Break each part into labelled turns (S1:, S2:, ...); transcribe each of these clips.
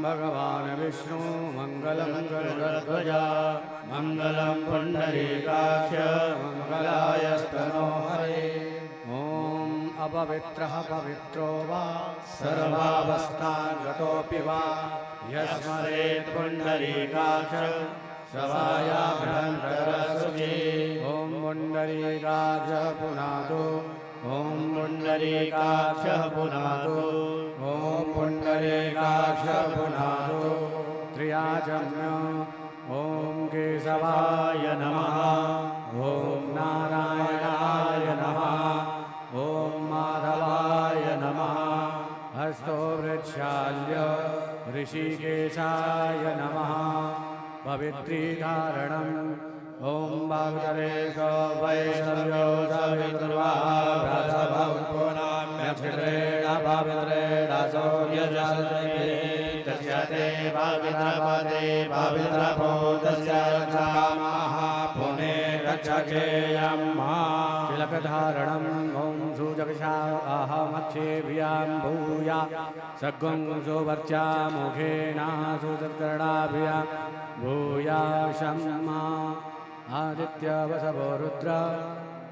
S1: भगवान् विष्णु मङ्गलं गरुडध्वज
S2: मङ्गलं पुण्डरीकाक्ष मङ्गलायस्तनो हरे।
S1: ॐ अपवित्रः पवित्रो वा
S2: सर्वावस्थां गतोऽपि वा यस्मरेत् पुण्डरीकाक्ष सवायाभ्यन्तरशुचि।
S1: ॐ पुण्डरीकाक्ष पुनातु। ॐ
S2: पुण्डरीकाक्ष पुनातु।
S1: ॐ पुण्डरीकाक्ष पुनातु। त्रियाचम्य ॐ केशवाय नमः। ॐ नारायणाय नमः। ॐ माधवाय नमः। हस्तो वृक्षाल्य ऋषिकेशाय नमः। पवित्रीधारणम् ॐ वागुदरेक वैष्णव्यो
S2: पुनाम्यक्षित्रेण पवित्रेण सूर्यजलते पवित्रपदे पवित्रभूतस्य रक्षामः पुने रक्षकेयं।
S1: तिलकधारणम् ॐ सूचकशा अहमक्षेभ्यां भूया सद्गुं सुवर्चा मुखेना सुसत्कर्णाभ्यां भूया शम्मा आदित्य वसवो रुद्र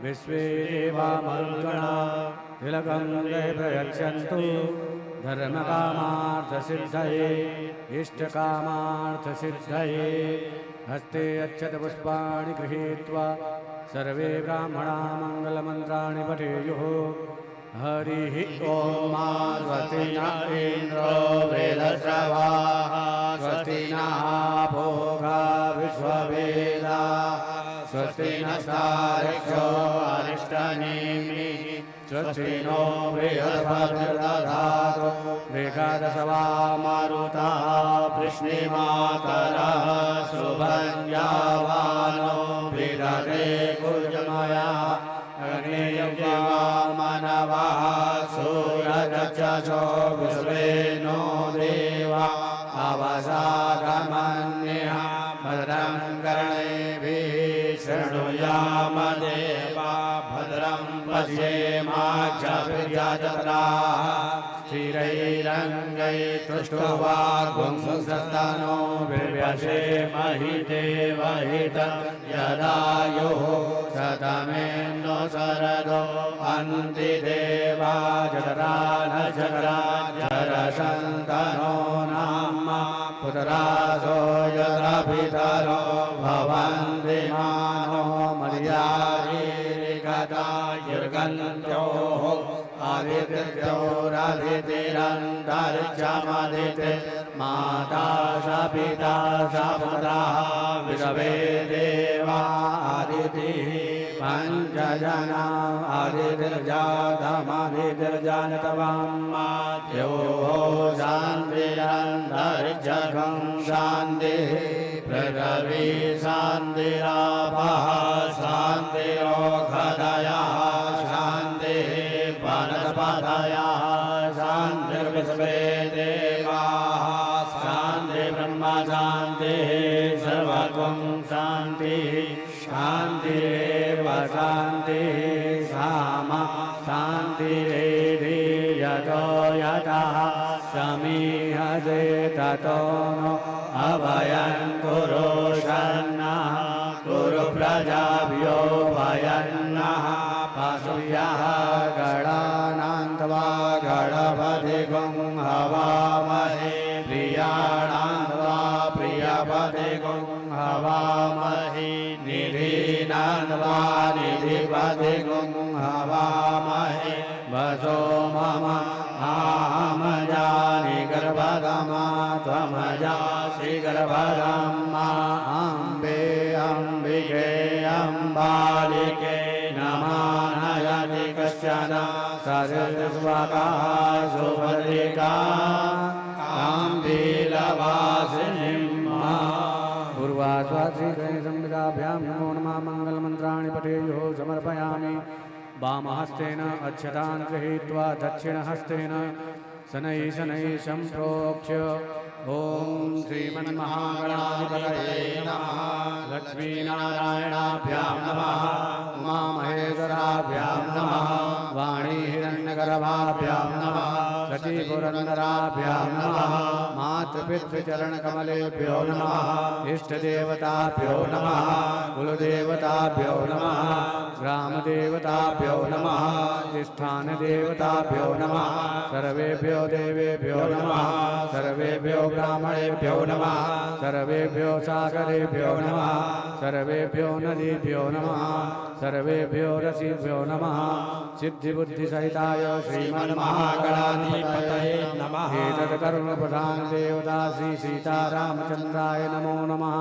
S1: विश्वे देवा मरुद्गणा तिलकं ते प्रयच्छन्तु धर्मकामार्थसिद्धये इष्टकामार्थसिद्धये। हस्ते अक्षतपुष्पाणि गृहीत्वा सर्वे ब्राह्मणा मङ्गलमन्त्राणि पठेयुः। हरिः ॐ।
S2: मा स्वस्ति न इन्द्रो वृद्धश्रवाः स्वस्ति नः पूषा विश्ववेदाः स्वस्ति नस्तार्क्ष्यो अरिष्टनेमिः स्वस्ति नो बृहस्पतिर्दधातु।
S1: एकादश वा
S2: मारुतः वृष्णिमातरः शुभञ्जावानो विदधे कुजमया अग्निर्वामनवः सूरजचक्षो विश्वे नो देवा अवसागमन्यः भद्रं कर्णेभिः शृणुयाम देवा भद्रं पश्येमाक्षभिर्यजत्राः स्थिरैरङ्गैस्तुष्टुवागुंसस्तनो विव्यसेमहि देवहितं यदायुः शतमेनो शरदो अन्ति देवा जरा न जरा जरसन्तनो नाम पुत्रासो यत्र पितरो भवन्ति मानो मर्यारीरिगता युर्गन्त्योः आदित्यौरादितिरन्तरिक्षमदिति माता स पिता स पुत्रः विश्वे देवा आदितिः पञ्चजना आदितिर्जातमादितिर्जानतवां शान्तिरन्तरिक्षं शान्तिः पृथिवी शान्तिरापः शान्तिरोषधयः शान्तिः वनस्पतयः शान्तिर्विश्वे देवाः शान्तिर्ब्रह्म शान्तिः सर्वगुं शान्तिः शान्तिरेव शान्तिः सामा शान्तिरेधि यतो यतः समीहसे ततो नो अभयं कुरु शन्नः कुरु प्रजाभ्यो भयन्नः पशुभ्यः गणानान्त्वा गणपतिगुं हवामहे प्रियाणान्त्वा प्रियपतिगुं हवामहे निधीनान्त्वा निधिपतिगुं हवामहे वसो मम आहमजानि गर्भदमा त्वमजासि गर्भदं मा अम्बे अम्बिके अम्बालिके नमानयति कश्चन सरस्वता सुभद्रिका काम्बीलवासिनीं मा।
S1: पूर्वास्वाश्रीगणेशंविदाभ्यां नमो नमः। मङ्गलमन्त्राणि पठेयुः। समर्पयामि। वामहस्तेन अक्षतान् गृहीत्वा दक्षिणहस्तेन शनैः शनैः सम्प्रोक्ष्य ॐ श्रीमन्महागणाधिपतये नमः। लक्ष्मीनारायणाभ्यां नमः। उमामहेश्वराभ्यां नमः। वाणीहिरण्यगर्भाभ्यां नमः। शचीपुरन्दराभ्यां नमः। मातृ
S2: मातृपितृचरणकमलेभ्यो नमः। इष्टदेवताभ्यो नमः। कुलदेवताभ्यो नमः। ग्रामदेवताभ्यो नमः। स्थानदेवताभ्यो नमः। सर्वेभ्यो देवेभ्यो नमः। सर्वेभ्यो ब्राह्मणेभ्यो नमः। सर्वेभ्यो सागरेभ्यो नमः। सर्वेभ्यो नदीभ्यो नमः। सर्वेभ्यो ऋषिभ्यो नमः। सिद्धिबुद्धिसहिताय श्रीमन्महागणाधिपतये
S3: नमः।
S2: एतत्करुणप्रधान देवता श्री सीतारामचन्द्राय नमो नमः।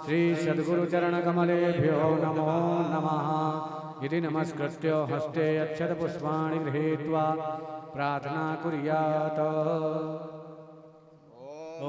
S2: श्री सद्गुरुचरणकमलेभ्यो नमो नमः। इति नमस्कृत्य हस्ते अक्षतपुष्पाणि गृहीत्वा प्रार्थना कुर्यात्। ॐ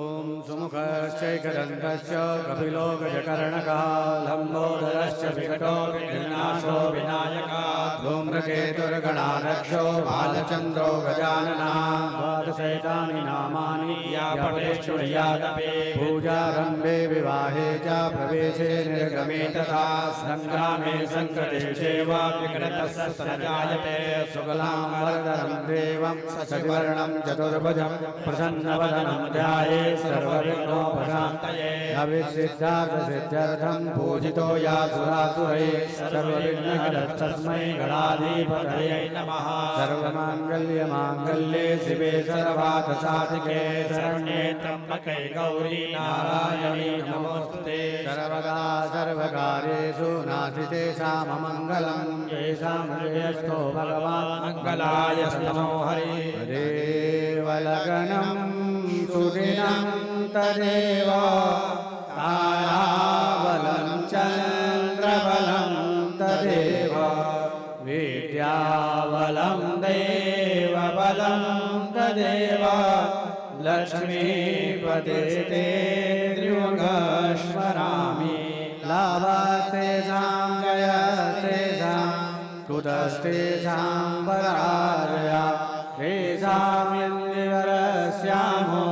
S2: सुमुखश्चैकदन्तश्च कपिलो गजकर्णकः लम्बोदरश्च विकटो
S3: विघ्नाशो विनायका
S2: धूम्रकेतुर्गणारक्षो बालचन्द्रो गजानना। द्वादशैतानि नामानि
S3: या पठेच्छृणुयादपि।
S2: पूजारम्भे विवाहे च प्रवेशे निर्गमे तथा
S3: सङ्ग्रामे सङ्कटे चैव विघ्नतस्य स जायते।
S2: शुक्लां वरदं देवं शशिवर्णं चतुर्भुजं प्रसन्नवदनं ध्याये सर्वविघ्नोपशान्तये। अभिसिद्धार्थसिद्ध्यर्थं पूजितो या सुरासुरैः सर्वविघ्नहरस्तस्मै गणाधिपतये
S3: नमः।
S2: सर्वमाङ्गल्यमाङ्गल्ये शिवे सर्वार्थसाधिके
S3: शरण्ये त्र्यम्बके गौरी नारायणी नमोऽस्तुते।
S2: सर्वदा सर्वकार्येषु नास्ति तेषाममङ्गलं तेषां श्रेयस्थो भगवान्
S3: मङ्गलाय नमो हरि।
S2: देवलगनं सुदिनं तदेव ताराबलं चन्द्रबलं तदेव विद्याबलं देवबलं तदेव लक्ष्मीपते ते त्र्युगस्मरामि। लाभास्तेषां जयस्तेषां कुतस्तेषां पराजया तेषां यन्दिवरस्यामो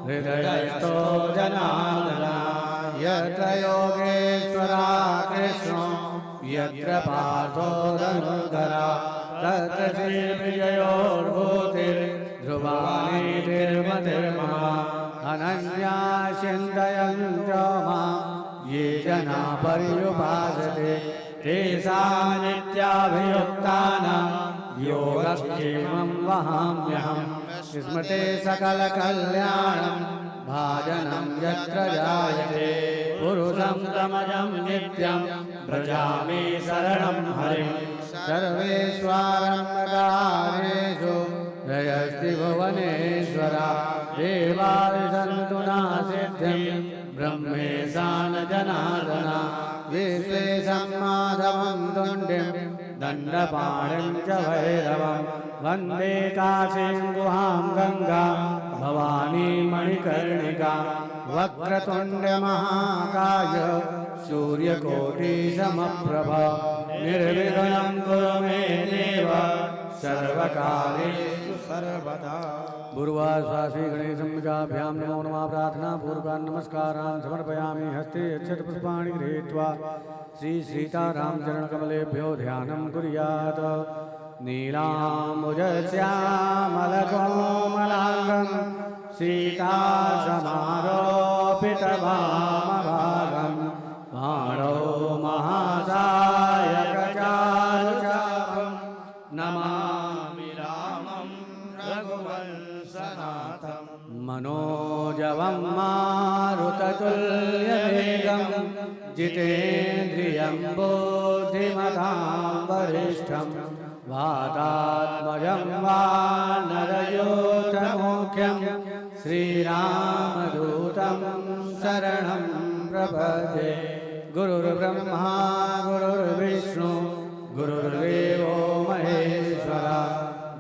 S2: हृदयस्थो जनार्दना। यत्र योगेश्वरा कृष्णो यत्र पार्थो धनुर्धरा तत्र श्रीविजयोर्भूतिर्ध्रुवाणीतिर्मतिर्मम। अनन्या चिन्तयन्तो मां ये जना पर्युपासते तेषां नित्याभियुक्तानां योगक्षेमं वहाम्यहम्। स्मृते सकलकल्याणं भाजनं यत्र जायते पुरुषं तमजं नित्यं व्रजामि शरणं हरिं। सर्वेष्वारम्भकार्येषु जयस्ति भुवनेश्वरा देवाय सन्तु नासिद्धिं ब्रह्मेशान जनार्दना। विश्वेशं माधवं तुण्डिं दण्डपाणिं च भैरवं वन्दे काशीं गुहां गङ्गा भवानी मणिकर्णिका। वक्रतुण्डमहाकाय सूर्यकोटिसमप्रभ निर्विघ्नं कुरु मे देव सर्वकार्येषु
S3: सर्वदा।
S1: भूर्वाश्वासी गणेशम्बिकाभ्यां नमो नमः। प्रार्थना पूर्वकान् नमस्कारान् समर्पयामि। हस्ते अक्षतपुष्पाणि गृहीत्वा श्री सीतारामचरणकमलेभ्यो ध्यानं कुर्यात्। नीलाम्बुजश्यामलकोमलाङ्गं सीतासमारोपितवामभागं बाणौ महासायकचारुचापं नमामि
S3: रामं रघुवंशनाथं।
S1: मनोजवं मारुततुल्यवेगं जितेन्द्रियं बुद्धिमतां वरिष्ठं वातात्मजं वानरयूथमुख्यं श्रीरामदूतं शरणं प्रपद्ये। गुरुर्ब्रह्मा गुरुर्विष्णु गुरुर्देवो महेश्वरा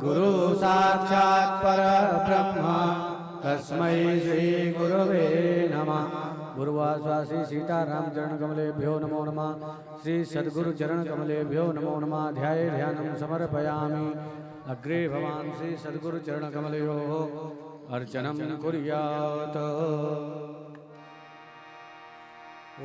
S1: गुरु साक्षात् परब्रह्म तस्मै श्री गुरुवे नमः। गुरुवासी सीताराम चरण कमलेभ्यो नमो नमः। श्री सद्गुरु चरण कमलेभ्यो नमो नमः। ध्याये ध्यानं समर्पयामि। अग्रे भवान् श्री सद्गुरु चरण कमलयोः अर्चनं कुर्यात्। ॐ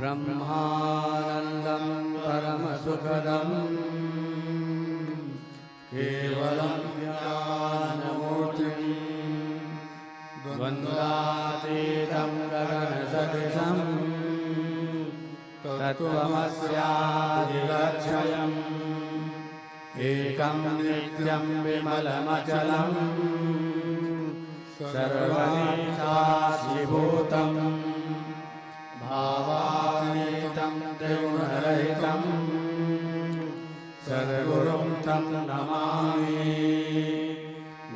S1: ब्रह्मानन्दं परमसुखदम्
S2: तत्त्वमस्यादिलक्ष्यम् एकं नित्यं विमलमचलम् सर्वसाक्षिभूतं भावातीतं त्रिगुणरहितं सद्गुरुं तं नमामि।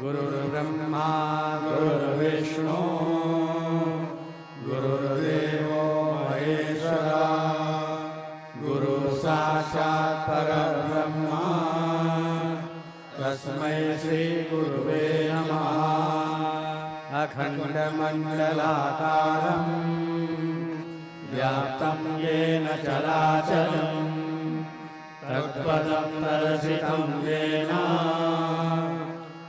S2: गुरुर्ब्रह्मा गुरुर्विष्णु गुरुर्देवो महेश्वरा, गुरु साक्षात् परब्रह्म, तस्मै श्री गुरुवे नमः। अखण्डमण्डलाकारं व्याप्तं येन चराचरं, तत्पदं दर्शितं येन,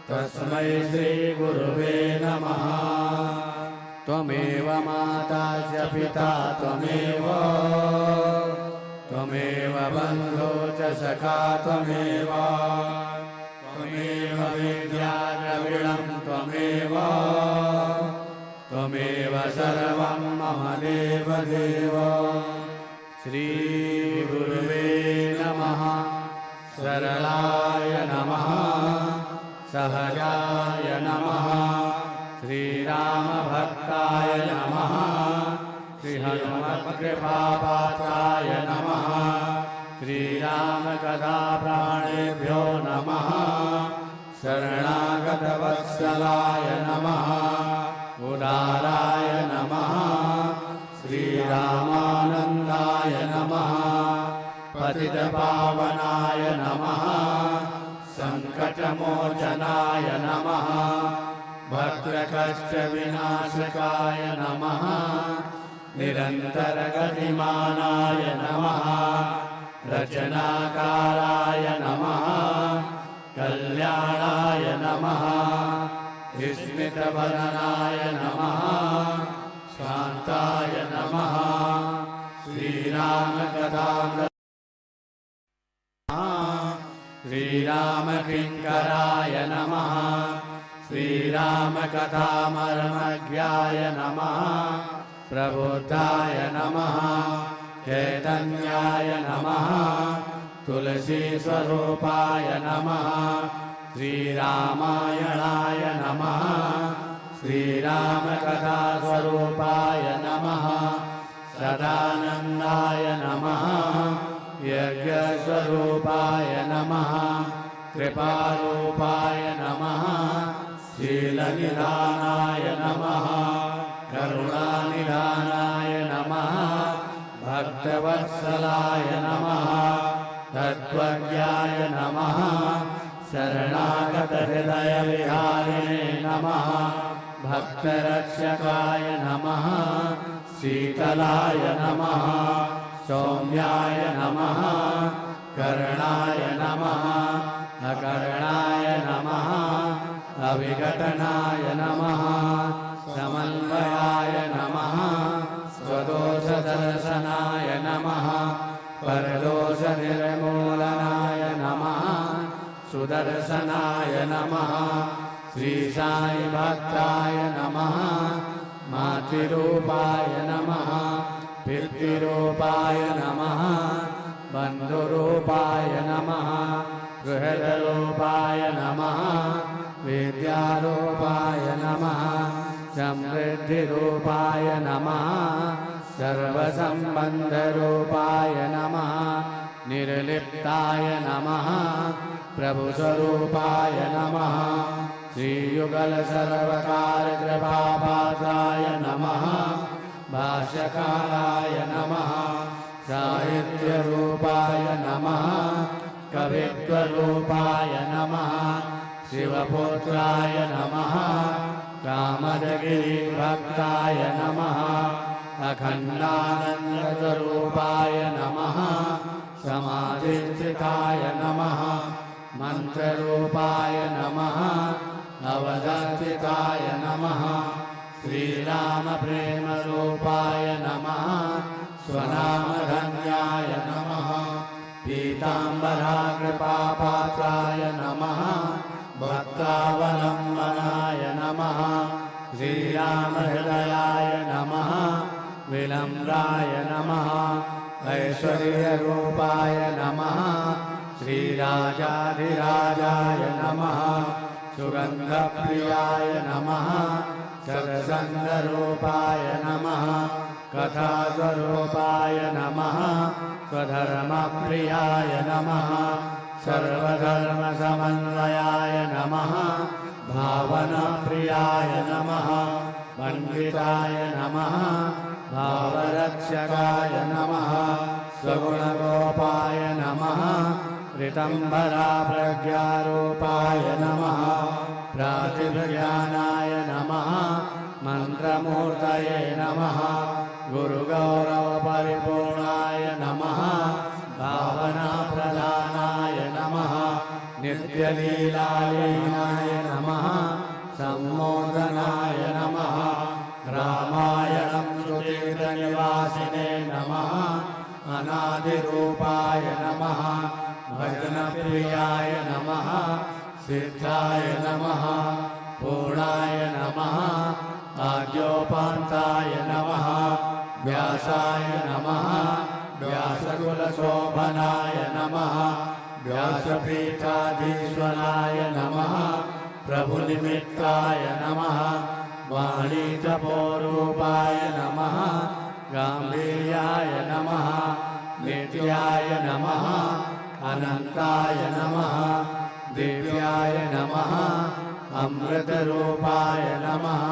S2: तस्मै श्रीगुरुवे नमः। त्वमेव माता च पिता त्वमेव, त्वमेव बन्धो च सखा त्वमेव, त्वमेव विद्या द्रविणं त्वमेव, त्वमेव सर्वं मम देव देव। श्रीगुरुवे नमः। सरलाय नमः। सहजाय नमः। श्रीरामभक्ताय नमः। श्रीहनुमत्कृपापात्राय नमः। श्रीरामकथाप्राणेभ्यो नमः। शरणागतवत्सलाय नमः। उदाराय नमः। श्रीरामानन्दाय नमः। पतितपावनाय नमः। सङ्कटमोचनाय नमः। भक्तकष्टविनाशकाय नमः। निरन्तरगतिमानाय नमः। रचनाकाराय नमः। कल्याणाय नमः। स्मितवदनाय नमः। शान्ताय नमः। श्रीरामकथामृत श्रीरामकिङ्कराय नमः। श्रीरामकथामर्मज्ञाय नमः। प्रबुद्धाय नमः। चैतन्याय नमः। तुलसीस्वरूपाय नमः। श्रीरामायणाय नमः। श्रीरामकथास्वरूपाय नमः। सदानन्दाय नमः। यज्ञस्वरूपाय नमः। कृपारूपाय नमः। शीलनिधानाय नमः। करुणानिधानाय नमः। भक्तवत्सलाय नमः। तत्त्वज्ञाय नमः। शरणागतहृदयविहारिणे नमः। भक्तरक्षकाय नमः। शीतलाय नमः। सौम्याय नमः। कर्णाय नमः। अकर्णाय नमः। अविघटनाय नमः। समन्वयाय नमः। स्वदोषदर्शनाय नमः। परदोषनिर्मूलनाय नमः। सुदर्शनाय नमः। श्री साई भक्ताय नमः। मातृरूपाय नमः। पितृरूपाय नमः। बन्धुरूपाय नमः। बृहदरूपाय नमः। विद्यारूपाय नमः। समृद्धिरूपाय नमः। सर्वसम्बन्धरूपाय नमः। निर्लिप्ताय नमः। प्रभुस्वरूपाय नमः। श्रीयुगलसर्वकारकृपापात्राय नमः। भाष्यकाराय नमः। साहित्यरूपाय नमः। कवित्वरूपाय नमः। शिवपुत्राय नमः। कामदगिरिभक्ताय नमः। अखण्डानन्दस्वरूपाय नमः। समाधिस्थिताय नमः। मन्त्ररूपाय नमः। अवधस्थिताय नमः। श्रीरामप्रेमरूपाय नमः। स्वनामधन्याय नमः। पीताम्बराकृपापात्राय नमः। भक्तावलम्बनाय नमः। श्रीरामहृदयाय नमः। विनम्राय नमः। ऐश्वर्य प्रियरूपाय नमः। श्रीराजाधिराजाय नमः। सुगन्धप्रियाय नमः। सत्सङ्गरूपाय नमः। कथास्वरूपाय नमः। स्वधर्मप्रियाय नमः। सर्वधर्मसमन्वयाय नमः। भावनप्रियाय नमः। वन्दिताय नमः। भावरक्षकाय नमः। सगुणगोपाय नमः। ऋतम्भराप्रज्ञारूपाय नमः। प्रातिभज्ञानाय नमः। मन्त्रमूर्तये नमः। गुरुगौरवपरिपूर्णाय नमः। भावनाप्रधानाय नमः। नित्यलीलालीनाय नमः। सम्मोदनाय नमः। रामायणं सुतीर्थनिवासिने नमः। अनादिरूपाय नमः। भजनप्रियाय नमः। सिद्धाय नमः। पूर्णाय नमः। आद्योपान्ताय नमः। व्यासाय नमः। व्यासकुलशोभनाय नमः। व्यासपीठाधीश्वराय नमः। प्रभुनिमित्ताय नमः। वाणीतपोरूपाय नमः। गाम्भीर्याय नमः। नित्याय नमः। अनन्ताय नमः। दिव्याय नमः। अमृतरूपाय नमः।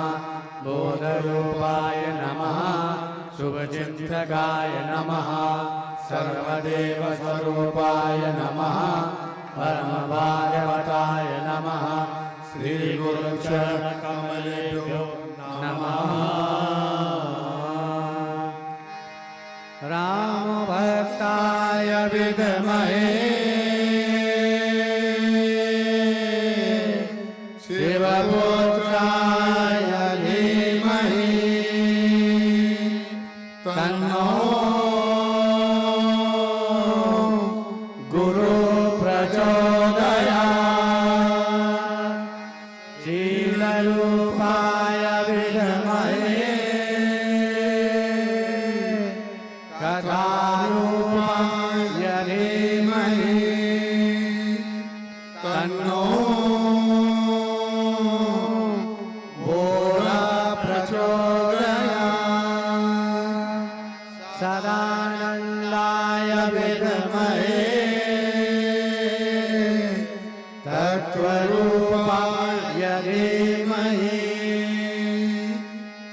S2: बोधरूपाय नमः। शुभचिन्तकाय नमः। सर्वदेवस्वरूपाय नमः। परमभागवताय नमः। श्रीगुरुचरणकमलेभ्यो नमः। रामभक्ताय विद्महे शिवपुत्राय धीमहि तन्नो गुरु प्रचोदयात्। शीलरूपाय विद्महे कथारूपाय धीमहि तन्नो बोधा प्रचोदयात्। सदानन्दाय विद्महे तत्त्वरूपाय धीमहि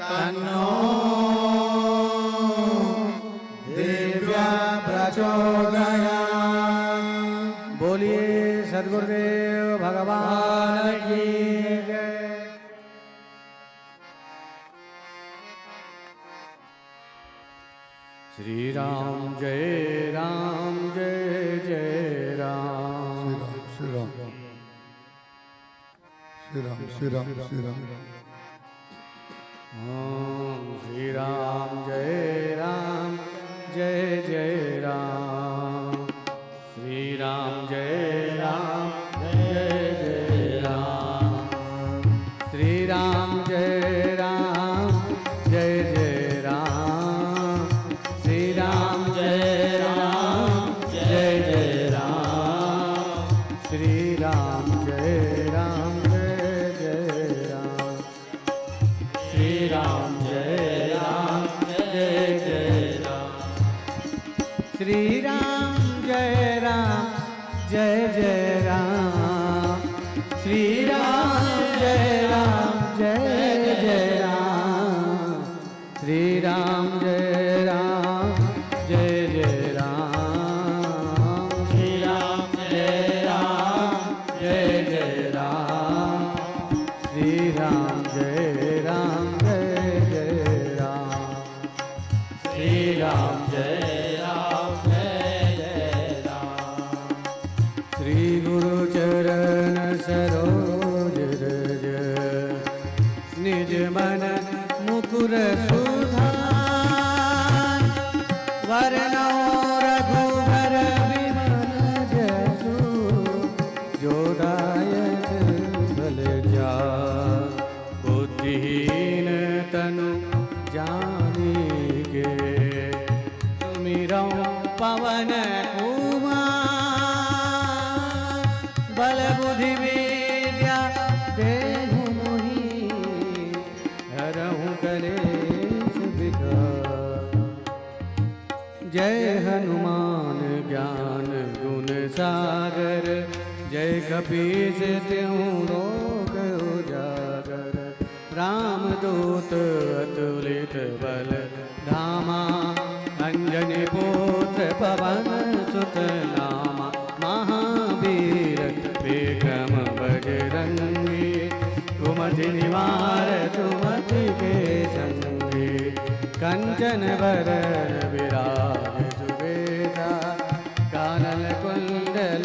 S2: तन्नो दिव्या प्रचोदयात्। बोलिए सद्गुरुदेव भगवान की जय। श्री राम जय राम जय जय राम।
S4: श्री राम श्री राम श्री राम श्री राम।
S2: ओम श्री राम जय राम जय जय राम। श्री राम जय राम जय जय राम। श्री राम जय राम जय जय राम। श्री राम जय राम जय जय राम। श्री राम जय राम जय जय राम। श्री राम जय राम जय जय राम। श्री राम जय राम जय जय राम। श्री राम जय राम जय जय राम। श्री राम जय राम जय जय राम। श्री राम जय राम जय जय राम। श्री राम जय राम जय जय राम। श्री राम जय राम जय जय राम। श्री गुरु चरण सरोज रज निज मन मुकुर सुधार। वरनौ रघुबर विमल जसु जो दायक फल जार। बुद्धिहीन तनु जानिके सुमिरौ पवन
S1: बल बुद्धि विद्या देहु मोहि, हरहु कलेश विकार। जय हनुमान ज्ञान गुण सागर, जय कपीस तिहु लोक उजागर। राम दूत अतुलित बल धामा, अंजनी पुत्र पवन सुत नामा। महावीर विक्रम बजरंगी, कुमति निवार सुमति के संगी। कंचन बरन विराज सुबेसा, कानन कुंडल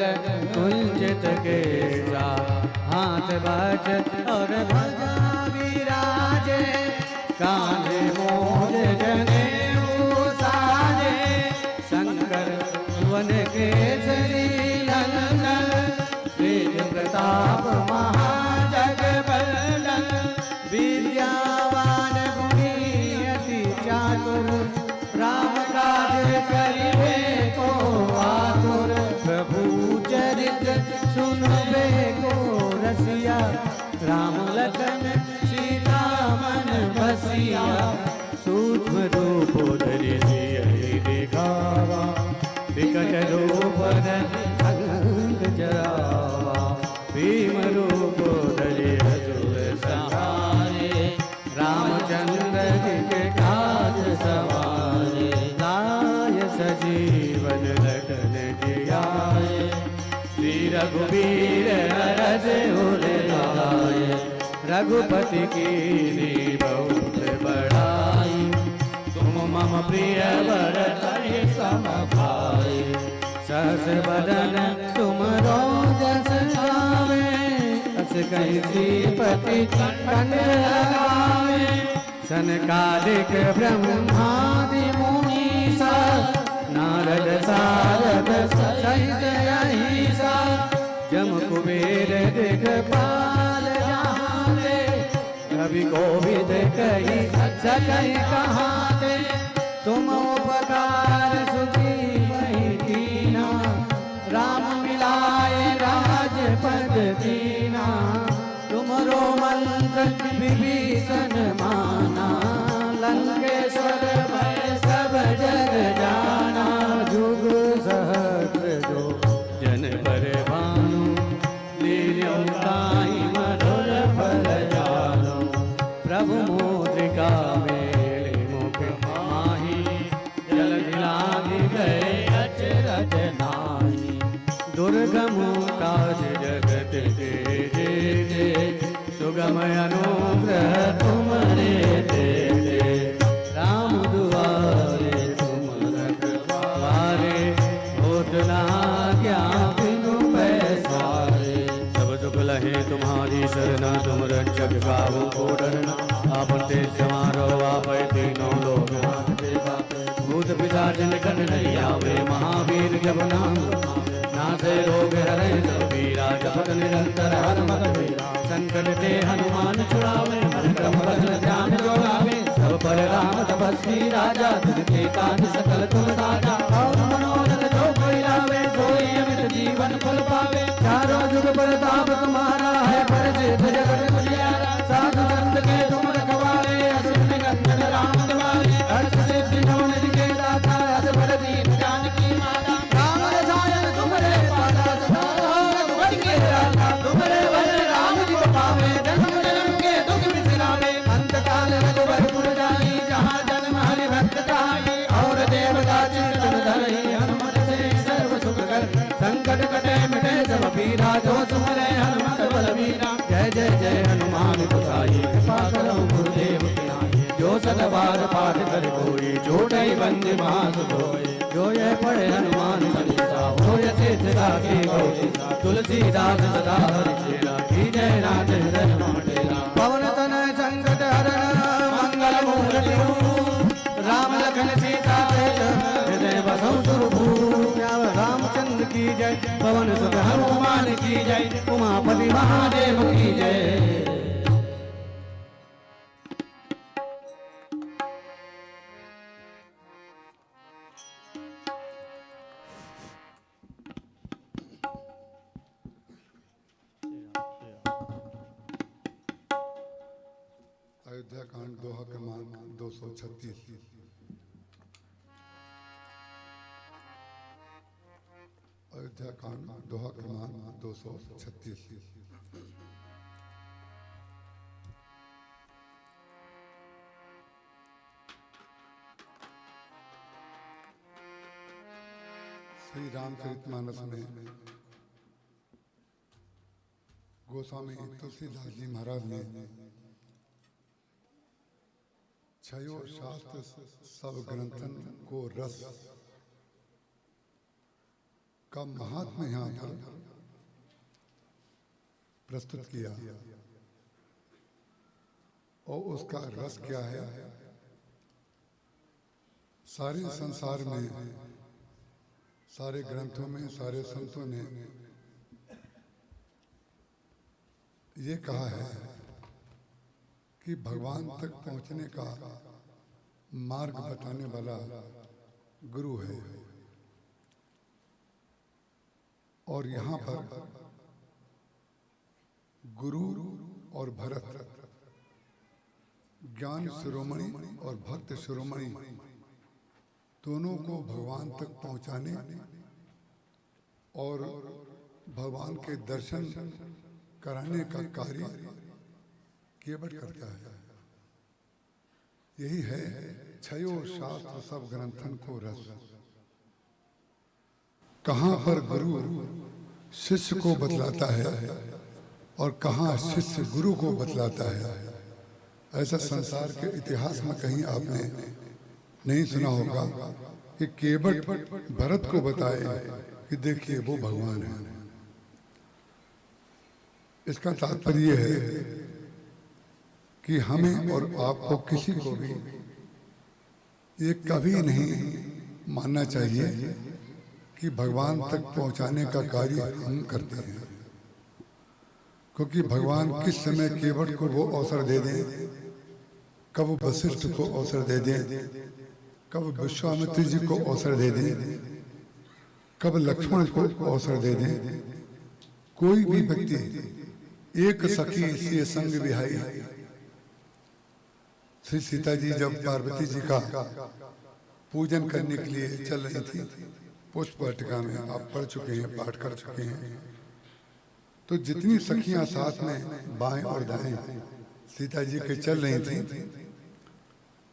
S1: कुंचित केसा। हाथ बज और ध्वजा विराजे, कान्हे मोज जनेऊ साजे। शंकर सुवन केसरी नंदन, तेज प्रताप महाजगबंदन। विद्यावान गुणी अति चातुर, राम काज करिबे को आतुर। प्रभु चरित सुनबे को रसिया, राम लखन सीता मन बसिया। सूक्ष्म रूप धरि सियहि दिखावा, विकट रूप धरि लंक जरावा। भीम रूप धरि असुर संहारे, रामचंद्र जी के काज सवारे। लाय सजीवन लखन जियाए, श्री रघुबीर हरष उर लाए। रघुपति कीन्ही बहुत बड़ाई, तुम मम प्रिय भरत सम भाई। सहस बदन तुमरो जस गावे, अस कहि श्रीपति कंठ लगावे। सनकादिक ब्रह्मादि मुनीसा, नारद सारद सहित अहिसा। जम कुबेर दिगपाल जहाँ, कवि कोविद कहि सकहि कहाते। तुम उपकार सुग्रीवहि कीन्हा, राम मिलाए राजपद दीन्हा। तुमरो मंत्र विभीषण माना, लंकेश्वर भय सब जग जाना। जुग सहस्र जो जन पर भानु, लील्यों ताहि मधुर फल जानु। प्रभु मुद्रिका मेलि मुख माही, जलधि लाँघि गए अचरज नाही। दुर्गम काज जगत के जेते, सुगम अनुग्रह तुम्हरे तेते। राम दुआरे तुम रखवारे, होत न आज्ञा बिनु पैसारे। सब सुख लहे तुम्हारी शरण, तुम रक्षक काहू को डरना। आपन तेज समारो आपै तीनों लोक हाँकते। भूत पिशाच निकट नहीं आवे, महावीर जब नाम नासे रोग हरे सब पीरा। जपत निरंतर हनुमत बीरा, संकट ते हनुमान छुड़ावे। मन क्रम वचन ध्यान जो लावे, सब पर राम तपस्वी राजा। तिनके काज सकल तुम साजा, और मनोरथ जो कोई लावे, सोई अमित जीवन फल पावे। चारों जुग परताप तुम्हारा है, प्रसिद्ध जगत उजियारा। साधु संत के तुम रखवारे, असुर निकंदन राम दुआरे। अष्ट सिद्धि नवनिधि के दाता, असबर दीन जानकी माता। राम रसायन तुम्हारे पासा, सदा रहो रघुवर के दासा। तुम्हारे भजन राम जी को पावे, जन्म जन्म के दुख बिसरावे। अंत काल रघुबर पुर जाई, जहाँ जन्म हरि भक्त कहाई। और देवता चिंतन धरई, हनुमत से सर्व सुख कर। संकट कटे मिटे सब पीरा, जो सुमरे हनुमत बलबीरा। जय जय जय हनुमान गोसाई, कृपा करो गुरुदेव की नाई। जो सत बार पाठ कर कोई, छूटहि बंदी महासुख होई। जो ये पढ़े हनुमान चालीसा, होय सिद्ध साखी गौरीसा। तुलसीदास सदा हरि चेला, कीजय नाथ हृदय मम टेला। पवन तनय संकट हरण, मंगल मूर्ति रूप, राम लखन सीता सहित, हृदय बसहु सुर भूप। रामचंद्र की जय, पवन सुत हनुमान की जय, उमापति महादेव की जय।
S4: अयोध्या कांड दोहा क्रमांक 236। अयोध्या कांड दोहा क्रमांक 236। श्री रामचरितमानस में गोस्वामी तुलसीदास जी महाराज ने छयो शास्त्र सब ग्रंथन को रस का महात्म्य यहाँ पर प्रस्तुत किया और उसका रस क्या है। सारे संसार में, सारे ग्रंथों में, सारे संतों ने ये कहा है कि भगवान तक पहुंचने का मार्ग बताने वाला गुरु है। और यहाँ पर गुरु और भरत, ज्ञान शिरोमणि और भक्त शिरोमणि, दोनों को भगवान तक पहुंचाने और भगवान के दर्शन कराने का कार्य केवट करता है। यही है छयो शास्त्र सब ग्रंथन को रस। कहाँ पर गुरु शिष्य को बतलाता है और कहाँ शिष्य गुरु को बतलाता है, ऐसा संसार के इतिहास में कहीं आपने नहीं सुना होगा कि केवट भरत को बताए कि देखिए वो भगवान है। इसका तात्पर्य है कि हमें और आपको किसी को भी ये कभी नहीं मानना चाहिए कि भगवान तक पहुंचाने का कार्य हम करते हैं, क्योंकि भगवान किस समय केवट को वो अवसर दे दें, कब वशिष्ठ को अवसर दे दें, कब विश्वामित्र जी को अवसर दे दें, कब लक्ष्मण को अवसर दे दें। कोई भी व्यक्ति एक सखी से संग विहाई। श्री सीता जी जब पार्वती जी का पूजन करने के लिए चल रही थी पुष्प वाटिका में, आप पढ़ चुके हैं, पाठ कर चुके हैं, तो जितनी सखियां साथ में बाएं और दाएं सीता जी के चल रही थी,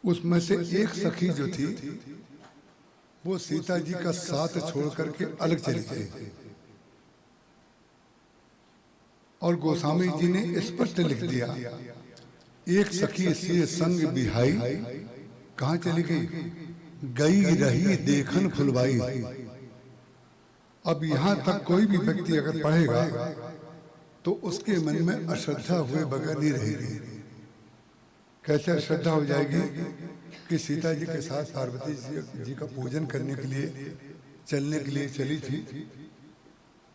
S4: उसमें से एक सखी जो थी वो सीता जी का साथ छोड़ करके अलग चली गई। और गोस्वामी जी ने स्पष्ट लिख दिया, एक सखी से संग बिहाई, कहाँ चली गई? गई रही देखन फुलवाई। अब यहाँ तक कोई भी व्यक्ति अगर पढ़ेगा तो उसके मन में अश्रद्धा हुए बगैर नहीं रहेगी। कैसे अश्रद्धा हो जाएगी कि सीता जी के साथ पार्वती जी का पूजन करने के लिए चलने के लिए चली थी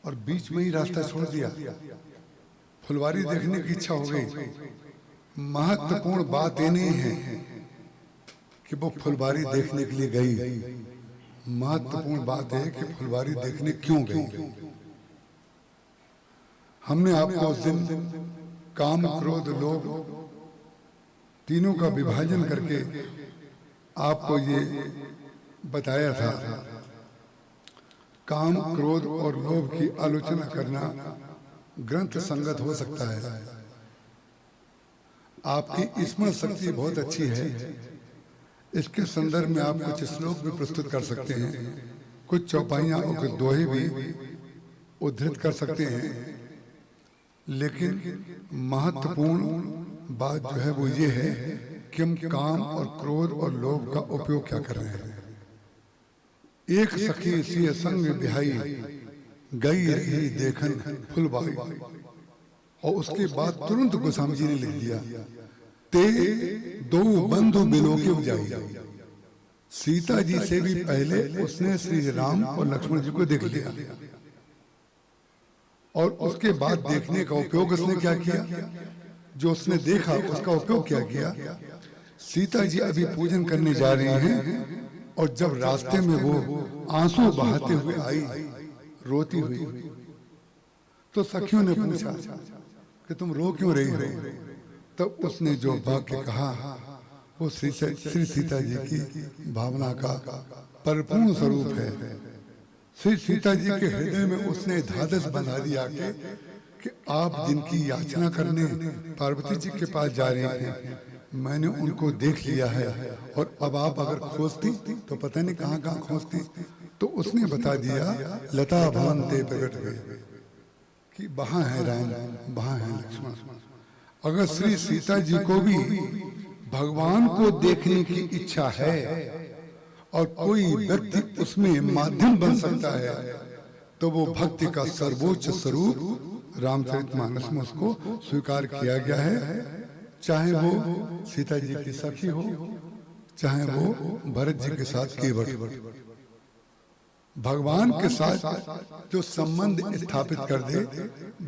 S4: और बीच में ही रास्ता छोड़ दिया, फुलवारी देखने की इच्छा हो गई। महत्वपूर्ण बात ये नहीं है कि वो फुलवारी देखने के लिए गई, महत्वपूर्ण बात है कि फुलवारी देखने क्यों गई। हमने आपको उस दिन काम, क्रोध, लोभ तीनों का विभाजन करके आपको ये बताया था। काम, क्रोध और लोभ की आलोचना करना ग्रंथ संगत हो सकता है। आपकी स्मरण शक्ति बहुत अच्छी है, इसके संदर्भ में आप कुछ श्लोक भी प्रस्तुत कर सकते हैं, कुछ चौपाइयाँ और कुछ दोहे भी उद्धृत कर सकते हैं, लेकिन महत्वपूर्ण बात जो है वो ये है कि हम काम और क्रोध और लोभ का उपयोग क्या कर रहे हैं। एक सखी सी संग बिहाई, गई रही देखन फुलबाई। और उसके बाद तुरंत गोस्वामी जी ने लिख दिया, ते दो बंधु बिलो के जाई। सीता जी से भी पहले उसने श्री राम और लक्ष्मण जी को देख लिया और उसके बाद देखने का उपयोग उसने क्या किया, जो उसने देखा उसका उपयोग क्या किया। सीता जी अभी पूजन करने जा रही हैं और जब रास्ते में वो आंसू बहाते हुए आई, रोती हुई, तो सखियों ने पूछा कि तुम रो क्यों रही हो? तब उसने जो वाक्य कहा वो श्री श्री सीता जी की भावना का परिपूर्ण स्वरूप है। श्री सीता जी के हृदय में उसने धादस बंधा दिया कि आप जिनकी याचना करने पार्वती जी के पास जा रहे हैं, मैंने उनको देख लिया है, और अब आप अगर खोजती तो पता नहीं कहाँ कहाँ खोजती। तो उसने बता दिया लता भवन ते प्रकट गए कि वहाँ है राम, वहाँ है लक्ष्मण। अगर श्री सीता जी को भी भगवान को देखने की इच्छा है और कोई व्यक्ति उसमें माध्यम बन सकता है, तो वो भक्ति का सर्वोच्च स्वरूप रामचरितमानस में उसको स्वीकार किया गया है, चाहे वो सीता जी की सखी हो, चाहे वो भरत जी के साथ केवट। भगवान के साथ जो संबंध स्थापित कर दे,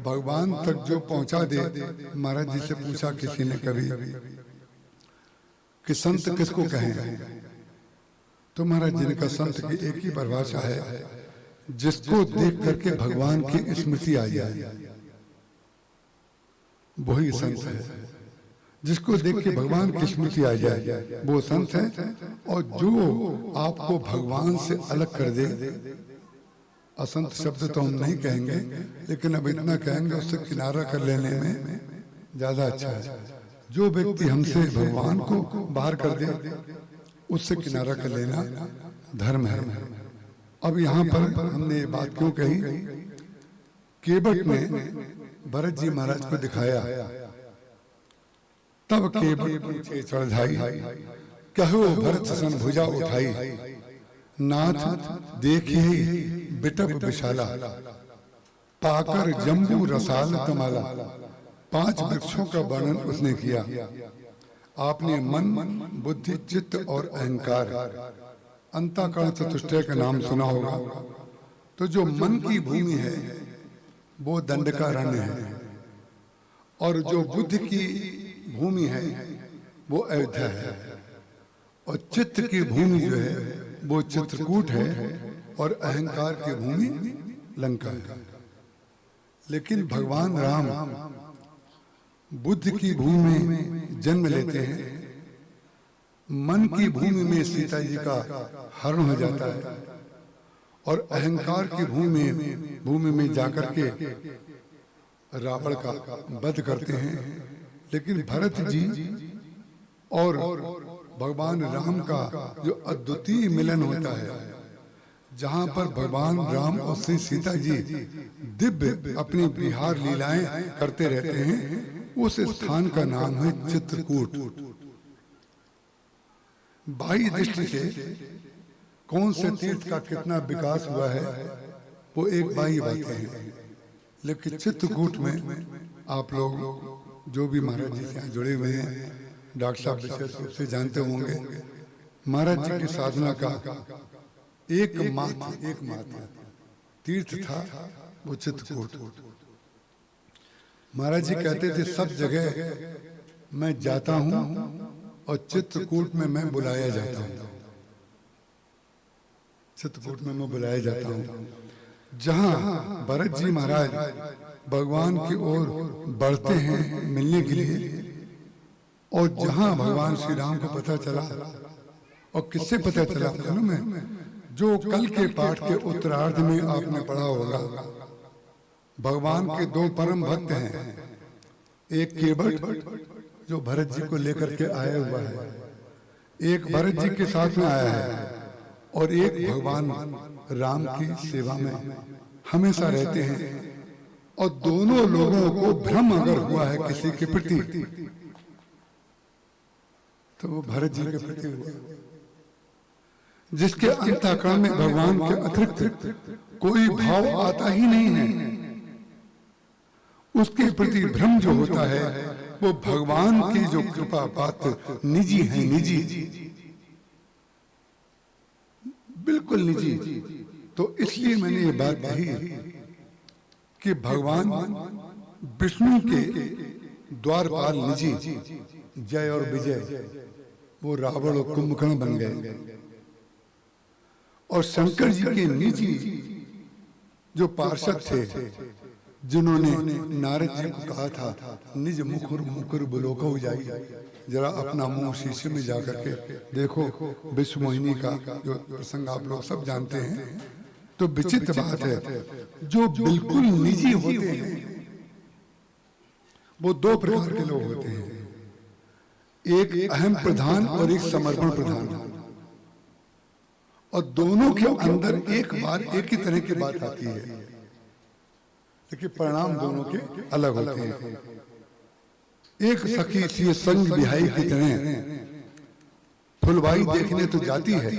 S4: भगवान तक जो पहुंचा दे। महाराज जी से पूछा किसी ने कभी कि संत किसको कहें, तो महाराज जी ने कहा संत की एक ही परिभाषा है, जिसको देख करके भगवान की स्मृति आ जाए वही संत है। जिसको देख के भगवान की स्मृति आ जाए वो संत है। और जो आपको भगवान से अलग कर दे, असंत शब्द तो हम नहीं कहेंगे, लेकिन अब इतना कहेंगे उससे किनारा कर लेने में ज्यादा अच्छा है। जो व्यक्ति हमसे भगवान को बाहर कर दे, उससे किनारा कर लेना धर्म है। अब यहाँ पर हमने ये बात क्यों कही, केवट ने भरत जी महाराज को दिखाया, तब केवट ऊंचे चढ़ाई, कहो भरत सन भुजा उठाई, नाथ देखिए बिटप विशाला, पाकर जम्बू रसाल तमाला। 5 वृक्षों का वर्णन उसने किया। आपने मन, बुद्धि, चित्त और अहंकार, अंतःकरण चतुष्टय का नाम सुना होगा। तो जो मन की भूमि है वो दंडकारण्य है, और जो बुद्धि की भूमि है वो अयोध्या है, और चित्त की भूमि जो है वो चित्रकूट है, और अहंकार की भूमि लंका है। लेकिन भगवान राम बुद्धि की भूमि में जन्म लेते हैं, मन की भूमि में सीता जी का हरण हो जाता है, और अहंकार की भूमि में जाकर के रावण का वध करते हैं। लेकिन भरत जी और भगवान राम का जो अद्वितीय मिलन होता है, जहां पर भगवान राम और श्री सीता जी दिव्य अपनी विहार लीलाएं करते रहते हैं, उस स्थान का नाम है चित्रकूट। बाह्य दृष्टि से कौन से तीर्थ का कितना विकास हुआ है वो एक बाह्य बातें हैं, लेकिन चित्रकूट में आप लोग जो भी महाराज जी से यहाँ जुड़े हुए हैं, डॉक्टर साहब विशेष रूप से जानते होंगे, महाराज जी की साधना का एकमात्र तीर्थ था वो चित्रकूट। महाराज जी कहते थे सब जगह मैं जाता हूँ और चित्रकूट में मैं बुलाया जाता हूँ, चित्रकूट में मैं बुलाया जाता हूँ। जहाँ भरत जी महाराज भगवान की ओर बढ़ते हैं मिलने के लिए, और जहाँ भगवान श्री राम को पता चला, और किससे पता चला मालूम है? जो कल के पाठ के उत्तरार्ध में आपने पढ़ा होगा, भगवान के दो परम भक्त हैं, एक केवट जो भरत जी को लेकर के आया हुआ है, एक भरत जी के साथ में आया है, और एक भगवान राम की सेवा में हमेशा रहते हैं। और दोनों लोगों को भ्रम अगर हुआ है किसी के प्रति, तो वो भरत जी के प्रति हुआ, जिसके अंतःकरण में भगवान के अतिरिक्त कोई भाव आता ही नहीं है, उसके प्रति भ्रम जो होता है वो भगवान की जो कृपा पात्र निजी है, निजी, बिल्कुल निजी। तो इसलिए मैंने ये बात कही कि भगवान विष्णु के द्वारपाल निजी जय और विजय, वो रावण और कुंभकर्ण बन गए, और शंकर जी के निजी जो पार्षद थे जिन्होंने नारद जी को कहा था निज मुखुर मुकुर बिलोकहु जाई, जरा अपना मुंह शीशे में जाकर के देखो। विश्वमोहिनी का जो प्रसंग आप लोग सब जानते हैं। तो विचित्र बात है, जो बिल्कुल निजी होते हैं वो दो प्रकार के लोग होते हैं, एक अहम प्रधान और एक समर्पण प्रधान। और दोनों के अंदर एक बार एक ही तरह की बात आती है, लेकिन परिणाम दोनों के अलग होते हैं। एक सखी थी संग बिहाई की तरह फुलवाई देखने तो जाती है,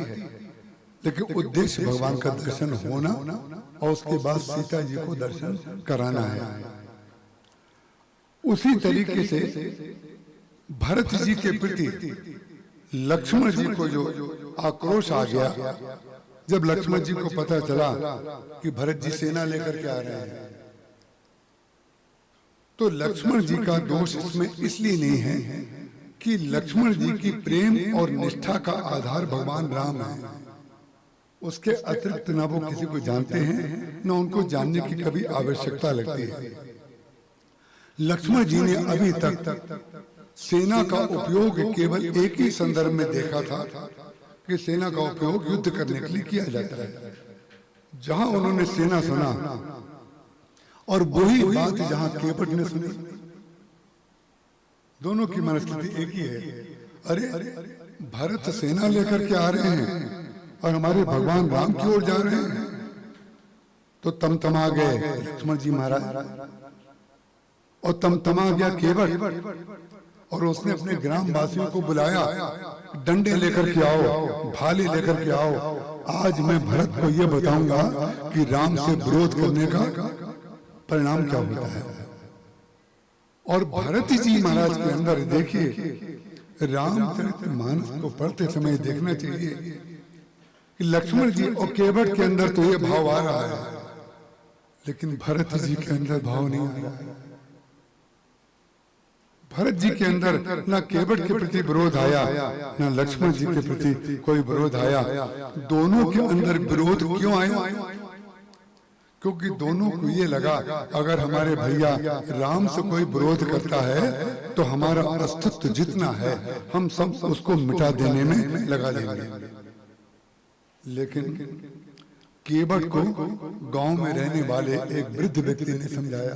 S4: लेकिन उद्देश्य भगवान का दर्शन होना और उसके बाद सीता जी को दर्शन कराना है। उसी तरीके से भरत जी के प्रति लक्ष्मण जी को जो आक्रोश आ गया, जब लक्ष्मण जी को पता चला कि भरत जी सेना लेकर के आ रहे हैं, तो लक्ष्मण जी का दोष इसमें इसलिए नहीं है कि लक्ष्मण जी की प्रेम और निष्ठा का आधार भगवान राम है। उसके अतिरिक्त न वो किसी को जानते हैं, न उनको जानने की कभी आवश्यकता लगती है। लक्ष्मण जी ने अभी तक सेना का उपयोग केवल एक ही संदर्भ में देखा था कि सेना का उपयोग युद्ध करने के लिए किया जाता है। जहां उन्होंने सेना सुना और वही बात जहां केवट ने सुनी, दोनों की मनस्थिति एक ही है। अरे भरत सेना लेकर के आ रहे हैं और हमारे भगवान राम की ओर जा रहे हैं, तो तमतमा गए लक्ष्मण जी महाराज और तमतमा गया केवट। और उसने अपने ग्रामवासियों को बुलाया, डंडे लेकर के आओ, भाले लेकर के आओ, आज मैं भरत को यह बताऊंगा कि राम से विरोध करने का परिणाम क्या होता है। और भरत जी महाराज के अंदर देखिए, रामचरित मानस को पढ़ते समय देखना चाहिए कि लक्ष्मण जी और केवट के अंदर तो ये भाव आ रहा है, लेकिन भरत जी के अंदर भाव नहीं आ रहा है। भरत जी के अंदर ना केवट के प्रति विरोध आया, ना लक्ष्मण जी के प्रति कोई विरोध आया। दोनों के अंदर विरोध क्यों आया? क्योंकि दोनों को ये लगा अगर हमारे भैया राम से कोई विरोध करता है तो हमारा अस्तित्व जितना है हम सब उसको मिटा देने में लगा देंगे। लेकिन केवट को गांव में रहने वाले एक वृद्ध व्यक्ति ने समझाया,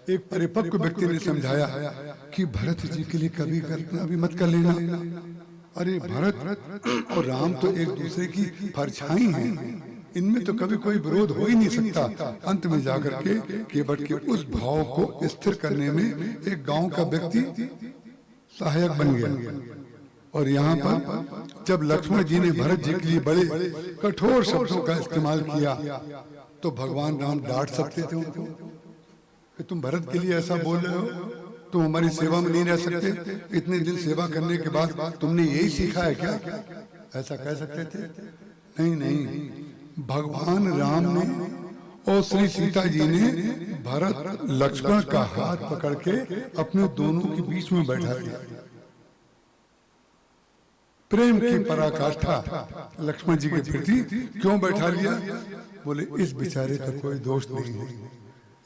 S4: एक परिपक्व व्यक्ति ने समझाया कि भरत जी के लिए कभी कल्पना भी मत कर लेना। अरे भरत और राम तो एक दूसरे की परछाई हैं, इनमें तो कभी कोई विरोध हो ही नहीं सकता। अंत में जाकर के केवट के उस भाव को स्थिर करने में एक गांव का व्यक्ति सहायक बन गया। और यहाँ पर जब लक्ष्मण जी ने भरत जी के लिए बड़े कठोर शब्दों का इस्तेमाल किया, तो भगवान राम डांट सकते थे उनको कि तुम भरत के लिए ऐसा बोल रहे हो, तुम हमारी सेवा में नहीं रह सकते, इतने दिन सेवा करने के बाद तुमने यही सीखा है क्या? ऐसा कह सकते थे? नहीं नहीं, भगवान राम ने और श्री सीता जी ने भरत लक्ष्मण का हाथ पकड़ के अपने दोनों के बीच में बैठा दिया। प्रेम की पराकाष्ठा लक्ष्मण जी के प्रति क्यों बैठा लिया? बोले इस बेचारे का कोई दोष नहीं है,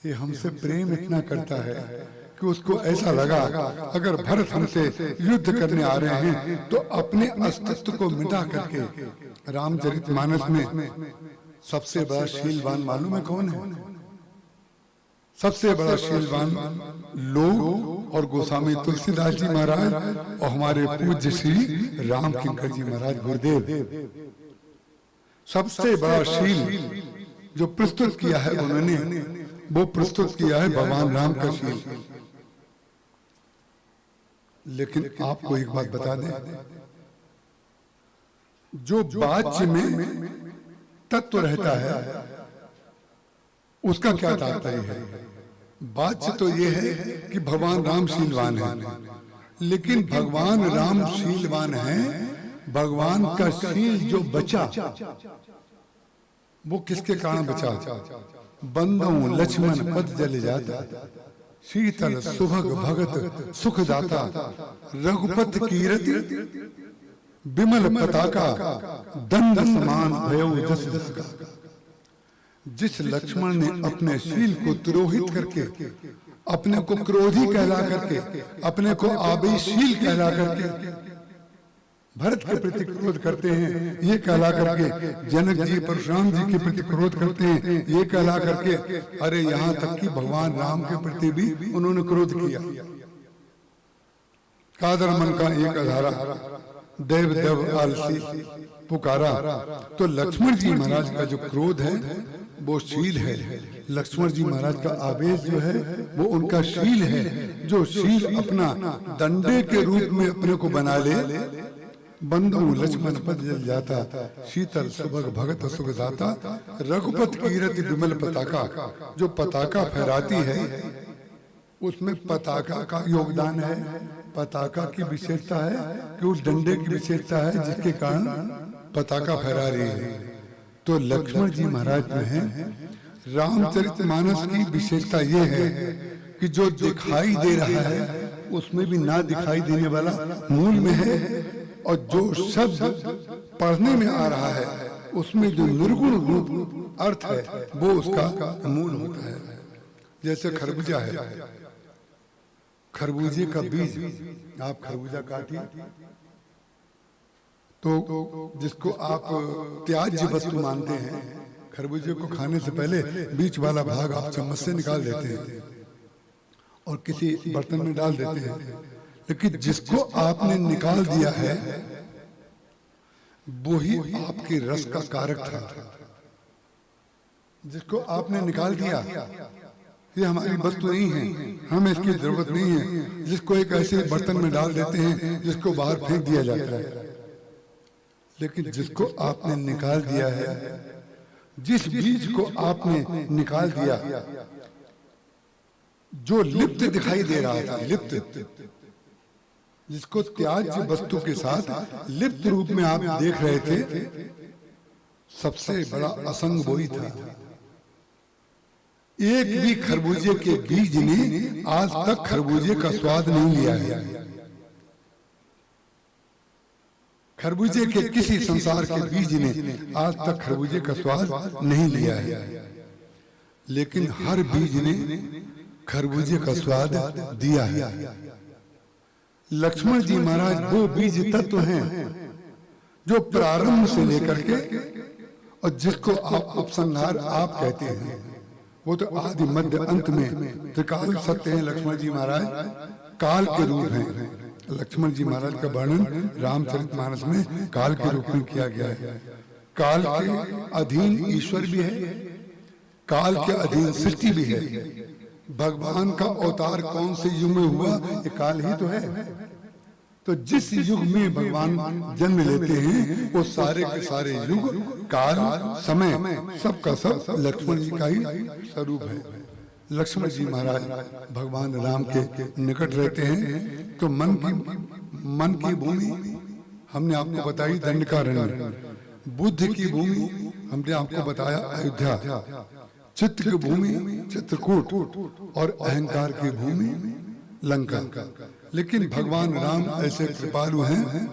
S4: ये हमसे प्रेम इतना करता है कि उसको ऐसा लगा अगर भरत हमसे युद्ध करने आ रहे हैं तो अपने अस्तित्व को मिटा करके। रामचरितमानस में सबसे बड़ा शीलवान मालूम है कौन है? सबसे बड़ा शीलवान लोग और गोस्वामी तुलसीदास जी महाराज और हमारे पूज्य श्री राम किंकर जी महाराज गुरुदेव। सबसे बड़ा शील जो प्रस्तुत किया है उन्होंने, वो प्रस्तुत किया है भगवान राम का शील। लेकिन आपको एक बात बता दें, जो बाच्य में तत्व रहता है उसका क्या तात्पर्य है? बाच्य तो ये है कि भगवान राम शीलवान है, लेकिन भगवान राम शीलवान है, भगवान का शील जो बचा वो किसके कारण बचा? बंदों लक्ष्मण पद जल जाता, शीतल सुभग भगत सुखदाता, रघुपति कीरति विमल पताका, दंड समान भयो जस जस का। जिस लक्ष्मण ने अपने शील को तिरोहित करके, अपने को क्रोधी कहला करके, अपने को आवेशशील कहला करके भरत के प्रति क्रोध करते हैं, ये कहला करके जनक जी परशुराम जी के प्रति क्रोध करते हैं, ये कहला करके, अरे यहाँ तक कि भगवान राम के प्रति भी उन्होंने क्रोध किया। कादर मन का एक अधारा, देव देव आलसी पुकारा। तो लक्ष्मण जी महाराज का जो क्रोध है वो शील है। लक्ष्मण जी महाराज का आवेश जो है वो उनका शील है। जो शील अपना दंडे के रूप में अपने को बना ले, बंधु लक्ष्मण पद जल जाता, शीतल सुभग भगत सुखदाता, रघुपत कीरति विमल पताका। जो पताका फहराती है उसमें पताका का योगदान है। पताका की विशेषता है कि उस डंडे की विशेषता है जिसके कारण पताका फहरा रही है। तो लक्ष्मण जी महाराज जो हैं, रामचरितमानस की विशेषता ये है कि जो दिखाई दे रहा है उसमें भी ना दिखाई देने वाला मूल में है, और जो शब्द पढ़ने में आ रहा है उसमें जो निर्गुण रूप अर्थ है वो उसका मूल होता है। जैसे खरबूजा है, खरबूजे का बीज, आप खरबूजा काटिए तो जिसको आप त्याज्य वस्तु मानते हैं, खरबूजे को खाने से पहले बीच वाला भाग आप चम्मच से निकाल देते हैं और किसी बर्तन में डाल देते हैं, लेकिन जिसको आपने निकाल दिया है वो ही आपके रस का कारक था। जिसको आपने निकाल दिया, ये हमारी वस्तु नहीं है, हमें इसकी जरूरत नहीं है। जिसको एक ऐसे बर्तन में डाल देते हैं जिसको बाहर फेंक दिया जाता है, लेकिन जिसको आपने निकाल दिया है, जिस बीज को आपने निकाल दिया, जो लिप्त दिखाई दे रहा था, लिप्त, जिसको त्याज्य वस्तु के साथ लिप्त रूप में आप देख रहे थे, सबसे बड़ा असंग वही था। एक भी खरबूजे के बीज ने आज तक खरबूजे का स्वाद नहीं लिया है। खरबूजे के किसी संसार के बीज ने आज तक खरबूजे का स्वाद नहीं लिया है, लेकिन हर बीज ने खरबूजे का स्वाद दिया है। लक्ष्मण जी महाराज वो बीज तत्व हैं जो प्रारंभ से लेकर के, और जिसको आप उपसंहार आप कहते हैं, वो तो आदि मध्य अंत में त्रिकाल सत्य हैं। लक्ष्मण जी महाराज काल के रूप हैं। लक्ष्मण जी महाराज का वर्णन रामचरितमानस में काल के रूप में किया गया है। काल के अधीन ईश्वर भी है, काल के अधीन सृष्टि भी है। भगवान का अवतार कौन से युग में हुआ, ये काल ही तो है। तो जिस युग में भगवान जन्म लेते हैं वो सारे के सारे युग, काल, समय, सबका सब लक्ष्मण जी का ही स्वरूप है। लक्ष्मण जी महाराज भगवान राम के निकट रहते हैं। तो मन की भूमि हमने आपको बताई दंडकारण्य, बुद्ध की भूमि हमने आपको बताया अयोध्या, चित्त की भूमि चित्रकूट, और अहंकार की भूमि लंका। लेकिन भगवान राम ऐसे कृपालु हैं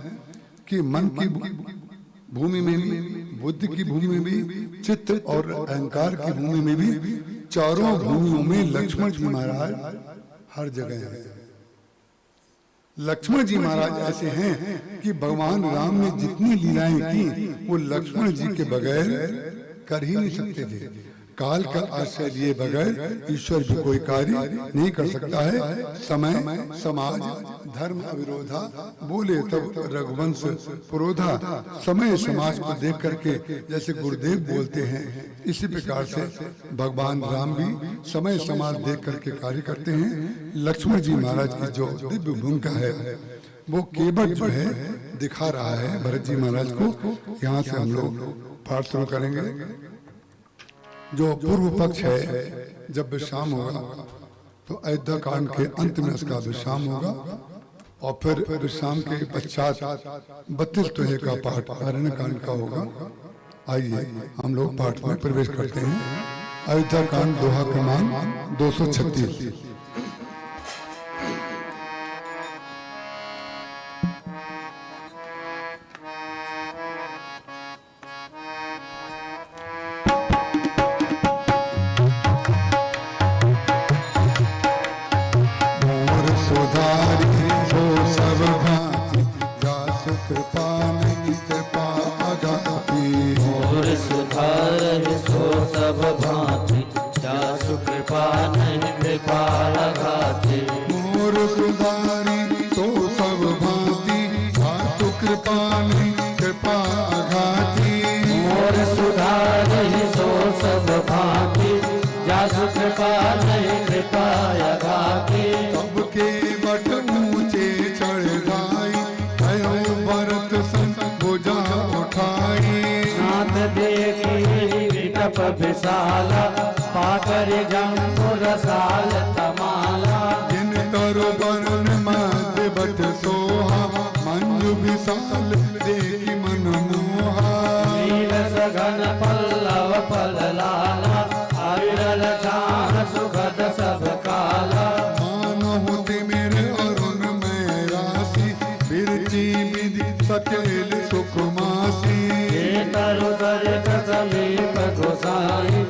S4: कि मन की भूमि में भी, बुद्धि की भूमि में भी, चित्त और अहंकार की भूमि में भी, चारों भूमियों में लक्ष्मण जी महाराज हर जगह हैं। लक्ष्मण जी महाराज ऐसे हैं कि भगवान राम ने जितनी लीलाएं की वो लक्ष्मण जी के बगैर कर ही नहीं सकते थे। काल का आश्रय लिए बगैर ईश्वर भी कोई कार्य नहीं कर सकता है। समय, समाज, धर्म अविरोधा, बोले तब रघुवंश पुरोधा। समय समाज को देख करके जैसे गुरुदेव बोलते हैं, इसी प्रकार से भगवान राम भी समय समाज देख करके कार्य करते हैं। लक्ष्मण जी महाराज की जो दिव्य भूमिका है वो केवल जो है दिखा रहा है भरत जी महाराज को। यहाँ से हम लोग पाठ शुरू करेंगे। जो पूर्व पक्ष है, जब विश्राम होगा तो अयोध्या कांड के अंत में उसका विश्राम होगा, और फिर विश्राम के पश्चात 32 दोहे का पाठ अरण्य कांड का होगा। आइए हम लोग पाठ में प्रवेश करते हैं। अयोध्या कांड दोहा क्रमांक 236। सुधारी तो सब भांति, जासु कृपा नहीं कृपा अघाती।
S2: मोर सुधारहि सो सब भांति, जासु कृपा नहीं कृपा अघाती।
S4: सबके बट ऊंचे चढ़ गाई, कहो भरत संग भुजा उठाई।
S2: नाथ देखी विटप विशाला, पाकर जम्बु रसाल तमाला।
S4: जिन तरु बरन मध्य बट सोहा, मंजु विशाल देखी मन मोहा।
S2: नील सघन पल्लव पल लाला, अविरल छाह सुखद सब काला।
S4: मानहु तिमिर अरुण में राशि, बिरची विधि सकेल सुख मासी।
S2: तरु दरित समीप गोसाई,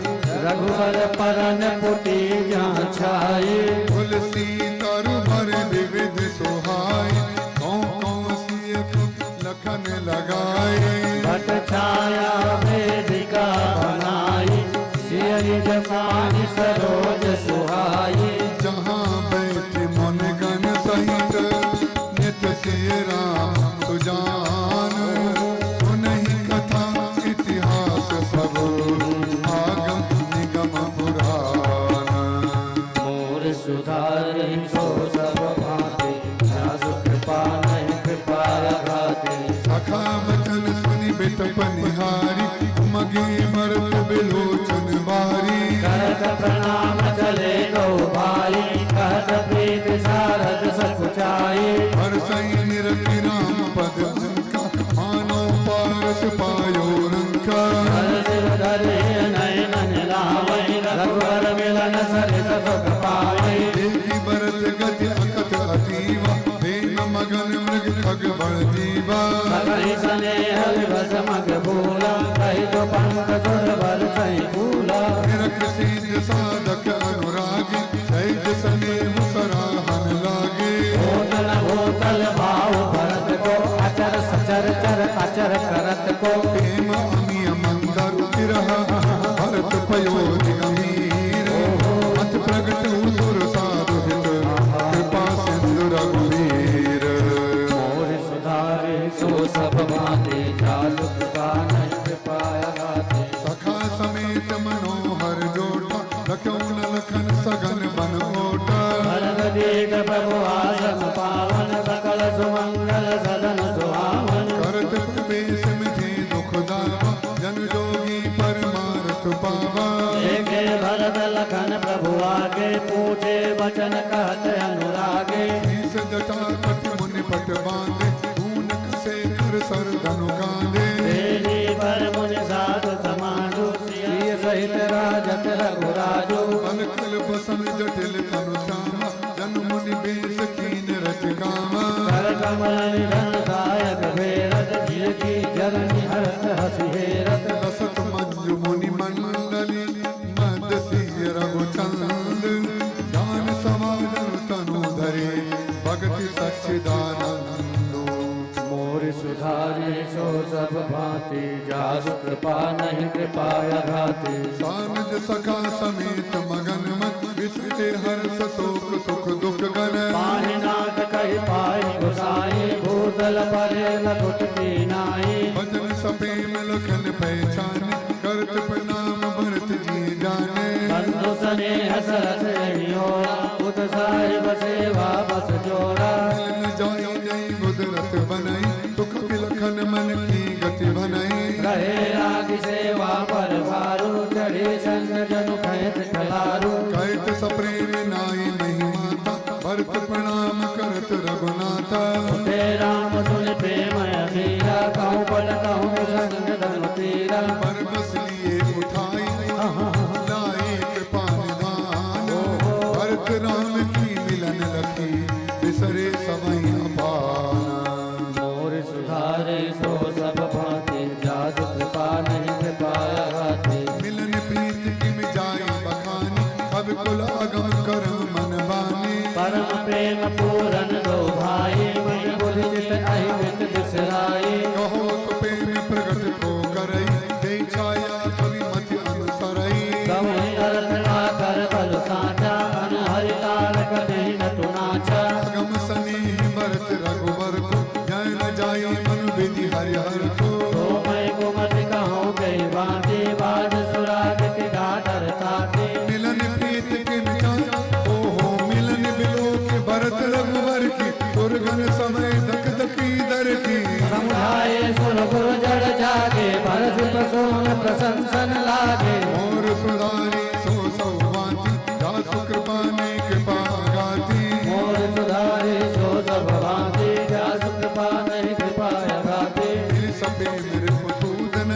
S2: रघुवर परन पुटी जहाँ छाई।
S4: तुलसी तरु भर विविध सुहाई, कौन कौन सी लखन लगाए।
S2: भट छाया वेदिका बनाई, सियरि जसानी सरोज सुहाई।
S4: जहाँ बैठ मन गण सहित, नित सिय राम सुजान। सुनहि कथा इतिहास सब, आगम निगम पुराण।
S2: मोर सुधारि सो सब भांति, जासु कृपा नहीं कृपा अघाती।
S4: सखा बचन सुनि बिटप निहारी, मगे भरत बिलोचन बारी।
S2: करत प्रणाम चले गौ भाई, कहत प्रीत सारद सकुचाई।
S4: हरसई निरख राम पद अंका, मानो पारस पायो रंका।
S2: हर सिर धरे नयन लावै, रघुवर मिलन सरित सुख पावै।
S4: देखी भरत गति अकथ अतीवा, प्रेम मगन मृग खग बड़ जीवा।
S2: सकहि स्नेह विवश मग भूला, कहि जो पंत दुर्बल सहि भूला।
S4: निरख सिद्ध साधक अनुरागी, सहित स्नेह सराहन लागे।
S2: भूतल भूतल भाव भरत को, अचर सचर चर अचर करत को।
S4: प्रेम अमिय मंदर तिरह, भरत पयोधि गंभीर। अत प्रगट सुर साधु हित, कृपा सिंधु रघुवीर।
S2: मोर सुधारे सो सब भांति, जासु कृपा नहीं कृपा अघाती।
S4: सखा समेत मनोहर जोटा, लखन लखन सघन बन ओटा।
S2: भरत देख प्रभु आसन पावन, सकल सुमंगल सदन सुहावन।
S4: करत प्रवेश मिथे दुख दावा, जन जोगी परमार्थ पावा।
S2: देखे भरत लखन प्रभु आगे, पूछे वचन कहत अनुरागे।
S4: शीस जटा कट मुनि पट बांधे, ऊन कसे कर सर धनु कांधे।
S2: तेजी पर मुनि साधु समाजु, सिय सहित राजत रघुराजु।
S4: पल कल बसन जटिल तनु श्यामा, जन मुनि बेस कीन रच कामा।
S2: कर कमल निधन दायक भेरत, जिनकी जननी हरत हसि हेरत।
S4: लसत मंजु मुनि मंडली, मद सिय रघुचंद। ज्ञान समाजन तनु धरे, भगति सच्चिदानंदो।
S2: मोर सुधारे सो सब भांति, जासु कृपा नहीं कृपा अघाती।
S4: सानुज सखा समेत मगन मन, विसरे हर्ष शोक सुख दुख गन।
S2: पाहि नाथ कहि पाहि गोसाई, भूतल परे लघुट की नाई।
S4: भजन सप्रेम लखन पहचाने, करत प्रणाम भरत जी जाने।
S2: बंधु स्नेह सरस अहियोरा, उत साहिब सेवा बस जोरा।
S4: मिलन जाई नहीं गुदरत बनई, सुख बिलखन मन की गति बनई।
S2: रहे राग सेवा पर भारू, चढ़े संग जनु खेत खलारू।
S4: कहत सप्रेम नाई महिमाता, भरत प्रणाम करत रघुनाथा।
S2: ते राम सुन प्रेम अधीरा, कहूँ पट कहूँ संग धनु तीरा।
S4: पर बस लिए उठाई, लाए कृपा निधान। भरत राम की मिलन लखी, बिसरे सबई अपान।
S2: मोर सुधारे सो सब भांति, जासु कृपा नहीं कृपा अघाती।
S4: मिलन प्रीत किम जाई बखानी, अब कुल अगम करम मन बानी।
S2: परम प्रेम पूरन दो भाई, मन बुद्धि चित अहिमित बिसराई।
S4: कहो सुप्रेम प्रगट को करई, दे छाया कवि मति अनुसरई।
S2: कहूँ अर्थ ना कर बल साचा, अनहरि तारक नहीं नटु नाचा।
S4: लखन समय धक धकी दर की।
S1: समुझाए सुर गुर जड़ जागे, भरत प्रसून प्रशंसन लागे।
S4: मोर सुधारी सो सौ भांति, जासु कृपा ने कृपा गाती।
S1: मोर सुधारे सो सब भांति, जासु कृपा नहीं कृपा गाती।
S4: सपे मेरे मसूदन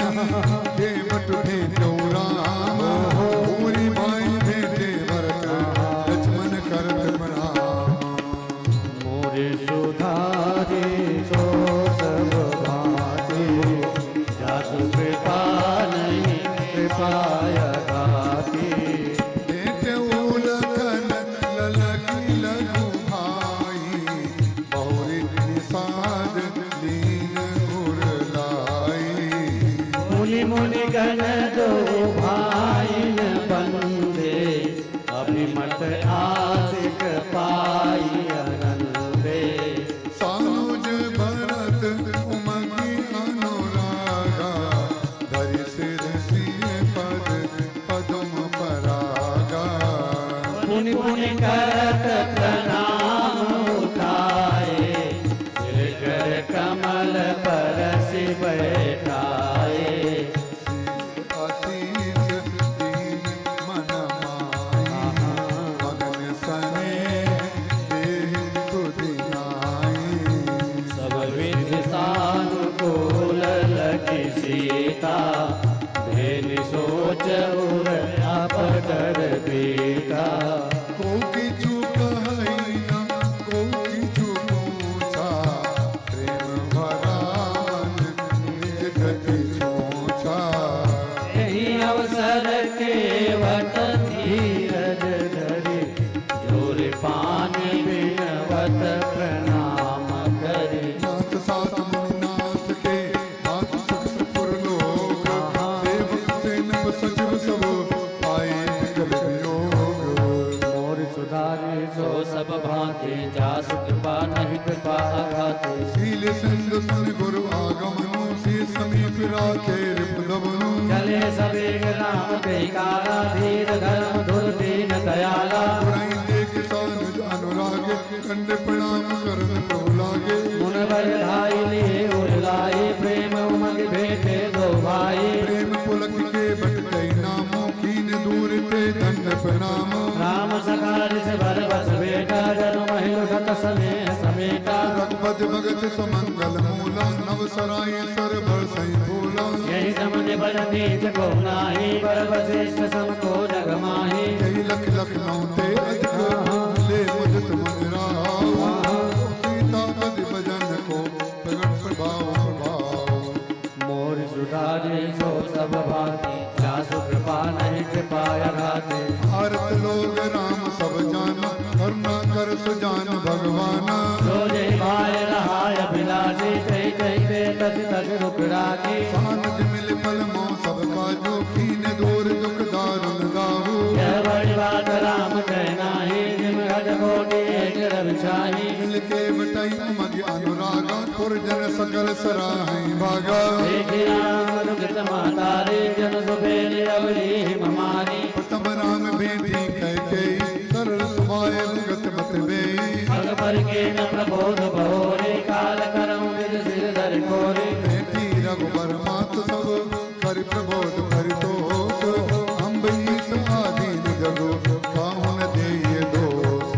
S4: के बट भेटो राम, पूरी भाई भेटे भरत लक्ष्मण करत प्रणाम।
S2: मोर सुधारे सो सब भांति, जासु कृपा नहीं कृपा गाती।
S4: भेटे लखन ललकी लघु भाई, बहुरी निषाद लीन उर लाई।
S1: मुनि मुनि गण दो भाइन बंदे, अभिमत आशिक पाई अनंदे।
S4: सानुज भरत उमंगी अनुरागा, धरि सिर सिय पद पदम परागा।
S1: पुनि पुनि करत प्रणाम उठाए, सिर कर कमल परसि बैठाए।
S4: आशीष दीन मन माही, मगन सनेह देह सुदिनाई।
S1: सब विधि सानुकूल लखि सीता, भेनि सोच उर अपकर बीता।
S4: को किछु कहई न को किछु पूछा, प्रेम भरा मन निज गति छूछा।
S1: यही अवसर केवट धीरज धरि, जोर पान बिनवत प्रणाम करि।
S4: नाथ सात मुनि नाथ के नाथ सुख पुर लोक, सेवक सेनप सचिव सब आए विकल वियोग।
S2: मोर सुधारे
S1: सो सब भांति, जासु कृपा नहीं कृपा अघाती।
S4: शील सिंधु सुन गुरु आगमनु, सी समीप राखे रिपुदमनु।
S1: चले सबेग राम कहिकारा, धीर धर्म धुर दीन दयाला।
S4: बुराई देख सानुज अनुराग, कंड प्रणाम करन प्रभु लागे।
S1: मुन बर धाई लिए उर लाई, प्रेम उमंग भेटे दो भाई।
S4: प्रेम पुलक के बट कई नामो, कीन दूर ते दंड प्रणाम।
S1: राम सखा रिस भर बस बेटा, जन महिल सत स्नेह समेटा।
S4: रघुपत भगत सुमंगल मूला, नव सराय सर भर सही फूला।
S1: यही समझ बल नीच को नाही, बर वशिष्ठ सम को जग माही।
S4: यही लख लख नौ ते अधिक, ले मुझ तुम राव। सीता पति भजन को प्रगट प्रभाव प्रभाव।
S1: मोर सुधारे सो सब भांति, जासु कृपा नहीं कृपा अघाती।
S4: भारत लोग राम सब जाना, करुणा कर सुजान भगवाना।
S1: जो जय भाई रहाय अभिलाषी, कही कही ते तज तज रुक राखी।
S4: सानुज मिल पल मो सब काजो, कीन दूर दुख दारुण दाहू।
S1: यह बड़ी बात राम कह नाही, जिम गज कोटि एक रवि छाही।
S4: मिल के बटाई उमग अनुरागा, पुरजन सकल सराहई भागा।
S1: देखि राम रुगत मातारे, जन सुबेर अवली हिम मारी।
S4: प्रथम राम बेटी कैकेयी, सरल सुभाय भगत मत बेई।
S1: पग पर के न प्रबोध बहोरे, काल करम विद सिर धर कोरे।
S4: बेटी रघुबर मात सब, कर प्रबोध परितोष। अम्बरीश आदि जगो, काहु न देय दोष।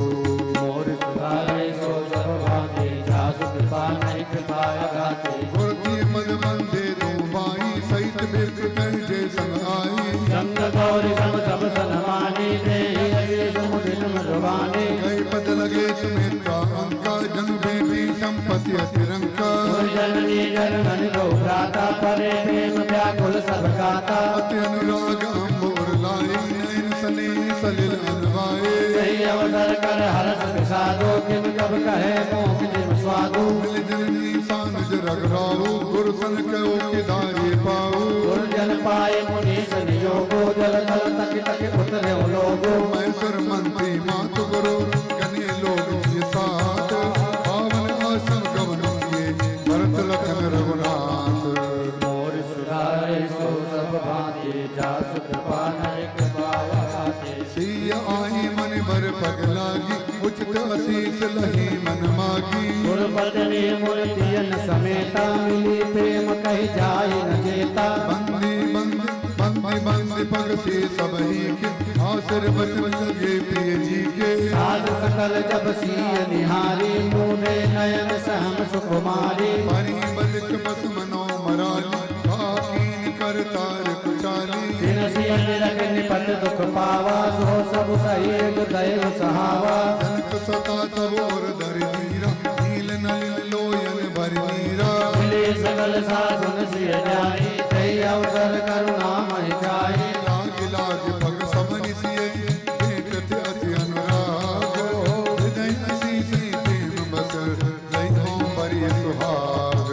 S1: मोर सुधारे सो सब भांति, जासु कृपा नहीं कृपा अघाती।
S4: गुरु पद बंदे दो बाई, सहित बिरख कर जय संग आई।
S1: संग गौरी सम सब सनमानी, देहि अशेष मुदित मधुबानी।
S4: गई पद लगे सुमित्रा अंका, जन बेटी संपत्ति अतिरंका।
S1: जननी जनन गौ भ्राता, परे प्रेम व्याकुल सब गाता।
S4: अति अनुराग अम्बोर लाए, नयन सनेह सलिल अनवाए।
S1: यही अवसर कर हरस विषादो, किम कब कहे मोख जिम स्वादु।
S4: मिल जननी सानुज रघुराऊ, गुरु सन कहो किधारे पाऊ।
S1: गुरुजन पाए मुनि सन योगो, जल थल तक तक उतरे लोगो।
S4: मैसुर मंत्री मातु गुरु, गने लोग किए साथ। पावन आश्रम गमन किए, भरत लखन रघुनाथ।
S1: मोर सुधारे सो सब भांति, जासु कृपा नहीं कृपा अघाती।
S4: सिय आई मन भर पग लागी, उचित असीस लही मन मागी।
S1: गुरुपत्नी मूर्तियन समेता, मिली प्रेम कही जाय न जेता।
S4: बंदी बंदी बंदी बंदी पग से सबही के, आसर बचन लगे प्रिय जी के।
S1: साध सकल जब सीय निहारी, मुने नयन सहम सुकुमारी।
S4: परी बलिक बस मनो मराली, कीन कर तार कुचाली।
S1: दिन सिय निरख निपट दुख पावा, सो सब सही दैव सहावा।
S4: जनक सता तब और धर धीरा, नील नलिन लोयन भर नीरा।
S1: मिले सकल सासुन सिय जाई, तई अवसर करुणा महि जाई।
S4: लाग लाग पग सबनि सिय, भेटत अति अनुराग। हृदय असीस प्रेम बस, लई हो बरि सुहाग।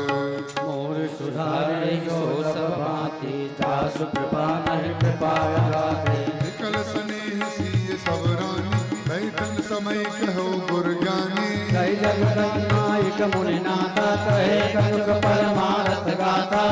S2: मोर सुधारे सो सब भांति, जासु कृपा नहीं कृपा गाते।
S4: विकल स्नेह सिय सब रानी, बैठन समय कहो गुर ज्ञानी।
S1: जय जगदम्बाइक मुनि नाथा, कहे कनुक परमारथ गाथा।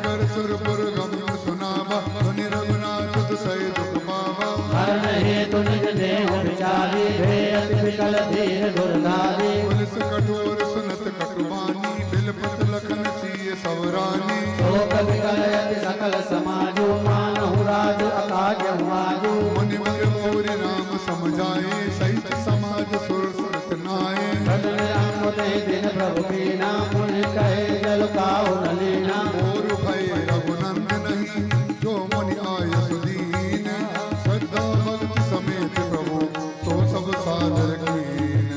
S4: कर सुरपुर गम सुनावा, सुनि रघुनाथ तुसै दुख पावा।
S1: हरण हेतु निज देह विचारी, भे अति विकल धीर गुरधारी।
S4: पुलिस कठोर सुनत कटुबानी, बिलपत लखन सिय सब रानी।
S1: शोक विकल अति सकल समाजु, मानहु राज अकाजहु आजु।
S4: मुनिवर मोर राम समझाए, सहित समाज सुर सुरत नाये।
S1: भजन राम ते दिन प्रभु कीना, मुनि कहे जल काहु न लीना।
S4: मोर भय रघुनंद नहीं, जो मुनि आय सुदीन। श्रद्धा भक्ति समेत प्रभु, तो सब सादर कीन।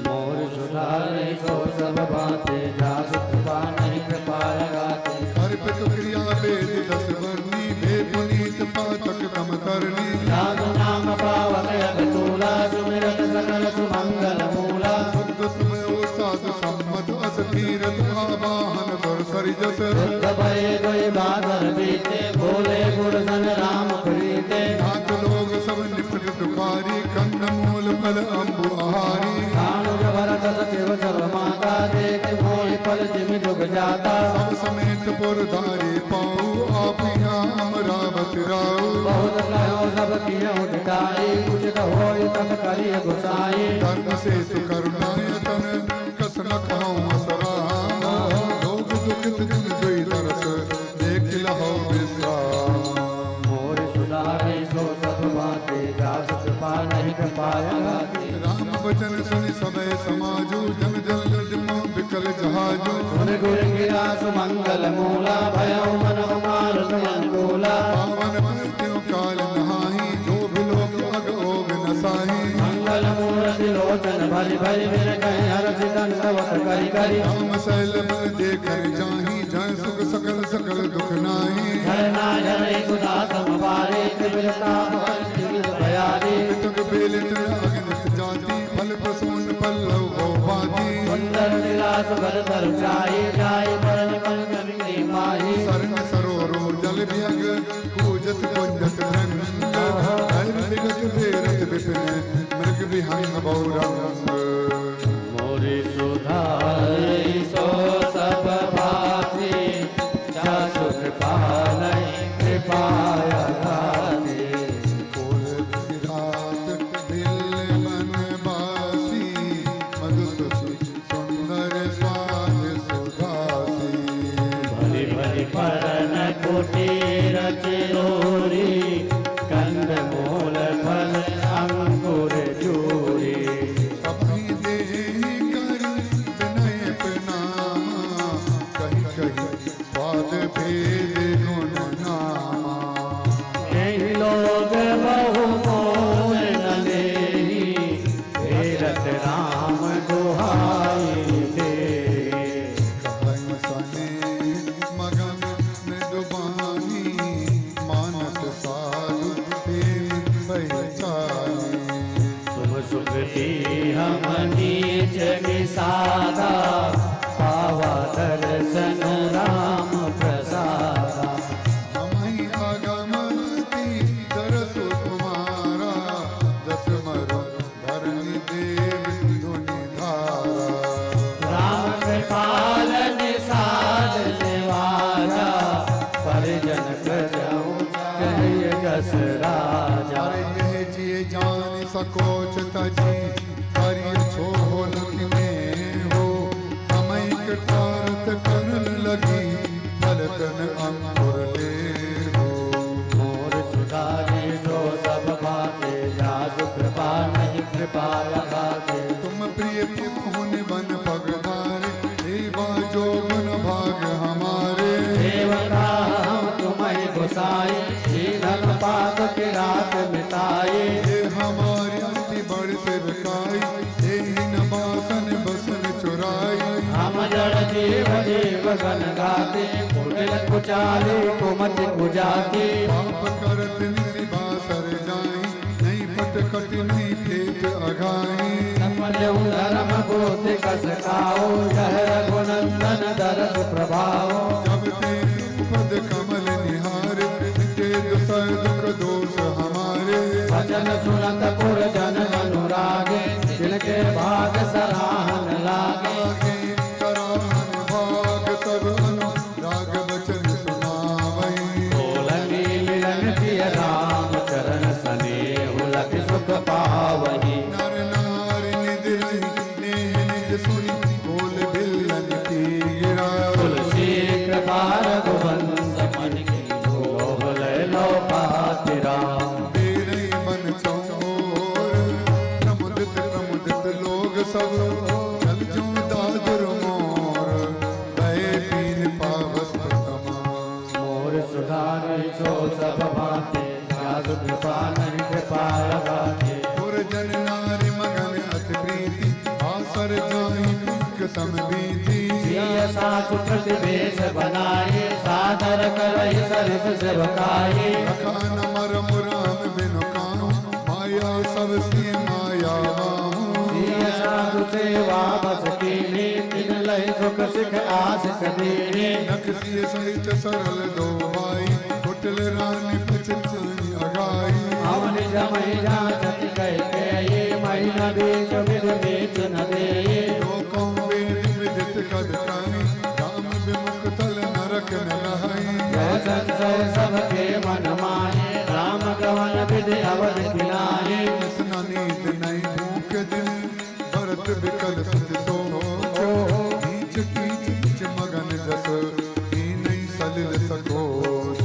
S2: मोर सुधारे सो सब भांति, जासु कृपा नहीं कृपा गाते।
S4: अर्पित क्रिया वेद दस वर्णी, भे पुनीत पातक तम तरणी।
S1: साधु नाम पावक अतूला, सुमिरत सकल सुमंगल मूला।
S4: शुद्ध सुमयो साधु सम्मत अस, तीरथ आवाहन कर सरिजस।
S1: शुद्ध भये दुई बादर बीते, बोले गुरुजन राम प्रीते।
S4: नाथ लोग सब निपट दुखारी, कंद मूल फल अम्बु आहारी।
S1: भानुज भरत सचिव सब माता, देख मोहि पल जिमि जुग जाता।
S4: सब समेत पुर धारे पाऊ, आप यहाँ अमरावत राऊ।
S1: बहुत कहो सब कियहु ढिठाई, उचित होय तब करिय गुसाई।
S4: धर्म से सुकरुणायतन, कस न कहूँ असराम। लोग दुखित जन दुई दरस, देख लहो विश्राम।
S2: मोर सुधारे सो सब भांति, जासु कृपा नहीं कृपा गाते।
S4: राम बचन सुनि सबे समाजु, जन जल निज विकल जहाजु।
S1: सुन गुर गिरा सुमंगल मूला, भयउ मन मारुत अनुकूला।
S4: पावन मृत्यु काल नहाही, जो भी लोक अग ओग नसाही।
S1: मंगल मूर्ति लोचन भरि भरि, बिन कहे हरषि दंडवत करि करि।
S4: राम शैल बल देखन जाही, जय सुख सकल सकल दुख नाही।
S1: झरना झरे सुधा समवारे, त्रिविध ताप हरि भयारी।
S4: तुग बेलित अग्नित जाति, फल प्रसून पल्लव भौवादी।
S1: सुंदर विलास भर तर जाई, जाई बरन बन कवि माही।
S4: शरण सरोरो जल विहग, पूजत कुंजत रंग। हर विगत बेरत विपिन, मृग विहंग बहुरंग।
S2: मोर सुधारे सो सब भांति, जासु कृपा नहीं कृपा गाते।
S4: रात दिल मन बासी, मधुसुति सुंदर स्वाद सुधासी।
S2: भरि भरि परन कुटीर चिरोरी, कंद मूल फल अंकुर चूरी।
S4: सभी देहि कर विनय प्रणामा, कही कही स्वाद भेद गुण नामा।
S2: एहि लोग बहु मोल न लेहि, हेरत राम दुहाई देहि।
S4: कहै सनेह मगन मृदुबानी, मानत साधु प्रेम पहचानी।
S2: तुम सुखती हम नीच निसादा, पावा दर्शन राम प्रसादा।
S4: हमहि अगमति दरसु तुम्हारा, जस मरु धरणी देव धुनि धारा।
S2: राम कृपाल निसाद निवाजा, परिजन प्रजहु कहिय जस राजा।
S4: अरे यह जिय जान सकोच तजी, हरि
S2: गन गाते, कुटिल कुचाले कुमति कुजाते।
S4: पाप करत निशिबासर जाई, नहीं पट कट नहीं फेत अघाई।
S2: सफल धर्म गोत कस खाओ, यह रघुनंदन दरस प्रभाओ।
S4: जब ते पद कमल निहार, मिटे दुसर दुख दोष हमारे।
S2: भजन सुनत पुर जन अनुरागे, तिनके भाग सराहन लागे।
S4: सराहन भाग सब अनुराग बचन सुनावई।
S2: बोलनी मिलन प्रिय राम चरण सनेहु लख सुख पावही।
S4: नर नारी निज रही नेह निज सुनि, बोल भिल्लन की गिरा।
S2: तुलसी कृपा रघुवंश मन की लोभ ले लो पाति राम।
S4: तेरे मन चौर प्रमुदित प्रमुदित लोग सब, चल जो दादुर मोर भय पीन पावस तमाम।
S2: मोर सुधारि सो सब भांति, जासु कृपा नहीं कृपा लगाते।
S4: पुरजन नारी मगन अति प्रीति, आसर जाहि पुक सम बीती।
S2: सिय सासु प्रतिवेश बनाए, सादर करहि सरिस सेवकाए।
S4: लखन मरम राम बिनु काहू, माया सब सी माया बाहू।
S2: सिय साधु सेवा बस कीन्ही, तिन लहि सुख सिख आस दीन्ही।
S4: नख सिय सहित सरल दो भाई, कुटल रानी पछताई अगाई।
S2: अवनि जमहि जाचत कैकेयी, मही न बीच विध नीच न देई।
S4: लोकों वेद विदित कद काई, राम विमुख तल नरक न लहई।
S2: जय संशय सबके मन माहे, राम गवन विधि अवध खिलाए।
S4: न नींद नहीं भूख दिन, भरत बिकल सुच सोच। नीच कीच निच मगन जस, नहीं सलिल सकोच।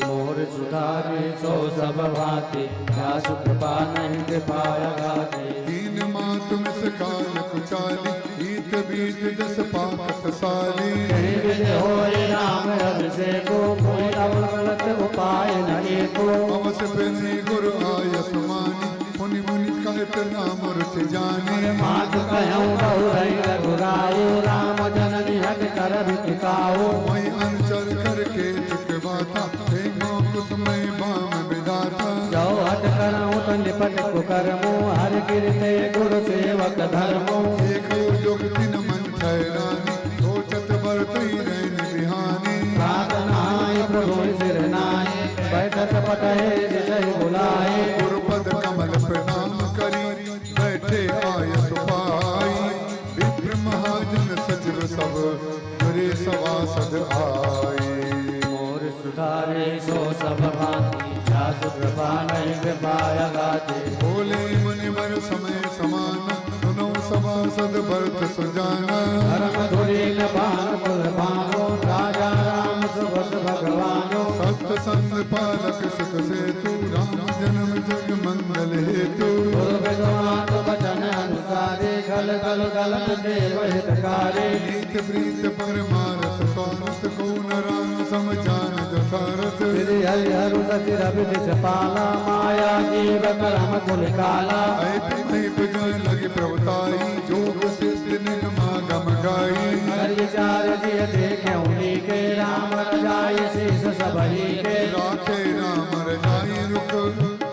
S2: मोर सुधारे सो सब भांति, जासु कृपा नहीं कृपा लगाते।
S4: दीन मात मिस काल कुचाली, ईत बीत जस पाकत साली।
S2: कहीं विधि होए राम अभिषेको, कोई अवगलत उपाय न एको।
S4: अवस पे गुरु आय सुमानी, मुनि मुनि कहत नाम रुचि जानी।
S2: मात कहूँ बहु रही रघुरायो, राम जननी हट कर टिकाओ।
S4: वही अनुचर करके बाता, देखो कुसमय बाम विदाता।
S2: जो हट करऊँ तो निपट कुकर्मो, हर गिरते गुरु सेवक धर्मो।
S4: एक जोग तिन मन ठहरानी, सोचत बरतई रैन बिहानी।
S2: प्रात नहाय प्रभु सिर नाय, बैठत पटहे जय बुलाए।
S4: गुरुपद कमल प्रणाम करी, बैठे आय सुपाई। विप्र महाजन सचिव सब, गुरे सभासद आए।
S2: मोर सुधारे सो सब भांति, जासु कृपा नहीं कृपा लगाते।
S4: बोले मुनि वर समय समान, सुनो सभासद भरत सुजाना।
S2: धर्म धुरीन भान कुल भानो, राजा राम सुबस भगवानो।
S4: सत्संग पालक सुख सेतु, राम जन्म जग मंगल हेतु।
S2: गुरु विश्वनाथ बचन अनुसारे, खल खल गलत देव हितकारे।
S4: नीत प्रीत परमारथ स्वार्थ, को न राम समझान जथारथ।
S2: श्री हरिहर सति रवि दिश पाला, माया जीव करम कुल काला।
S4: लगे प्रभुताई, जोग सिद्ध निगमागम गाई।
S2: हरि विचार जिय देखे उन्हीं के, राम रजाई शीस सबही के।
S4: राखे राम रजाई रुख,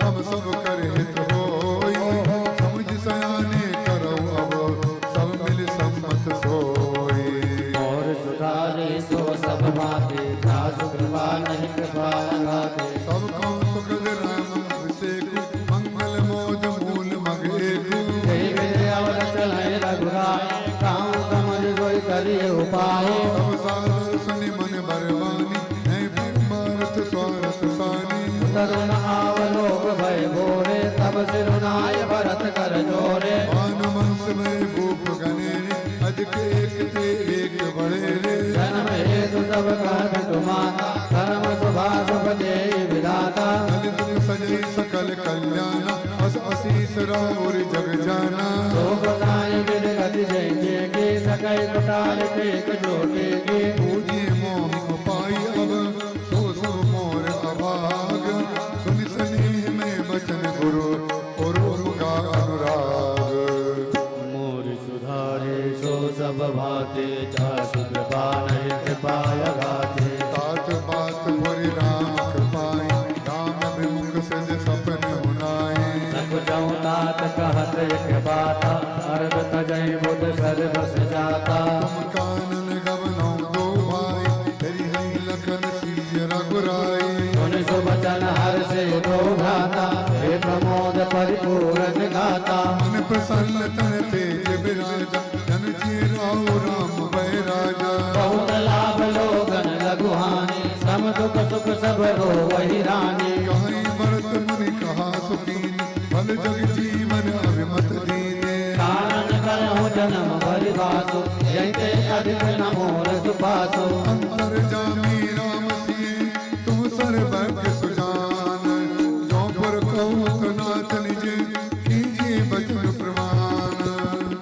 S4: हम सब कर हित होई। समझ सयाने करो अब, सब मिल सम्मत सोई।
S2: मोर सुधारे सो सब बाते, जासु कृपा नहीं कृपा लगाते।
S4: सबको सुखद राम अभिषेक, मंगल मोद मूल मग एक।
S2: जय विजय अवर चले रघुराय, काहू समझ सोई करिए उपाय।
S4: सब सादर सुनि मन बरवानी, नहीं परमार्थ स्वार्थ सानी।
S2: तरुण आवलोक भय भोरे, तब सिरुनाय भरत कर जोरे।
S4: मानवंश में भूप गनेरे, अधिक एक ते एक बड़े रे।
S2: जन्म हेतु सब कहत तुम्हारा, धर्म सुभा सुभ देई विधाता।
S4: दलित सजई सकल कल्याण, अस असीस राउर जग जाना।
S2: सो गोसाई विध गति जय जय के, सकई कुटार टेक जोटे के।
S4: पूजी मोह पाई अब, सो सो मोर अभाग। सुनि स्नेह में बचन गुरु, और का अनुराग।
S2: मोर सुधारे सो सब भांति, जासु कृपा नहीं कृपा अघाती।
S4: तात बात पुरि राम कृपाई, राम विमुख सज सपन हुनाई।
S2: संकुचौ तात कहत एक बाता, अर्ध तजै बुध सर्वस जाता।
S4: तुम कानन गवनौ दो भाई, तेरी हई लखन सीय रघुराई।
S2: सुन सुबचन हर से दो भ्राता, हे प्रमोद परिपूर्ण गाता।
S4: मन प्रसन्न तन तेज विराजा, जन चिराउ राम बैराजा।
S2: बहुत लाभ लोगन लघुहानि, सम दुख सुख सब रो वही रानी।
S4: कहीं भरत मुनि कहा सुकीन, भल जग जीवन अभिमत दीने।
S2: कारण करहु जन्म भरि वासु, यही अधिक न मोर सुपासु।
S4: अंतर जामी राम सिए, तुम सर्वज्ञ सुजान। जो पुर कहु तो नाथ निजे, कीजिए बचन प्रमाण।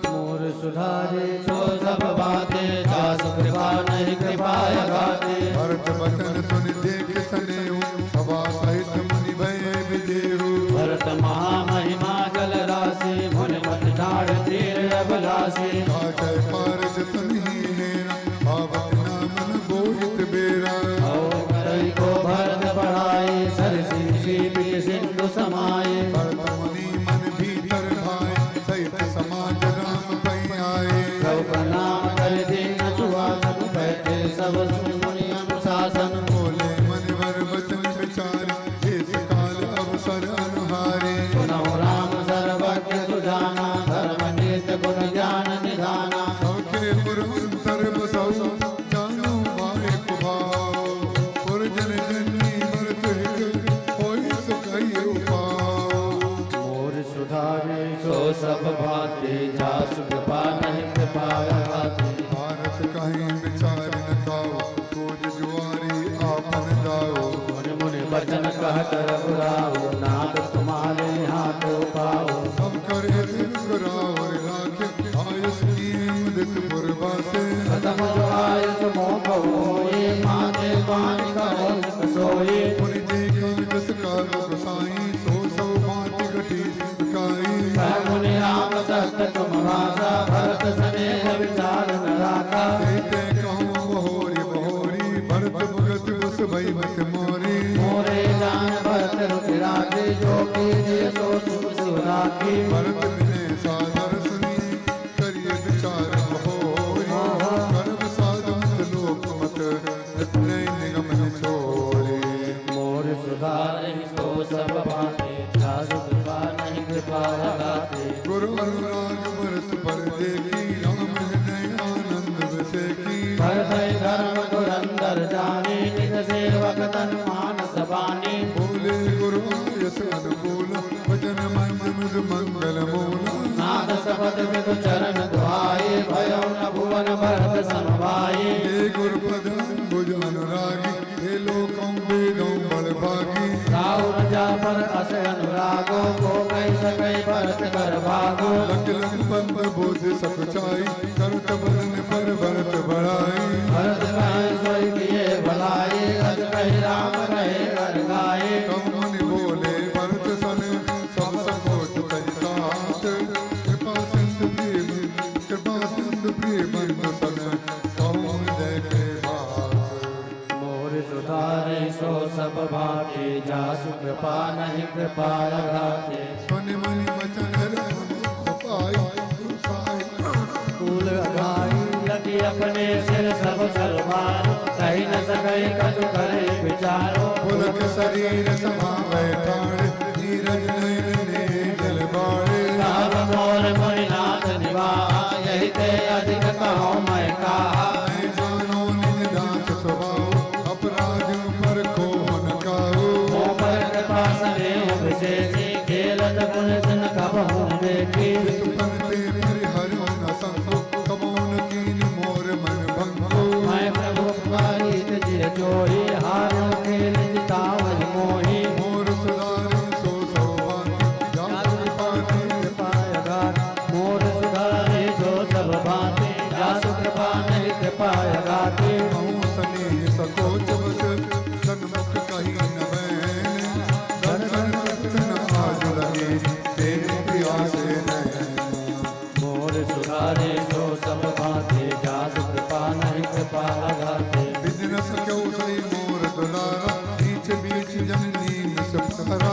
S2: मोर सुधारे सो सब बाते, जासु कृपा नहीं कृपा अघाते।
S4: भरत बचन सुन देख सनेहु, सभा सहित मुनि भय विदेहु।
S2: भरत महामहिमा जल राशि, मुनि मत ठाड़ तीर अभिलाषी।
S4: काटै पार जतन ही नेरा, पावत नाम न बोहित बेरा।
S2: औ करई को भरत बढ़ाए, सरसी सीपी सिंधु समाये।
S4: भरत मुनि मन भीतर भाए, सहित समाज राम पै आए।
S2: सब प्रणाम कर दीन सुहासन, बैठे सब मुनि अनुशासन।
S4: बोले मन वर बचन विचार, जिस काल अवसर अनुहारे।
S2: सुनौ राम सर्वज्ञ सुजाना, धर्म नीत गुण ज्ञान निधाना।
S4: सबके पुर अंतर बसौ, जानो भाई कुभाव। पुर जन जननी भरत हित, होई सो कहि उपाव।
S2: मोर सुधारे सो सब भांति, जासु कृपा नहीं कृपा अघाती।
S4: भारत कहीं विचार न काओ, खोज जुआरी आपन दाओ।
S2: मुनि मुनि बचन कहत रघुराऊ, नाथ तुम्हारे हाथ पाओ।
S4: सब करे रावर राखे, आयस की मुदित पुरवासे।
S2: खतम जो आयस मोह होए, माथे पानी कहो सुख सोए।
S4: मुनि देखा जस काल गोसाई, सो सब भांति घटी काई।
S2: कह मुनि राम सत्य तुम भाषा, भरत स्नेह विचार न राखा।
S4: ते कहूँ बहोरी बहोरी, भरत भगत बस भई मत मोरी।
S2: मोरे जान भरत रुचि राखी, जो कीजिए सो सुख सुराखी।
S4: भरत विनय सादर सुनी, करिय विचार बहोरी। कर्म साधु मत लोक मत, अपने निगम निचोरी।
S2: मोर सुधारे सो सब भांति, जासु कृपा नहीं कृपा अघाती।
S4: गुरु अनुराग भरत पर देखी, राम हृदय आनंद बसेकी।
S2: भरत धर्म धुरंधर जानी, निज सेवक तन मानस बानी।
S4: बोले गुरु आयस अनुकूल, वचन मन मृद मंगल मूल।
S2: नाद शपथ विदु चरण दुहाई, भयो न भुवन भरत समभाई।
S4: हे गुरु पद अंबुज अनुरागी, हे लोकं वेदों बल भागी।
S2: राउर जा पर अस अनुरागो, को कहि सकई भरत कर भागो।
S4: लख लख बंद बोध सकुचाई, करत बरन पर भरत बढ़ाई।
S2: भरत कहे सोई किए भलाई, अज कहि राम रहे हर गाए।
S4: कब मुनि बोले भरत सन, सब संकोच तज तात। कृपा सिंधु प्रिय, कृपा सिंधु प्रिय बंधु सन, कहूँ देखे बात।
S2: मोर सुधारे सो सब भांति, जासु कृपा नहीं कृपा अघाती।
S4: सुन मुनि बचन राम पाई,
S2: कूल अघाई लगी अपने सिर सब सरवार, सही न सकई कछु करे विचारो।
S4: पुलक शरीर सभा बैठाड़, धीरज नयन ने जल बाड़े।
S2: साहब मोर मुनिनाथ निवाहा, यही ते अधिक कहो मैं कहा।
S4: मैं जानो निज दात स्वभाव, अपराध पर को न काओ।
S2: मोह पर कृपा स्नेह विशेषी, खेलत गुण सिन कबहु देखी।
S4: सुपन ते परिहरो न संगो, कबो न कीन मोर मन भंगो।
S2: मैं प्रभु रीत जिय जोही, हारो खेल जितावल मोही।
S4: मोर सुधारे सो सो भांति, जासु कृपा नहीं
S2: कृपा अगाध। मोर सुधारे सो सब भांति, जासु कृपा नहीं कृपा अगाधि।
S4: कहूँ सनेह सकोच बस, सन्मुख कही न बैन। दर्शन दर्शन आज लगे, तेरे प्यासे नैन।
S2: सुधारे सो सब भांति, जासु कृपा नहीं कृपा अघाती।
S4: बिन न सक्यो सही मोर दुलारा, बीच बीच जननी मिसहारा।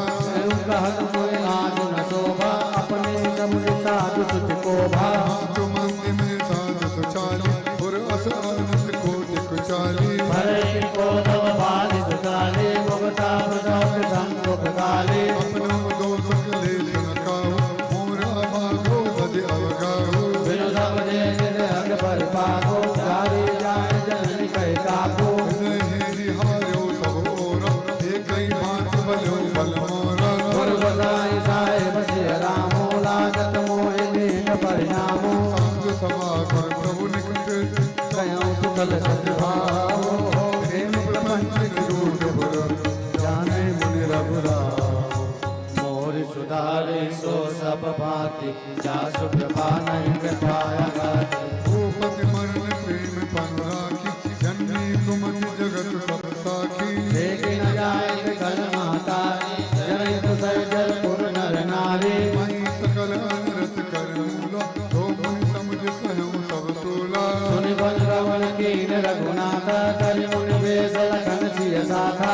S1: कहत मोहि आज न शोभा, अपने समुझ साधु सुच को भा।
S4: जो मंद में साधु सुचाली, और अस अनंत कोटि कुचाली।
S1: भरत को तब बाधि सुचाले, मुगता प्रसव संतुख काले।
S4: अपनो दोष कलेश न काहू, मोर अभागो दधि अवगाहू।
S1: बिनु समझे निज हक परिपाको, जारी जाय जननी कहि काको।
S4: विनय हार्यो सब ओरा, एकहि भांति बल्यो बल मोरा।
S1: गुरु गोसाई साहेब सिय रामो, लागत मोहि मीन परिणामो।
S4: साधु सभा कर प्रभु निकट,
S1: कहूँ सुतल सद्भाव।
S4: प्रेम प्रपंच निरूढ़ पुर,
S1: जाने मुनि रघुराम।
S2: मोर सुधारे सो सब भांति, जासु कृपा नहीं कृपा अघाती।
S4: भूपति मरण प्रेम पन राखी, जननी कुमति जगत सब साखी।
S1: देख न जाय कल महतारी, जनहित सर पुर नर नारी।
S4: मही सकल अनरत कर मूला, तो मुनि समुझ सहु सब सूला।
S1: सुनि बल रवण कीन रघुनाथ, करि मुनि वेश लखन सिय साथा।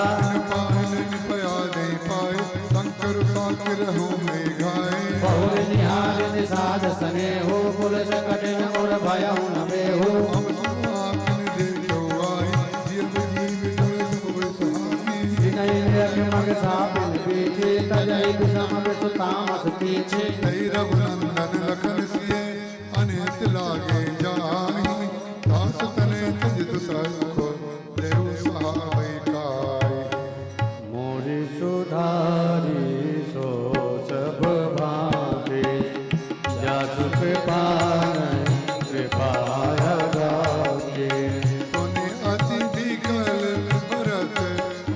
S4: पान पया दे पाए, शंकर साकिर हूँ मेघाए।
S1: बहुर निहार निषाद सनेहु, पुलस कठिन और भयहु न बेहु।
S4: हम सुन आखिन देखो आई, जीव जीव जल सब सहाई।
S1: विनय निरख मग सापिन पीछे, तजहि विषम विष तामस पीछे।
S4: जय रघुनंदन लखन सिए, अनहित लागे जाहि। दास तने तज दुसखो, देव सहाबै काय।
S2: मोर सुधारी सो सब भांति, जासु कृपा नहीं कृपा अघाती।
S4: सुनि अति विकल भरत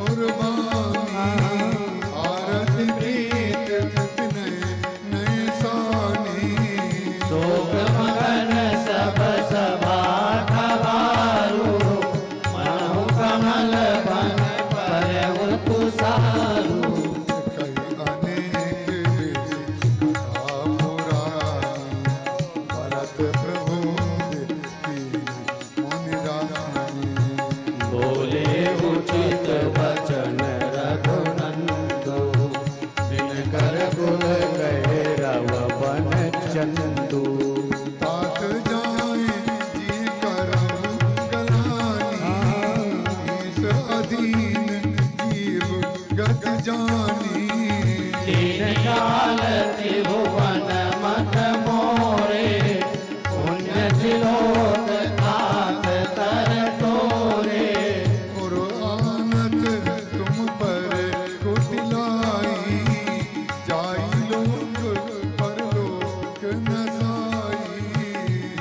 S4: और बानी, आरति प्रीत विनय नय सानी।
S1: शोक मगन सब सभा खबारू, मनहु कमल बन परहु तुसारू।
S4: कही अनेक विधि कथा पुरानी, भरत प्रबोध कीन्ही मुनि रानी।
S2: बोले उचित बचन रघुनंदु, दिनकर कुल कहे रव बन चंदू।
S4: तात जाय जी करहु गलानी, ईश अधीन जीव गत जानी।
S1: तीन काल त्रिभुवन मत मोरे, पुण्य सिलोक तात तर तोरे।
S4: और आनत तुम पर कुटिलाई, जाई लोक परलोक न साई।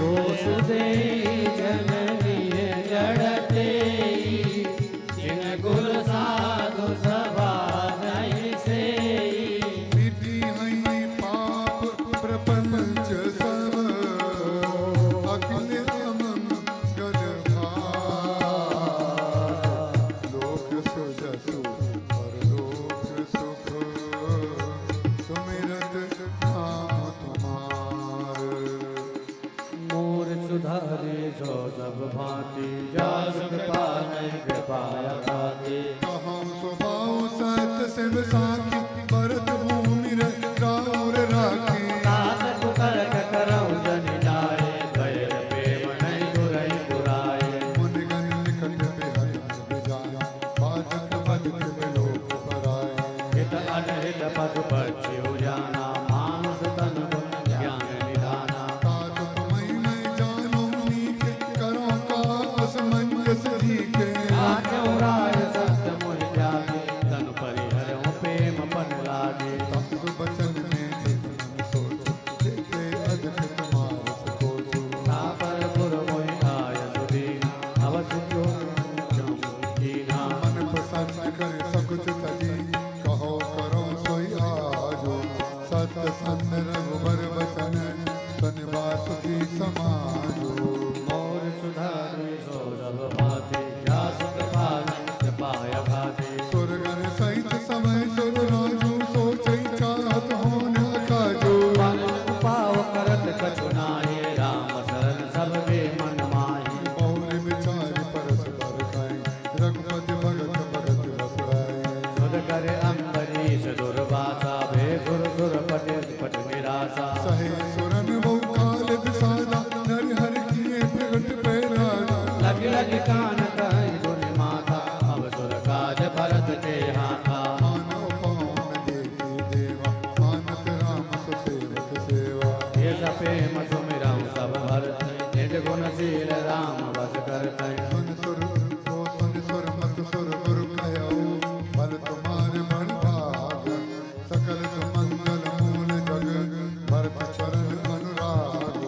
S1: दोष दे जननी जड़ते, जिन गुर साधु सभा नहीं सेई।
S4: मिटी हई पाप प्रपंच सब, अखिल अमंगल भार। लोक सुजसु परलोक सुख, सुमिरत नाम तुम्हार।
S2: मोर सुधारे सो सब भांति, जासु कृपा नहीं कृपा अघाती।
S4: कहाँ स्वभाव सत शिव साखी, भरत भूमि राउर राखी।
S1: तात कुतर्क करहु जनि जाए,
S2: भैर प्रेम नहीं दुरई दुराए।
S4: मुनिगण निकट बिहत जाय, बाधक बधक बिलोक पराय।
S2: हित अनहित पशु पक्षी हो जाना, मानुष तन गुण ज्ञान निधाना।
S4: तात तुमहि मैं जानो नीके, करो का असमंजस जीके।
S1: आज्ञा राय सत्य मोहि त्यागे,
S2: तनु परिहरहु प्रेम पन लागे।
S4: तप बचन में चित मन सोचो, जेते अधिक तुम्हार सकोचो।
S2: तापर पुर मोहि आय सुदीना, अवश्य जो कीना।
S4: मन प्रसन्न कर सकुच तजी, कहो करो सोई आजो। सत संत रघुबर बचन, सुन बासुकी समाजो।
S2: मोर सुधारे सो सब भांति, जासु कृपा नहीं कृपा अघाती।
S4: सुरगण सहित समय सुर राजू, सोचई चाहत होन अकाजो।
S1: मन पाव करत कछु नाहि,
S2: राम सील राम बस करतै।
S4: सुन सुर तो सुन सुर मत सुर गुरु कहऊ, बल तुम्हार बड़ भाग। सकल सुमंगल मूल जग, भरत चरण अनुराग।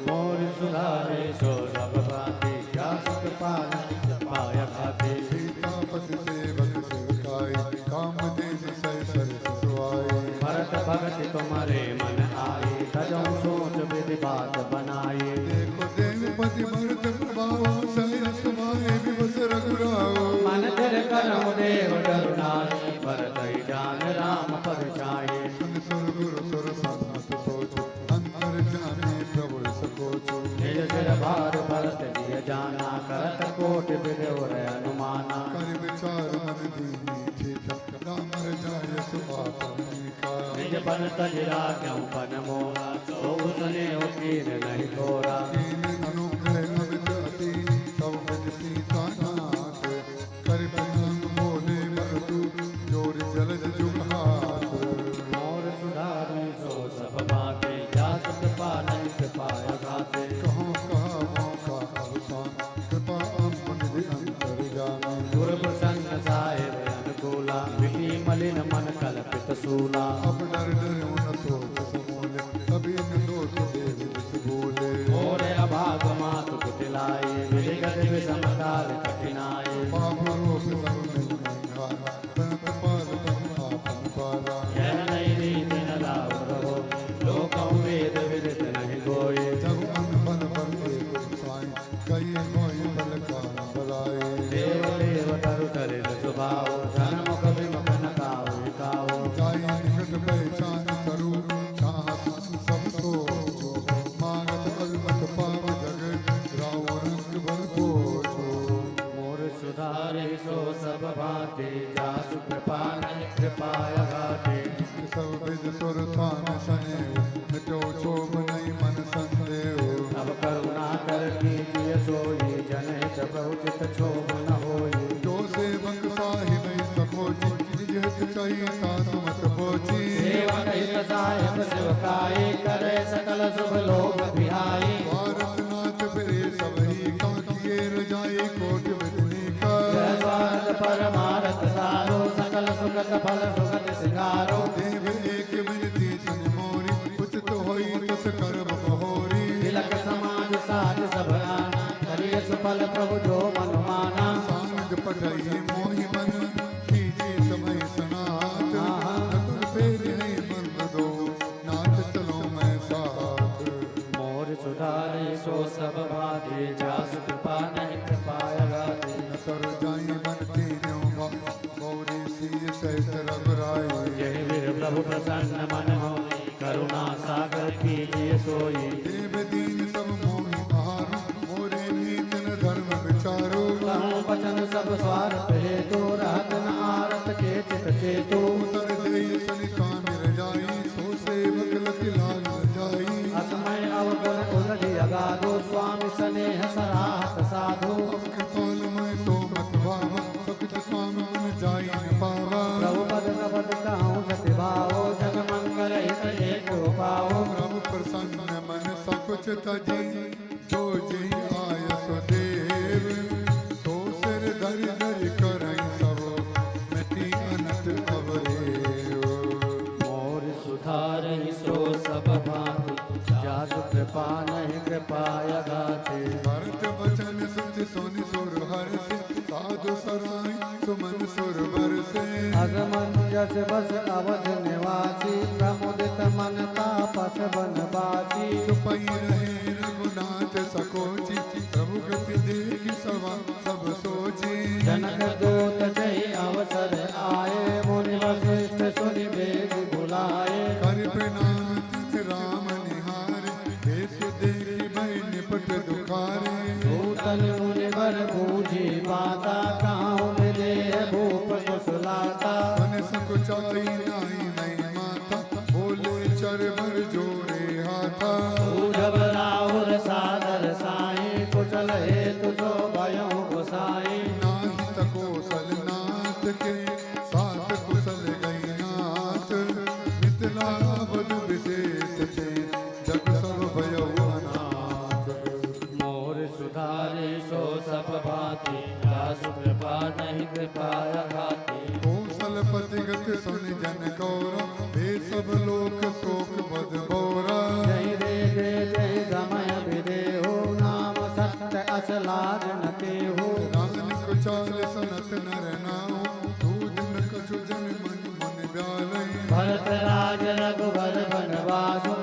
S2: मोर सुधारे सो सब भांति, जासु कृपा नहीं कृपा अघाती।
S4: सीतापति सेवक सेवकाई, काम देश सह सरस सुआई।
S2: भरत भगति तुम्हारे मन आई, तजौ सोच विधि बात बनाई।
S4: देखो देवपति भरत प्रभाव, सहज सुमाए विवस रघुराव।
S2: मन थिर करहु देव डरु नाहि, भरत ही जान राम पद छाई।
S4: सुन सुर गुरु सुर सम्मत सोचो, अंतर जाने प्रभु सकोचो।
S2: निज सिर भार भरत जिय जाना, करत कोटि विधि उर अनुमाना।
S4: कर विचार मन दीनी ठीठा, राम रजाय सो आपन नीका।
S2: निज बन तज राख्यौ बन मोरा, सो स्नेह कीन नहीं थोरा।
S4: दीन अनुग्रह अमित अति, तब विधि सीता नाथ। कर प्रणाम बोले भरतु, जोर जलद जुग हाथ।
S2: मोर सुधारे सो सब भांति, जासु कृपा नहीं कृपा अघाते।
S4: कहो कहा मौका अवसान, कृपा अम्बुनिधि अंतर जामी।
S2: गुरु प्रसन्न साहेब अनुकूला, मिटी मलिन मन कल्पित सूला।
S4: अब डर डर न सोच समूले, तभी न दोष देव जिस बोले।
S2: मोरे अभाग मातु कुटिलाई, विधिगत विषम काल कठिनाई।
S4: पाप रोप सब मिल हारा, प्रणत पाल तन आपन पारा।
S2: यह नई रीति न लाभ रहो, लोकं वेद विदित नहीं गोए।
S4: जब अन बल पर एक साई, कई मोहि बल का बलाए।
S2: देव देव तरु चरित सुभाओ, सन्मुख विमुख न काहु काहु।
S4: जाई निकट पहचान तरु, चाहत सब सोचो। मागत अभिमत पाप जग, राव रंग बल पोछो।
S2: मोर सुधारे सो सब भांति, जासु कृपा नहीं कृपा अघाते।
S4: सब विद सुर स्वामी सनेहु, मिटो क्षोभ नहीं मन संदेह।
S2: अब करुणा कर कीजिए सोई, जनहित प्रभु चित क्षोभ न होई।
S4: जो सेवक साहिब सखोची, निज हित चाहिए तात मत पोची।
S2: सेवक हित साहेब सेवकाई, करे सकल शुभ लोग बिहाई।
S4: भारत नाथ फिरे सबही का, किए रजाई कोट विधि का।
S2: जय स्वार्थ परमारथ सारो, सकल सुखद फल सुगत सिंगारो।
S4: देव एक विनती सुन मोरी, उचित होई तस करब बहोरी।
S2: तिलक समाज साज सब आना, करिय सुफल प्रभु जो मन माना।
S4: साँझ पठई मोहि मन, कीजे समय सनात। नतुर फेर नहीं मन दो, नाथ चलो मैं साथ।
S2: मोर सुधारे सो सब भांति, जासु कृपा नहीं कृपा अगाधे।
S4: नतर जाई मन तीनों भाई, गौरी सीय सहित रघुराई।
S2: जय वीर प्रभु प्रसन्न मन होई, करुणा सागर कीजिए सोई।
S4: देव दीन सब मोहि बहारो, मोरे नीत न धर्म विचारो।
S2: कहूँ बचन सब स्वार्थ हेतु, रहत न आरत के चित चेतु।
S4: उतर देई सनि स्वामी रजाई, सो सेवक लखि लाल जाई।
S2: असमय अवगुण उलझि अगाधो, स्वामी स्नेह सराहत साधु।
S4: अब कृपाल मैं तो मत भावा, सकुच स्वामी मन जाई न पावा।
S2: प्रभु पद कपट कहूँ सति भाओ, जग मंगल हित एक पाओ।
S4: प्रभु प्रसन्न मन सकुच तजी, जो जी आय सो देव। सो सिर धरि धरि करई सब, मिटी अनत अवरेव।
S2: मोर सुधारहि सो सब भांति, जासु कृपा नहीं कृपा अगाधे।
S4: भरत बचन सुच सुनि सुर हरसे, साधु सराय सुमन सुर बरसे।
S1: असमंजस बस अवध निवासी, प्रमुदित मन तापस बनवासी।
S4: छुपई रहे रघुनाथ सकोची, प्रभु गति देख सवा सब सोची।
S2: जनक दूत जहि अवसर आए, मुनि वशिष्ठ सुनि बेग बुलाए।
S4: कर प्रणाम तिन राम निहारे, देश देखि भय निपट दुखारे।
S2: भूतल मुनि बर बूझी बाता, काहू विदेह भूप कुशलाता।
S4: मन सकुचाई नाई मई माता, बोले चरवर जोरे हाथा।
S2: पूजब राहुल सादर साई, कुचल हेतु जो भयउ गोसाई।
S4: नाहि तकोसल नाथ के, साथ कुशल गई नाथ। मिथिला अवध विशेष ते, जग सब भयउ अनाथ।
S2: मोर
S1: लाज न केहु।
S4: रान कुचाल सनत नर नाऊ, सूजन कछु जन मन मन ब्यालई।
S1: भरत राज रघुबर बनवासु,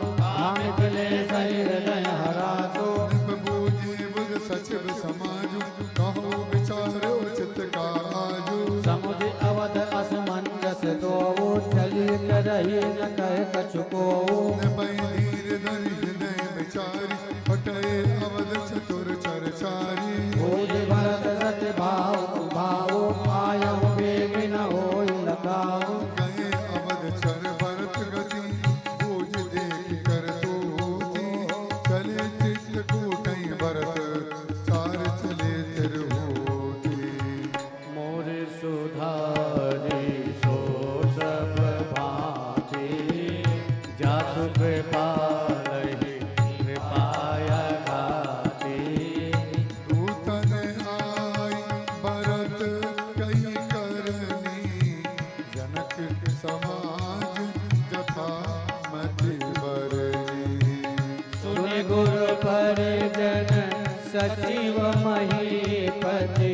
S1: मिथिलेश हृदय हरासु।
S4: नृप बूझी बुझ सचिव समाजु, कहो विचार उचित काजु।
S1: समुझ अवध असमंजस दोऊ, चली करही न कह कछु कोऊ।
S4: नृपै धीर धरि हृदय विचारी, पटए अवध चतुर चरचारी।
S1: भोज भरत सत भाव भाव, आयहु बेग न होय लगाऊ।
S4: गए अवध चर भरत गति, बूझ देख कर तूती। चले चित्रकूटई भरत, चार चले तिरहुति।
S2: मोर सुधारी सो सब भांति, जासु कृपा लही कृपाया घाती।
S4: दूतन आई भरत कई करनी, जनक समाज जथा मति बरनी।
S1: सुन गुरु परिजन सचिव महीपति,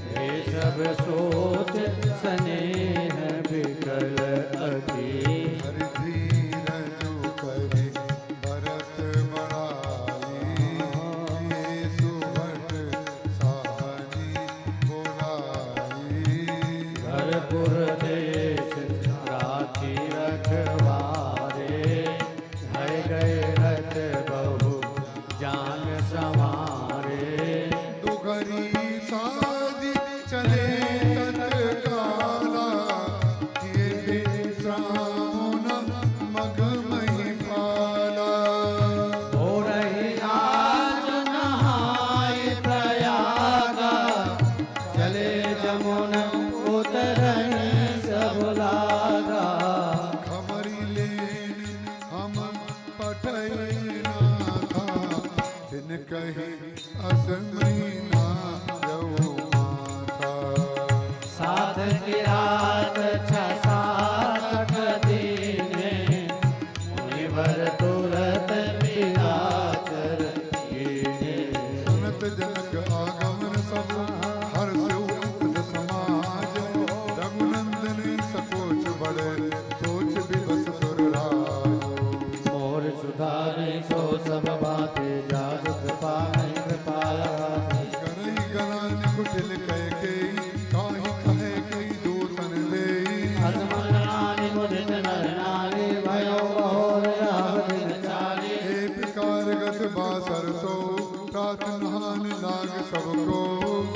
S1: हे सब सोच स्नेह विकल अति।
S4: हरि धीरज करे भरत बड़ाई, ये सुभट साहनी बुराई।
S2: घरपुर देश राखी रखवारे, है गए रत बहु जान संवारे।
S4: दुघरी साजी चले तत्काला, ये विश्राम न मग मही पाला।
S1: हो रही आज नहाय प्रयागा, चले जमुन उतरन सब लागा।
S4: खबरी लेन हम पठई नाथा, तिन कही असमरीना जऊ माथा।
S1: साथ की रात 6-7 दीने, मुनिवर तुरत पिराचर कीने।
S4: सुनत जनक आगमन सब, हर्ष उपज समाज। रघुनंदन सकोच बड़े, सोच विवश सुर राज।
S2: मोर सुधारी सो सब भांति, जासु कृपा नहीं कृपा लगाती।
S4: करई गलान कुटिल कह केई, काहि कहे कई दूसन देई।
S1: असमन नारी मुदित नर नारी, भयो बहोर राम दिन चारी।
S4: हे प्रकार गत बासर सो, प्रात नहान लाग सबको।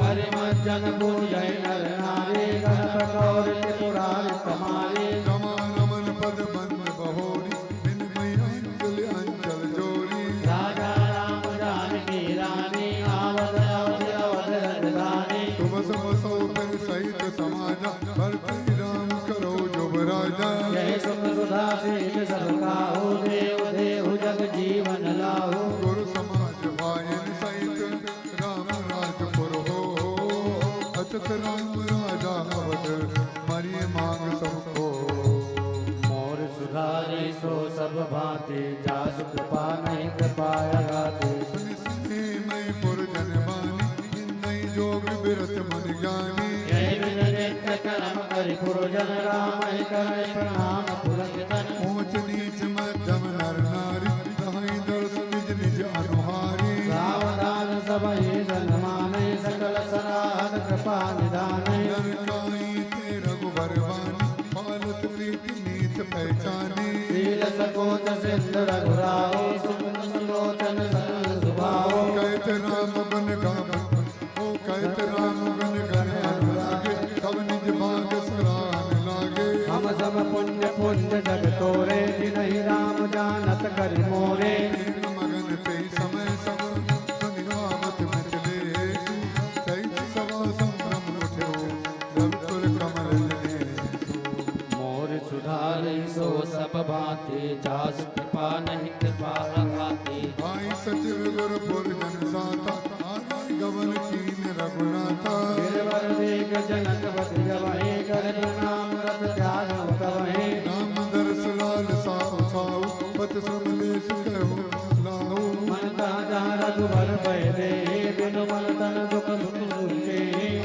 S1: परिमज्जन पूजय नर नारी, गणप गौर त्रिपुरारि तुम्हारी।
S4: रमा रमन पद बंद बहोरी, बिनमय अंजलि अंचल जोरी।
S1: राजा राम जानकी रानी, आवध अवध अवध राजधानी।
S4: शुभ शुभ सौ फिर सहित समाजा, भरत राम करो जुब राजा।
S1: जय सुख सुधा शील सब काहू, देव देव जग जीवन लाहू।
S4: गुरु समाज भायन सहित राम राजपुर हो, अचत राम राजा अवध मरिय मांग सबको।
S2: मोर सुधारी सो सब भांति, जासु कृपा नहीं कृपा लगाती।
S4: सुनि स्नेहमय पुरजन बानी, निंदई जोग बिरत मन ज्ञानी।
S1: जय बिन नित्य कर्म करि पुरजन, राम ही करे प्रणाम पुलकितन।
S4: ऊंच नीच मध्यम नर नारी, रहई दर्श निज निज अनुहारी।
S1: सावधान सब ही जन मानै, सकल सराहत कृपा निधानै।
S4: नरकाई ते रघुबर बानी, पालत प्रीति नीत पहचानी।
S1: शील सकोच सिंधु रघुराओ, सुमन सुलोचन सकल सुभाओ।
S4: कहत राम गुण गावत, ओ कहत राम गुण गण अनुरागे, सब निज भाग सराहन लागे।
S1: हम सब पुण्य पुण्य जग तोरे, जिनहि राम जानत करि मोरे।
S4: प्रेम मगन ते समय सब, सुनि आवत मिथिलेशु। सहित सभा संभ्रम उठ्यो, रघुकुल कमल दिनेशु।
S2: मोर सुधारी सो सब भांति, जासु कृपा नहीं कृपा लगाती।
S4: भाई सचिव गुरु पुरजन साथा, आगे गवन कीन रघुनाथा।
S1: गिरवर देख जनक बस जवहि, कर प्रणाम रत त्याग तवहि।
S4: राम दरस लाल साउ छाउ, पत श्रम लेस कहो लाऊ।
S1: मन ता जहाँ रघुबर भय देहि, बिनु मन तन दुख सुख सुखे।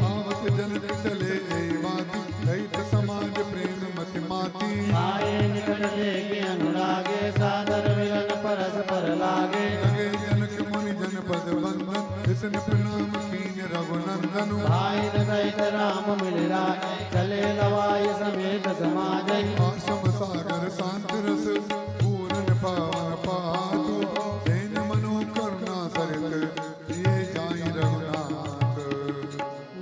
S4: आवत जनक चले बाती, रहित समाज प्रेम मत माती।
S1: आए निकट देख अनुरागे, सादर मिलन परस पर लागे।
S4: लगे जनक मुनि जनपद बंदन, जिसन प्रणाम कीन रघुनंदन।
S1: भाई सहित राम मिल राय, चले लवाई समेत समाज।
S4: आश्रम सागर शांत रस, पूरन पावन पातु। जैन मनो करुणा सरित, ये जाई रघुनाथ।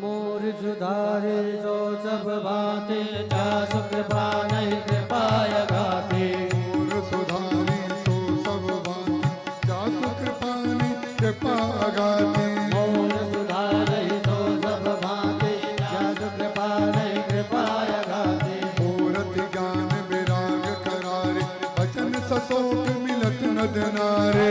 S1: मोर सुधारे जो सब भांति, जासु कृपा नहीं कृपा अघाती।
S4: मोर सुधारी सो सब भांति, जासु कृपा नहीं कृपा अघाती।
S1: मोर सुधारे सो सब भांति, जासु कृपा नहीं कृपा अघाती।
S4: मूरति ज्ञान विराग करारे, वचन सशोक मिलत नद नारे।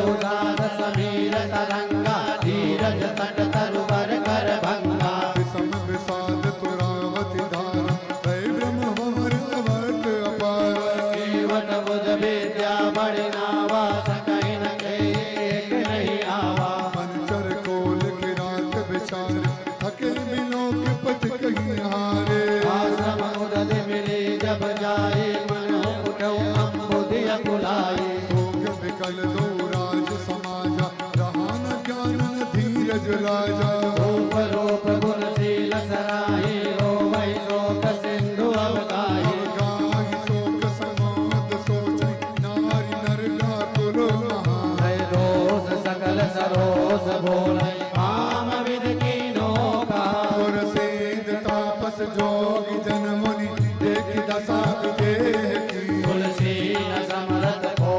S1: उदार समीर तरंगा, धीरज तट तरुवर कर भंगा।
S4: विषम विषाद तुरावति धारा, भय ब्रह्म भंवर अवर्त अपार।
S1: केवट बुध विद्या बड़ि नावा, सकहि न एक नहीं आवा।
S4: मन चर कोल किरात विचार, थके बिलोक पथ कहीं हारे।
S1: आश्रम उदधि मिले जब जाए, मन उठो अम्बुधि अकुलाए।
S4: शोक विकल दो राज समाजा, रहा न ज्ञान न धीरज लाजा।
S1: रूप रूप गुणशील सराही, रोवै शोक सिंधु अवगाही।
S4: अवगाही शोक समोद सोचै, नारी नर व्याकुल महा।
S1: जय दोष सकल सरोस बोलै, काम विध कीनो कहा।
S4: और सेद तापस जोगी जन मुनि, देख दशा विदेह की।
S1: तुलसी न समरथ को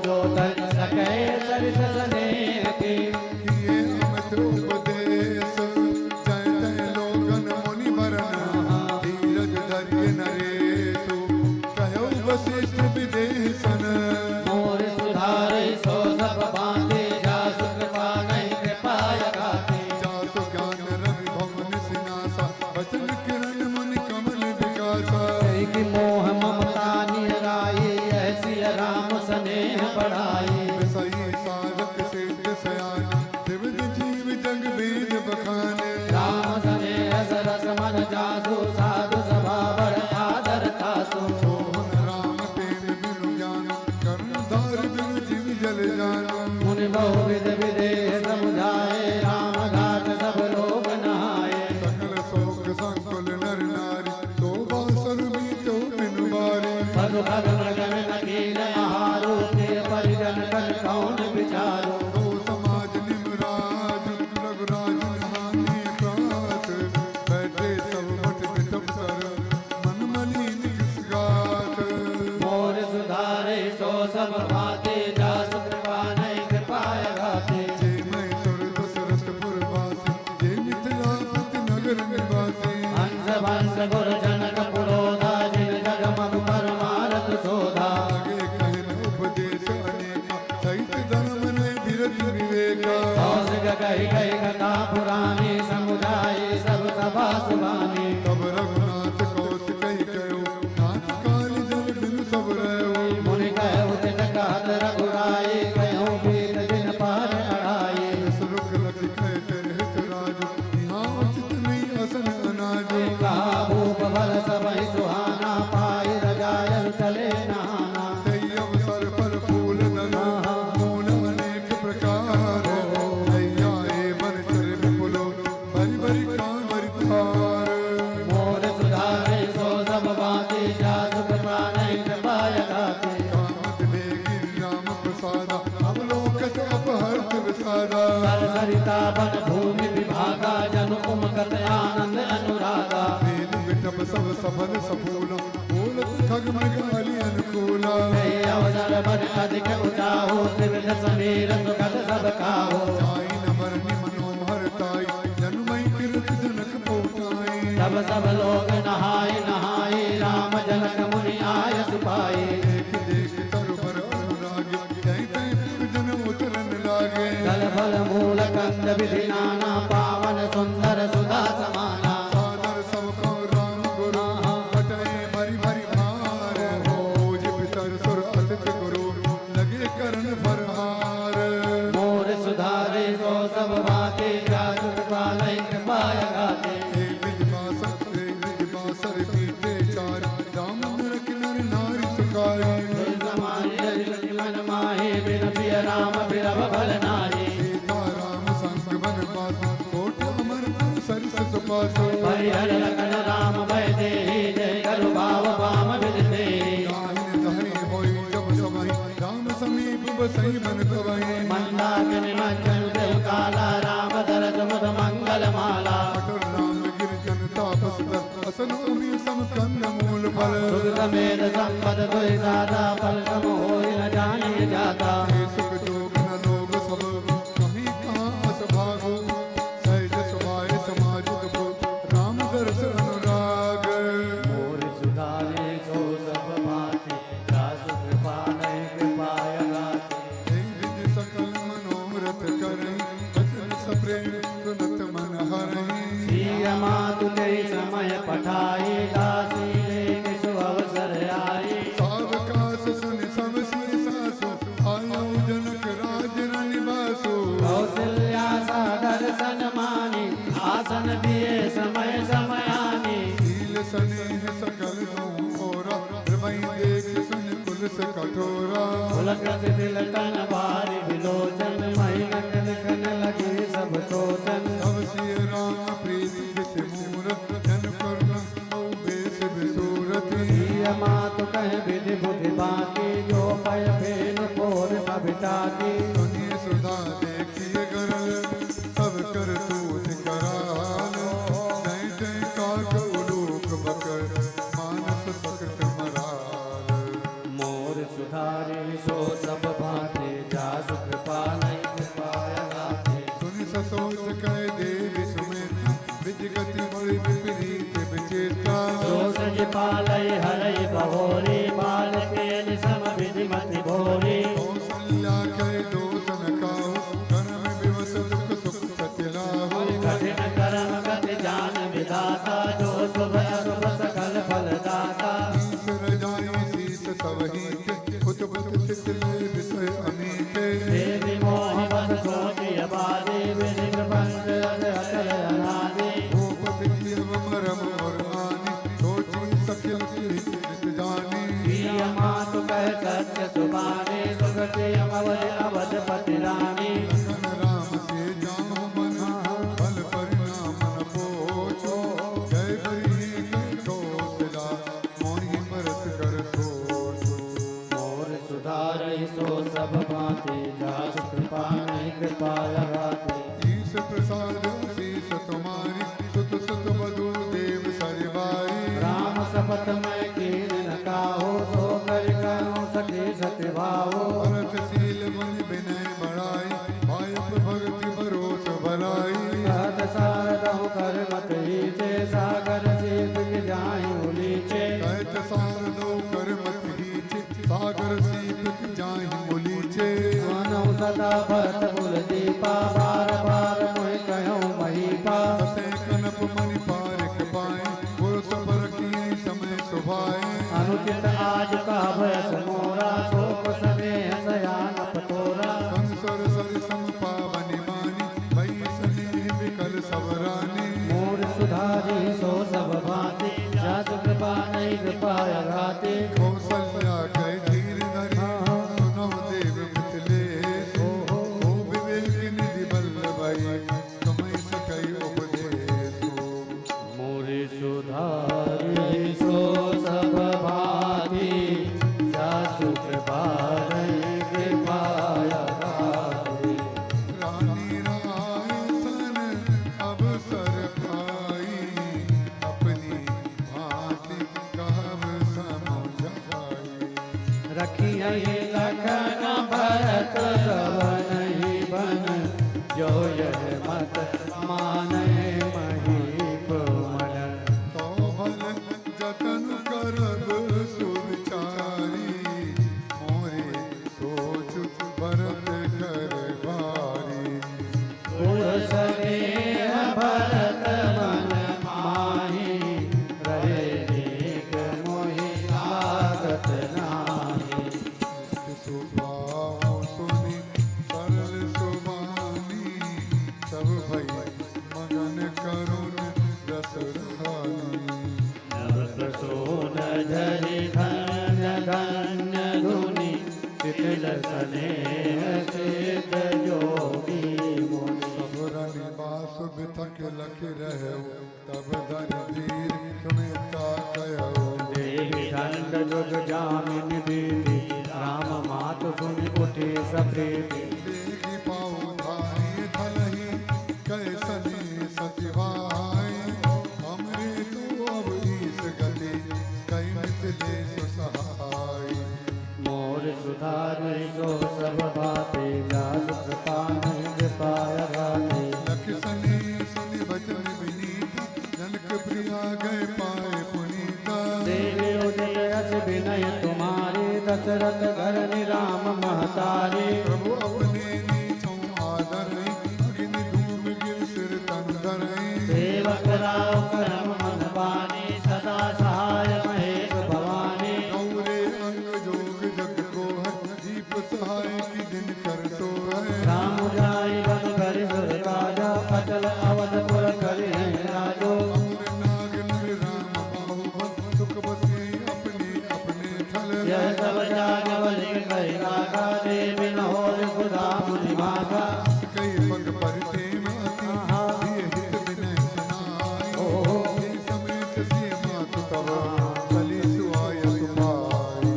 S1: जो तज सकै सरिस स्नेह की।
S4: किए अमित उपदेश, जय तय लोगन मुनि वरन। धीरज धरिय नरेशु, कहो वशिष्ठ विदेह सन।
S1: मोर सुधारे सो सब भांति, जासु कृपा नहीं कृपा अघाती।
S4: जासु ज्ञान रवि भवन सिनासा, वचन किरण मुनि कमल विकासा।
S1: कि मोह ममता निराई, ऐसी राम स्नेह बढ़ाई।
S4: विषयी साधक सिद्ध सयान, दिव्य जीव जग वेद बखाने।
S1: राम स्नेह सरस मन जासु, साधु सभा बड़ आदर तासु।
S4: सोहन राम प्रेम बिनु ज्ञान, कर्णधार बिनु जीव जल जान।
S1: मुनि बहुविध विदेह समुझाए, राम घाट सब लोग नहाए।
S4: सकल शोक संकुल नर नारी, शोभा सर बीतो बिनु बारी।
S1: पशु खग मृगन नगीन आहारो, प्रिय परिजन कन कौन विचारो।
S4: दो समाज निमराज, रघुराज नहाने प्रात। बैठे सब मठ बिटप सर, मन मलिन किस गात।
S1: मोर सुधारे सो सब भांति, जासु कृपा नहीं कृपा अघाती।
S4: जे मैं सुर दशरथ पुरवासी, जे मिथिलापति नगर निवासी।
S1: हंस वंश गुर जनक पुरोधा, जिन जगमग परमारथ शोधा।
S4: लगे कहन उपदेश अनेका, सहित धर्म ने विरत विवेका।
S1: कौशिक कही कही कथा पुरानी, समुझाई सब सभा सुबानी।
S4: तब रघुनाथ कौशिक कहो, नाथ काल जल बिनु सब रहो।
S1: मुनि कह उचित कहत रघुराई, कहो बीत दिन पार अड़ाई।
S4: सुरुख लख कह हित राजु, यहाँ उचित नहीं असन अनाजु।
S1: कहा भूप भल सबहि सुहाना, पाई रजाय चले नहाना।
S4: तै अवसर पर फूल दल, मूल अनेक प्रकार। नैया ए वन चर विपुलो, भरि भरि कांवर तार।
S1: मोर सुधारे सो सब भांति, जासु कृपा नहीं कृपा अघाती।
S4: कामत बेगिर राम प्रसादा, अवलोकत अपहर्त विसादा।
S1: सर सरिता बन भूमि विभागा, जन उमकत आनंद अनुरागा।
S4: वेद विटप सब सफल सफूला, बोलत खग मृग अलि अनुकूला।
S1: कई अवसर बन अधिक उचाहो, त्रिविध समीर सुखद सब काहो।
S4: जाई न बरनि मनोहर ताई, जन्मई किरत जनक पहुँचाई।
S1: सब सब लोग नहाय नहाय, राम जनक मुनि आय सुपाई।
S4: देख देख तरुवर अनुरागे, जय तय पुरजन उतरन लागे।
S1: दल फल मूल कंद विधि नाना, पावन सुंदर सुधा समाना।
S4: सादर सब को राम गुरु, पटए भरि भरि भार। पूज पितर सुर अतिथि गुरु, लगे करण फरहार।
S1: मोर सुधारे सो सब भांति,
S4: पासो।
S1: हरिहर लखन राम भय देहि, जय करु भाव भाम विद तेहि।
S4: दाहिन दहई होई जब सबहि, राम समीप बसई मन तबहि।
S1: मंदाकिनी मंचन देव काला, राम दरस मुद मंगल माला।
S4: अटल राम गिरिजन तापस दल, असन अमी सम कंद मूल फल।
S1: सुख समेत संपद दुई सादा, फल सम होई न जानी जाता।
S4: ते सुख जोग न लोग सब, कहीं कहाँ अस भागो। सहज सुभाय समाज दुख, राम दर्श अनुराग।
S2: मोर सुधारे सो सब भांति, जासु कृपा नहीं कृपा अगाधि।
S4: हे विधि सकल मनोरथ करहि, बचन सप्रेम सुनत मन हरहि।
S1: सिय मातु ते समय पठाई, दासी लेख सुअवसर आई।
S4: सावकाश सुनि सब सिय सासु, आयो जनक राज रनिवासु।
S1: कौशल्या सा दर्शन मानी, आसन दिए समय समयानी।
S4: शील स्नेह सकल ओरा, द्रवई देख सुन कुल से कठोरा।
S1: पुलक दिल तन भारी विलोचन, महीन कन कन लगे सब सोचन।
S4: तब सिय राम प्रीति विधि मूरत, जन करुण बहु बेस बिसूरत।
S1: सिय मातु कह विधि बुद्धि बाकी, जो पय फेन फोर कविता की।
S4: सुनिय सुधा देखिय गरल, सब कर तूत कराल। जय जय काक उलूक बक, मानस सकृत मराल।
S2: मोर सुधारे सो सब भांति, जासु कृपा नहीं कृपा अगाधि।
S4: सुनि ससोच कह देवी सुमेता, विधि गति बड़ि विपरीत विचेता।
S1: दोष पालय हरय बहोरी, बाल के सम विधि मति भोरी।
S4: कौशल्या कह दोष न काहू, कर्म विवश दुख सुख प्रतिलाहु।
S1: कठिन कर्म गति जान विधाता, जो शुभ अशुभ सकल फल दाता।
S4: ईश रजाई शीस सबही के, उतपत चित ले विषय अमीते।
S1: देवी मोह बस सोचिय बारी, विधि प्रपंच अस अचल अनादि।
S4: भूपति कियव मरम और आनी, सोची सखिल हित जानी।
S1: प्रिय मातु कह सत्य सुबानी, सुगति अवध अवधपति रानी।
S4: लखन राम से जाहु मन, फल परिणाम न पोछो। जय बरी कौशला, मोहि भरत कर सोचो।
S2: मोर सुधारे सो सब भांति, जासु कृपा नहीं कृपा अगाधि।
S4: ईश प्रसाद शीस तुम्हारी, सुत सुत बधु देव सरिबारी।
S1: राम शपथ मैं कीन न काहू, सो कर कहूँ सखी सत्य भाऊ।
S4: भरत शील गुण विनय बढ़ाई, भाई भक्ति भरोस भलाई।
S1: कहत सारदहु कर मत हीचे, सागर सीत के जाहि उलीचे।
S4: कहत सारदो कर मत हीचे, सागर सीप के जाहि मुलीचे।
S1: मानव सदा भरत कुल दीपा, बार बार मोहि कहूँ महीपा।
S4: बसे कनप मणि पारिक पाए, गुरु सबर किए समय सुभाए।
S1: अनुचित आज का भयस मोरा, शोक स्नेह सयान पतोरा।
S4: संसर सर सम पावनि मानी, भई स्नेह विकल सबरानी।
S1: मोर सुधारी सो सब भांति, जासु कृपा नहीं कृपा अघाति।
S4: कौशल्या कह धीर धरि, सुनहु देव मिथिलेश। ओ विवेक निधि बल्लभई, तुम्हि सकई उपदेश।
S2: मोर सुधारे सो सब भांति, जासु कृपा नहीं कृपा अगाधि।
S4: रानी राय सन अवसर पाई, अपनी भांति कहब समझाई।
S1: रखियै लखन भरत रवनहि बन, जो यह मत माने महीप मन।
S4: तो भल जतन करब सुविचारी, मोरे सोच भरत कर भारी।
S1: गुण स्नेह भरत मन माही, रहे एक मोहि लागत नाही।
S4: सुभाव सुनि सरल सुबानी, सब भई मगन पक लख रहु, तब धर धीर सुमिता कहु।
S2: देवी दंड जुग जामिन बीती, राम मात सुनि उठे सप्रीति।
S4: देखि पाऊ धारी थलही, कैसने सतिवाई। हमरे तो अब ईस गति, कई मिथिले सुसहाई।
S2: मोर सुधारे सो सब भाते, जासु कृपा नहीं कृपाया घाते।
S4: लख सने सुनि बचन विनीत, जनक प्रिया गए पाए पुनीता।
S2: देवी उदित अस विनय तुम्हारे, दशरथ घर राम महतारे।
S4: प्रभु अपने नीचों आदरई, अग्नि धूम गिर सिर तन धरई।
S2: सेवक राव करम मन बानी, सदा सहाय महेश भवानी।
S4: गौरे अंग जोग जग को है, दीप सहाय की दिन कर सो है।
S2: राम जाय बन करि सुर काजा, अचल अवधपुर करि है राजो।
S4: अमर नाग नर राम बाहुबल, सुख बसे अपने अपने थल।
S2: यह सब जागवल कहि राखा, देवी न होय खुदा मुनि भाखा।
S4: कई पग पर प्रेम अति, दिए हित विनय सुनाई। ते समेत से मात तब, चली सुआय सुपाई।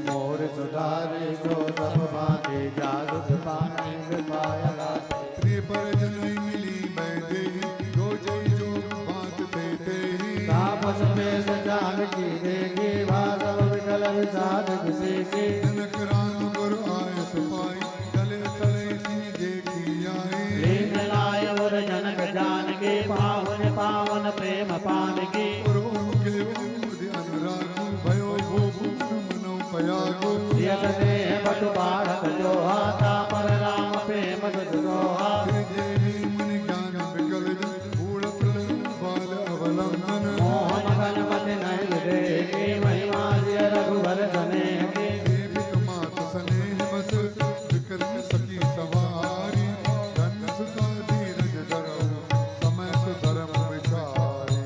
S2: मोर सुधारे सो सब भांति, जासु कृपा नहीं कृपाया गाते।
S4: प्रिय पर जनई मिली बैदेही, जो जय जोग बात ते तेही।
S2: तापस पेश जानकी देखी, भागव विकल विषाद विशेषी।
S4: जनक राम गुरु आय सुपाई, चले चले सी देखी आई।
S2: लीन लाय और जनक जानकी, पावन पावन प्रेम पान की।
S4: गुरु के उद अनुरागु, भयो भोगु मनो पयागु।
S2: यत देह बटु बाढ़त जोहा, तापर राम प्रेम सुजोहा।
S4: श्री देवी मुनि ज्ञान विकल जन, भूल प्रलय बाल अवलंबन।
S2: मोह मगन मति नहिं देगी, महिमा जिय रघुवर सनेह की।
S4: देविक मात स्नेह बस, विक्रम सखी सवारी। धन सुता धीरज धरो, समय सुधर्म विचारी।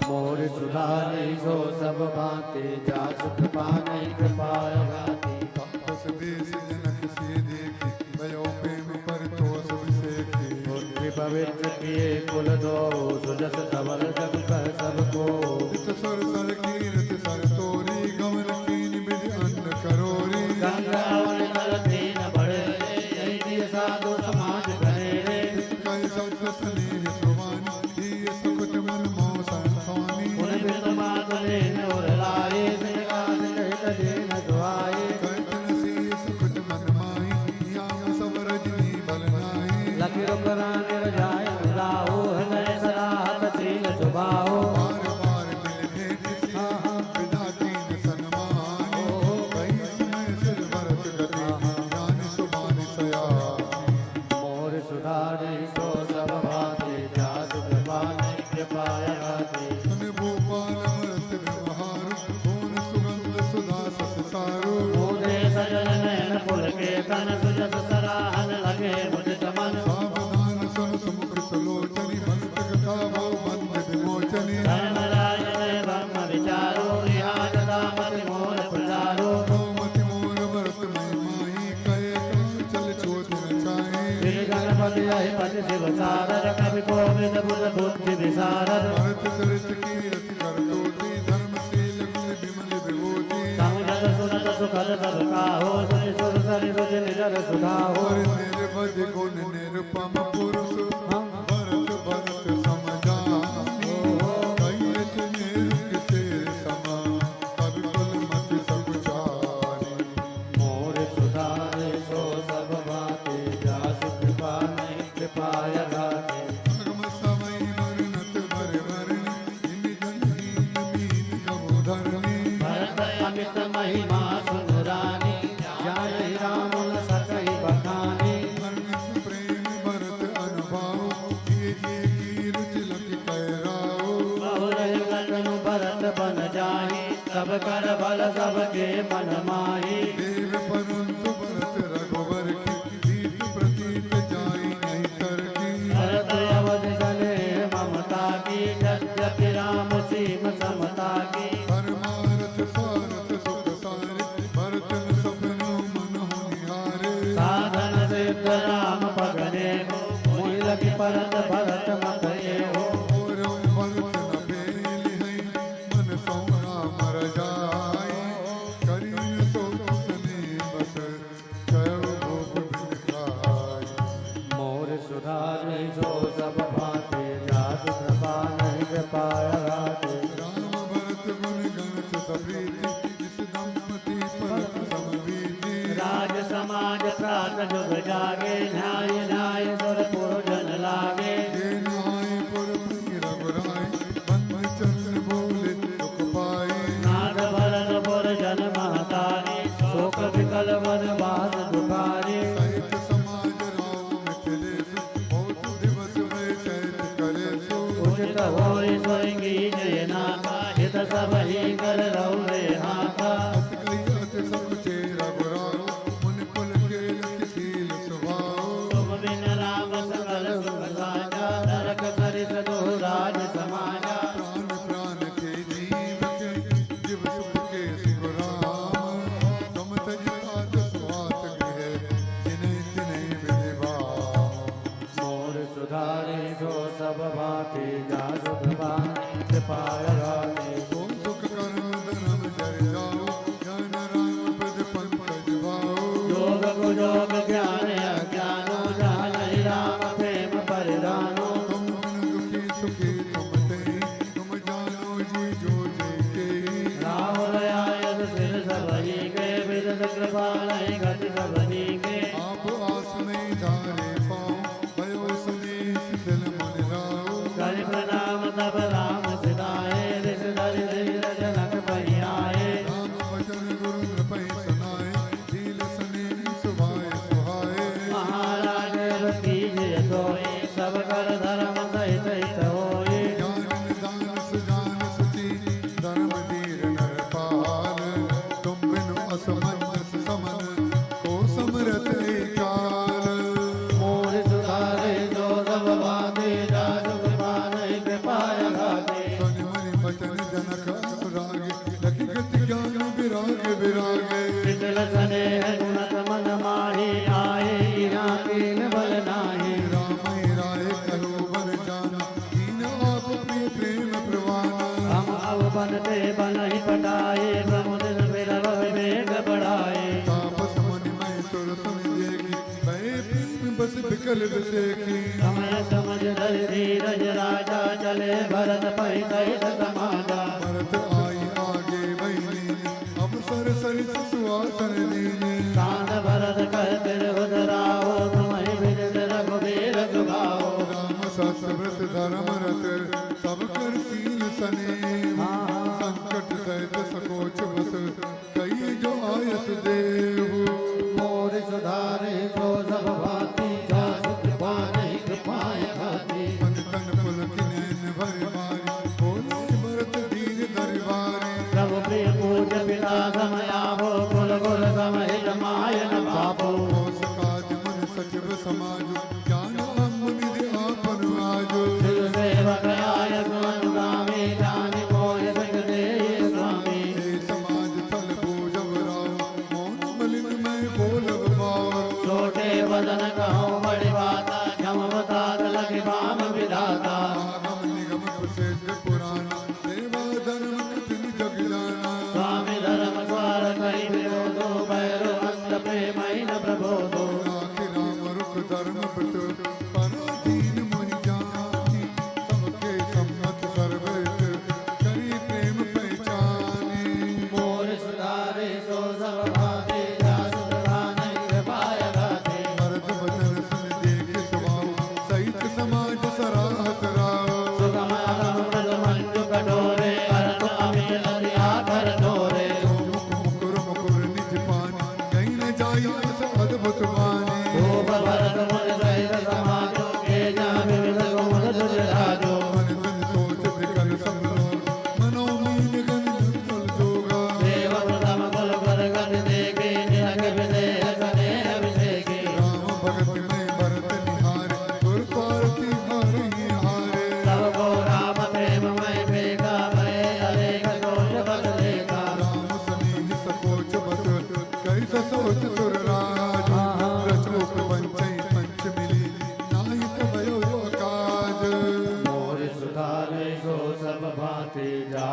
S2: मोर सुधारे सो सब भांति, जासु कृपा नहीं कृपाया भांति।
S4: तापस देश जनक से देखी, भयो प्रेम पर तोष विसेखी।
S2: बुद्धि पवित्र किए कुल दो, सुजस धवल जग कह सबको।
S4: चित सुर सर कीरत सर तोरी, गमन कीन विधि अन्न करोरी।
S2: गंगा अवन तल दीन बड़े, यही दिए साधु समाज करे रे।
S4: कह सत्य स्नेह सुवानी, दिए सुखत मन मोह संसानी।
S2: पुन बित मात लेन उर लाए, सिंहास कहित दीन सुहाए।
S4: कहत नसी सुखत मन माही, याम सब रजनी बल नाही।
S2: लखि रुप रानी रजाय राहो, हृदय सराहत शील सुभाओ।
S4: बार बार मिल भेट सी, विदा कीन सनमानी। कई समय सिर भरत गति, ज्ञान सुबानी सयानी।
S2: मोर सुधारे सो सब भांति, जासु कृपा नहीं कृपाया भांति।
S4: सुन भूपाल भरत व्यवहार, सोन सुगंध सुधा ससारो।
S2: मुझे सजल नयन पुलके तन, सुजस सराहन लगे मुदित मन।
S4: सावधान सुन सुमुख सुलोचनी, भक्त कथा भव बंध विमोचनी।
S2: धर्मराज ने ब्रह्म विचारो, रिहाज दामति मोर प्रचारो।
S4: मति मोर भरत महिमाही, कहे चल चोट न चाहे।
S2: श्री गणपति अहिपति शिव सारद, कवि कोविद बुध बुद्धि विशारद।
S4: भरत चरित कीरत कर तोती, धर्मशील गुण विमल विभूति।
S2: समुझत सुनत सुखद सब काहो, सुनि सुर सरि रुचि निजर सुधाहो।
S4: हर निर्भज गुण निरुपम पुरुष, भरत भरत समझानी। कहित निरुक सिर समा, कवि कुल मति सकुचारी।
S2: मोर सुधारे सो सब भांति, जासु कृपा नहीं कृपाया घाते।
S4: अगम समय मरनत भर भरनी, जिन जनहीन मीन कबो धरनी।
S2: भरत अमित महिमा सुन रानी, जानि राम न सकहि बखानी।
S4: अरनिस प्रेम भरत अनुभाव, जिय जिय की रुचि लख कह राव।
S2: बहुर लखनु भरत बन जाहि, सब कर बल सबके मन माही।
S4: देव परंतु भरत रघुवर की, प्रीत प्रतीत जाई नहीं तर की।
S2: भरत अवध सनेह ममता की, यद्यपि राम सीम समता की।
S4: परमारथ सारथ सुख सारे, भरत न सपनो मन हो निहारे।
S2: साधन सिद्ध राम पगने, मोहि
S1: लखि परत भरत मत हो।
S4: और भरत न बेल है मन सो राम रजाई। करी न सोच सने बस कयो भोग बिन खाई।
S2: मोर सुधारे सो सब भांति, जासु कृपा नहीं कृपा अघाती।
S4: राम भरत गुण गणत सप्रीति, इस दंपति पलक समबीति।
S1: राज समाज प्रात जुग जागे, न्याय न्याय सुर पुरजन लागे।
S4: जे नहाय पुर प्रिय रघुराई, बंद चरण बोले सुख पाई।
S1: नाथ भरत पुर जन महतारी, शोक विकल वन वास दुखारी।
S4: सहित समाज राव मिथिलेश, बहुत दिवस में चैत कलेसु।
S1: उचित होय सोएंगी जय नाथा, हित सब ही कर रहो रे हाथा।
S4: अस कही अति सकुचे रघुराव, मुनि कुल के लखि शील सुभाव।
S1: तुम बिन राम सकल सुख साजा, नरक सरिस दो राज समाजा।
S4: प्राण प्राण के जीव के जीव सुख के सुख राम। तुम तज तात सुहात गृह, जिन्हें तिन्हें विधिवाम।
S2: मोर सुधारे सो सब भांति, जासु कृपा नहीं कृपा अघाती।
S4: तो सुख कर्म धर्म जर जाओ, ज्ञान राम पद पंकज भाओ।
S1: योग कुजोग ज्ञान अज्ञानो, जानहि राम प्रेम परिधानो।
S4: तुम बिन दुखी सुखी तुम ते, तुम जानो जी जो जे के।
S1: राहुल आयस सिर सबही के, विदत कृपा नहीं गति सबनी के।
S4: आप आस नहीं धारे पाओ, भयो स्नेह शिथिल मन राओ।
S1: करि प्रणाम तब राम सिधाए, ऋष धरि धीर जनक पहि आए।
S4: राम वचन गुरु नृपहि सुनाए, शील स्नेह सुभाए सुहाए।
S1: महाराज कीजिए सोई, सब कर धर्म सहित हित होई।
S4: ज्ञान निदान सुजान सुचि, धर्म धीर नर पाल। तुम बिनु असमंजस समन, को समरथ एकाल।
S1: मोर सुधारे जो सब भांति, जासु कृपा नहीं कृपा अघाती।
S4: सुन मनि बचन जनक अनुरागे, लखि गति ज्ञान विराग विरागे।
S1: शिथिल स्नेह गुणत मन माही, आए इहाँ कीन बल नाही।
S4: राम राय करो बर जाना, दीन आप प्रिय प्रेम प्रवाना।
S1: हम अब बनते बनहि पटाए, समुद्र फिर विवेक बढ़ाए।
S4: तापस मुनि मय सुर सुन देखी, भय प्रेम बस बिकल विसेखी।
S1: समय समझ धर धीरज राजा, चले भरत पहि सहित समाजा।
S4: भरत आई आगे बहिनी, अवसर सरित सुआसन दीनी।
S1: कांत भरत कह तिरहुत राहो, तुम्हि विदित रघुबीर सुभाओ।
S4: राम सत व्रत धर्म रत, सब कर सील सनेह। संकट सहित सकोच बस, कई जो आयस देहु।
S1: मोर सुधारे सो सब भांति, जासु कृपा नहीं कृपा अघाती।
S4: मन तन पुलक नैन भर बारी, बोले भरत धीर दरबारी।
S1: प्रभु प्रिय पूज पिता समयाहो, कुल गुर समहित my न पापो।
S4: कोस काज मन सचिव समाजु, ज्ञान अम्ब निधि आपन आजु।
S1: शिव सेवक आय सुअनुगामी, जानि मोहि सुख देहि स्वामी।
S4: हे समाज थल बूझब राव, मौन मलिन मैं बोलब बाव।
S1: छोटे बदन कहो बड़ी बाता, झमवतात लखि बाम विधाता।
S4: आगम निगम प्रसिद्ध पुराण, सेवा धर्म कथिन जग जाना।
S1: स्वामी धर्म स्वार्थ ही विरोधो, भैरो अंत प्रेम न प्रबोधो।
S4: राखि राम रुख धर्म व्रत, पराधीन मोहि जानी। सबके सम्मत सर्वहित, करी प्रेम पहचानी।
S1: मोर सुधारे सो सब भांति, जासु कृपा नहीं कृपा अघाती।
S4: भरत बचन सुन देख सुभाव, सहित समाज सराहत राव।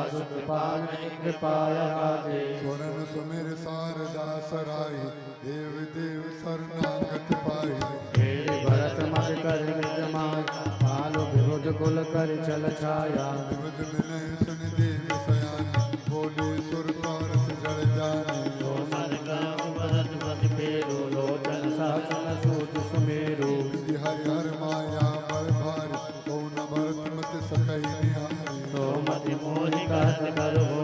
S2: जासु कृपा नहीं कृपा अगाधे।
S4: सुरन सुमिर सारदा सराय, देव देव शरणागत पाई।
S2: मेरे भरत मद कर निजमाय, पालो विरुद्ध कुल कर चल छाया।
S4: विविध विनय सुन देव सयान, बोले सुर सारस जल जाने।
S2: जो मन क्रम भरत मत फेरो, लोचन सहस न सूझ सुमेरु।
S4: विधि हरि हर माया बल भारी, को न भरत मत सकई निहारी।
S2: तो मति मोहि कहत करहो,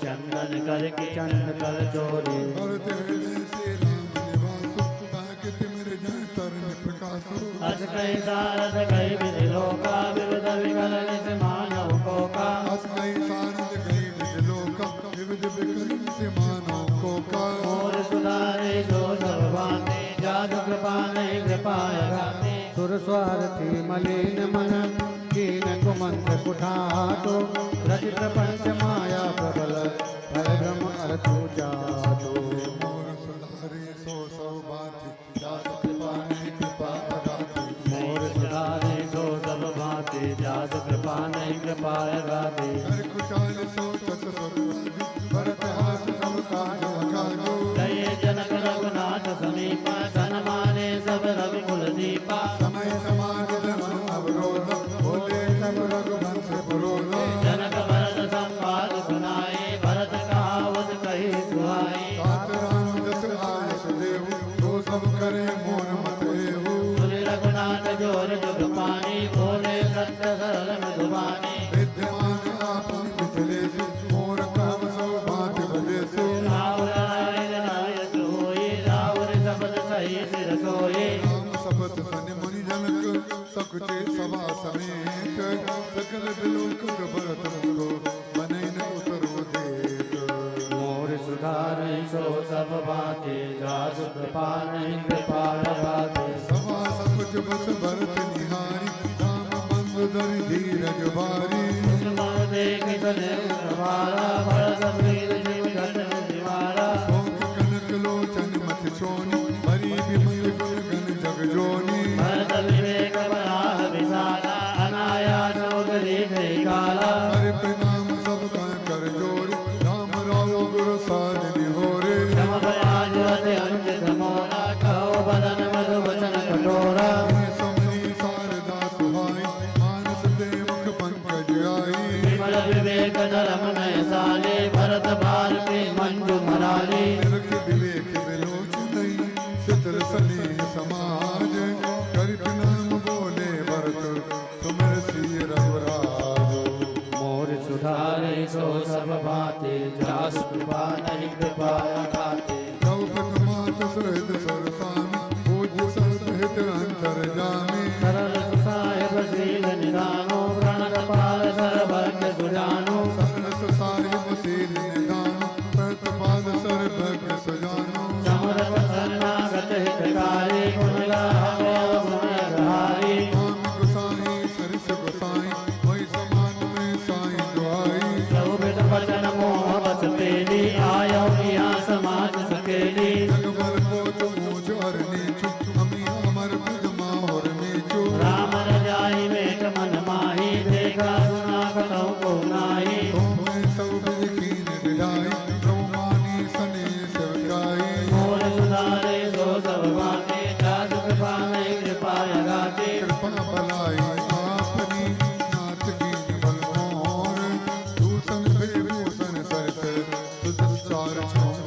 S2: चंदन कर की चंद कर चोरी।
S4: भरत हृदय से राम निवासु, ताके तिमिर जय तरन प्रकाशु।
S2: अस कहि सारद कहि विधि लोका, विविध विकल निस मानव को का।
S4: अस कई सारद गई विध लोका, विविध विकल से मानव को का।
S2: मोर सुधारे जो सब भांति, जादु कृपा नहीं कृपा अगाधे। सुर स्वार्थी मलिन मन, कीन कुमंत्र कुठाटो। रज प्रपंच माया प्रबल, भय भ्रम अर्थ जातो।
S4: मोर सुधारे सो सब भांति, दास कृपा नहीं कृपा अगाधे।
S2: मोर सुधारे सो सब भांति, जादु कृपा नहीं कृपा अगाधे।
S4: कर कुचाल सो चत सुर राजु, भरत हाथ सब काज अकाजो।
S2: जय जनक रघुनाथ समीपा, सनमाने सब रघुकुल दीपा।
S4: समय समाज धर्म अवरोध, बोले सब रघुवंश पुरोध।
S2: जनक भरत संवाद सुनाए, भरत कहावत कही सुहाई।
S4: तात राम जस आय सुदेव, तो सब करे मोर मत एहु।
S2: सुनि रघुनाथ जोर जुग पानी, बोले सत्य सरल मधुबानी।
S4: विद्यमान आपन मिथिलेशु, मोर कहब सब भांति भलेसु।
S2: राउर राय राय सोई, राउर शब्द सही सिर सोई।
S4: राम शपथ सनि मुनि जनक, सकुचे सभा समेत। सकल बिलोकत भरत मुख, बनैन उतरो देत।
S2: मोर सुधारे सो सब भांति, जासु कृपा नहीं कृपा अगाधे।
S4: सभा सकुच बस भरत निहारी, राम बंधु धरि धीरज भारी।
S2: देख सने तुम्हारा, भरत वीर जीव घट निवारा।
S4: शोक कनक लोचन मत छोनी, हरि विमल गुण गण जग जोनी।
S2: भरत विवेक बराह विशाला, अनायास उतरी काला।
S4: हर प्रणाम सब कह कर जोरी, राम राव गुरु साध निहोरे।
S2: क्षम भयाज अति अनुचित मोरा, कहो बदन मधु वचन कठोरा।
S4: सुमरी शारदा सुहाई, मानस दे मुख पंकज आई।
S2: विमल विवेक धर्म नय साले, भरत भारती मंजु मराली।
S4: निरख विवेक विलोच नहीं, शीतल सनेह समाज। कर प्रणाम बोले भरत, सुमिर श्री रघुराज।
S2: मोर सुधारे सो सब भांति, जासु कृपा नहीं कृपा अगाधे।
S4: द्रौपद मात सुहृद सुर स्वामी, पूज्य सर्वहित अंतर जामी।
S2: सरल सुसाहिब शील निदानो, प्रणत पाल सर्वज्ञ सुजानो।
S4: सरस साहिब शील निदान, प्रतिपाद सर्वज्ञ सुजानो।
S2: समरथ शरणागत हितकारी, गुण गावे गुण हारी।
S4: राम गोसाई सरस गोसाई, वही समान में साई दुआई।
S2: प्रभु बचन मोह बस तेली, आयो यहाँ समाज सकेली।
S4: जगबर को तुम ऊँच और नीचु, अमी अमर पद माहुर मीचु।
S2: राम रजाई मेट मन माही, देखा सुना कतहु को नाही।
S4: तुम सब विधि कीन डिढाई, प्रभु मानी सने सेवकाई।
S2: मोर सुधारे सो सब भांति, जासु कृपा नहीं कृपा अगाधे।
S4: कृपा बलाई आपनी, नाथ कीन बल मोर। दूषण विभूषण सरस, सुध चार छोर।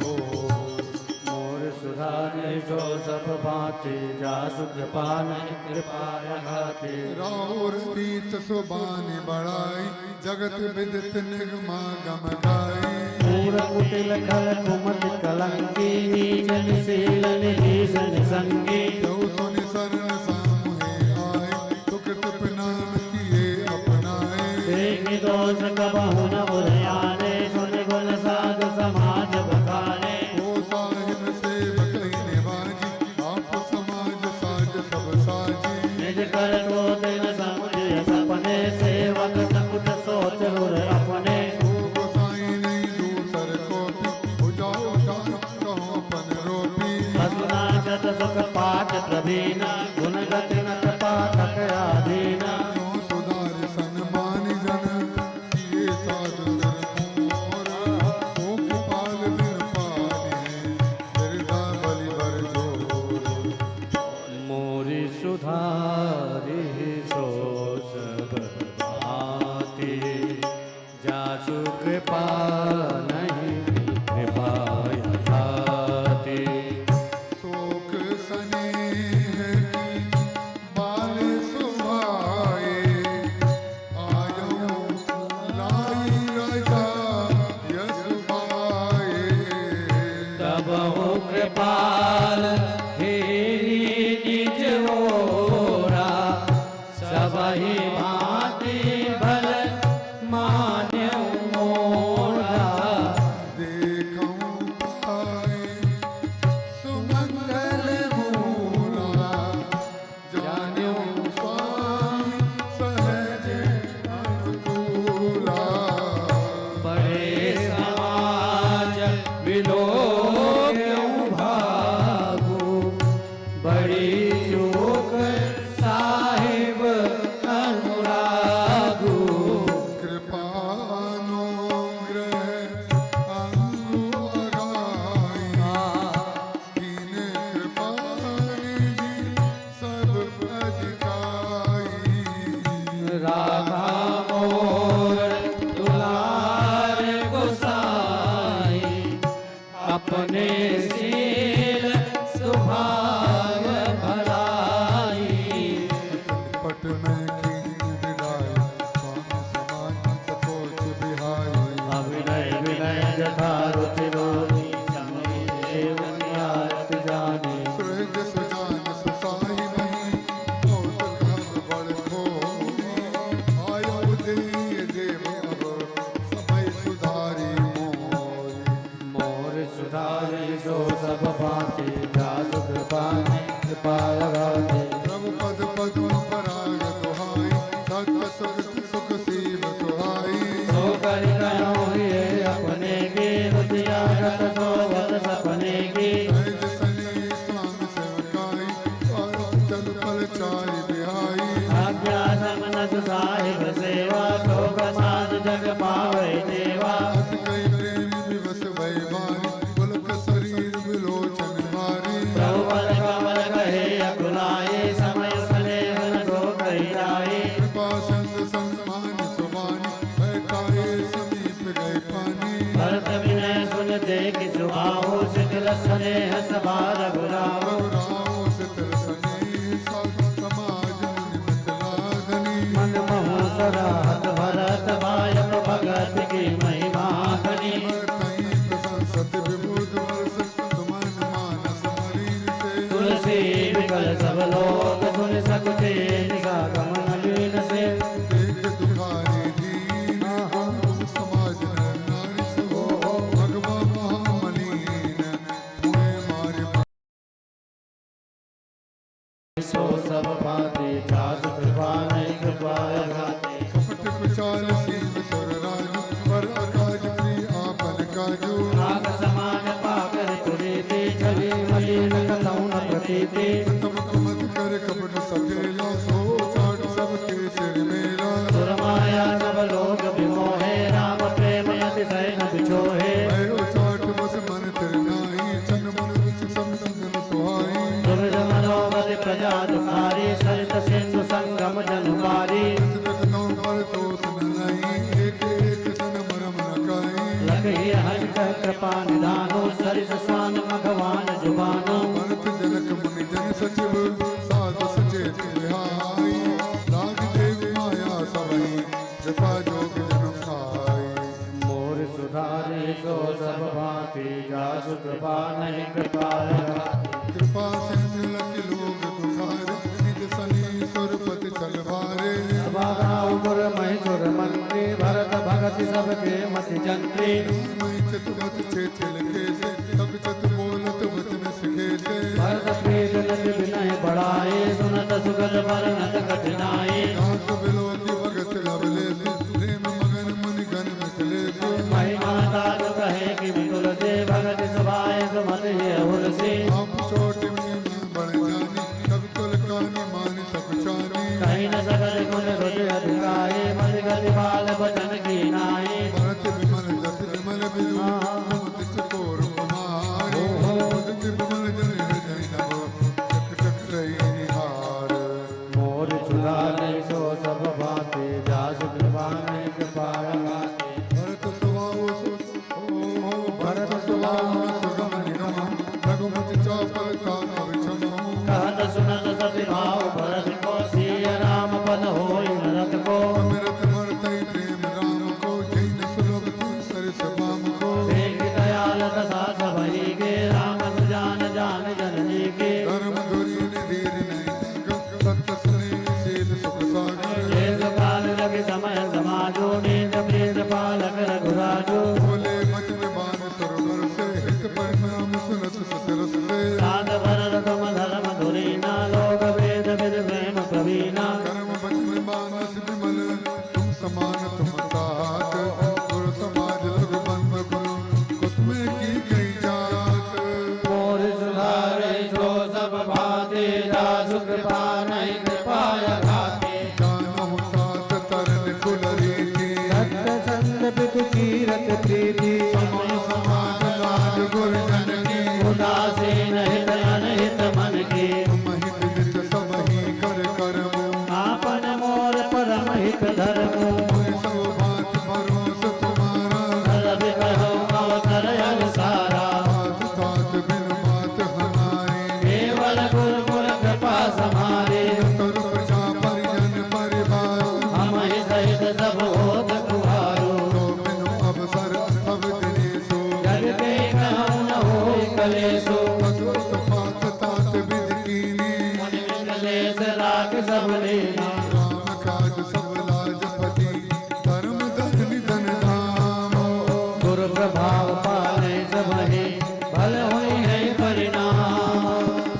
S2: मोर सुधारे सो सब भांति, जासु कृपा नहीं कृपा अगाधे।
S4: राहुर रीत सुबानी बड़ाई, जगत विदित निगमा गम गाई।
S2: पूर कुटिल खल कुमति कलंकी, नीच निशील निधीसन संगी।
S4: जो सुनि शरण सामुहे आए, सुकृत प्रणाम किए अपनाए।
S2: देखि दोष कबहु न बुरयाने, सुन गुण साधु समाज बखाने।
S4: ओ साहिब सेवक ही निवाजी, आप समाज साज सब साजी।
S2: निज कर तो तिन समुझ सपने, सेवक सकुट सोच गुर अपने।
S4: ओ गोसाई नहीं दूसर कोपी, उजाओ जाओ कहो पन रोपी।
S2: असुनागत सुख पाठ प्रभीना, गुण गति नत पाठक आधीना।
S4: जो सुधार सन्मान जन, किए सार
S2: सबहि भांति भल मान्यउ मोरा।
S4: देखूं पाए सुमंगल मूला, जान्यो स्वामी सहज अनुकूला।
S2: बड़े समाज विलोक्यउ भागु, बड़ी चूक साहिब अनुरागु।
S4: कृपा अनुग्रह अंगु अगाई, दीन कृपा निधि सब अधिकाई।
S2: राधा मोर दुलार गोसाई, अपने शील सुभाग भलाई।
S4: पट में कीन विदाई, स्वामी समान सकोच बिहाई।
S2: अभिनय विनय जथा रुचि रोनी, समय देव निहारत जानी।
S4: सुहृद सुजान सुसाही मही, कौतुक हम बड़ खोई। आयो देय देव अब, समय सुधारी मोरी।
S2: मोर सुधारि सो सब भांति, जासु कृपा नहीं कृपा लगाते।
S4: प्रभु पद पद्म पराग दुहाई, सत सुख सुख सीम सुहाई।
S2: सो कर कहो ये अपने की, रुचियागत सोवत सपने की।
S4: सहज सनेह स्वामी सेवकाई, और चल पल चारि बिहाई।
S2: आज्ञा समनस साहिब सेवा, सो प्रसाद जग पावे देवा।
S4: अति कई प्रेम विवश भय भारी, पुलक शरीर विलोचन भारी।
S2: प्रभु पद कमल कहे अकुलाए, समय सनेह न सो कही जाए।
S4: कृपा संग सम्मान सुबानी, बैठाए समीप गए पानी।
S2: भरत विनय सुन देख सुभाओ, शिथिल स्नेह सभा रघुराओ।
S4: रघुराम सितल सनेह साधु समाज मुनि मिथिलाधनी।
S2: मन महु सराहत भरत भायप, भगत की महिमा धनी।
S4: भरतहि प्रशंसत विबुध वर्ष, सुमन मानस मलिन से।
S2: तुलसी विकल सब लोग सुन सकुचे, निसागम नवीन से।
S4: देख दुखारे दीन, तुम समाज नर नारी सब। भगवा महामलिन, हुए मारे
S2: सो सब भांति जासु कृपा नहीं कृपा घाते।
S4: कपट कुचाल सीम सुर राजु, पर अकाज प्रिय आपन काजू।
S2: नाग समान पाकर पुरीति, छवि मलिन कतहु न प्रतीति।
S4: तम कुमत कर कपट सकेला, सो चाट सबके सिर मेला।
S2: सुर माया सब लोग विमोहे, राम प्रेम अतिशय न बिछोहे।
S4: भयो चाट बस मन तिर नाही, चन मन रुचि समझन सुहाई।
S2: दुर्ज मनोगति प्रजा दुखारी, सरित सिंधु संगम जनुपारी।
S4: तकनों पर दोष न नहीं, एक एक सन मरम न काई।
S2: लखी हरि कह कृपा निधानो, सरिस सान मघवान जुबानो।
S4: भरत जनक मुनि जन सचिव, साधु सचेत बिहाई। राग देव माया सबही, कृपा जोग जन खाई।
S2: मोर सुधारे सो सब भांति, जासु कृपा नहीं कृपा लगाते।
S4: कृपा सिंधु लख लोग दुखारे, निज सनी सुरपति चल भारे।
S2: सभागाउपुर महिसुर मंत्री, भरत भगत सबके मति जंत्री।
S4: रामय चतुरथ चेतिल केसे, तब चत बोलत वचन सिखे से।
S2: भरत प्रीत नच विनय बढ़ाए, सुनत सुगत भरनत कठिनाई।
S4: दास बिलोकी भगत लवलेसु, प्रेम मगन मुनि गण मिथिलेसु।
S2: महिमा तात कहे कि वितुल से, भगत सुभाए सुमति हुलसी।
S4: आप छोट में बड़ जानी, तब कुल कानी मानी सब जानी।
S2: कहीं न सकत गुण रुचि अधिकाई, मति गति बाल बचन की नाई।
S4: भरत विमल जस विमल बिदु, सुमति चकोर कुमारी। भगत विमल जन हृदय नभ, चक चक रही निहार।
S2: मोर सुधारे सो सब भांति, जासु कृपा नहीं कृपा लगाते।
S4: भरत सुभाव भरत सुभाव सुगम निगम, रघुपति चौपल का अविक्षम।
S2: कहत सुनत सति भाव भरत को, सिय राम पद होई नरत को।
S4: अमृत भरतहि प्रेम राम को, जैन सुलभ सरिस बाम को।
S2: देख दयाल दशा सबही के, राम सुजान जान जननी के।
S4: धर्म धुरी धीर नहीं, सत्य स्नेह शील सुख सागर। मानस विमल, तुम समान तुम तात। गुरु समाज लघु बंद कुल, कुसुम की गई जात।
S2: मोर सुधारे सो सब भांति, जासु कृपा नहीं कृपा अघाती।
S4: जानहु तात तरन कुल रीति,
S1: सत्य संग पितु कीरत प्रीति।
S4: सम समाज लाज गुरुजन की,
S2: उदासीन हित अनहित मन की।
S4: तुम ही विदित सब ही कर कर्म,
S2: आपन मोर परम हित धर्म।
S4: मोहि सब बात भरोस तुम्हारा,
S2: धर्म कहो अवतर अनुसारा।
S4: तात तात बिन बात हमारे,
S2: केवल गुरु गुर कृपा समारे।
S4: तरु प्रजा परिजन परिवार,
S2: हम ही सहित सब होत कुहारो।
S4: तो बिनु अवसर सब दिनेशो,
S2: जग के कहूँ न होई कलेसो।
S4: तस उत्पात तात विधि कीनी,
S2: मुनि कलेस राख सब लीना।
S4: राम काज सब लाजपति, धर्म धन निधन धाम।
S2: गुरु प्रभाव पाले सबहि, भल होई है परिणाम।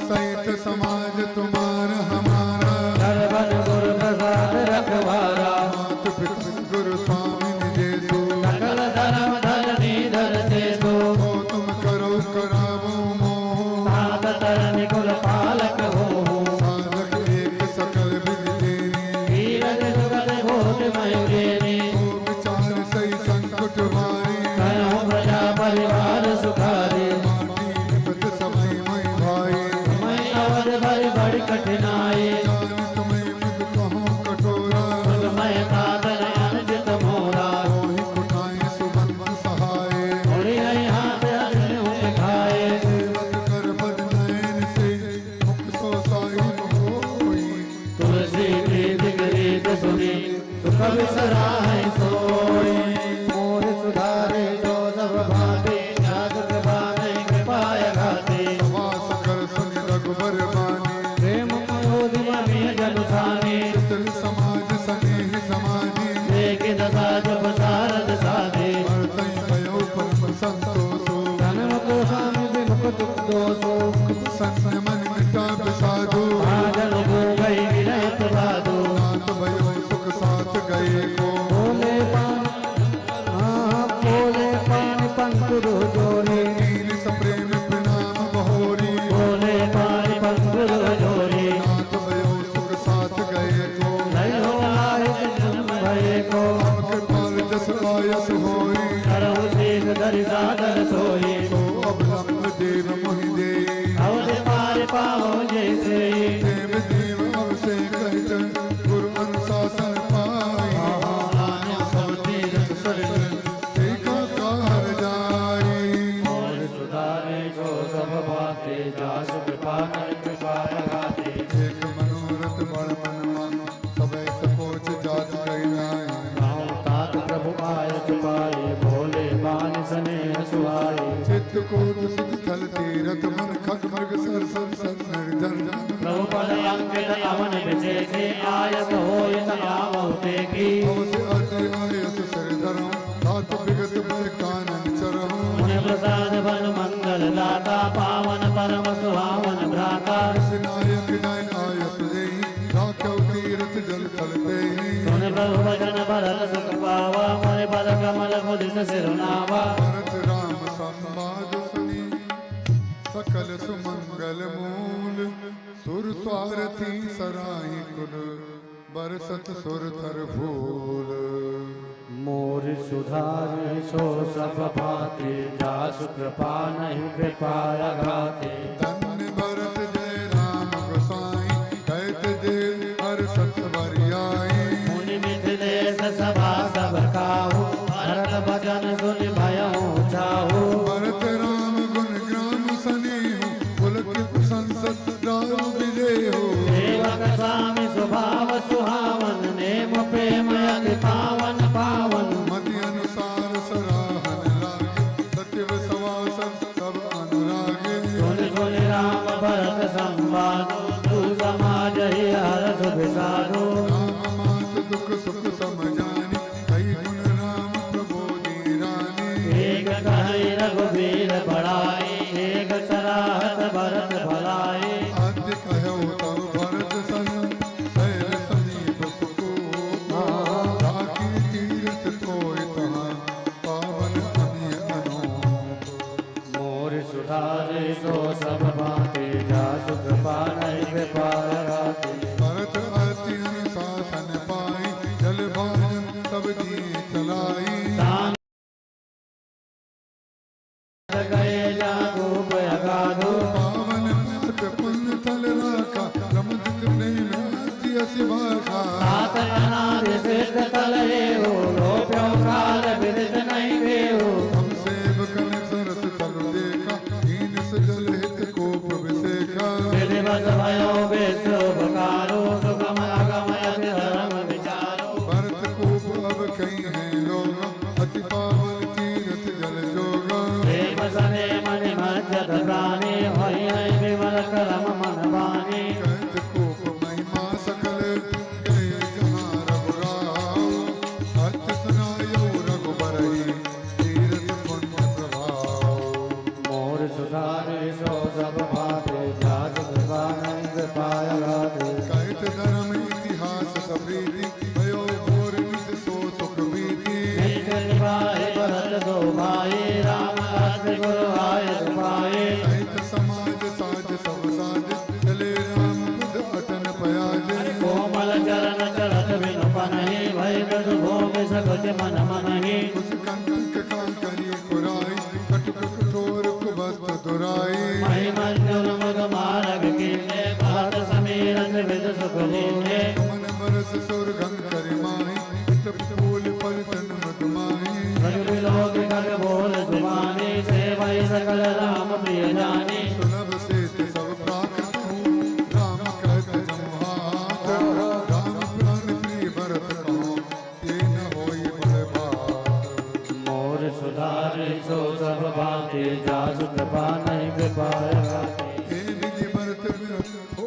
S4: सहित समाज तुम्हार हमारा,
S2: सरवन गुरु प्रसाद रखवारा।
S4: मात पिता गुरु स्वामी निजेसो,
S2: सकल धर्म धरनी धरते सो।
S4: हो तुम करो करावो मोह,
S2: तात तरनि कुल पालक हो।
S4: साधक एक सकल विधि देनी,
S2: धीरज सुगत भोट मयूरेनी।
S4: हो विचार सही संकट वारी,
S2: कहो प्रजा परिवार सुखारी।
S4: माटी निपत सबहि मोहि भाई,
S2: मैं अवध भर बड़ कठिनाई।
S4: जान तुम्हें मुझ कहो कठोरा,
S2: मैं तातन अनुचित मोरा।
S4: मोहि कुठाई सुबंध सहाय,
S2: मोरी है हाथ अग्नि खाए।
S4: सेवक कर पद नयन से, मुख सो साहिब होई।
S2: तुलसी प्रीति गरीत सुनी, सुख बिसराय सोई। मोर सुधारे जो सब भांति, जाग कृपा नहीं कृपा अघाती।
S4: सभा सकल सुनि रघुबर बानी,
S2: प्रेम मयोधि ममिय जनुसानी।
S4: चितल समाज सनेह समाधि,
S2: देख दशा जप सारद साधे।
S4: भरतहि भयो परम संतोषो,
S1: धनमुख स्वामी विमुख दुख दोषो।
S4: प्रसन्न मन मिटा बिसाधु,
S2: महाजन हो गई विरत साधु।
S4: नाथ भयो सुख साथ गए को,
S1: बोले पान हाँ बोले पान पंकुर जोरे।
S4: नील सप्रेम प्रणाम बहोरी,
S2: बोले पानी पंकुर जोरी।
S4: नाथ भयो सुख साथ गए को,
S2: लय हो आए जन्म भये को।
S4: अब कृपाल जस आयस होई,
S2: करहु शीस धरि सादर सोई।
S4: सो अवलंब देव मोहि दे,
S2: अवधि पार पाओ जैसे।
S4: देव देव अब से कहित, गुरु अनुशासन पाई। सब तीरथ सरित, टीका कार जाई।
S2: मोर सुधारे जो सब भांति, जासु कृपा कर कृपा लगाते।
S4: एक मनोरथ बड़ मन मानो, सबे सकोच जात कही नाई।
S2: गाँव तात प्रभु आय चुपाए, भोले बान स्नेह सुहाए।
S4: चित्त कोट सुख थल तीरथ, मन खग मृग सर सर सर निर्जन।
S2: प्रभु पद अंकित अमन विशेषे, आयत होयत आवहु तेखी।
S4: अवध अति आयस सिर धरऊं, तात विगत भय कानन चरऊं।
S2: मुनि प्रसाद बन मंगल दाता, पावन परम सुहावन भ्राता।
S4: नायक जय आयस देहि, राखव तीरथ जल थल तेहि।
S2: सुन प्रभु वचन भरत सुख पावा, मोरे पद कमल मुदित सिरुनावा।
S4: भरत राम संवाद सुनी, सकल सुमंगल मूल। सुर स्वारथी सराही कुल, बरसत सुर थर फूल।
S2: मोर सुधार सो सब भांति, जासु कृपा नहीं कृपा अघाती।
S4: धन्य भरत जय राम गोसाई, कहत देव हर सत वरियाई।
S2: मुनि मिथिलेश सभा सब काहू, भरत भजन सुन भयहु चाहू।
S4: भरत राम गुण ग्राम सनेहु, पुलकित संसत राम विदेहु।
S2: सेवक स्वामी स्वभाव सुहावन, नेम प्रेम अति पावन पावन।
S4: मति अनुसार सराहन लागे, सचिव सवासन सब अनुरागे।
S2: सुन सुन
S4: जल भाजन सब दिए चलाई।
S2: गए जागूप अगाधो।
S4: पावन पात पुण्य थल राखा, प्रमुदित प्रेम अति अति भाषा।
S2: सात अनादि सिद्ध तलहेहु, लोप्यो काल विदित नहीं देहु।
S4: हम सेवकन सरस तल देखा, दीन सजल हित कोप विसेखा।
S2: विधिवत भयो विश्व उपकारो, सुगम अगम अति धर्म विचारो।
S4: भरत कोप अब कई है लोग, अति पावन तीरथ जल जोगा।
S2: प्रेम सने मन मज्जत प्राणी, होई है विमल करम मन बानी।
S4: कहत कोप महिमा सकल, गए जहाँ रघुराव। अत सुनायो रघुबरही, तीरथ पुण्य प्रभाव।
S2: मोर सुधारे सो सब भाते, जात कृपा नहीं कृपाय गाते।
S4: कहत धर्म इतिहास सप्रीति, भयो घोर नित सो सुख बीती।
S2: नित्य निभाए भरत दो भाई, राम अस गुरु आय सुपाए।
S4: कहत समाज साज सब साज, चले राम पद अटन पयाज।
S2: कोमल चरण चरत बिनु पनहि, भय मृदु भूमि सकुच मन मनहि।
S4: कुछ कंटक कांकरी कुराई, कटुक कठोर कुबस्त दुराई।
S2: महि मंजुर मुद मारग कीने, भरत समीर त्रिविध सुख दीने।
S4: मन बरस सुर गंग कर माही, पित फूल पलटन मृद माही।
S2: रघु लोक खग बोल सुबानी, सेवई सकल राम प्रिय जानी।
S4: सुलभ सेत सब प्राकृत हूँ, राम कहत जमुहात। राम प्राण प्रिय भरत कहो, ते न होई बड़ बात।
S2: मोर सुधारे सो सब भांति, जासु कृपा नहीं कृपा
S4: ए विधि भरत बिरत हो,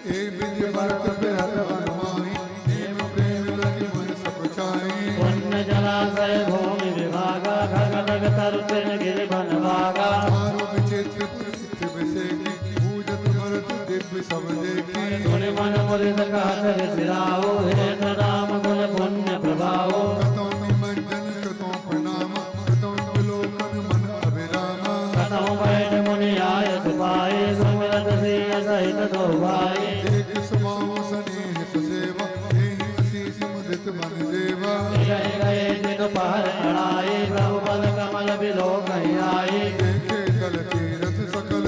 S4: ए विधि भरत बिरत बन माही, प्रेम प्रेम लगी मन सब चाही।
S2: पुण्य जलाशय भूमि विभागा, खग नग तरु तृण गिरि बन भागा।
S4: चारों विचित्र पुरुष विसेखी, पूजत भरत दिव्य सब देखी।
S2: सुनि मन मुदित कहत सिराओ, हेत राम गुण पुण्य प्रभाओ।
S4: कतौ निमज्जन कतौ प्रणाम, कतौ विलोकन मन अभिराम।
S2: कतहु बैठ मुनि आय सुपाए, सुमिरत सिय सहित दो भाई।
S4: देख सुभाव स्नेह सुसेवा, एहि असीस मुदित मन देवा।
S2: गए गए दिन पहर अड़ाए, प्रभु पद कमल बिलोक आए।
S4: देखे जल तीरथ सकल,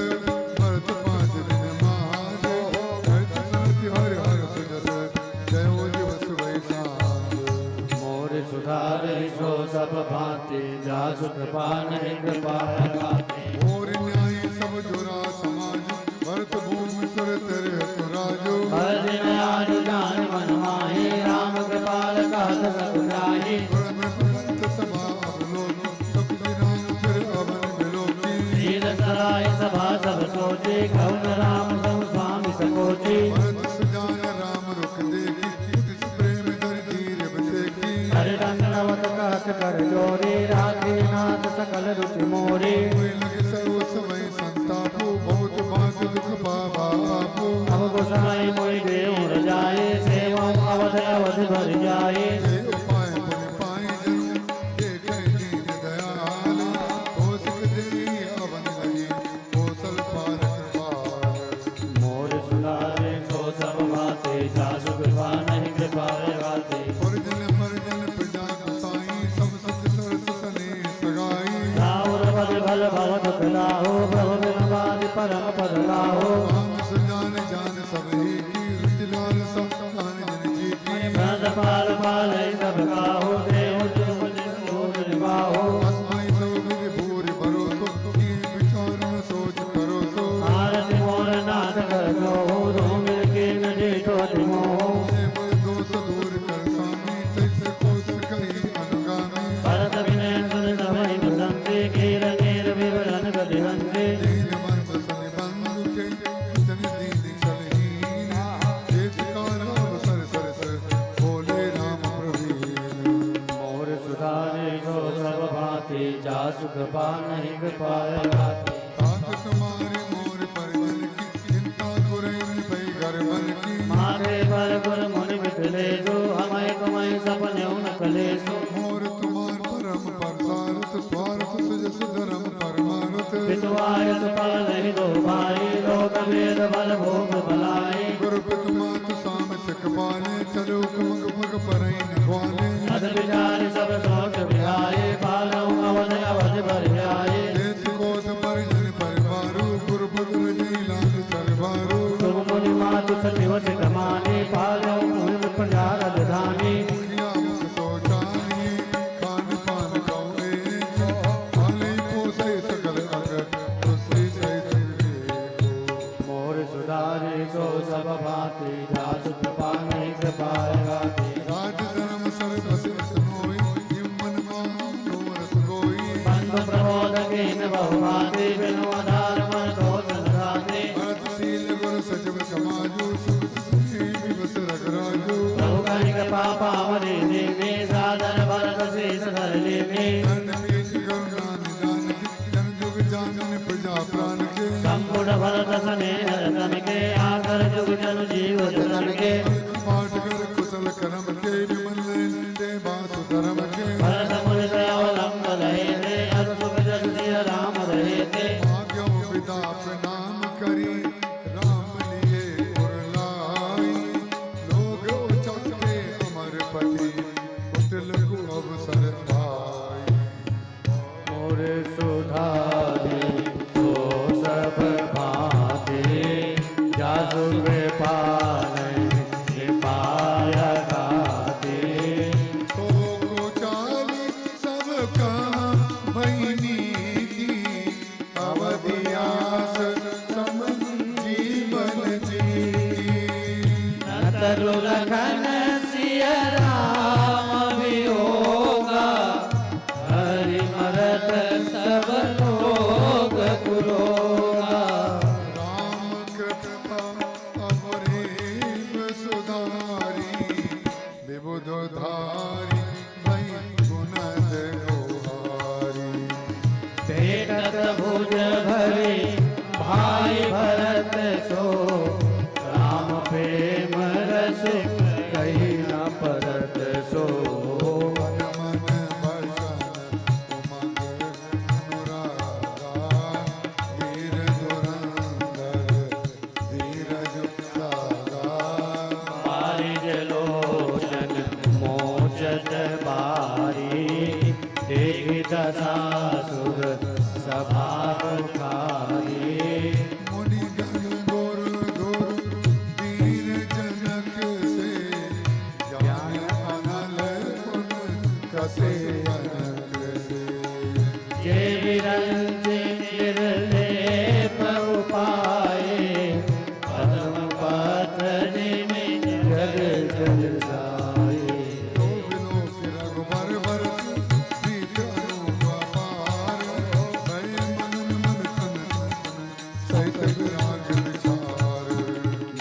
S4: भरत पाँच दिन मारे। कहत सुनत हर हर सुजस, जयो दिवस वैसाख।
S2: मोर सुधारे सो सब भांति, जासु कृपा नहीं कृपा गाते।
S4: मोर न्याय सब जुरा समाज, भरत भूमि सुर तेरे राजो।
S2: हर दिन आज जान मन माही, राम कृपाल कहत सकुचाही।
S4: भरत सभा अवलोक, सब राम फिर अवन बिलोकी।
S2: शील सराय सभा सब सोचे, कहुन राम सम स्वामी सकोचे।
S4: भरत सुजान राम रुख देखी, तिस प्रेम धर धीर बसेखी।
S2: हर दंडवत कहत कर जोरी, राखी नाथ सकल रुचि मोरी।
S4: कोई लगे सरो समय संतापो, बहुत बात दुख पावा आपो।
S2: अब गोसाई मोहि देव रजाए, सेवा अवध अवध भर जाए।
S4: ते उपाय पुन पाए जनु, देखे दीन दयाल। कौशिक देई अवन लगी, कौशल पार कृपाल।
S2: मोर सुधारे सो सब भाते, जासु कृपा नहीं कृपा गाते।
S4: परजन परजन प्रजा गोसाई, सब सुख सरस सनेह सगाई।
S2: राउर पद भल भव दुख लाहो, प्रभु बिन बारि परम पद लाहो।
S4: राम सुजान जान सब ही की, रुचि लाल सा कान जन जी की।
S2: भरत पाल पाल सब काहो, देव जुग भोज निभाहो।
S4: अस्मय सब विधि भूरि भरोसो, की विचार न सोच करो सो।
S2: आरती मोर नाथ कर जो, धूमिल के न जेठो अति मोह।
S4: से मल दोष दूर कर स्वामी, तैसे कोस कही अनुगामी।
S2: भरत विनय सुन सबहि प्रशंसे, कीर नीर विवरण गति हंसे।
S4: दीन मर्म सुनि बंधु के, वचन दीन छलहीन। देश काल अवसर सरस, बोले राम प्रवीण।
S2: मोर सुधारे सो सब भांति, जासु कृपा नहीं कृपा गाते।
S4: तात तुम्हारे मोर परिजन की, चिंता कुरैन भई घर मन की।
S2: माथे पर गुर मुनि मिथिलेशु, हमय तुमय सपने न कलेसु।
S4: मोर तुम्हार परम परसारथ, स्वार्थ सुजस धर्म परमारथ।
S2: पितुआय सुपाल दो भाई, लोक वेद बल भोग बलाई।
S4: गुरु पितु मातु साम सिख पाले, चलो कुमग पग परई।
S2: बहु भांति, बिनु आधार मन दोष न जाति।
S4: भरतशील गुरु सचिव समाजु, सुख विवस रघुराजु।
S2: प्रभु करि कृपा पावनी दीनी, सादर भरत शीस धर लीनी।
S4: कर्ण पीठ करुणा निदान के, जन जुग जानन प्रजा प्राण के।
S2: संपुट भरत स्नेह रतन के, आकर जुग जन जीव जतन के।
S4: पाठ कर कुशल कर्म के, विमल ते बात धर्म के।
S2: भरत मुनि अवलंब रहे थे, अस सुख जस सिय राम रहे थे।
S4: आज्ञा पिता प्रणाम करी, राम लिए उर लाई। लोग उचाटे अमर पति, कुटिल को अवसर पाई।
S2: मोर सुधारी सो सब भांति, जासु कृपा नहीं कृपाय गाती।
S4: तो को चाली सब कहा भई नीति, अवधियास सम जीवन जीती।
S1: तरु लखन सिय राम वियोगा, हरि मरत सब लोग कुरोगा।
S4: राम कृपा अमरेव सुधारी, विबुध धारी भई गुणद गोहारी।
S1: भेटत भुज भरी भाई भरत सो, राम प्रेम रस कही न परत सो।
S4: मन मन बसन उमंग अनुरागा, वीर धुरंधर धीरज सागा।
S1: बारिज लोचन मोचत बारी, देखि दशासुर सभा बुखारी।
S4: मुनि गण गुरु गुरु दीन जनक से, ज्ञान अनल गुण कसे कनक से।
S1: जे विरंचि निर्लेप उपाये, पद्म पत्र जिमि जग जल जाये।
S4: तो बिलोक रघुबर भरत प्रीत अनूप अपार, भय मन मन तन तन सहित विराग विचार।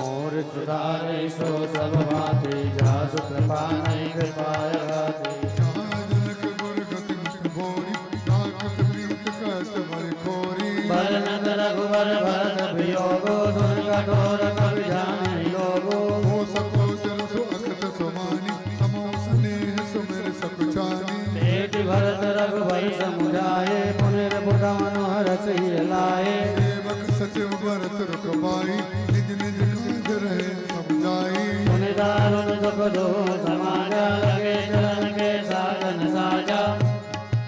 S2: मोर सुधारे सो सब भांति, जासु कृपा नहीं कृपाय गाती।
S4: जहाँ जनक गुर गति मुख भोरी, ताकत प्रीत कहत बर खोरी।
S2: बरनत रघुबर भरत वियोगो, सुन कठोर कवि जान लोगो।
S4: हो सको चरसु अकथ सुमानी, समो स्नेह सुमिर सकुचानी।
S2: पेट भरत रघुबर समुझाए, पुनिर मनोहर सिय लाए।
S4: सेवक सचिव भरत रुखबाई, निज निज काज रहे सब जाई।
S2: पुनि दारुण दुख दो समाजा, लगे चरण के साजन साजा।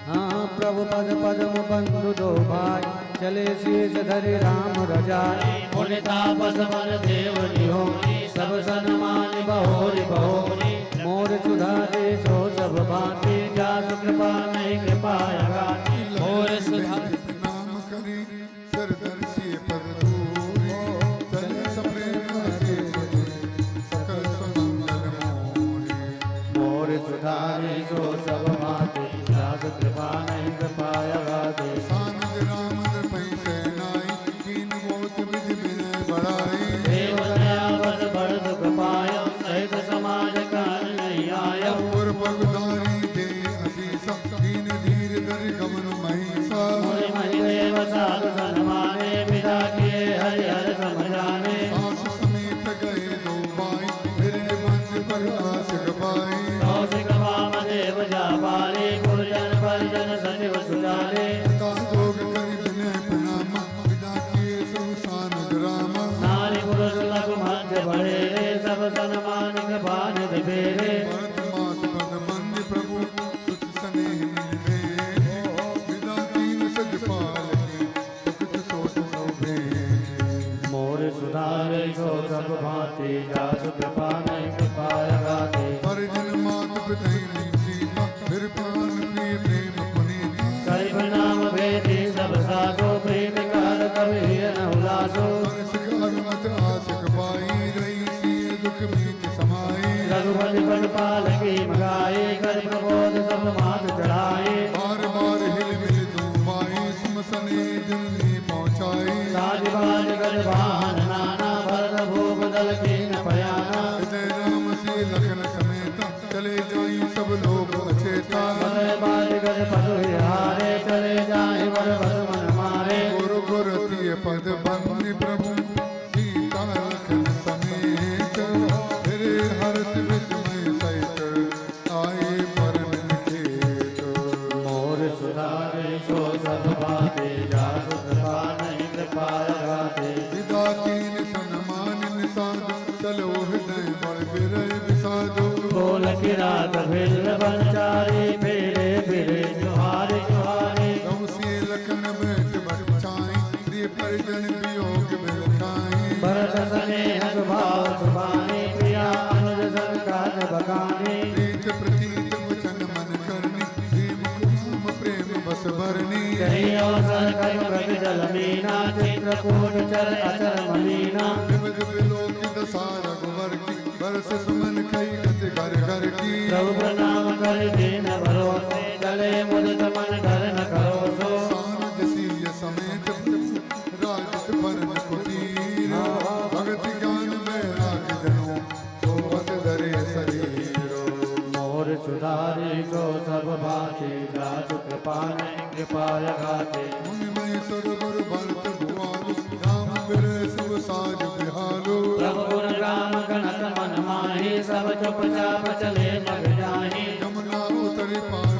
S2: हाँ प्रभु पद पद्म बंधु दो भाई, चले शीस धरि राम रजाई। मुनि तापस मन देव निहोरी, सब सनमान बहोरी बहोरी। मोर सुधारे सो सब भांति, जासु कृपा नहीं कृपा अगाती।
S1: मोर सुधारे
S4: नाम करी, सिर दर्शी पद दूरी। चले सप्रेम आशीष सकल सुमंगल मोरी।
S2: मोर सुधारे सो सब भांति, जासु कृपा नहीं कृपा अगाती।
S4: सानंद राम नृपहि सेनाई, कीन बहुत विधि विनय बढ़ाई।
S2: देव दयावत बड़ दुख पायो, सहित समाज कान नहीं आयो।
S4: और पगधारी दे असीसा, दीन धीर धरि गमन महिषा।
S2: मुनि महि देव साधु सन्माने, पिता किए हरि हर समझाने।
S4: सास समीप गए दो भाई, मेरे मंच पर आस गवाई।
S2: कौशिक वाम देव जापारे, गुरुजन परिजन सचिव सुजाने।
S4: पिता जोग करि विनय प्रणामा, पिता किए सुसान रामा।
S2: नारी पुरुष लघु मध्य बड़े रे, सब सन्मान कृपा निधि फेरे।
S4: भरत मात पद बंदन चले जाई सब लोग अचेता।
S2: गज पशु हारे चले जाहि बर बस मन मारे।
S4: गुरु गुरति पद बंदी प्रभु सीता लखन समेत। फिरे हरत विस्मय सहित आए परम निकेत।
S2: मोर सुधारे सो सब बाते जासु कृपा नहीं कृपा गाते।
S4: विदा तीन सनमान निषाद चलो हृदय बल बिरय विषादो।
S2: बोल किरात भिल्ल बंचारे फिरे फिरे जुहारे जुहारे।
S4: रघुसी लखन बैठ बचाई प्रिय परिजन वियोग बिलखाई।
S2: भरत स्नेह स्वभाव सुभाने प्रिया अनुज सन काज बखाने।
S4: प्रीत प्रतीत वचन मन करनी श्रीमुख राम प्रेम बस बरनी।
S2: कही अवसर कर मृग जल मीना चित्रकूट चर अचर मलीना।
S4: विविध बिलोक दशा रघुवर की बरस सुमन कई गति घर घर की।
S2: प्रभु प्रणाम कर दीन भरोसे चले मुदित मन डर न करो सो।
S4: सानुज सीय समेत राजत परम कुटीर। भगत ज्ञान वैराग जनो सोवत धरे शरीर।
S2: मोर सुधारे सो सब भाते जासु कृपा नहीं कृपा गाते।
S4: मुनि मय सुर गुरु भरत भुआलु राम बिरह सब साज बिहालु।
S2: प्रभु गुण राम गणत मन माही सब चुप चाप चले मग जाही।
S4: यमुना उतरि पार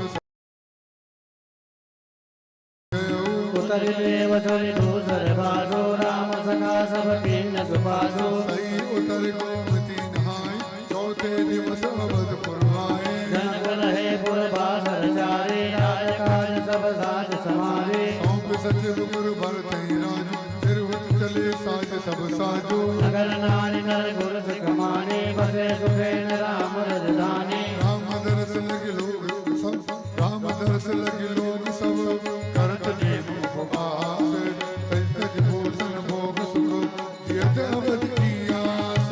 S4: गयो।
S2: उतरि देव धरि दूसर बाजो राम सखा सब कीन सुपासो।
S4: सही उतर गोमती नहाय चौथे दिवस अवधपुर आए।
S2: जनक रहे पुर बासर चारे राज काज सब साज समारे।
S4: सौंप सचिव गुरु भरत राज तिरहुत चले साज सब साजो।
S2: नगर नारी नर गुरु सुख माने बसे सुखेन राम रजधानी।
S4: राम दरस लगे लोग सब राम दरस लगे लोग सब करत नेम उपवास। तज तज भूषण भोग सुख जियत अवध की आस।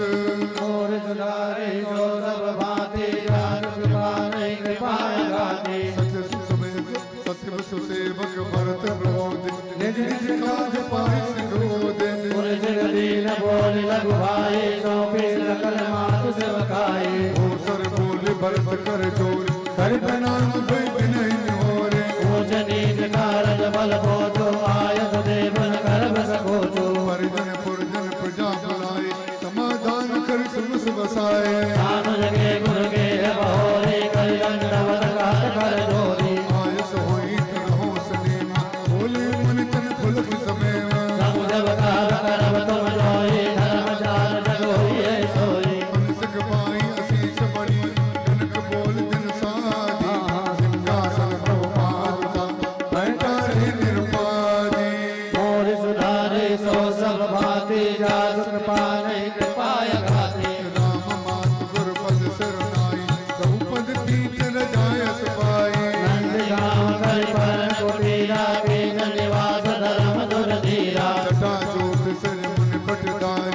S2: मोर सुधारे जो सब भांति जान कृपा नहीं कृपा गाते।
S4: सत्य सुमेध सत्य सुसेवक भरत प्रबोध निज निज काज पाई सिखोदे।
S2: पुरुष दीन बोल लघु भाई सौंपे सकल मातु सेवकाई।
S4: भूसर बोल भरत कर जोर कर प्रणाम भय विनय निहोरे।
S2: ऊंच नीच कारज बल बोझो आयस देवन कर बस खोजो।
S4: परिजन पुरजन प्रजा बुलाए समाधान कर सुमस बसाए।
S2: सानुज के गुरु के बहोरे कर दंडवत काट कर जोरी।
S4: आयस होई रहो सनेमा बोले मन तन पुलक समेवा।
S2: समुझ काल करब तुम जोई धर्म चार जग होई सोई।
S4: मन पाई असीस बड़ी जनक बोल दिन साधी। सिंहासन प्रभु पादुका बैठा रे निरुपाधि।
S2: मोर सुधारे सो सब भांति जासु कृपा नहीं कृपा गाते।
S4: राम मात गुरु पद सरनाई बहुपद पीत रजायस पाई।
S2: नंद गाँव कर पर कुटीरा केज निवास धर्म दुर्धीरा।
S4: जटा जोत सिर मुनि पटदार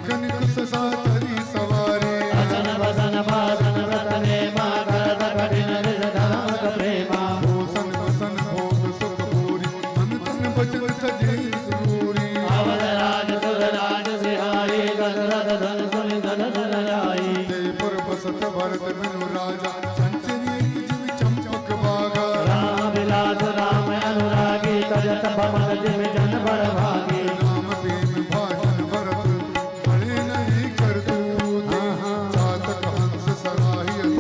S4: कनिक ससा चरी सवारी।
S2: असन बसन भासन व्रत नेमा करत कठिन निज धर्म प्रेमा।
S4: भूषण बसन भोग सुख पूरी मन तन बचन सजे सूरी।
S2: अवध राज सुर राज सिहाई दशरथ धन सुनि धन धन आई।
S4: जयपुर बसत भरत बिनु राजा संचरी जिमि चंपक बागा।
S2: राम विलास राम अनुरागी तजत भवन जिमि जन बड़ भागी।
S4: राम प्रेम भाजन भरत बड़े नहीं करतूत। चातक हंस सराहियत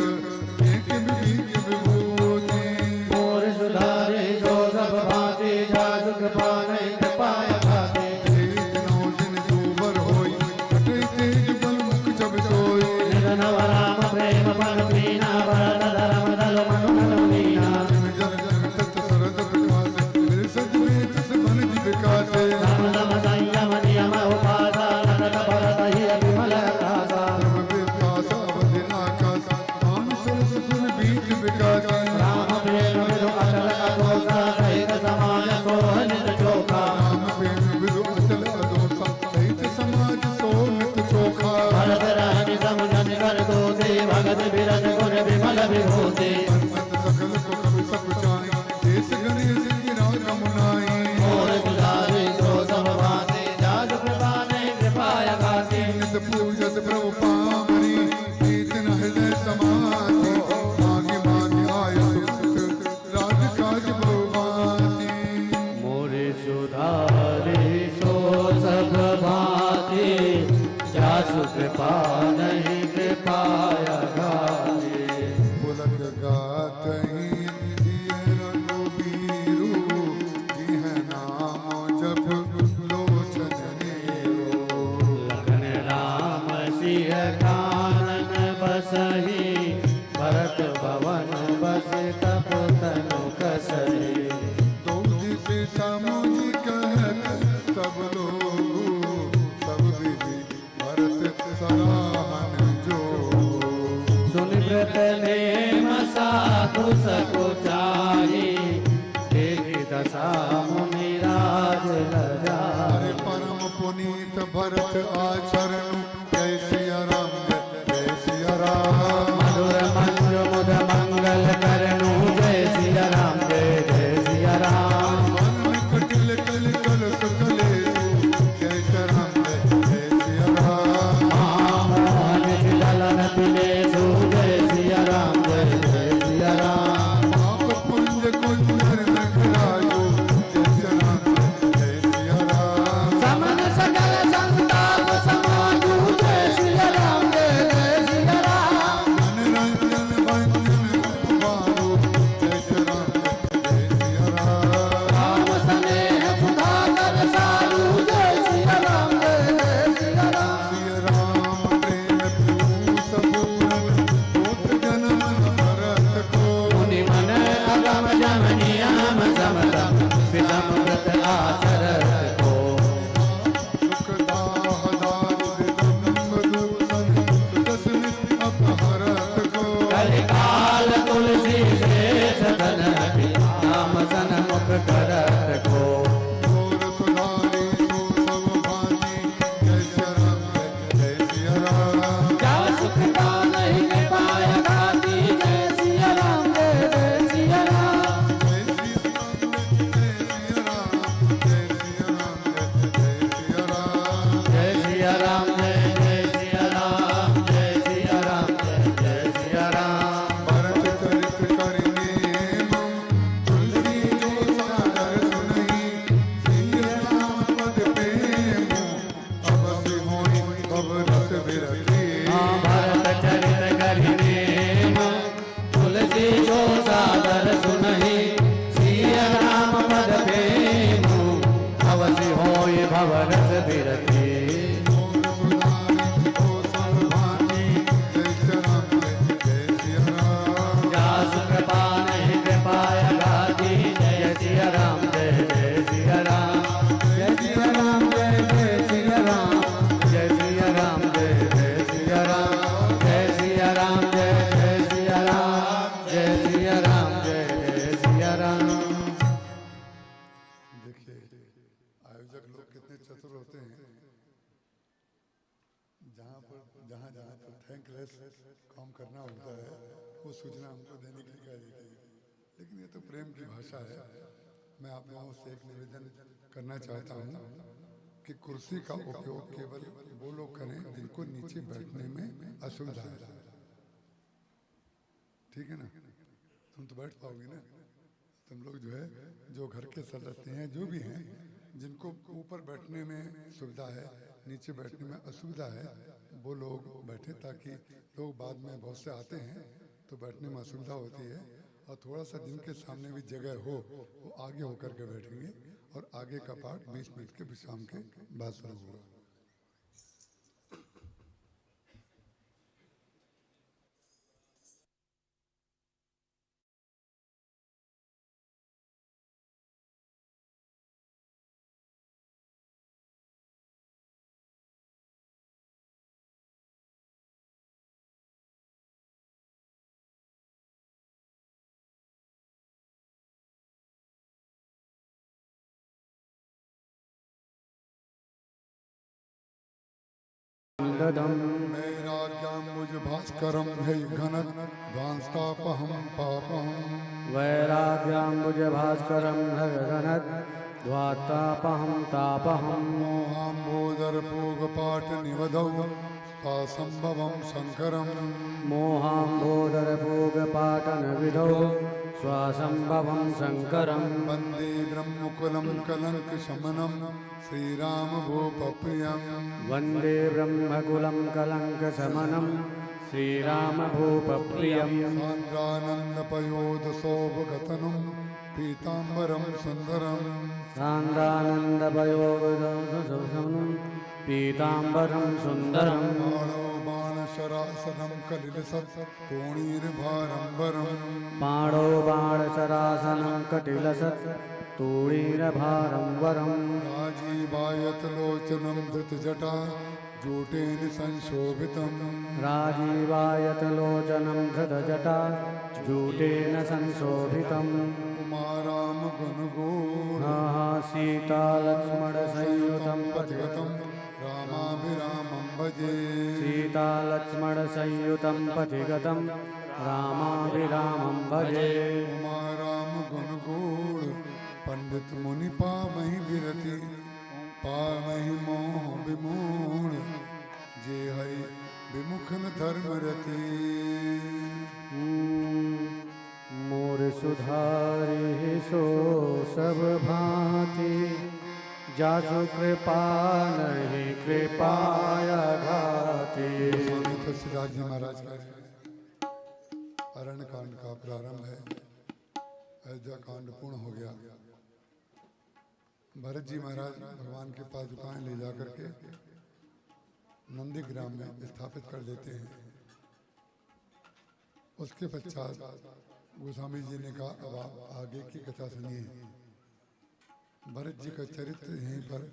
S4: एक विवेक विभूति।
S2: मोर सुधारे जो सब भांति जासु कृपा नहीं कृपा खाते।
S4: तेज नौ दिन दूबर होई कटे तेज बल मुख जब सोई।
S2: निज नव राम प्रेम पन पीना भरत धर्म दल मनु मीना।
S4: जल जगत सरद प्रकाश बिरसज वेद मन विकास।
S2: राम नम संयम नियम उपासा नरक भरत ही विमल आसा।
S4: धर्म विकास अवधि आकाश राम सुर सुर बीज विकास।
S2: राम प्रेम विधु अचल अदोषा सहित समाज सोहनित चोखा।
S4: राम प्रेम विधु अचल अदोषा सहित समाज सोनित चोखा।
S2: भरत रहनि समुझन कर दोषे भगत बिरज गुण विमल विभूति।
S4: संत सकल को कवि सब चाहे देश गणेश की राज मुनाई।
S2: मोर सुधारे जो सब भांति जासु कृपा नहीं कृपा गाते।
S4: नित पूजत प्रभु पामरी प्रीत न हृदय समाधि।
S2: प्रेम साधु सकुचाही, देखि दशा मुनिराज लजाही।
S4: हरे परम पुनीत भरत आचरण, जय सिया राम जय जय सिया राम।
S2: मधुर मंजु मुद मंगल करनु, जय सिया राम जय जय सिया राम।
S4: मन कटिल कल कल सुकलेसु, जय सिया राम जय जय सिया राम।
S2: महामोहन ललन तिलेसु, जय सिया राम जय जय सिया राम।
S4: पाप पुंज कुंजर नखरायो, जय सिया राम जय जय सिया राम।
S2: समन सकल संताप समाजु, जय सिया राम जय जय सिया राम।
S4: मन रंजन भंजन कुमारो, जय सिया राम जय जय सिया राम।
S2: राम स्नेह सुधाकर सारू, जय सिया राम जय जय सिया राम।
S4: सिया राम प्रेम पीयूष पूरन, होत जन्म भरत को।
S2: मुनि मन अगम जम नियम समतम, विषम व्रत आचरत को।
S4: सुख दाह दारिद दंभ दूषण, सुदशमित अपहरत को।
S2: कलिकाल तुलसी शेष धन हरि, राम सन्मुख करत को।
S4: घोर सुधारी सो सब भांति, जय सिया राम जय जय सिया राम।
S2: जासु कृपा नहीं कृपाय घाती, जय सिया राम जय जय सिया राम।
S4: जय सिया राम जय सिया राम, जय सिया राम जय जय सिया राम।
S2: जय सिया राम जय जय सिया राम, जय सिया राम जय जय सिया राम।
S4: भरत चरित करिनेम, तुलसी जो सादर सुनहि, सिय राम पद प्रेम, अवसि होई भव रस बिरती।
S2: हाँ भरत चरित करिनेम, तुलसी जो सादर सुनहि, सिया राम पद प्रेम, अवसि होय भव रस बिरती।
S4: मोर सुधारी को सब भांति, जय सिया राम जय जय सिया राम।
S2: जासु कृपा नहीं कृपाय घाती, जय सिया राम जय जय सिया राम। जय सिया राम जय जय सिया राम, जय सिया राम जय जय सिया राम। जय सिया राम जय जय सिया राम, जय सिया राम जय जय सिया राम।
S4: देखिए आयोजक लोग कितने चतुर होते हैं। जहाँ पर जहाँ जहाँ पर थैंकलेस काम करना होता है, वो सूचना हमको देने के लिए कह देती है। लेकिन ये तो प्रेम की भाषा है। मैं आप लोगों से एक निवेदन करना चाहता हूँ कि कुर्सी का उपयोग केवल वो लोग करें जिनको नीचे बैठने में असुविधा है। ठीक है ना? तुम तो बैठ पाओगे ना? तुम लोग जो है, जो घर के सदस्य हैं, जो भी हैं, जिनको ऊपर बैठने में सुविधा है, नीचे बैठने में असुविधा है, वो लोग बैठे, ताकि लोग बाद में बहुत से आते हैं तो बैठने में असुविधा होती है। और थोड़ा सा जिनके सामने भी जगह हो वो आगे होकर के बैठेंगे और आगे का पाठ 20 मिनट के विश्राम के बाद शुरू होगा। वैराग्याम्बुज भास्करं ह्यै घनध्वांस्तापहं पापहं।
S2: वैराग्याम्बुज भास्करं हृगणध्वातापहं तापहं।
S4: मोहाम्बोदरपूगपाटनिवधौ स्वासम्भवं शङ्करं।
S2: मोहाम्बोदरपूगपाटनविधौ स्वासम्भवं शङ्करं।
S4: वन्दे ब्रह्मकुलं कलङ्कशमनं श्रीरामभूपप्रियं।
S2: वन्दे ब्रह्मकुलं कलङ्कशमनं श्रीरामभूपप्रियं।
S4: सान्द्रानन्दपयोदशोभगतनुं पीताम्बरं सुन्दरं।
S2: सान्द्रानन्दपयोदशोभगतनुं पीताम्बरं सुन्दरं।
S4: पाणौ बाणशरासनं कलिलसत् तोणीर्भारं वरं।
S2: पाणौ बाणशरासनं कटिलसत् तोणीर्भारं वरं।
S4: राजीवायतलोचनं धृतजटा जूटेन संशोभितम।
S2: राजीवायतलोचनं धृतजटा जूटेन संशोभितम्।
S4: उमा राम गुण गूढ़
S2: सीतालक्ष्मणसंयुतं
S4: पथिगतं रामाभिरामं भजे।
S2: सीतालक्ष्मणसंयुतं पथिगतं रामाभिरामं भजे।
S4: उमा राम गुण गूढ़ पंडित मुनि पावहि विरति, पावहि मोह विमूढ़, जे हरि विमुख न धर्म रति।
S2: मोर सुधारि सो सब भांति, जासु कृपा नहीं कृपाया घाती।
S4: स्वामी तुलसीदास जी महाराज का अरण्य कांड का प्रारंभ है। अयोध्या कांड पूर्ण हो गया। भरत जी महाराज भगवान के पादुकाएं ले जा करके नंदीग्राम में स्थापित कर देते हैं। उसके पश्चात गोस्वामी जी ने कहा अब आप आगे की कथा सुनिए। भरत जी का चरित्र यहीं पर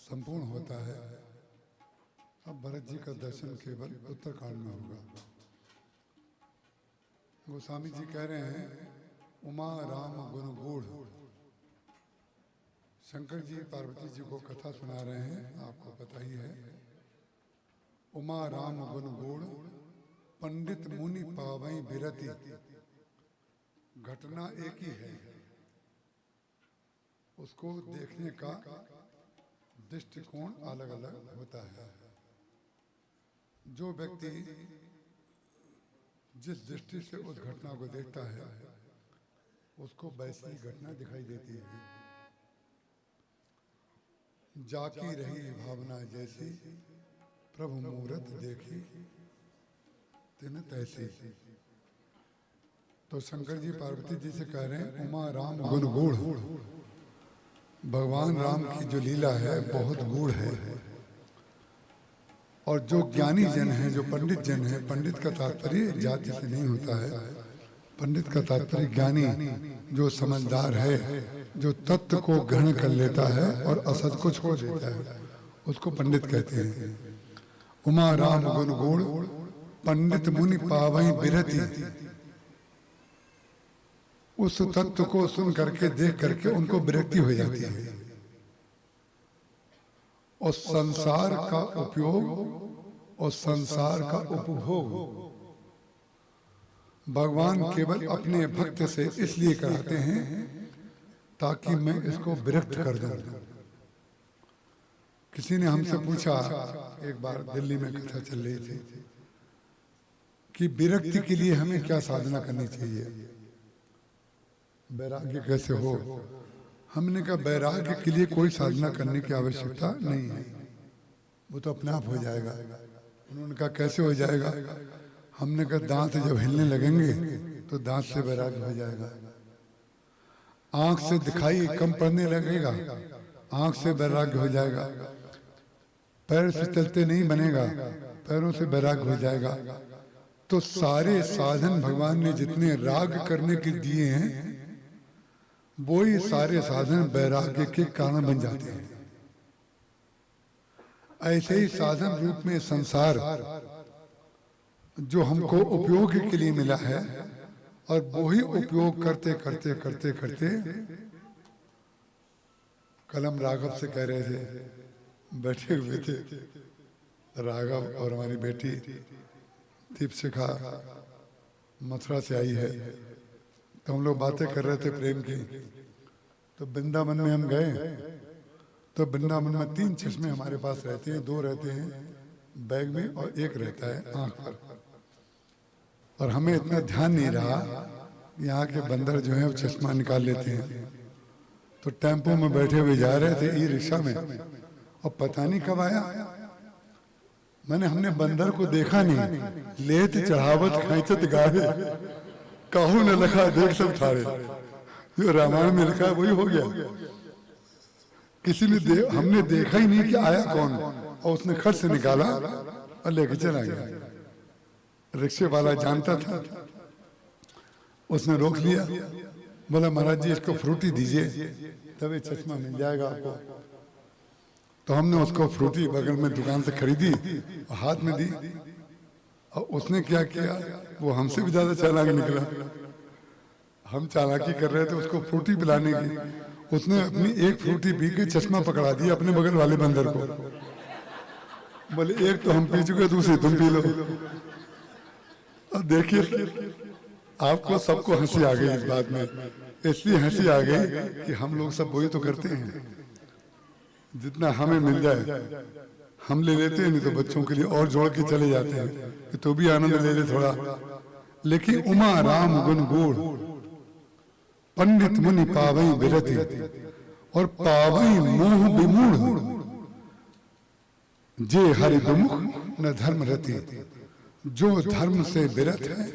S4: संपूर्ण होता है। अब भरत जी का दर्शन केवल उत्तरकांड में होगा। गोस्वामी जी कह रहे हैं उमा राम गुण गूढ़। शंकर जी पार्वती जी को कथा सुना रहे हैं, आपको पता ही है। उमा राम गुण गूढ़ पंडित मुनि पावई बिरति। घटना एक ही है, उसको देखने का दृष्टिकोण अलग अलग होता है। जो व्यक्ति जिस दृष्टि से उस घटना को देखता है उसको वैसी घटना दिखाई देती है। जाकी रही भावना जैसी, प्रभु मूरत देखी तिन तैसी। तो शंकर जी पार्वती जी से कह रहे हैं उमा राम गुण गूढ़। भगवान राम की जो लीला है बहुत गूढ़ है। और जो ज्ञानी जन है, जो पंडित जन है, पंडित का तात्पर्य जाति से नहीं होता है। पंडित का तात्पर्य ज्ञानी, जो समझदार है, जो तत्व को ग्रहण कर लेता है और असत को छोड़ देता है, उसको पंडित कहते हैं। उमा राम गुण गूढ़ पंडित मुनि पावई बिरति। उस तत्व को सुन करके देख करके उनको विरक्ति हो जाती है और संसार का उपयोग और संसार का उपभोग भगवान केवल अपने भक्त से इसलिए कराते हैं ताकि मैं इसको विरक्त कर दूं। किसी ने हमसे पूछा, एक बार दिल्ली में कथा चल रही थी, कि विरक्ति के लिए हमें क्या साधना करनी चाहिए, वैराग्य कैसे हो। हमने कहा वैराग्य के लिए कोई साधना करने की आवश्यकता नहीं है, वो तो अपने आप हो जाएगा। उन्होंने कहा कैसे हो जाएगा? हमने कहा दांत जब हिलने लगेंगे तो दांत से वैराग्य हो जाएगा। आंख से दिखाई कम पड़ने लगेगा, आंख से वैराग्य हो जाएगा। पैर से चलते नहीं बनेगा, पैरों से वैराग्य हो जाएगा। तो सारे साधन भगवान ने जितने राग करने के दिए हैं, वो ही सारे साधन वैराग्य के कारण बन जाते हैं। ऐसे ही साधन रूप में संसार जो हमको उपयोग के लिए मिला है, और वो ही उपयोग करते करते करते करते, कल हम राघव से कह रहे थे, बैठे हुए थे राघव और हमारी बेटी दीपशिखा मथुरा से आई है, तो हम लोग बातें कर रहे थे प्रेम की। तो वृंदावन में हम गए, तो वृंदावन में 3 चश्मे हमारे पास रहते हैं, 2 रहते हैं बैग में और 1 रहता है आंख पर। और हमें इतना ध्यान नहीं रहा, यहाँ के बंदर जो है वो चश्मा निकाल लेते हैं। तो टेम्पो में बैठे हुए जा रहे थे ई रिक्शा में, और पता नहीं कब आया, मैंने हमने बंदर को देखा नहीं। लेत चढ़ावत खींचत गावे, काहू न लखा देख सब थारे। जो रामायण में लिखा है वही हो गया। किसी ने हमने देखा ही नहीं कि आया कौन, और उसने खर्च से निकाला और लेके चला गया। रिक्शे वाला जानता था, उसने रोक लिया, बोला महाराज जी इसको फ्रूटी दीजिए तभी चश्मा मिल जाएगा आपको। तो हमने उसको फ्रूटी बगल में दुकान से खरीदी और हाथ में दी, और उसने क्या किया, वो हमसे भी ज़्यादा चालाक निकला। हम चालाकी कर रहे थे उसको फ्रूटी पिलाने की, उसने अपनी एक फ्रूटी पी के चश्मा पकड़ा दिया अपने बगल वाले बंदर को। बोले एक तो हम पी चुके, दूसरी तुम पी लो। अब देखिए आपको सबको हंसी आ गई इस बात में, इसलिए हंसी आ गई कि हम लोग सब वही तो करते हैं, जितना हमें मिल जाए हम ले लेते हैं, नहीं तो बच्चों के लिए और जोड़ के चले जाते हैं कि तो भी आनंद ले ले थोड़ा। लेकिन उमा राम गुण गूढ़ पंडित मुनि पावई विरति और पावई मोह विमूढ़, जे हरि विमुख न धर्म रति। जो धर्म से विरत है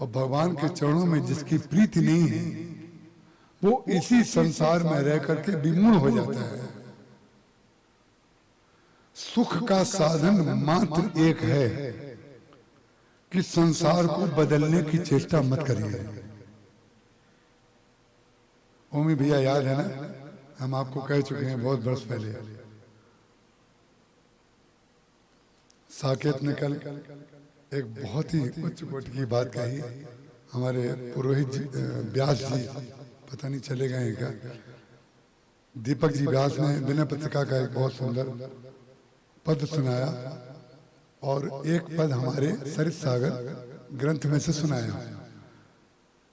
S4: और भगवान के चरणों में जिसकी प्रीति नहीं है, वो इसी संसार में रह करके विमूढ़ हो जाता है। सुख का साधन मात्र एक है कि संसार को बदलने की चेष्टा मत करिए। ओमी भैया याद है ना, हम आपको कह चुके हैं बहुत वर्ष पहले। साकेत ने कल एक बहुत ही उच्च कोटि की बात कही। हमारे पुरोहित जी व्यास जी पता नहीं चले गए हैं क्या, दीपक जी व्यास ने विनय पत्रिका का एक बहुत सुंदर पद सुनाया और एक पद हमारे सरित सागर ग्रंथ में से सुनाया।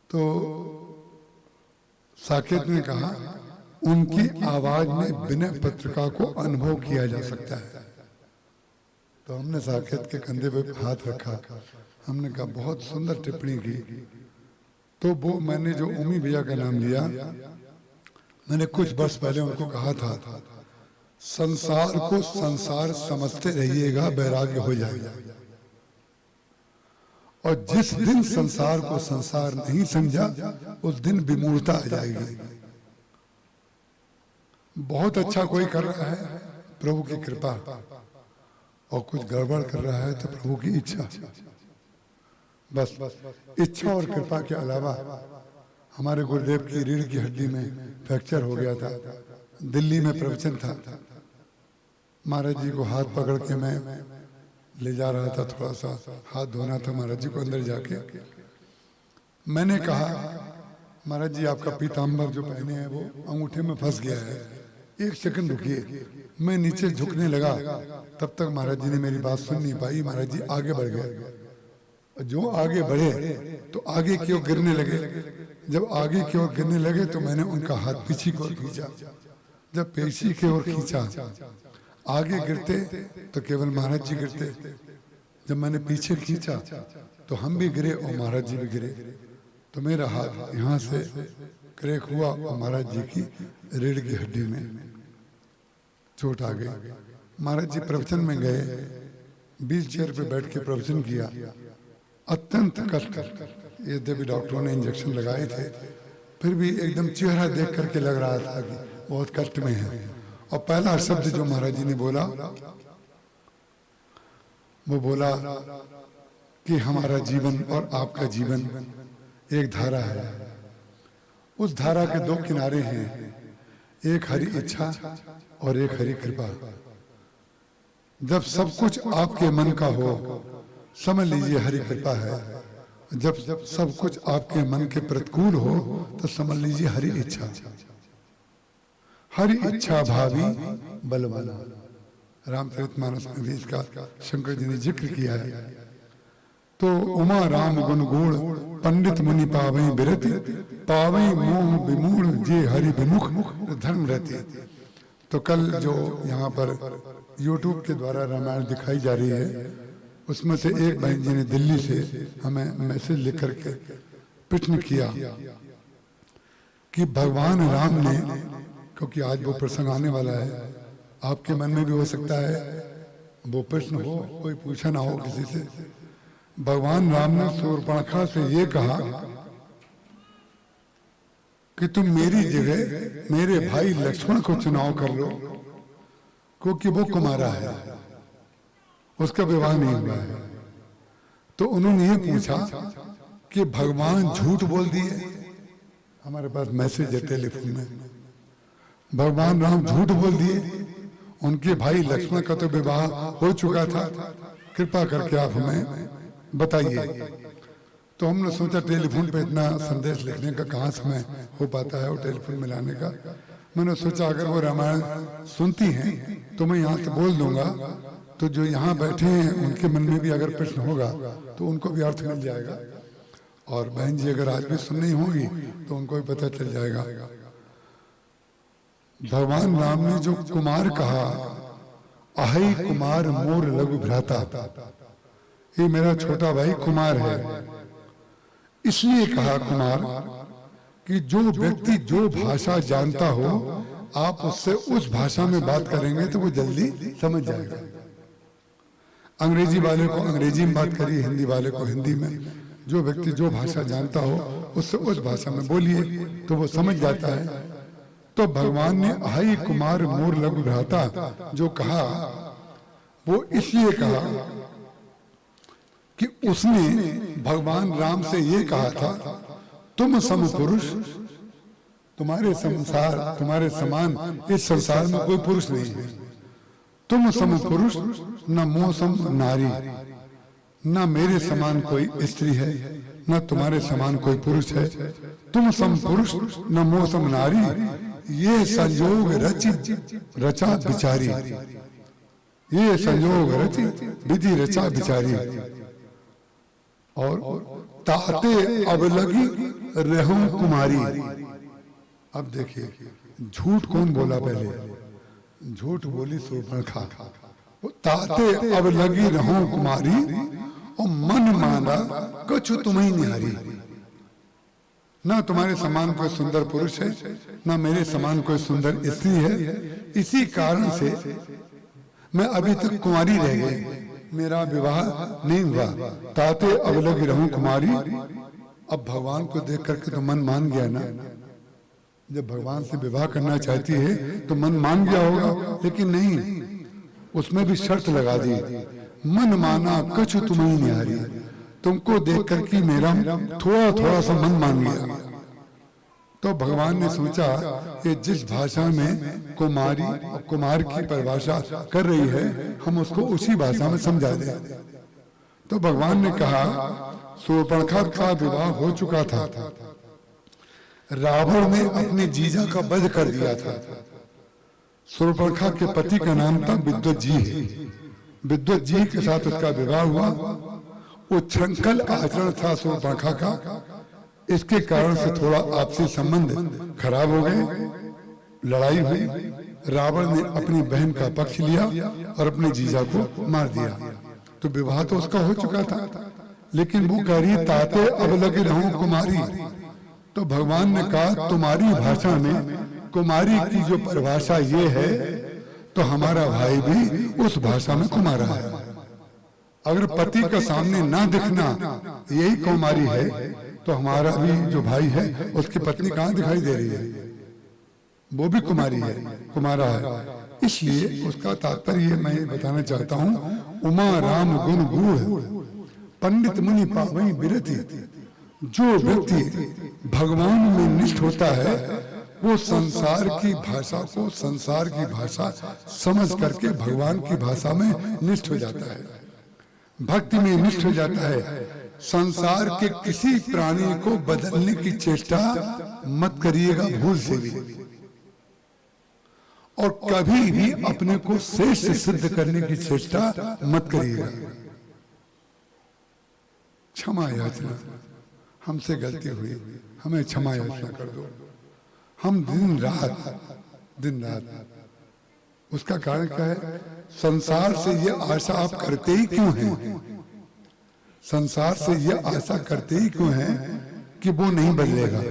S4: तो साकेत ने कहा उनकी आवाज में विनय पत्रिका को अनुभव किया जा सकता है। तो हमने साकेत के कंधे पे हाथ रखा, हमने कहा बहुत सुंदर टिप्पणी की। तो वो मैंने जो ओमी भैया का नाम लिया, मैंने कुछ वर्ष पहले उनको कहा था, संसार को संसार समझते रहिएगा, वैराग्य हो जाएगा। और जिस दिन संसार को संसार नहीं समझा, उस दिन विमूढ़ता आ जाएगी। बहुत अच्छा कोई कर रहा है प्रभु की कृपा, और कुछ गड़बड़ कर रहा है तो प्रभु की इच्छा। बस इच्छा और कृपा के अलावा हमारे गुरुदेव की रीढ़ की हड्डी में फ्रैक्चर हो गया था। दिल्ली में प्रवचन था, महाराज जी को हाथ पकड़ के मैं ले जा रहा था, थोड़ा सा हाथ धोना था महाराज जी को अंदर जाके। मैंने कहा महाराज जी आपका पीताम्बर जो पहने हैं वो अंगूठे में फंस गया है, एक सेकंड रुकिए। मैं नीचे झुकने लगा, तब तक महाराज जी ने मेरी बात सुन नहीं पाई। महाराज जी आगे बढ़ गए, जो आगे बढ़े तो आगे की ओर गिरने लगे। जब आगे की ओर गिरने लगे तो मैंने उनका हाथ पीछे की ओर खींचा। जब पीछे की ओर खींचा, आगे गिरते तो केवल महाराज जी गिरते। जब मैंने पीछे खींचा तो हम भी गिरे और महाराज जी भी गिरे। तो मेरा हाथ यहाँ से क्रैक हुआ और महाराज जी की रीढ़ की हड्डी में चोट आ गई। महाराज जी प्रवचन में गए, व्हील चेयर पे बैठ के प्रवचन किया। अत्यंत कष्ट, यद्यपि डॉक्टरों ने इंजेक्शन लगाए थे, फिर भी एकदम चेहरा देख करके लग रहा था कि बहुत कष्ट में है। और पहला शब्द जो महाराज जी ने बोला, वो बोला कि हमारा जीवन और आपका जीवन एक धारा है, उस धारा के दो किनारे हैं, एक हरि इच्छा और एक हरि कृपा। जब सब कुछ आपके मन का हो, समझ लीजिए हरि कृपा है। जब सब कुछ आपके मन के प्रतिकूल हो तो समझ लीजिए हरि इच्छा। हरि इच्छा भावी बलवाना। रामचरितमानस में भी इसका शंकर जी ने जिक्र किया है। तो उमा राम गुण गुण पंडित मुनि पावई विरति, पावई मोह विमूढ़ जे हरि विमुख धर्म रहती। तो कल जो यहाँ पर YouTube के द्वारा रामायण दिखाई जा रही है, उसमें से एक बहन जी ने दिल्ली से हमें मैसेज लिख करके प्रश्न किया कि भगवान राम ने, क्योंकि आज वो प्रसंग आने वाला है, आपके मन में भी हो सकता है वो प्रश्न हो, कोई पूछा ना हो किसी से। भगवान राम ने शूर्पणखा से ये कहा कि तुम मेरी जगह मेरे भाई लक्ष्मण को चुनाव कर लो, क्योंकि वो कुमारा है, उसका विवाह नहीं हुआ है। तो उन्होंने ये पूछा कि भगवान झूठ बोल दिए? हमारे पास मैसेज है टेलीफोन में, भगवान राम झूठ बोल दिए? उनके भाई लक्ष्मण का तो विवाह हो चुका था, कृपा करके आप हमें बताइए। तो हमने सोचा टेलीफोन पे इतना संदेश लिखने का कहाँ समय हो पाता है और टेलीफोन मिलाने का। मैंने सोचा अगर वो रामायण सुनती हैं तो मैं यहाँ से बोल दूंगा, तो जो यहाँ बैठे हैं उनके मन में भी अगर प्रश्न होगा तो उनको भी अर्थ मिल जाएगा, और बहन जी अगर आज भी सुन रही होंगी तो उनको भी पता चल जाएगा। भगवान राम ने जो कुमार कहा, अहै कुमार मोर लघु भ्राता, ये मेरा छोटा भाई कुमार है। इसलिए कहा कुमार कि जो व्यक्ति जो भाषा जानता हो आप उससे उस भाषा में बात करेंगे तो वो जल्दी समझ जाएगा। अंग्रेजी वाले को अंग्रेजी में बात करिए, हिंदी वाले को हिंदी में। जो व्यक्ति जो भाषा जानता हो उससे उस भाषा में बोलिए तो वो समझ जाता है। तो भगवान ने अहै कुमार मोर लघु भ्राता जो कहा, वो इसलिए कहा कि उसने भगवान राम से ये कहा था, तुम सम पुरुष, तुम्हारे संसार, तुम्हारे समान इस संसार में कोई पुरुष नहीं है। तुम सम पुरुष न मोह सम नारी, न मेरे समान कोई स्त्री है, न तुम्हारे समान कोई पुरुष है। तुम सम पुरुष न मोह सम नारी, ये संयोग रचि रचा बिचारी, ये संयोग रचि विधि रचा बिचारी। और ताते अब लगी रहूं कुमारी। अब देखिए झूठ कौन बोला पहले? झूठ बोली शूर्पणखा। ताते अब लगी रहूं कुमारी और मन माना कछु तुम्हें निहारी। ना तुम्हारे समान कोई सुंदर पुरुष है, ना मेरे समान कोई सुंदर स्त्री है। इसी कारण से मैं अभी तक कुमारी रह गई, मेरा विवाह नहीं हुआ। ताते अब लगी रहूं कुमारी। अब भगवान को देख करके तो मन मान गया ना। जब भगवान से विवाह करना चाहती है तो मन मान गया होगा, लेकिन नहीं, उसमें भी शर्त लगा दी, मन माना कछु तुम्हें निहारी। तुमको देख करके मेरा थोड़ा थोड़ा सा मन मान गया। तो भगवान ने सोचा ये जिस भाषा में कुमारी और कुमार की परिभाषा कर रही है, हम उसको उसी भाषा में समझा दें। तो भगवान ने कहा, शूर्पणखा का विवाह हो चुका था, रावण ने अपने जीजा का वध कर दिया था। शूर्पणखा के पति का नाम था विद्युत जी। विद्युत जी के साथ उसका विवाह हुआ। वो उच्छृंखल आचरण था शूर्पणखा का, इसके कारण से थोड़ा आपसी संबंध खराब हो गए, लड़ाई हुई। रावण ने अपनी बहन का पक्ष लिया और अपने जीजा को मार दिया। तो विवाह तो उसका हो चुका था, लेकिन वो कह रही ताते अब लगे रहूं कुमारी। तो भगवान ने कहा तुम्हारी भाषा में कुमारी की जो परिभाषा ये है, तो हमारा भाई भी उस भाषा में कुमारा है। अगर पति का सामने ना दिखना यही कुमारी है, तो हमारा भी जो भाई है उसकी पत्नी कहाँ दिखाई दे रही है? वो भी कुमारी है, कुमारा है। इसलिए उसका तात्पर्य मैं बताना चाहता हूँ, उमा राम गुण गूढ़ पंडित मुनि पावई बिरति। जो व्यक्ति भगवान में निष्ठ होता है वो संसार की भाषा को संसार की भाषा समझ करके भगवान की भाषा में निष्ठ हो जाता है, भक्ति में निष्ठ हो जाता है। संसार के किसी प्राणी को बदलने की चेष्टा मत करिएगा भूल से भी, और कभी भी अपने को श्रेष्ठ सिद्ध करने की चेष्टा मत करिएगा। क्षमा याचना, हमसे गलती हुई, हमें क्षमा याचना कर दो। हम दिन रात, उसका कारण क्या है? संसार से ये आशा आप करते ही क्यों हैं? संसार से ये आशा करते ही क्यों हैं कि वो नहीं बदलेगा?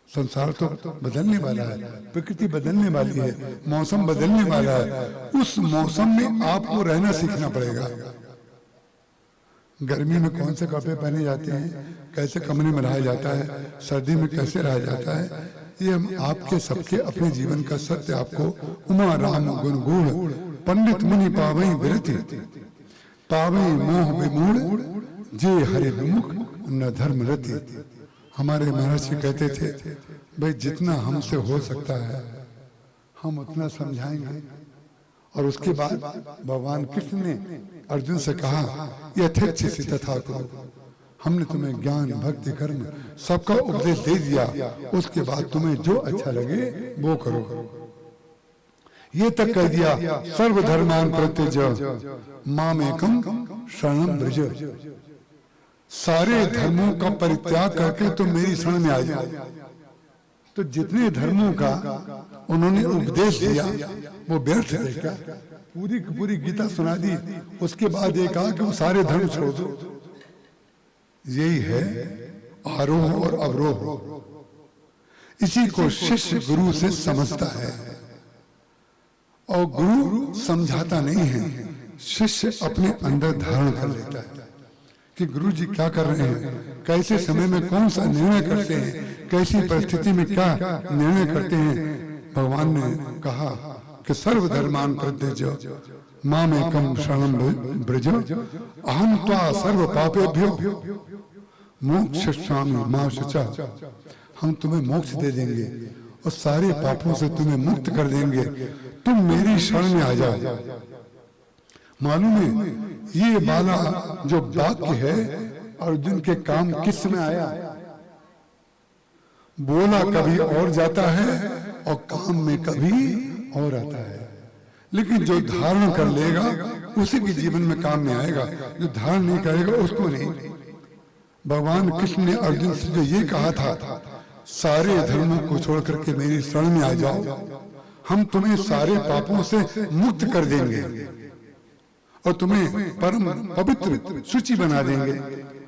S4: संसार तो बदलने वाला है, प्रकृति बदलने वाली है, मौसम बदलने वाला है। उस मौसम में आपको रहना सीखना पड़ेगा। गर्मी में कौन से कपड़े पहने जाते हैं, कैसे कमरे में रहा जाता है, सर्दी में कैसे रहा जाता है, ये हम आपके सबके अपने जीवन का सत्य आपको उमा राम गुण गूढ़ पंडित मुनि पावई विरति पावई मोह विमूढ़ जे हरि विमुख न धर्म रति। हमारे महर्षि कहते थे, भाई जितना हमसे हो सकता है हम उतना समझाएंगे। और उसके बाद भगवान कृष्ण ने अर्जुन से कहा, यथेच्छसि तथा कुरु, हमने तुम्हें ज्ञान भक्ति कर्म सबका उपदेश दे दिया, उसके बाद तुम्हें जो अच्छा लगे वो करो। ये तक कह दिया, सर्वधर्मान परित्यज्य मामेकं शरणं व्रज, सारे धर्मों का परित्याग करके तुम मेरी शरण में आ जाओ। तो जितने धर्मों का उन्होंने उपदेश दिया वो व्यर्थ है क्या? पूरी की पूरी गीता सुना दी, उसके बाद ये कहा कि वो सारे धर्म छोड़ दो। यही है आरोह और अवरोह। इसी को शिष्य गुरु से समझता है और गुरु समझाता नहीं है, शिष्य अपने अंदर धारण कर लेता है कि गुरु जी क्या कर रहे हैं, कैसे समय में कौन सा निर्णय करते हैं, कैसी परिस्थिति में क्या निर्णय करते हैं। भगवान ने कहा कि सर्वधर्मान परित्यज्य मामेकं शरणं व्रज अहं त्वा सर्व पापेभ्यो मोक्षयिष्यामि मा शुचः। हम तुम्हें मोक्ष दे देंगे और सारे पापों से तुम्हें मुक्त कर देंगे, तुम मेरी शरण में आ जाओ। मालूम है ये बाला जो वाक्य है अर्जुन के काम किस में आया? बोला कभी और जाता है और काम में कभी और आता है, लेकिन जो धारण कर लेगा उसी के जीवन में काम में आएगा, जो धारण नहीं करेगा उसको नहीं। भगवान कृष्ण ने अर्जुन से जो ये कहा था, सारे धर्मों को छोड़ करके मेरी शरण में आ जाओ, हम तुम्हें सारे पापों से मुक्त कर देंगे और तुम्हें परम पवित्र शुचि बना देंगे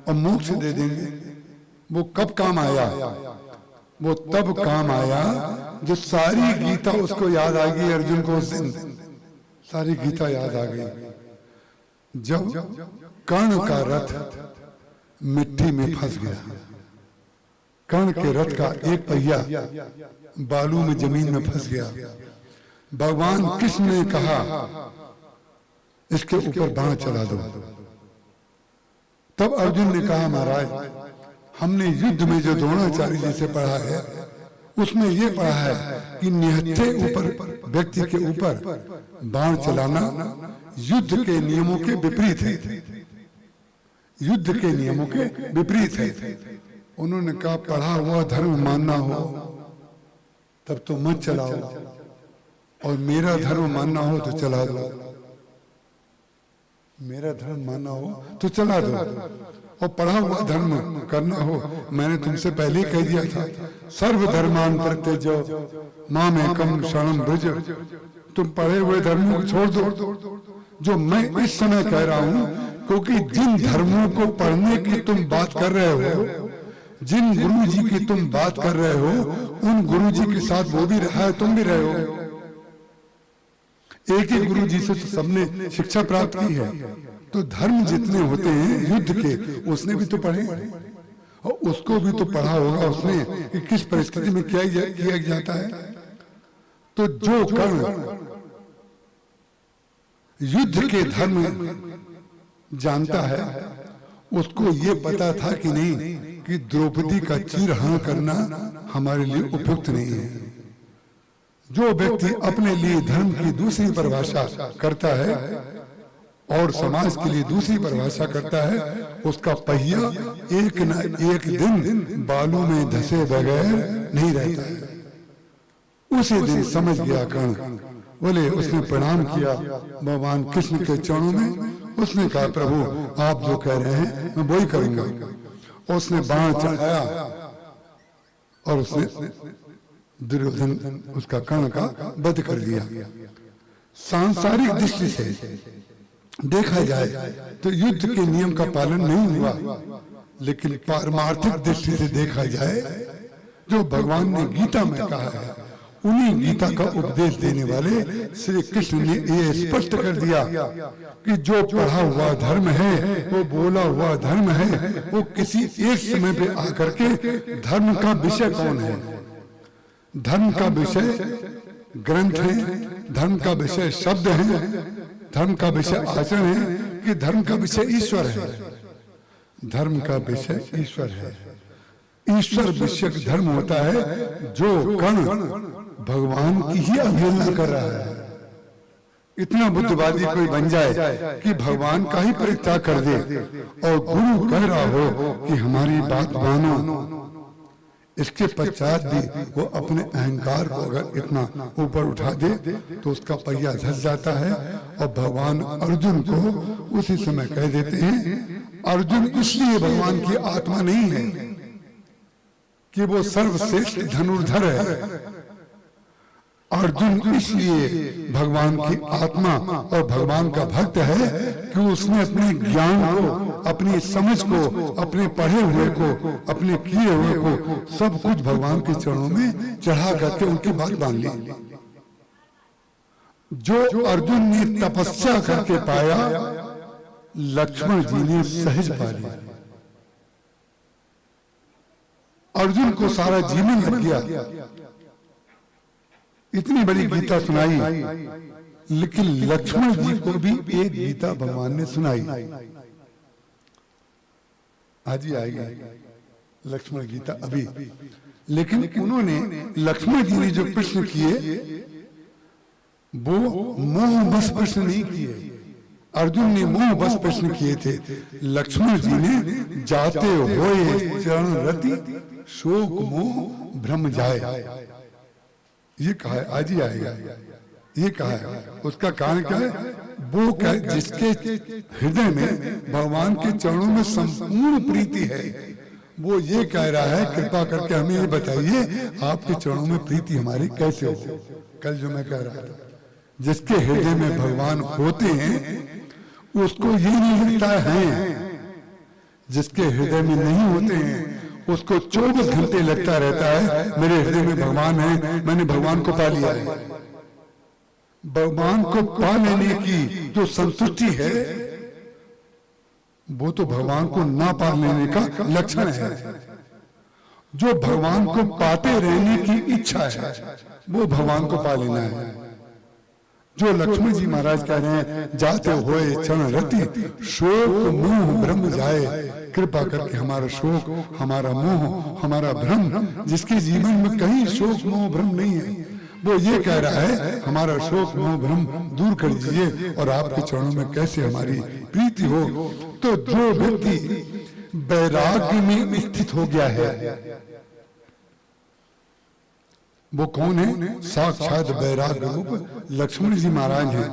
S4: और मोक्ष दे देंगे। वो कब काम आया? वो तब काम आया जो सारी गीता उसको याद आ गई। अर्जुन को उस दिन सारी गीता याद आ गई, जब कर्ण का रथ मिट्टी में फंस गया। कर्ण के रथ का एक पहिया बालू में जमीन में फंस गया। भगवान कृष्ण ने कहा इसके ऊपर बाण चला दो। तब अर्जुन ने कहा, महाराज हमने युद्ध में जो द्रोणाचार्य जी से पढ़ा है उसमें यह पढ़ा है कि निहत्थे ऊपर व्यक्ति के ऊपर बाण चलाना युद्ध के नियमों के विपरीत है, युद्ध के नियमों के विपरीत है। उन्होंने कहा पढ़ा हुआ धर्म मानना हो तब तो मत चलाओ, और मेरा धर्म मानना हो तो चला दो, मेरा धर्म मानना हो तो चला दो, और पढ़ा हुआ धर्म करना हो, मैंने तुमसे पहले ही कह दिया था, सर्वधर्मान परित्यज्य मामेकं शरणं व्रज, तुम पढ़े हुए धर्मों को छोड़ दो जो मैं इस समय कह रहा हूं, क्योंकि जिन धर्मों को पढ़ने की तुम बात कर रहे हो, जिन गुरु जी की तुम बात कर रहे हो, उन गुरु जी के साथ वो भी रहा है, तुम भी रहे हो। एक ही गुरु जी से तो सबने शिक्षा प्राप्त की है। तो धर्म जितने होते हैं युद्ध के, उसने भी तो पढ़े और उसको भी तो पढ़ा होगा उसने कि किस परिस्थिति में क्या किया जाता है। तो जो कर्ण युद्ध के धर्म जानता है उसको ये पता था कि नहीं कि द्रौपदी का चीरहरण करना हमारे लिए उपयुक्त नहीं है। जो व्यक्ति अपने लिए धर्म की दूसरी परिभाषा करता है और समाज के लिए दूसरी परिभाषा करता है, उसका पहिया एक न एक दिन बालू में धसे बगैर नहीं रहता है। उसी दिन समझ गया कर्ण, बोले उसने प्रणाम किया भगवान कृष्ण के चरणों में। उसने कहा प्रभु आप जो कह रहे हैं मैं वही करूंगा। उसने बाण चढ़ाया और उसने दुर्योधन उसका कर्ण का वध कर दिया। सांसारिक दृष्टि से देखा जाए तो युद्ध के नियम का पालन नहीं हुआ, लेकिन पारमार्थिक दृष्टि से देखा जाए जो भगवान ने गीता में कहा है, उन्हीं गीता का उपदेश देने वाले श्री कृष्ण ने ये स्पष्ट कर दिया कि जो पढ़ा हुआ धर्म है, वो बोला हुआ धर्म है, वो किसी एक समय पे आकर के धर्म का विषय कौन है? धर्म का विषय ग्रंथ है, धर्म का विषय शब्द है, धर्म का विषय आचरण है, कि धर्म का विषय ईश्वर है? धर्म का विषय ईश्वर है। ईश्वर विषयक धर्म होता है। जो कर्ण भगवान की ही अवहेलना कर रहा है। इतना बुद्धिवादी कोई बन जाए कि भगवान का ही परित्याग कर दे और गुरु कह रहा हो कि हमारी बात मानो, इसके पश्चात भी वो अपने अहंकार को अगर इतना ऊपर उठा दे तो उसका पहिया धंस जाता है। और भगवान अर्जुन को उसी समय कह देते हैं, अर्जुन इसलिए भगवान की आत्मा नहीं है कि वो सर्वश्रेष्ठ धनुर्धर है। अर्जुन इसलिए भगवान की आत्मा और भगवान का भक्त है कि उसने अपने ज्ञान को, अपनी समझ को, अपने पढ़े हुए को, अपने किए हुए को सब कुछ भगवान के चरणों में चढ़ा करके उनकी बात मान ली। जो अर्जुन ने तपस्या करके पाया, लक्ष्मण जी ने सहज पा लिया। अर्जुन को सारा जीवन लग गया, इतनी बड़ी गीता सुनाई, लेकिन लक्ष्मण जी को भी एक गीता भगवान ने सुनाई। आज ही आएगी लक्ष्मण गीता अभी। लेकिन उन्होंने, लक्ष्मण जी ने जो प्रश्न किए वो मोह बस प्रश्न नहीं किए। अर्जुन ने मोह बस प्रश्न किए थे, लक्ष्मण जी ने जाते हुए चरण रति शोक मोह भ्रम जाए, ये कहा है। आज ही आएगा, ये कहा है। उसका कारण क्या है? वो क्या, जिसके हृदय में भगवान के चरणों में संपूर्ण प्रीति है, वो ये कह रहा है कृपा करके हमें ये बताइए आपके चरणों में प्रीति हमारी कैसे हो। कल जो मैं कह रहा था, जिसके हृदय में भगवान होते हैं उसको ये नहीं लगता है, जिसके हृदय में नहीं होते हैं उसको 24 घंटे लगता रहता है मेरे हृदय में भगवान है, मैंने भगवान को पा लिया है। भगवान को पा लेने की जो संतुष्टि है वो तो भगवान को ना पा लेने का लक्षण है। जो भगवान को पाते रहने की इच्छा है वो भगवान को पा लेना है। जो लक्ष्मण जी महाराज कह रहे हैं, जाते हुए क्षण रति शोक मोह भ्रम जाए, कृपा करके हमारा शोक, हमारा मोह, हमारा भ्रम, जिसके जीवन में कहीं शोक मोह भ्रम नहीं है, वो ये कह रहा है हमारा शोक मोह भ्रम दूर कर दीजिए और आपके चरणों में कैसे हमारी प्रीति हो। तो जो व्यक्ति वैराग्य में स्थित हो गया है वो कौन है? साक्षात वैराग्य रूप लक्ष्मण जी महाराज हैं।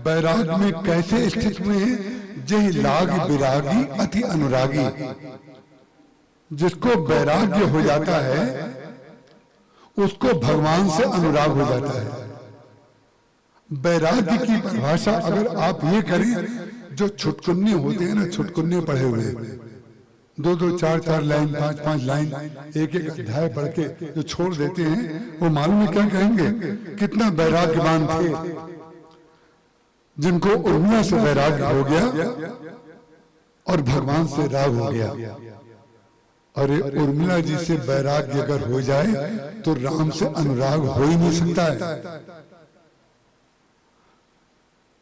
S4: वैराग्य में कैसे स्थित हुए हैं? जय लाग विरागी अति अनुरागी। जिसको वैराग्य हो जाता है उसको भगवान से अनुराग हो जाता है। वैराग्य की परिभाषा अगर आप ये करें, जो छुटकुन्ने होते हैं ना, छुटकुन्ने पढ़े हुए, 2 2 4 4 लाइन, 5 5 लाइन, एक एक अध्याय पढ़ के जो छोड़ देते हैं, वो मालूम है क्या कहेंगे? कितना वैराग्यवान थे, जिनको उर्मिला से वैराग्य हो गया और भगवान से राग हो गया। अरे उर्मिला जी से वैराग्य अगर हो जाए तो राम से अनुराग हो ही नहीं सकता है।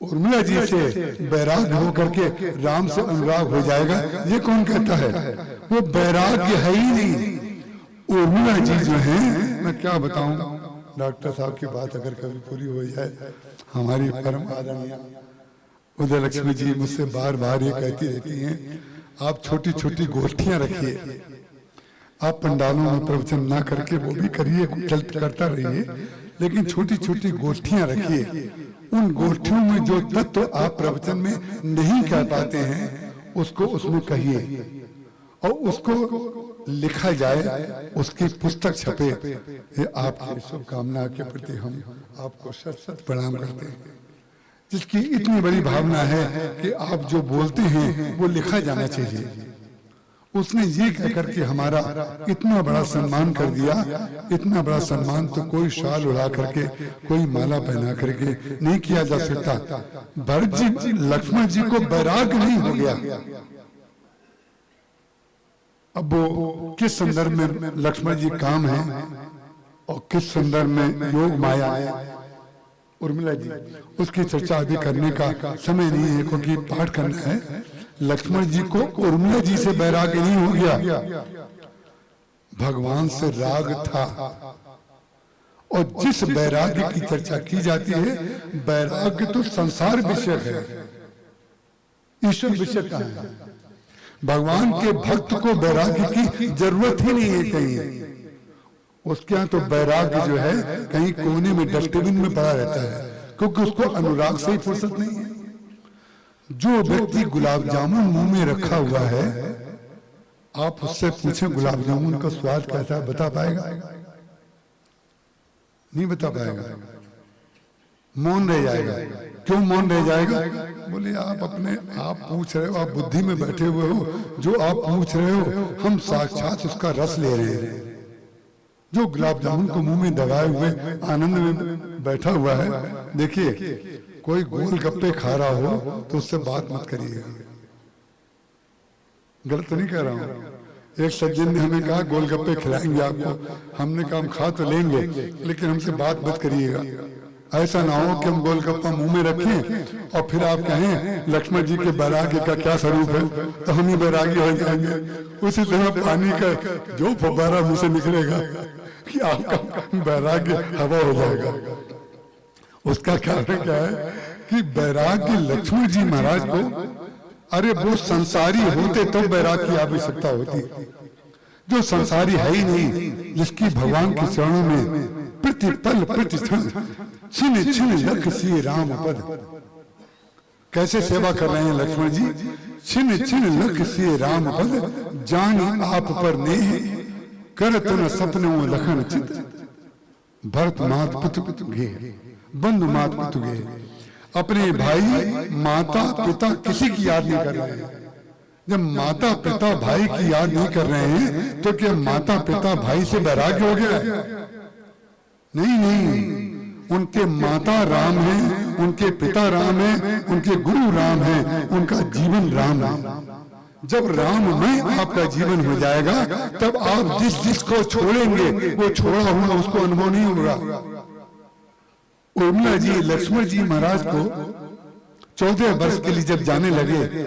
S4: उर्मिला जी से वैराग्य होकर के राम से अनुराग हो जाएगा, ये कौन कहता है? वो वैराग्य है ही नहीं। उर्मिला जी जो हैं, मैं क्या बताऊं, डॉक्टर साहब की बात अगर कभी पूरी हो जाए, हमारी परम आदरणीय उदय लक्ष्मी जी मुझसे बार बार ये कहती रहती हैं, आप छोटी छोटी गोष्ठियां रखिए, आप पंडालों में प्रवचन ना करके वो भी करिए, करता रहिए, लेकिन छोटी छोटी गोष्ठियां रखिए। उन गोष्ठियों में जो तत्व आप प्रवचन में नहीं कह पाते हैं उसको उसमें कहिए और उसको लिखा जाए, उसकी पुस्तक छपे। ये आपकी शुभकामना के प्रति हम आपको शत शत प्रणाम करते हैं, जिसकी इतनी बड़ी भावना है कि आप जो बोलते हैं वो लिखा जाना चाहिए। उसने ये कह करके हमारा इतना बड़ा सम्मान कर दिया। इतना बड़ा सम्मान तो कोई शाल उड़ा करके, कोई माला पहना करके नहीं किया जा सकता। भरत जी, लक्ष्मण जी को वैराग्य नहीं हो गया। अब वो किस संदर्भ में लक्ष्मण जी काम है और किस संदर्भ में योग माया है उर्मिला जी, उसकी चर्चा अभी करने का समय नहीं है क्योंकि पाठ करना है। लक्ष्मण जी को उर्मिला जी से वैराग्य नहीं हो गया, भगवान से राग था। और जिस वैराग्य की चर्चा की जाती है, वैराग्य तो संसार विषय है, ईश्वर विषय कहाँ है? भगवान के भक्त को वैराग्य की जरूरत ही नहीं है कहीं। उसके यहाँ तो वैराग्य जो है कहीं कोने में डस्टबिन में पड़ा रहता है, क्योंकि उसको अनुराग से ही फुर्सत नहीं है। जो व्यक्ति गुलाब जामुन मुंह में रखा हुआ है, आप उससे पूछें गुलाब जामुन का स्वाद कैसा है, बता पाएगा? नहीं बता पाएगा, मौन रह जाएगा। क्यों मौन रह जाएगा? बोले आप अपने आप पूछ रहे हो, आप बुद्धि में बैठे हुए हो, जो आप पूछ रहे हो हम साक्षात उसका रस ले रहे हैं। जो गुलाब जामुन को मुंह में दबाए हुए आनंद में बैठा हुआ है, देखिए कोई गोलगप्पे खा रहा हो तो उससे बात मत करिएगा। गलत तो नहीं कह रहा हूँ? एक सज्जन ने हमें कहा गोलगप्पे खिलाएंगे आपको, हमने कहा हम खा तो लेंगे लेकिन हमसे बात मत करिएगा, ऐसा ना हो कि हम गोलगप्पा मुंह में रखें और फिर आप कहें लक्ष्मण जी के वैराग्य का क्या स्वरूप है, तो हम ही वैरागी हो जाएंगे। उसी समय पानी का जो फव्वारा मुंह से निकलेगा कि आपका वैराग्य हवा हो जाएगा। उसका कारण क्या है कि वैराग्य लक्ष्मण जी महाराज को, अरे वो संसारी होते तो वैराग्य की आवश्यकता होती, जो संसारी है ही नहीं, जिसकी भगवान के चरणों में प्रतिपल प्रतिक्षण छिन छिन लख सी राम पद। कैसे सेवा कर रहे हैं लक्ष्मण जी? छिन छिन लख सी राम पद, जान आप पर नेह, करत न सपने लखन चित, भरत मात पितु गे, बंधु मात पितु गे। अपने भाई माता पिता किसी की याद नहीं कर रहे हैं। जब माता पिता भाई की याद नहीं कर रहे हैं तो क्या माता पिता भाई से वैराग्य हो गया? नहीं नहीं, उनके माता राम हैं, उनके पिता राम हैं, उनके गुरु राम हैं, उनका जीवन राम है। जब राम में आपका जीवन हो जाएगा तब आप जिस जिसको छोड़ेंगे वो छोड़ा हुआ उसको अनुभव नहीं होगा। उर्मिला जी लक्ष्मण जी महाराज को 14 वर्ष के लिए जब जाने लगे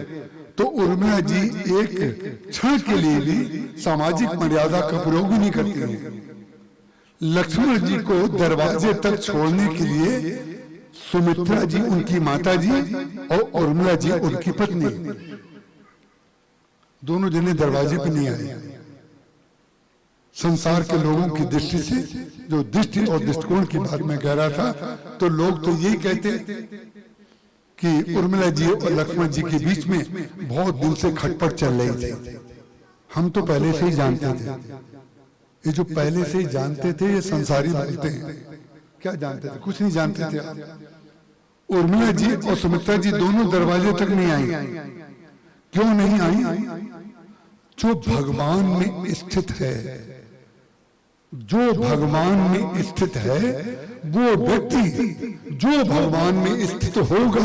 S4: तो उर्मिला जी एक क्षण के लिए भी सामाजिक मर्यादा का प्रयोग भी नहीं करती हैं। लक्ष्मण जी को दरवाजे तक छोड़ने के लिए सुमित्रा जी उनकी माता जी और उर्मिला जी उनकी पत्नी, दोनों जने दरवाजे पे नहीं आए। संसार के लोगों की दृष्टि से, जो दृष्टि और दृष्टिकोण की बात मैं कह रहा था, तो लोग तो यही कहते कि उर्मिला जी और लक्ष्मण जी के बीच में बहुत दिन से खटपट चल रही थी। हम तो पहले से ही जानते थे। ये जो पहले से ही जानते थे ये संसारी बोलते हैं। क्या जानते थे? कुछ नहीं जानते थे। उर्मिला जी और सुमित्रा जी दोनों दरवाजे तक नहीं आई। क्यों नहीं आई? जो भगवान में स्थित है, जो भगवान में स्थित है वो व्यक्ति जो भगवान में स्थित होगा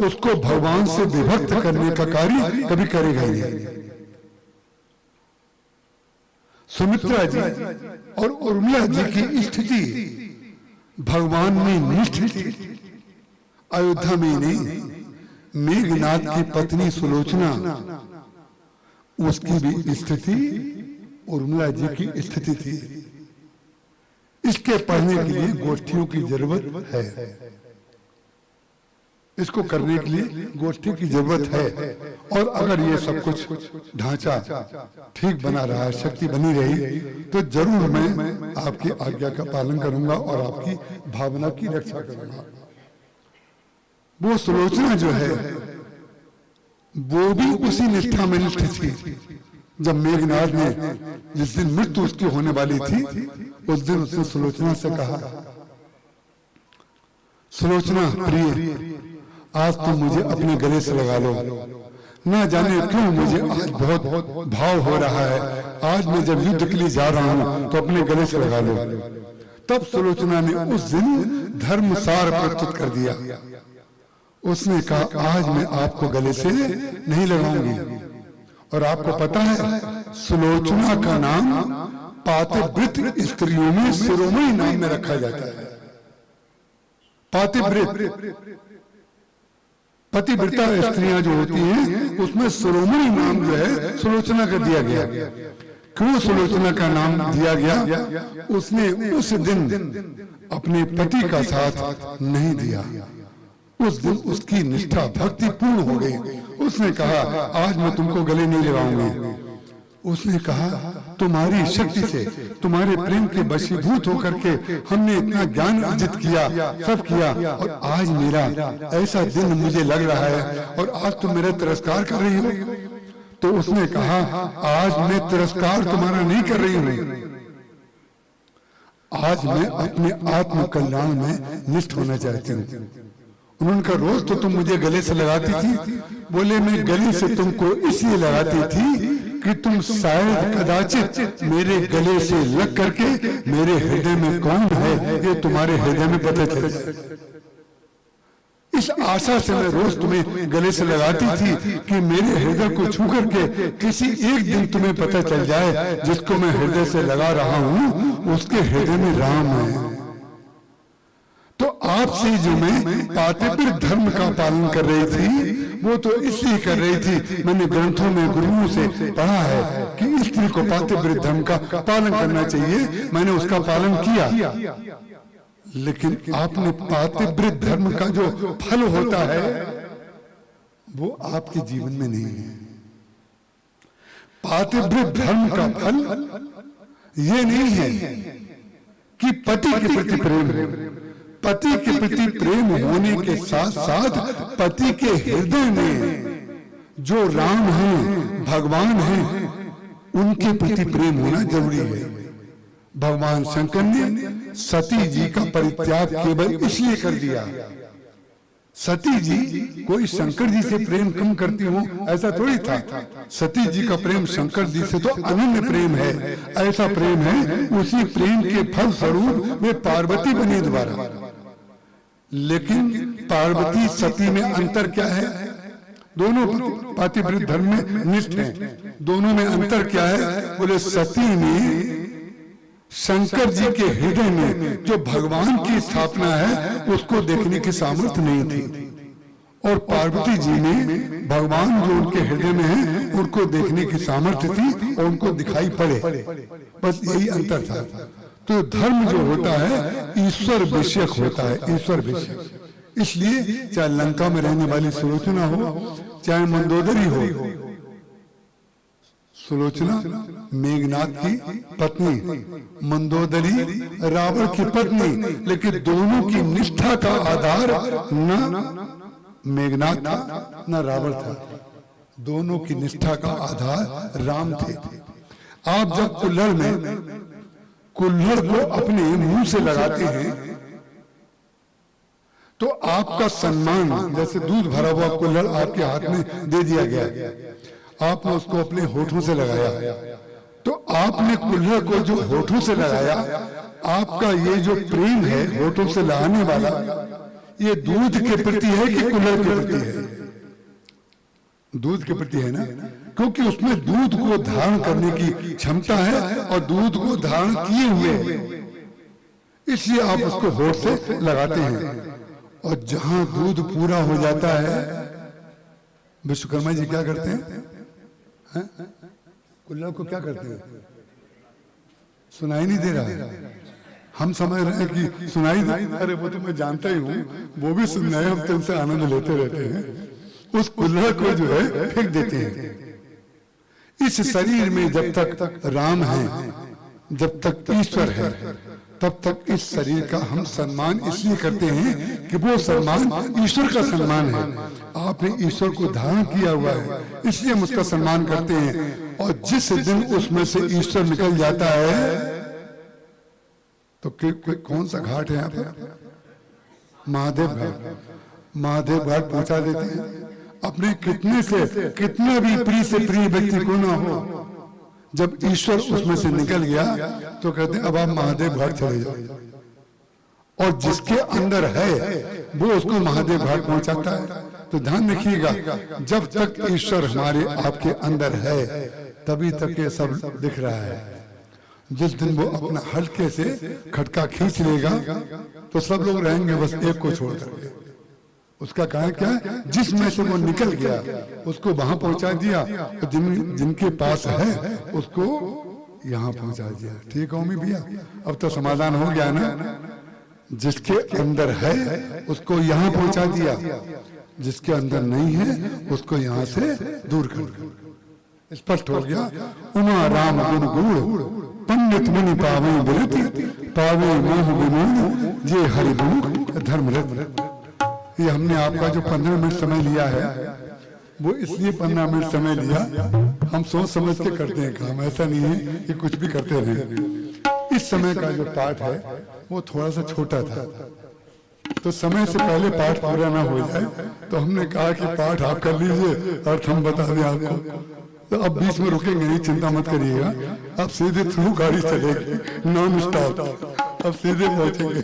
S4: उसको भगवान से विभक्त करने का कार्य कभी करेगा ही नहीं। सुमित्रा जी और उर्मिला जी की स्थिति भगवान में निष्ठ थी। अयोध्या में नहीं, मेघनाथ की पत्नी सुलोचना, उसकी भी स्थिति उर्मिला जी की स्थिति थी। इसके पढ़ने के लिए गोष्ठियों की जरूरत है, इसको करने के लिए गोष्ठी की जरूरत है। और अगर ये सब कुछ ढांचा ठीक बना रहा, शक्ति बनी रही, तो जरूर मैं आपकी आज्ञा का पालन करूंगा और आपकी भावना की रक्षा करूंगा। वो सुलोचना जो है वो भी उसी निष्ठा में निष्ठ थी। जब मेघनाथ ने जिस दिन मृत्यु उसकी होने वाली थी उस दिन उसने सुलोचना से कहा, सुलोचना प्रिय, आज तुम मुझे अपने गले से लगा लो। ना जाने क्यों मुझे आज बहुत भाव हो रहा है। आज मैं जब युद्ध के लिए जा रहा हूं तो अपने गले से लगा लो। तब सुलोचना ने उस दिन धर्मसार प्रस्तुत कर दिया। उसने कहा, आज मैं आपको गले से नहीं लगाऊंगी। और आपको पता है सुलोचना का नाम पातिव्रत स्त्रियों में शिरोमणि नाम में रखा जाता है। पातिव्रत, पतिव्रता स्त्रियां जो होती हैं उसमें शिरोमणि नाम जो है सुलोचना का दिया गया। क्यों सुलोचना का नाम दिया गया? उसने उस दिन अपने पति का साथ नहीं दिया। उस दिन उसकी निष्ठा भक्ति पूर्ण हो गई। उसने कहा आज मैं तुमको गले नहीं लगाऊंगी। उसने कहा तुम्हारी शक्ति से, तुम्हारे प्रेम के वशीभूत होकर के हमने इतना ज्ञान अर्जित किया, सब किया, और आज मेरा ऐसा दिन मुझे लग रहा है और आज तुम मेरा तिरस्कार कर रही हो। तो उसने कहा आज मैं तिरस्कार तुम्हारा नहीं कर रही हूं, आज मैं अपने आत्म कल्याण में निष्ठ होना चाहती हूँ। उन्होंने कहा रोज तो तुम मुझे गले से लगाती थी। बोले मैं गले से तुमको इसलिए लगाती थी कि तुम शायद कदाचित मेरे गले से लग करके मेरे हृदय में कौन है ये तुम्हारे हृदय में पता चल जाए। इस आशा से मैं रोज तुम्हें गले से लगाती थी कि मेरे हृदय को छू करके किसी एक दिन तुम्हें पता चल जाए जिसको मैं हृदय से लगा रहा हूं उसके हृदय में राम है। तो आपसे जो मैं पातिव्रत धर्म का पालन कर रही थी वो तो इसलिए कर रही थी, मैंने ग्रंथों में गुरुओं से पढ़ा है कि स्त्री को पातिव्रत धर्म का पालन करना चाहिए, मैंने उसका पालन किया। लेकिन आपने पातिव्रत धर्म का जो फल होता है वो आपके जीवन में नहीं है। पातिव्रत धर्म का फल ये नहीं है कि पति के प्रति प्रेम हो, पति के प्रति प्रेम होने के साथ साथ पति के हृदय में जो राम हैं, भगवान हैं, उनके प्रति प्रेम होना जरूरी है। भगवान शंकर ने सती जी का परित्याग केवल इसलिए कर दिया, सती जी कोई शंकर जी से प्रेम कम करती हो ऐसा थोड़ी था। सती जी का प्रेम शंकर जी से तो अनन्य प्रेम है, ऐसा प्रेम है, उसी प्रेम के फल स्वरूप वे पार्वती बनी दोबारा। लेकिन पार्वती सती में अंतर क्या है? दोनों पातिव्रत धर्म में निष्ठ हैं, दोनों में अंतर क्या है? बोले सती ने शंकर जी के हृदय में जो भगवान की स्थापना है उसको देखने की सामर्थ्य नहीं थी, और पार्वती जी ने भगवान जो उनके हृदय में है उनको देखने की सामर्थ्य थी और उनको दिखाई पड़े, बस यही अंतर था। तो धर्म जो होता है ईश्वर विषयक होता है, ईश्वर विषयक। इसलिए चाहे लंका में रहने वाली सुलोचना हो, चाहे मंदोदरी हो, सुलोचना मेघनाथ की पत्नी, मंदोदरी रावण की पत्नी, लेकिन दोनों की निष्ठा का आधार न मेघनाथ था न रावण था, दोनों की निष्ठा का आधार राम थे। आप जब कुल्हड़ में कुल्हड़ को अपने मुंह से लगाते हैं तो आपका सम्मान, जैसे दूध भरा हुआ कुल्हड़ आपके हाथ में दे दिया गया, आपने उसको अपने होठों से लगाया, तो आपने कुल्हड़ को जो होठों से लगाया, आपका ये जो प्रेम है होठों से लगाने वाला, ये दूध के प्रति है कि कुल्हड़ के प्रति है? दूध के प्रति है ना, क्योंकि उसमें दूध को धारण करने की क्षमता है और दूध को धारण किए हुए है, इसलिए आप उसको होठ से लगाते हैं। और जहां दूध पूरा हो जाता है, विश्वकर्मा जी क्या करते हैं? कुल्हड़ को क्या करते हैं? सुनाई नहीं दे रहा है, हम समझ रहे हैं कि सुनाई दे, अरे वो तो मैं जानता ही हूँ, वो भी सुन रहे हैं, हम तो उनसे आनंद लेते रहते हैं। उस कुल्हड़ को जो है फेंक देते हैं। इस शरीर में जब तक राम है, जब तक ईश्वर है, तब तक इस शरीर का हम सम्मान इसलिए करते हैं कि वो सम्मान ईश्वर का सम्मान है। आपने ईश्वर को धारण किया हुआ है, इसलिए हम उसका सम्मान करते हैं। और जिस दिन उसमें से ईश्वर निकल जाता है, तो कौन सा घाट है यहाँ पर? महादेव घाट। महादेव घाट पहुंचा देते हैं। अपने कितने से कितना भी प्रिय से प्रिय व्यक्ति को ना हो, जब ईश्वर उसमें से निकल गया तो कहते हैं अब आप महादेव घाट चले जाओ। और जिसके अंदर है वो उसको महादेव घाट पहुंचाता है। तो ध्यान रखिएगा, जब तक ईश्वर हमारे आपके अंदर है तभी तक ये सब दिख रहा है। जिस दिन वो अपना हल्के से खटका खींच लेगा तो सब लोग रहेंगे, बस एक को छोड़ करके। उसका कारण क्या है? जिसमें से वो निकल गया उसको वहां पहुंचा दिया, और जिनके पास है उसको यहाँ पहुंचा दिया। ठीक है ओमी भैया, अब तो समाधान हो गया ना। जिसके अंदर है उसको यहाँ पहुंचा दिया, जिसके अंदर नहीं है उसको यहाँ से दूर कर दिया। स्पष्ट हो गया। उमा राम गुण गूढ़ पंडित मुनि पावे विरति, पावे मोह विमूढ़ जे हरि विमुख धर्म रत। ये हमने आपका जो 15 मिनट समय लिया है वो इसलिए 15 मिनट समय लिया, हम सोच समझ के करते हैं काम, ऐसा नहीं है कि कुछ भी करते रहे। इस समय का जो पाठ है वो थोड़ा सा छोटा था, तो समय से पहले पाठ पूरा ना हो जाए तो हमने कहा कि पाठ आप कर लीजिए, अर्थ हम बता दें आपको। तो अब बीच में रुकेंगे नहीं, चिंता मत करिएगा, अब सीधे थ्रू गाड़ी चलेगी नॉन स्टॉप, अब सीधे पहुंचेंगे।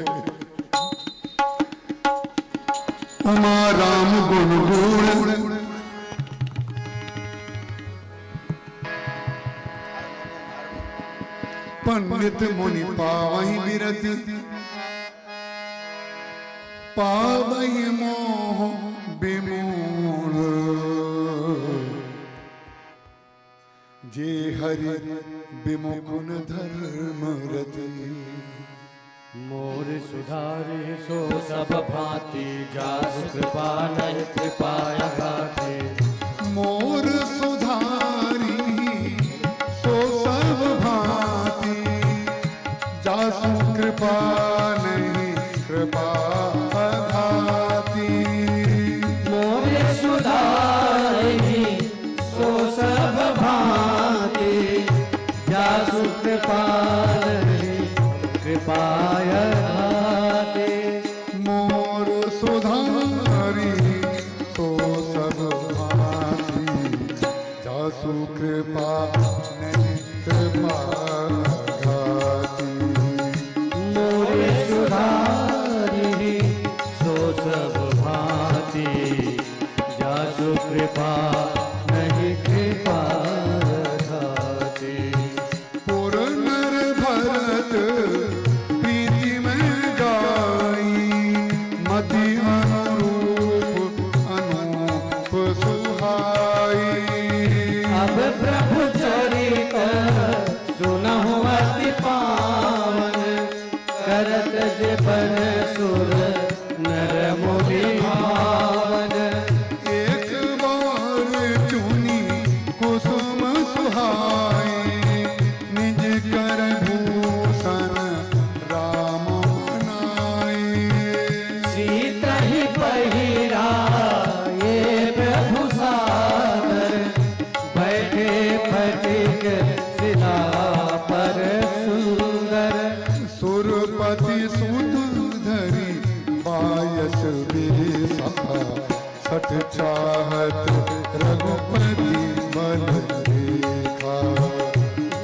S4: उमा राम गुण गुण पंडित मुनि पावहि विरति, पावहि मोह विमूढ़ जे हरि विमुखुन धर्म रति।
S2: मोर सुधारी सो सब भांति, जासु कृपा नहीं कृपा अघाती।
S4: मोर सुधारी सो सब भांति, जासु कृपा नहीं कृपा अघाती।
S1: मोर सुधारी सो सब भांति, जासु कृपा नहीं कृपा अघाती।
S4: मोर सुधारी सो सब भांति, जासु कृपा नहीं कृपा अघाती।
S1: मोर सुधारी सो सब भांति, जासु कृपा नहीं कृपा अघाती।
S4: पुर नर भरत प्रीति में गाई, मति अनुरूप अनूप सुहाई।
S1: अब प्रभु चरित सुनहु अति पावन, करत जे पर सुर नर मुनि भावन।
S4: एक बार चुनी कुसुम सुहाई, निज कर भूषण राम बनाई।
S1: सीता ही पहिरा ये प्रभु सादर, बैठे फटिक शिला पर सुंदर।
S4: सुरपति सुत धरी बायस बेसा, सठ चाहत रघुपति बल देखा।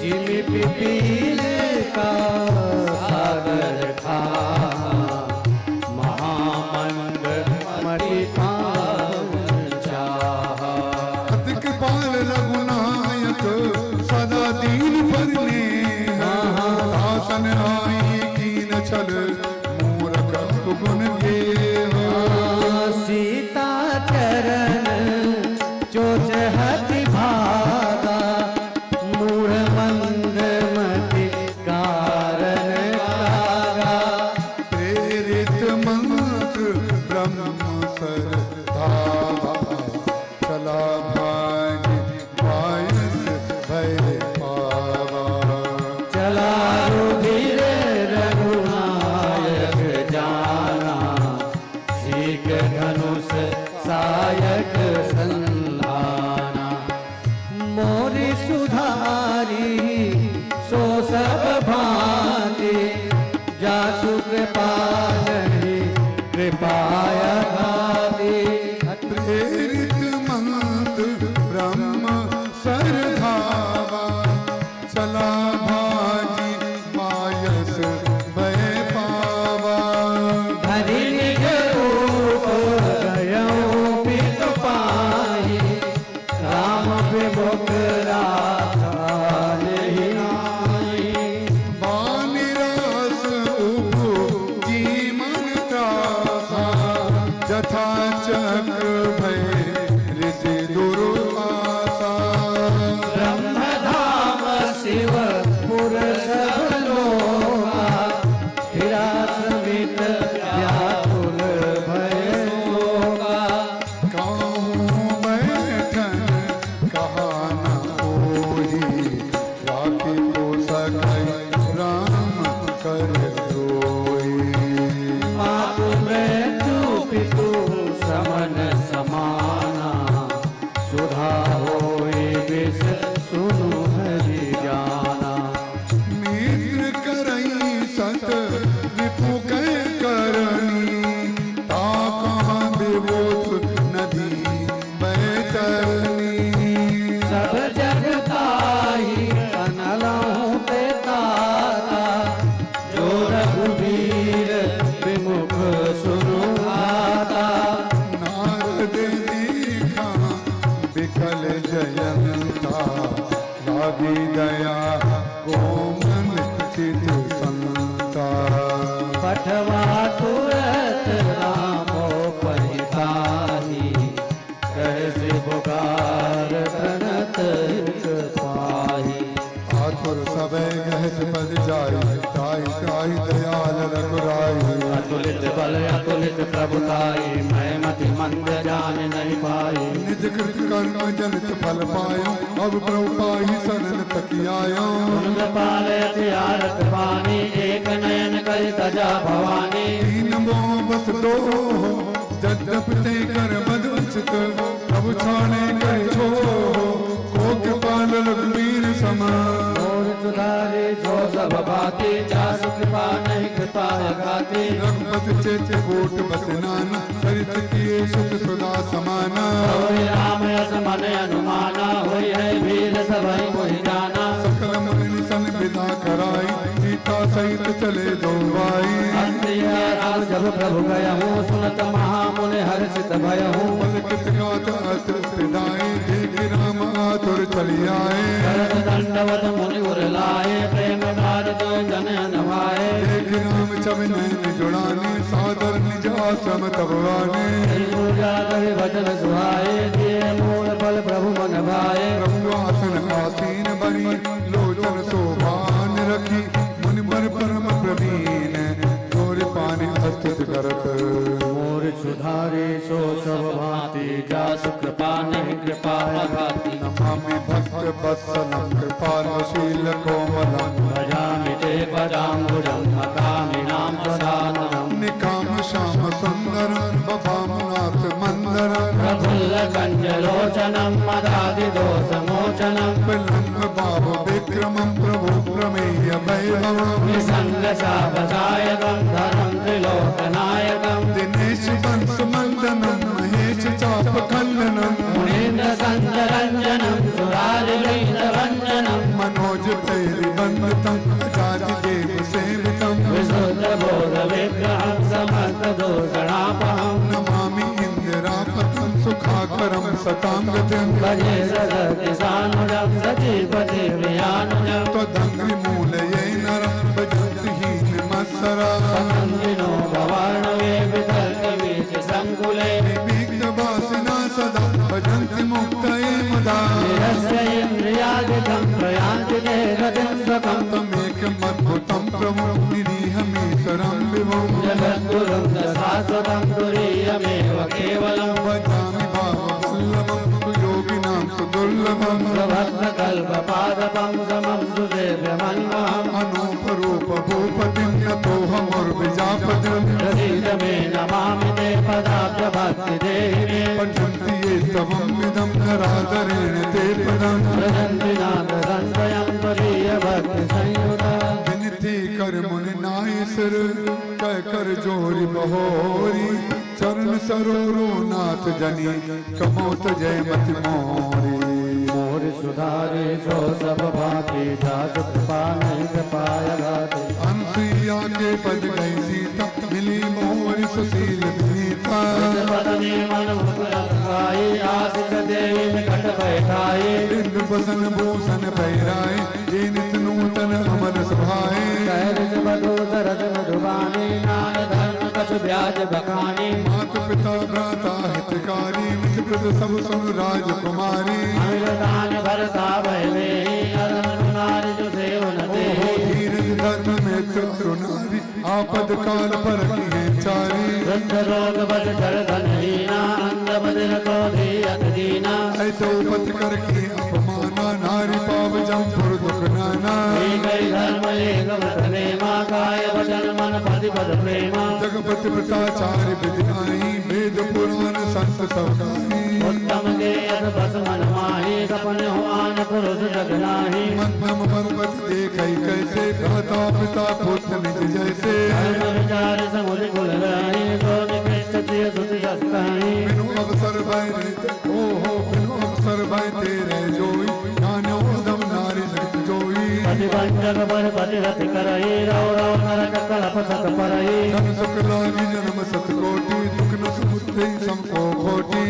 S1: जिमि पिपील का सागर खा, महामंद मति पावन चाहा।
S4: अति कृपाल रघुनायक सदा दीन पर नेह, शासन आई कीन छल मूरख गुण गेह।
S1: सीता चरण चोच हति भागा, मूढ़ मंद मति कारण कागा।
S4: प्रेरित मंत्र ब्रह्म सर धावा, चला भाग बायस भय पावा।
S1: चला रुधिर रघुनायक जाना, सीख धनुष सायक संधाना। मोरी सुधारी सो सब भांति, जासु कृपा नहीं कृपा अघाती।
S4: प्रेरित मंत्र ब्रह्म सर धावा, चला भाजी बायस भय पावा।
S1: धरि निज रूप गयौ पितु पाही, राम विमुख राखा नहीं नाहीं।
S4: बानिरास उपजी मन त्रासा, जथा चक्र भय ऋषि दुर्वासा।
S1: ब्रह्म धाम शिव
S4: कर जोई।
S2: मातु मृत्यु पितु समन समाना, सुधा होए विष सुनु हरि जाना।
S4: मित्र करई सत रिपु कै करनी, ता कहाँ विबोध नदी बैतरनी।
S1: सब जग ताहि अनलहुँ ते ताता, जो रघुबीर विमुख सुनु आता।
S4: नारद देखा विकल जयंता, लागी दया कोमल चित संता।
S1: पठवा तुरत रामो पहिताही, कैसे पुकार प्रणत हित पाही।
S4: आतुर सबै गहत पद जाई, ताई ताई दयाल रघुराई।
S2: अतुलित बल अतुलित प्रभुताई, मैं मति मंद जान नहीं पाई।
S4: निज कृत कर्म जनित फल पायो, अब प्रभु पाही शरण तकियायो।
S2: पाल अति आरत पानी, एक नयन कर तजा भवानी।
S4: तीन मोह बस दो, जद्यप ते कर बद उचित, प्रभु छाने कर छो, को कृपाल रघुवीर सम।
S2: और सुधारे जो सब भांति, जासु कृपा नहीं कृपा अघाती।
S4: रघुपति चेत कोट बस नाना, चरित किए सुख सुधा समाना।
S2: होय राम यस मन अनुमाना, होय है वीर सबहि मोहि जाना।
S4: सकल मुनि सन विदा कराई, सीता सहित चले दो भाई।
S2: अंत यह राम जब प्रभु गयहूँ, सुनत महामुनि हर्षित भयहूँ।
S4: पुलकित गात अत पिदाए, देख राम आतुर चली आए।
S2: भरत दंडवत मुनि उर लाए, प्रेम भारत जन अनवाए।
S4: देख राम छवि नैन जुड़ाने, सादर निज आश्रम तब आने।
S2: हरि पूजा करि भजन सुहाए, दिए मूल फल प्रभु मन भाए।
S4: प्रभु आसन आसीन बनी, लोचन शोभान रखी। मुनि बर परम प्रवीण, जोर पानी अस्तुत करत।
S2: मोर सुधारे सो सब भांति, जासु कृपा नहीं कृपा अघाती।
S4: नमामि भक्त वत्सलं कृपालशील कोमलम।
S2: भजामि ते पदाम्बुजं मकामि नाम साननं।
S4: निकाम श्याम सुंदरम बभामनाथ मंदरम।
S2: प्रफुल्ल कंजलोचनं मदादिदोषमोचनं।
S4: विलंब बाबु विक्रमं प्रभु प्रमेय वैभवम।
S2: निसंग शापदायकं धरं त्रिलोकनायकं।
S4: दिनेश वंश मंदनम महेश चाप खंडनम।
S2: मुनीन्द्र संतरञ्जनं सुरारिवृन्दवन्दनं।
S4: मनोज भैरि वंदितं अजाति देव सेवितं।
S2: विशुद्ध बोध विग्रहं समस्त दोषणापहं।
S4: नमामि इंदिरापतं सुखाकरं सतां गतिं।
S2: भजे सदति सानुजं सतीपति प्रियानुजं।
S4: त्वदङ्घ्रिमूलये नरं भजन्ति हीनमत्सरा।
S2: पतङ्गिनो भवार्णवे वितर्कवीचि सङ्कुले।
S4: विविक्तवासिना सदा भजन्ति मुक्तये मुदा।
S2: निरस्य इन्द्रियादिकं प्रयान्ति ते गतिं स्वकं।
S4: तमेकमद्भुतं प्रभुं निरीहमीश्वरं विभुं।
S2: जगद्गुरुं च शाश्वतं तुरीयमेव केवलं।
S4: भजामि भाववल्लभं सुयोगिनां सुदुर्लभं।
S2: स्वभक्तकल्पपादपं समं सुसेव्यमन्वहम्।
S4: अनूपरूपभूपतिं नतोऽहमुर्विजापतिं।
S2: प्रसीद मे नमामि ते पदाब्जभक्तिदेहि मे।
S4: पठन्ति ये तवं विदं नरादरेण ते पदं।
S2: व्रजन्ति नाथ संशयं त्वदीयभक्तिसंयुता।
S4: विनती कर मुनि नाय सिर कह कर जोरी बहोरी। चरण सरोरो नाथ जनी कमोत जय मति मोरी।
S2: मोर सुधारे सो सब भांति, जासु कृपा नहीं कृपा अघाती।
S4: अनसुईया के पद गई सीता, मिली मोरी सुशील विनीता।
S2: पदनी मन मुकुर गाई, आसित देवी निकट बैठाई।
S4: बिंद बसन भूषण पहिराए, ये नित नूतन अमर सुहाए।
S2: कहत बधू सरस मधुबानी, नान धर्म कछु ब्याज बखानी।
S4: मात पिता भ्राता हितकारी, मित प्रत सब सुन राजकुमारी।
S2: अमिरदान भरता भय नारी जो सेवन
S4: ओहो धीरज धर्म मित्र अरुणारी, आपद काल पर किए चारी।
S2: वृद्ध रोग बस जड़ धन हीना, अंध बदिर को अति दीना।
S4: ऐसो पथ कर की अपमाना, नारी पाप जमपुर दुख नाना।
S2: धर्म एक व्रत नेमा, काय वचन मन पति पद प्रेमा।
S4: जगपति व्रताचार्य विधि आई, वेद पुराण संत सब गाई।
S2: उत्तम के अस बस मन माही, सपन हो आन पुरुष जग नाही।
S4: मध्यम पर्वत देखई कैसे, भ्राता पिता पुत्र निज जैसे।
S2: धर्म विचार समुझ कुल रही, सो निकृष्ट प्रिय सुत जस कहीं।
S4: बिनु अवसर भय ओ हो बिनु अवसर भय तेरे जोई, ज्ञान उदम नारी जगत जोई।
S2: पति बंधक पर पति रति करही, रौ रौ नरक कलप सत परही।
S4: धन सुख लागी जन्म सत कोटि, दुख न समुद्र समको खोटी।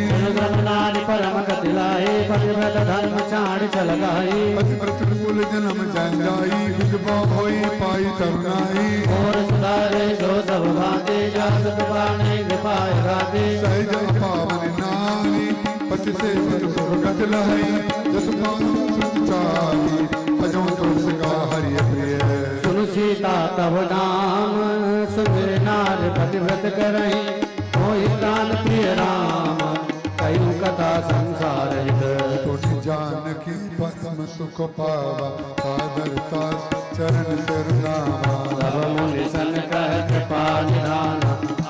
S2: नारी परम गति लाही, पतिव्रत धर्म चाड़ चल गाई।
S4: पतिव्रत कुल जन्म जय जाई, विधवा होई पाई तरुणाई।
S2: और सुधारे सो सब भांति, जात कृपा नहीं कृपा गाती।
S4: सहज पावन नारी, पति से सुख गत लहई। जस पावन सुख चाही, अजो तुलसी का हरि प्रिय।
S2: सुन सीता तब नाम, सुमिर नार पतिव्रत करही। होई प्राण प्रिय राम, कयु कथा संसार हित।
S4: तुझ जानकी परम सुख पावा, आदरता चरण शरणावा।
S2: तब मुनि सन कह कृपा निधान,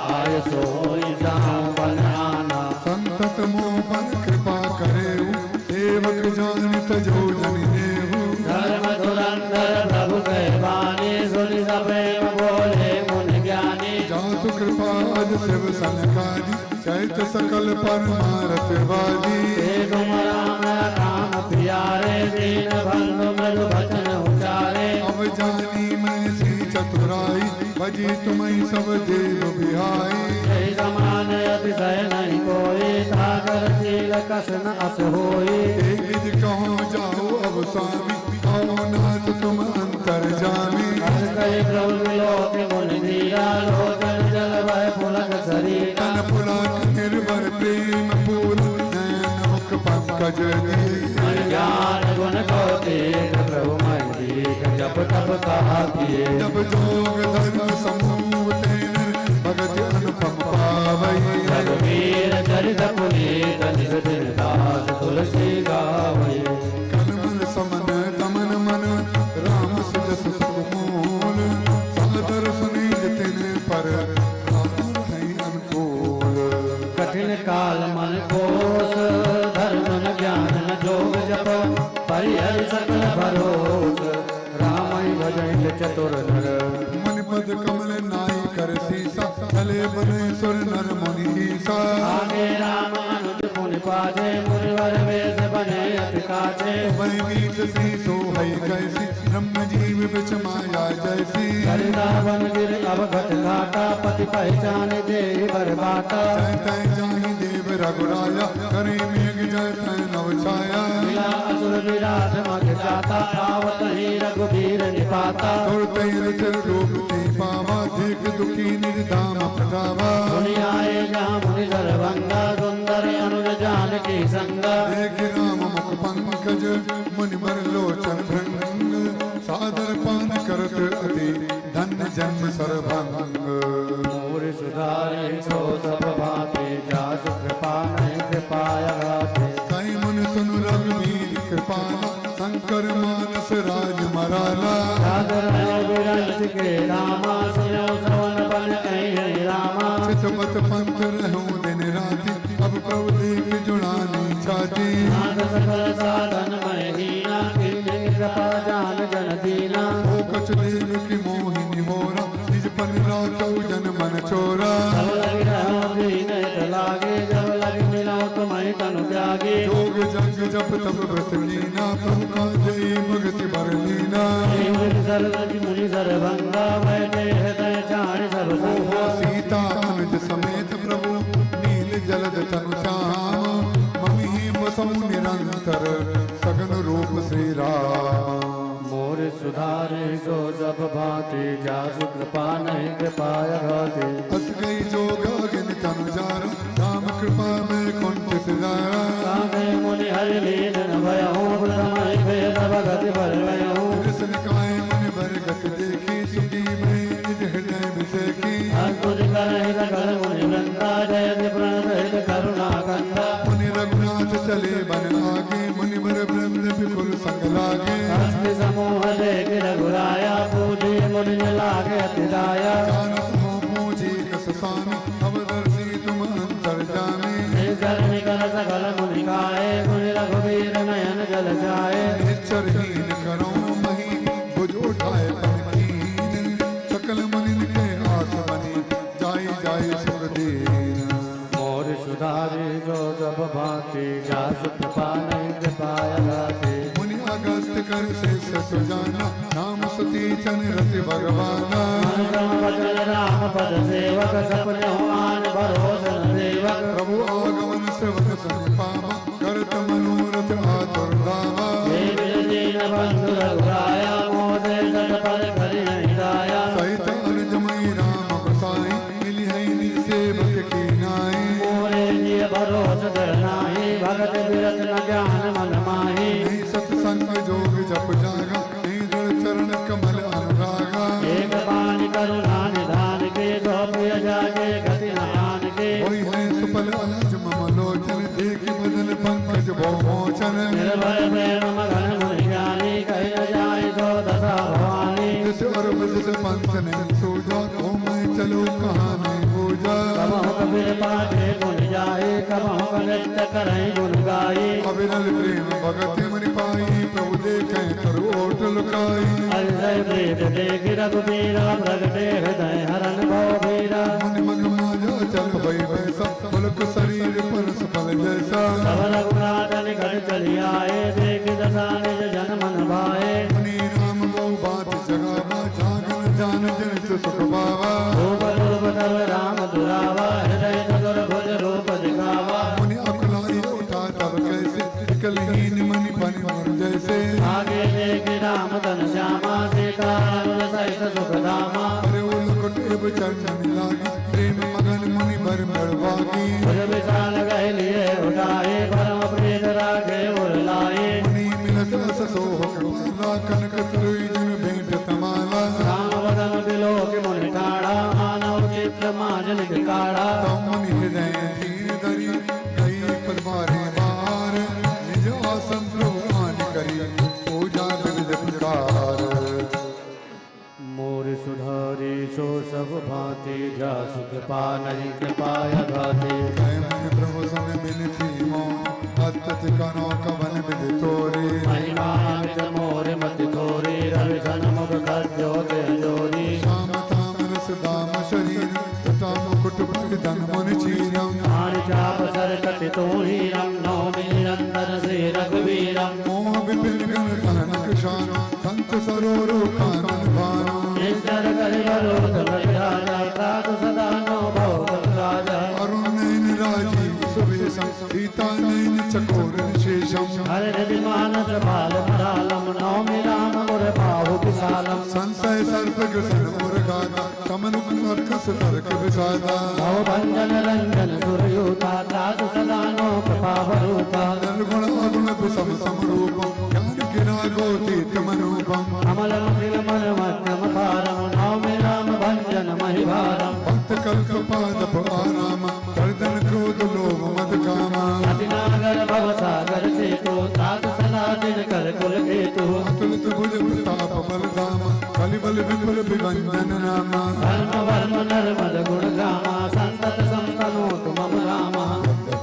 S2: आय सोई जाऊं बन आना।
S4: संतत मोह पर कृपा करेहु, सेवक जान तजो जनि देहु।
S2: धर्म धुरंधर प्रभु कह बानी, सुनि सप्रेम बोले मुनि ज्ञानी।
S4: जासु कृपा अज शिव सनकादि, चैत सकल परमारथ वादी।
S2: हे तुम राम राम प्यारे, दीन बंधु मृदु बचन उचारे।
S4: अब जानी मैं सी चतुराई, भजी तुम्हें सब देव बिहाई।
S2: जय समान अतिशय नहीं कोई, सागर शील कस न अस होई।
S4: एक निज कहो जाओ अब स्वामी, आओ नाथ तुम अंतर जामी।
S2: हस कहि प्रभु लोक मुनि धीरा, लोचन जल भय पुलक शरीरा।
S4: तन पुलक निर्भर प्रेम फूल, नयन मुख पंकज दिए।
S2: मन ज्ञान गुण को देख प्रभु मन दीख, जप तप कहा किए।
S4: जब जोग धर्म समूह तेन, भगत अनुपम पावई।
S2: रघुवीर चरित पुनीत, निज दिन दास तुलसी गावई।
S4: कलमल समन तमन मन, राम सुजस सुख मूल। सादर सुनील तिन पर, राम नहीं अनुकूल।
S2: कठिन काल मन कोस, धर्म न ज्ञान न जोग जप। परिहर सकल भरोस, राम भजन चतुर नर।
S4: मन पद कमल नाई कर सीसा, चले बने सुर नर मुनि ईसा।
S2: आगे राम अनुज मुनि पाजे, मुनिवर वेश बने अति काजे।
S4: वही बीच सी सोहई कैसी, ब्रह्म जीव बिच माया जैसी।
S2: सरिता बन गिर अवघट घाटा, पति पहचान दे बर बाटा।
S4: जय तय जाहि देव रघुराया, करे मेघ जय तय नव छाया।
S2: मिला असुर विराध मग जाता, आवत ही रघुबीर निपाता।
S4: तुर तैर रूप ते पावा, देख दुखी निज धाम पठावा।
S2: मुनि आए जहाँ मुनि दरभंगा, सुंदर अनुज जानकी संगा।
S4: देख राम मुख पंकज, मुनि बर लोचन भृंग। सादर पान करत अति, धन्य जन्म सरभंग।
S2: मोर सुधारे सो सब भांति, जासु कृपा नहीं कृपा गाते।
S4: कई मुनि सुनु रघुवीर कृपाला, शंकर मानस राज मराला।
S2: सागर विरंच के रामा, सुनो श्रवण बन कहीं रामा।
S4: चितपत पंथ रहूं दिन राति, अब प्रभु देख जुड़ानी छाती।
S2: नाथ सकल साधन महीना, किन्हीं कृपा जान जन दीना।
S4: ओ कछ देव की मोहिनी मोरा, निज पन राखौ जन मन चोरा।
S2: जब लग रहो दीन हित लागे, जब लग मिलो तुम्हें तनु त्यागे।
S4: जोग जंग जप तप व्रत लीना, प्रभु का जय भगति बर लीना।
S2: मुनि सरभंगा, बैठे हृदय चार सब
S4: ओ
S2: संगा।
S4: सीता अनुज समेत प्रभु, नील जलद तनु श्याम। ममि बसौ निरंतर, सगन रूप श्री राम।
S2: मोर सुधारे सो सब भांति, जासु कृपा नहीं कृपा गाते।
S4: अस गई जोग अगिन तनु जारा, राम कृपा में कुंठित दारा।
S2: कामे मुनि हरि लीन न भयहूँ, प्रथम ही भेद भगति भर भयहूँ।
S4: कृष्ण काय मुनि बर गति देखी, सुखी मैं निज हृदय विसेखी।
S2: अद्भुत करहि सकल मुनि वृंदा, जयति प्रणत हित करुणा कंदा।
S4: मुनि रघुनाथ चले बन आगे, मुनि बर वृंद बिपुल संग
S2: जासु कृपा नहीं कृपा अघाते।
S4: मुनि अगस्त कर शेष सुजाना, नाम सुती चन रति भगवाना।
S2: मन क्रम वचन राम पद सेवक, सपने हो आन भरोस न सेवक।
S4: प्रभु आगमन श्रवण सुन पावा, करत मनोरथ आतुर धावा।
S2: हे दीन बंधु रघुराया, मोदे सत पर करि नहीं दाया।
S4: सहित अनुजमयी राम गोसाई, मिली है निज सेवक की नाई।
S2: मोरे जिय भरोस धर नाहि, भगत बिरत न ज्ञान मन माहि।
S4: नहीं सत्संग जोग जप जागा, नहीं दृढ़ चरण कमल अनुरागा।
S2: एक बाण करुणा निधान के, दो प्रिय जाके गति न आन के।
S4: होई है सुफल अनुज मम लोचन, देख बदन पंकज भवमोचन।
S2: निर्भय प्रेम मगन मुनि ज्ञानी, कहि न जाय सो दशा भवानी।
S4: जिस अरब जिस पंथ नहीं सूझा, तो मैं चलो कहाँ नहीं बूझा।
S2: कबहु कबीर पाठे गुण जाए, कबहु नृत्य करहि गुण गाई।
S4: अविरल प्रेम भगत मुनि पाई, प्रभु देखे तरु ओट लुकाई।
S2: अतिशय प्रीत देख रघुबीरा, प्रगटे हृदय हरन भव भीरा।
S4: मन मग माजा चल भई वैसा, पुलक शरीर परस फल जैसा।
S2: तब रघुनाथ निकट चली आए, देख दशा निज जन मन भाए।
S4: मुनि राम बहु बात जगावा, जागन जान जन सुख पावा।
S2: रूप रूप तब राम दुरावा, हृदय चतुर भुज रूप दिखावा।
S4: मुनि अकुलाई उठा तब कैसे, विकलहीन मनि बन मुर जैसे।
S2: आगे देख राम तन श्यामा, सीता अनुज सहित सुख धामा।
S4: अरे उलकुट इब चरण लागी, प्रेम मगन मुनि भर बड़वागी।
S2: भुज विशाल गह लिए उठाए, परम प्रीत राखे उर लाए।
S4: मुनि मिलत अस सोह करुणा, कनक तरुई जन भेंट तमाला।
S2: राम वदन बिलोक मुनि ठाड़ा, मानव चित्र माज निज काढ़ा।
S4: तब मुनि हृदय धीर धरी, गई पदमारे बार। निज आसन प्रभु आन करी, पूजा विविध प्रकार।
S2: मोर सुधारी सो सब भांति, जासु कृपा नहीं कृपा अघाते।
S4: जय मुनि प्रभु सुन बिनती मोर, अत्यधिक करो कवन विधि तोरे।
S2: महिमा अमित मोर मति थोरी, रवि सन मुख खद्योत जोरी।
S4: श्याम ताम रस दाम शरीर, तथा मुकुट परिधन मुनि चीरम।
S2: आण चाप सर कति तोहीरम, नौमि निरंतर श्री रघुवीरम।
S4: मोह विपिन गण धन किशान, संत सरोरो कानन भानु।
S2: निश्चर करि बरोध राजा, त्रातु सदा नो भव राजा।
S4: अरुण नयन राजीव सुवेशम, सीता नयन चकोर विशेषम।
S2: हर हृदय मानस बाल मरालम, नौमि राम गुर बाहु विशालम।
S4: संशय सर्प ग्रसन मुरगादा, कमल कर्कस तर्क विषादा।
S2: भव भंजन रंजन सुरयूता, त्रातु सदा नो कृपा वरूता।
S4: निर्गुण अगुण विषम समरूपम, ज्ञान गिरा गोतीत मनूपम।
S2: अमल अखिल मन मध्यम पारम, नौमि राम भंजन महिभारम।
S4: भक्त कल्प पादप आराम, करदन क्रोध लोभ मद कामा।
S2: अतिनागर भव सागर सेतु, त्रातु सदा दिन कर कुल केतु।
S4: अतुलित भुज प्रताप बल धाम, कलि बल विपुल विभंजन नामा।
S2: धर्म वर्म नर्मद गुण ग्रामा, संतत संतनोतु मम रामा।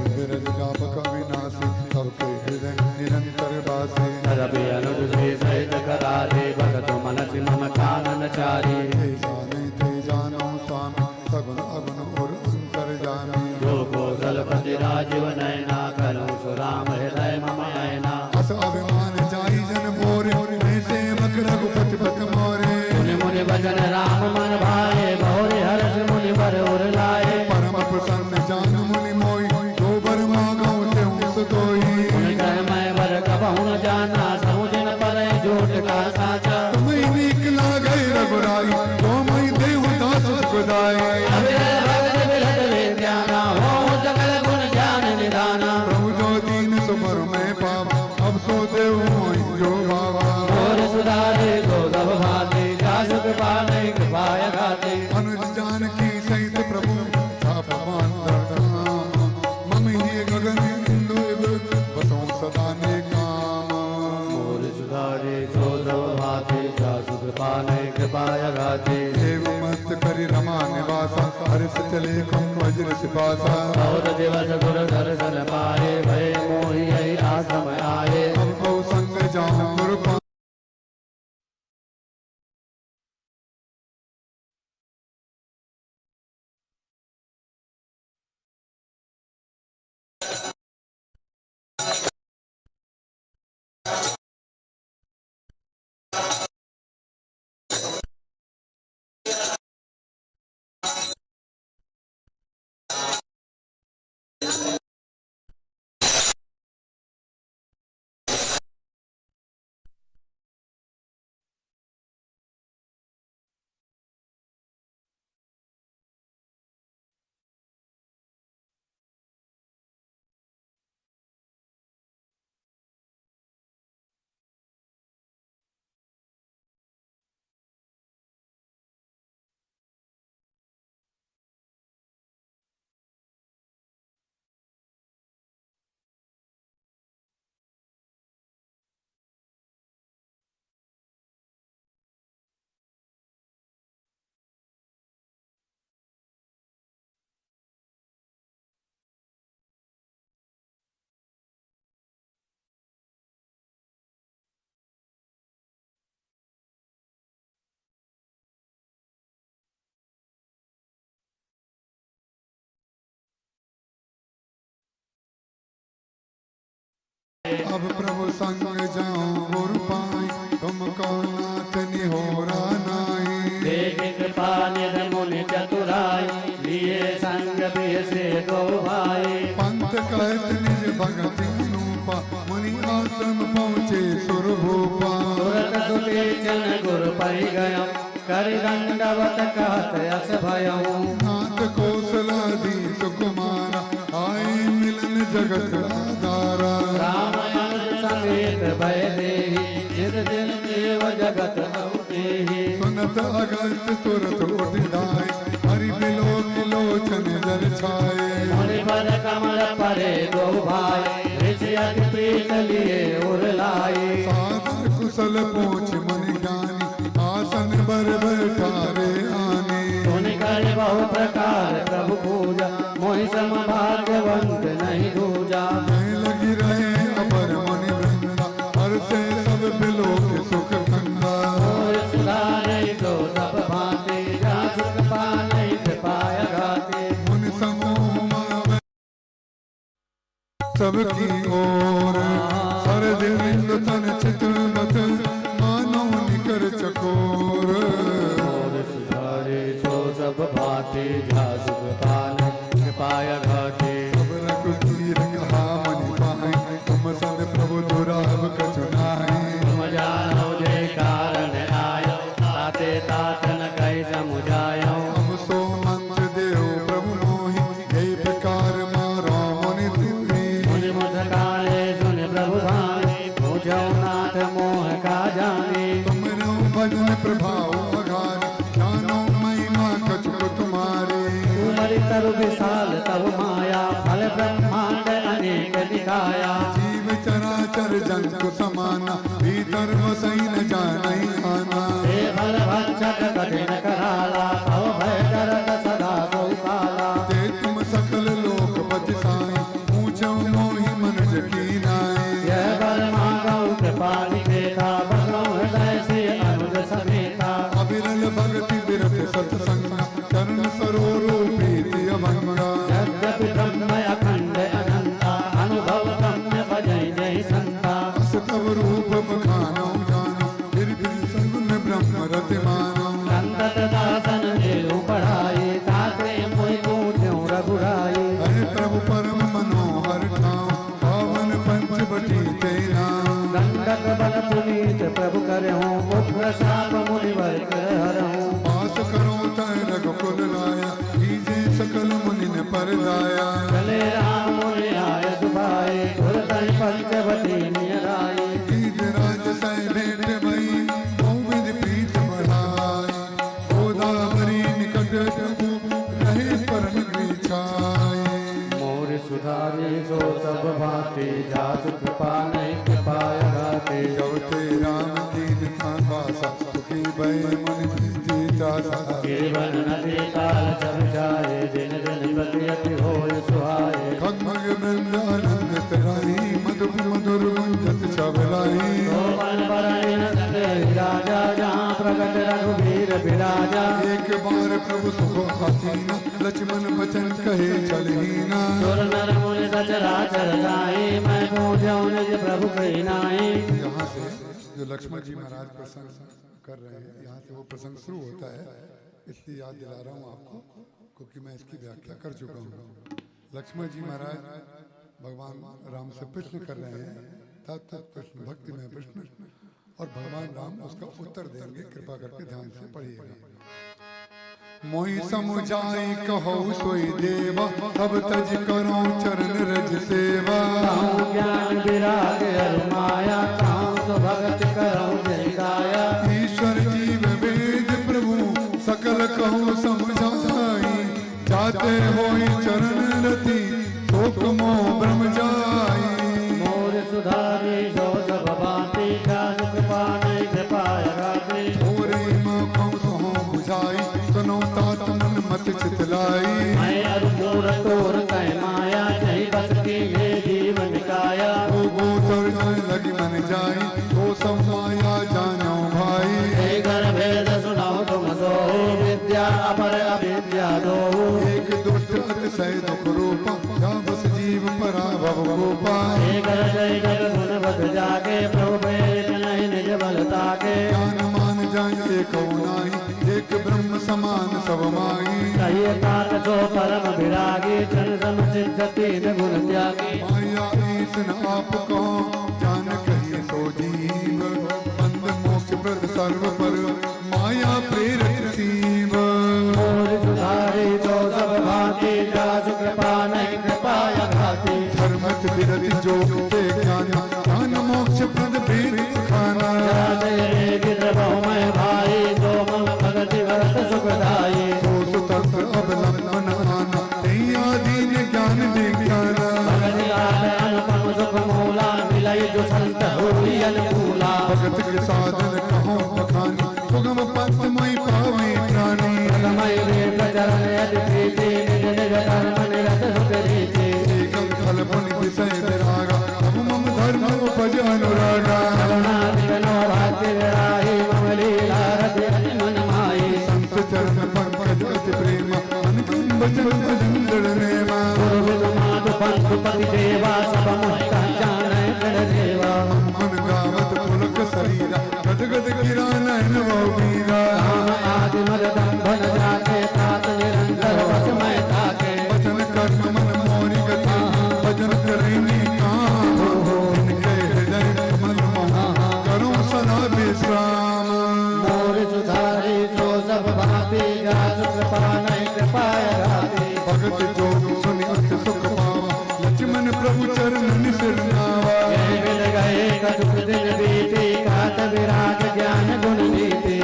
S4: विरज व्यापक अविनाशी, सबके हृदय निरंतर बासी।
S2: रवि अनुज श्री सहित करारे, भगत मनसि मम कानन चारी।
S4: ते जाने ते जानो स्वामी, सगुण अगुण और अंतर जानी।
S2: जो कौशलपति राजीव नयना, करुण सुराम हृदय मम ऐना।
S4: अस अभिमान जाई जन मोरे, मैं सेवक रघुपति पत मोरे।
S2: मुनि मुनि भजन राम मन भाए, गौरी हर्ष मुनि वर उर लाए।
S4: परम प्रसन्न जान मुनि मोई, जो बर मांगो तेहु सतोई।
S2: मुनि कह मैं वर कबहु न जाना, सहु दिन पर झूठ का साचा।
S4: तुम्हें नीक लागे रघुराई, जो मई देहु दास सुखदाई।
S2: अविरल भगत विरत विद्याना, हो सकल गुण ज्ञान निधाना।
S4: प्रभु जो दीन सुबर मैं पावा, अब सो देव मोहि जो भावा।
S2: मोर सुधारे सो सब भांति, जासु कृपा नहीं कृपा अघाते।
S4: अनुज जानकी सहित प्रभु छाप मान मम ही गगन इंदु बसों सदा ने काम।
S2: मोर सुधारे सो सब भांति, जासु कृपा नहीं कृपा अघाते।
S4: एवं मस्त करि रमा निवासा, हर्ष चले कुम वज्र सिपासा।
S2: बहुत दिवस गुर दर्शन पाए, भय मोहि यही आश्रम आए।
S4: अब बहु संग जाऊं गुरु अब प्रभु संग जाऊं गुरु पाई, तुम को नाथ निहोरा नाई।
S2: देख कृपा निध मुनि चतुराई, लिए संग बिहसे दो भाई।
S4: पंत कहत निज भगत अनूपा, मुनि आश्रम पहुँचे सुर भूपा।
S2: तुरत सुतीचन गुर परि गयो, कर दंडवत कहत अस भयऊ।
S4: नाथ कौशलाधीश कुमारा, आए मिलन जगत आधारा।
S2: राम अनुज समेत भय देहि, जिस दिन देव जगत अहु तेहि।
S4: सुनत अगस्त तुरत उठ जाए, हरि बिलोक लोचन जल छाए।
S2: मुनि पर कमल परे दो भाई, ऋषि अति प्रीत लिए उर लाए।
S4: सादर कुशल पूछ मुनि ज्ञानी, आसन बर बैठारे आने।
S2: सुन कर बहु प्रकार प्रभु पूजा, मोहि सम भाग्यवंत नहीं दूजा।
S4: कहीं लगी रहे अपर मुनि वृंदा, हर से सब बिलोक सुख कंदा।
S2: और सुधारे जो सब भांति, जा सुख पाने कृपाय घाते।
S4: मुनि समूह मावे सबकी ओर, सर दिल तन चित मत, मानो निकर चकोर।
S2: और सुधारे सो सब भांति, जा सुख पाने कृपाय घाते।
S4: सब रघुवीर कहा मुनि पाई, तुम सन प्रभु दुराब कछु नाहि।
S2: तुम जानो जे कारण आयो, ताते तात न कहि समुझायो।
S4: हम सो मंत्र देव प्रभु मोहि, यही प्रकार मारो मुनि तुम्ही।
S2: मुनि मुस्काने सुन प्रभु भाने, पूछो नाथ मोह का जाने।
S4: तुमरो भजन प्रभाव अघार, जानो महिमा कछु को तुम्हारे।
S2: उमर तरु विशाल तब माया, फल ब्रह्मांड अनेक दिखाया।
S4: जीव चराचर जंतु समाना, भीतर वसई न जानई आना।
S2: हे फल भक्षक कठिन कराला, भव भय डरत सदा सो काला।
S4: ते तुम सकल लोकपति साई, पूछो मोहि मनुज की नाई।
S2: यह बर मांगो कृपा निकेता, बसो हृदय से अनुज समेता।
S4: अविरल भक्ति विरत सत्संग, चरण सरोरो प्रीति अभंगा।
S2: यद्यपि ब्रह्म अखंड अनंता, अनुभव ब्रह्म भजय जय संता।
S4: अस तव रूप बखानो जानो, फिर भी सगुन ब्रह्म रति मानो।
S2: संतत दासन देहु पढ़ाई, ताते मोहि पूछ्यो रघुराई।
S4: हरे प्रभु परम मनोहर ठाव, पावन पंचवटी ते नाम।
S2: दंडक बल पुनीत प्रभु करहु, उग्र शाप मुनिवर कर हरहु।
S4: पास करो तय रघुकुल लाया, कीजे सकल मुनि ने पर दाया।
S2: चले राम मुनि आय सुभाए, तुरत पंचवटी नियराए।
S4: कीज राज सह भेंट भई, बहुविध प्रीत बढ़ाई। गोदावरी निकट प्रभु, रहे परम गृह छाई।
S2: मोर सुधारी सो सब भांति, जासु कृपा नहीं कृपाय घाते।
S4: जब ते राम कीन वासा, सुखी भय मन प्रीति दासा।
S2: गिरिवर नदी काल जब जाए, दिन दिन प्रति अति होय सुहाए।
S4: खगमग वृंद आनंद तराई, मधुप मधुर गुंजत छबलाई।
S2: शोभन बरन सके राजा, जहाँ प्रगट रघुवीर बिराजा।
S4: एक बार प्रभु सुख आसीना, लक्ष्मण बचन कहे चलहीना।
S2: सुर नर मुनि सचराचर जाई, मैं पूजऊं निज प्रभु कही नाई।
S4: यहाँ से जो लक्ष्मण जी महाराज प्रसंग कर रहे हैं, यहाँ से वो प्रसंग शुरू होता है, इसलिए याद दिला रहा हूँ आपको, क्योंकि मैं इसकी व्याख्या कर चुका हूँ। लक्ष्मण जी महाराज भगवान राम से प्रश्न कर रहे हैं, तत् प्रश्न भक्ति में प्रश्न, और भगवान राम उसका उत्तर देंगे। कृपा करके ध्यान से पढ़िएगा। मोहि समुझाई कहो सोई देवा, सब तज करो चरण रज सेवा।
S2: कहूँ ज्ञान विराग अरु माया, कहूँ सो भगत करऊँ जय गाया।
S4: ईश्वर जीव वेद प्रभु सकल कहो समझाई, जाते होई चरण रति शोक मोह ब्रह्म जाई।
S2: मोर सुधारी सो सब भांति, जासु कृपा नहीं कृपाय घाते।
S4: मोरे कहूँ सो बुझाई, सुनो तात मन मत चितलाई।
S2: मैं अरु मूर तोर तय माया, जय बस की ये जीवन काया।
S4: ओ गोचर जय लगी मन जाई, तो सब माया जानो भाई।
S2: हे घर भेद सुनाओ तुम सो, विद्या अपर अविद्या दो।
S4: एक दुष्ट अतिशय दुख रूपा, जा बस जीव पराभव गोपा।
S2: हे घर जय जग गुण प्रभु प्रेरित नहीं निज बल ताके।
S4: ज्ञान मान जाय एक नाही, एक ब्रह्म समान सब माही।
S2: कहिए तात जो परम विरागी, जन सम सिद्ध तीन गुण त्यागी।
S4: माया ईसन आप को जान कही सो जीव, बंद मोक्ष प्रद सर्व पर माया प्रेरक शिव।
S2: मोर सुधारी जो सब भांति, जासु कृपा नहीं कृपा अघाती।
S4: धर्मत विरति जोग ते ज्ञान, ज्ञान मोक्ष प्रद भेद खाना।
S2: जाते वेग द्रवहु मैं भाई, जो मम भगति भरत सुखदाई।
S4: सो सुतंत्र अवलंबन आना, ते आधीन ज्ञान विज्ञाना।
S2: भगति लाभ अनुपम सुख मूला, मिलई जो संत होई अनुकूला।
S4: भगत के साधन कहो बखानी, सुगम पंथ मई पावे प्राणी।
S2: मय वेद चरण यदि प्रीति, निज निज कर्म निरत सुख रीति।
S4: एकम फल पुनि विषय विरागा, तब मम धर्म उपज अनुरागा।
S2: करुणाधि नो भक्ति विराही, मम लीला रति अति मन माही।
S4: संत चरण पंकज अति प्रेम, अनुकम वचन भजन दृढ़ नेमा।
S2: गुरु बिनु माधु पंथ पति देवा, सब मुहि जानै दृढ़ देवा।
S4: मन गावत पुलक शरीरा, गद गद गिरा नयन बहु वीरा।
S2: राम आदि मद दंभ न जाके, तात निरंतर वश मैं ताके।
S4: वचन कर्म मन मोरि गति, भजन करेंगे काम। इनके हृदय कमल मोह, करो सदा विश्राम।
S2: मोर सुधारी जो सब भांति, जासु कृपा नहीं कृपा अघाती।
S4: भगत जोग सुनि अति सुख पावा, लक्ष्मण प्रभु चरण सिर नावा।
S2: जय मिल गए कछुक दिन बीती, कात विराग ज्ञान गुण नीति।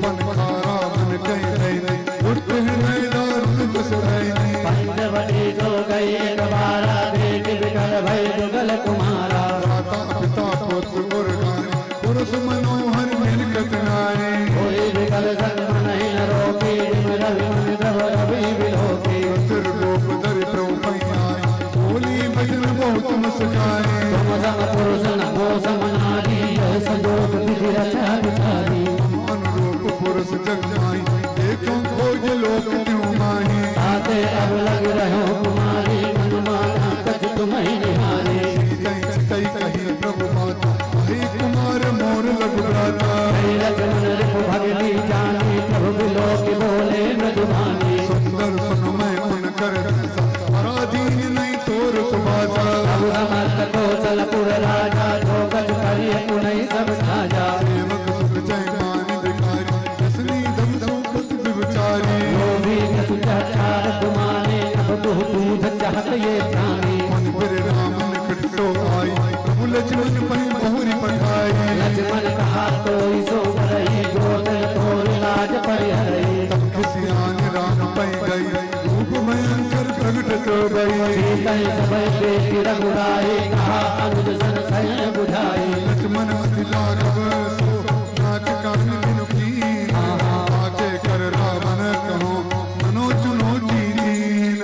S4: मन खारा मन कह दैनी, उठ हृदय दारुण जस दैनी।
S2: पंचवटी जो गई एक बारा, देख विकल भय जुगल कुमारा।
S4: माता पिता पुत्र गुर गाने, पुरुष मनोहर मिलकत नारी।
S2: कोई विकल जन्म नहीं न रोकी, जिम रवि मन द्रव रवि विलोकी।
S4: सिर गोप दर प्रभु आए, बोली भजन बहुत मुस्काए।
S2: तुम सम पुरुष न हो सम नारी, यह संजोग विधि रचा विचारी।
S4: अनुरूप पुरुष जग माही, देखो खोज लोक त्यों माही।
S2: ताते अब लग रहो कुमारी, मन माना कछ तुम ही निहारी।
S4: सीतई चितई कही प्रभु माता, कही कुमार मोर लघु भ्राता।
S2: जय लक्ष्मण रिपु भगति जानी, प्रभु बिलोक बोले मृदुबानी।
S4: सुंदर सुनमय उन कर दशा, पराधीन नहीं तोर सुभाषा।
S2: प्रभु समर्थ कौशलपुर राजा, जो कछ करिय पुनः सब साजा।
S4: सेवक सुख जय मान भिखारी, रसनी दम सुखत विचारी।
S2: लोभी कसु चार कुमारे, अब दुह दूध चाहत ये जानी।
S4: मन फिर राम निकट सो आई, प्रभु लक्ष्मण पै बहुरी पठाई।
S2: लक्ष्मण कहा तो सो करही, गोतन तोर लाज परिहरही।
S4: तब खिसियान राम पै गई, रूप भयंकर प्रगट तो गई।
S2: सीतई सबई देखि रघुराई, कहा अनुज सन सैन बुझाई।
S4: लक्ष्मण अति लाघव सो, नाक कान बिनु कीन। आके कर रावण कहो, मनो चुनौती दीन।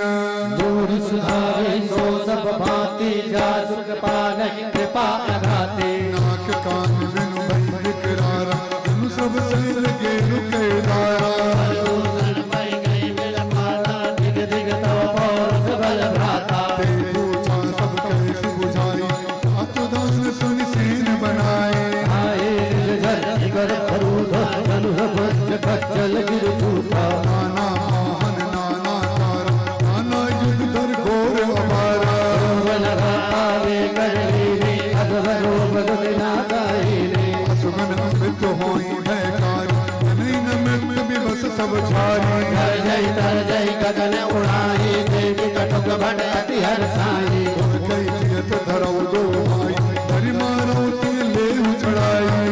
S2: दूर सुधारे सो सब भांति, जासु कृपा नहीं कृपा अघाती।
S4: नाक कान बिनु भई विकरारा, धनु सब सैल के रुके दारा।
S2: दूषण पै गई बिलपाता, धिग धिग तव पौरुष बल भ्राता।
S4: ते पूछा सब कैसी बुझाई, आतुदान सुनि सेन बनाए।
S2: आए निज झर जिगर भरूध, धनुष भुज कच्चल गिर टूटा।
S4: नाना वाहन नाना तारा, नाना युद्ध धर घोर अपारा।
S2: वन आवे कर लीनी, अधव रूप दुना दाहिनी।
S4: असुगन अमृत होई भयकारी, जनई न मृत विवश सब छारी।
S2: जय जय तर जय गगन उड़ाही, देवी कटुक भट अति हर साई।
S4: कई जियत धरौ दो भाई, हरि मारो ते लेहु चढ़ाई।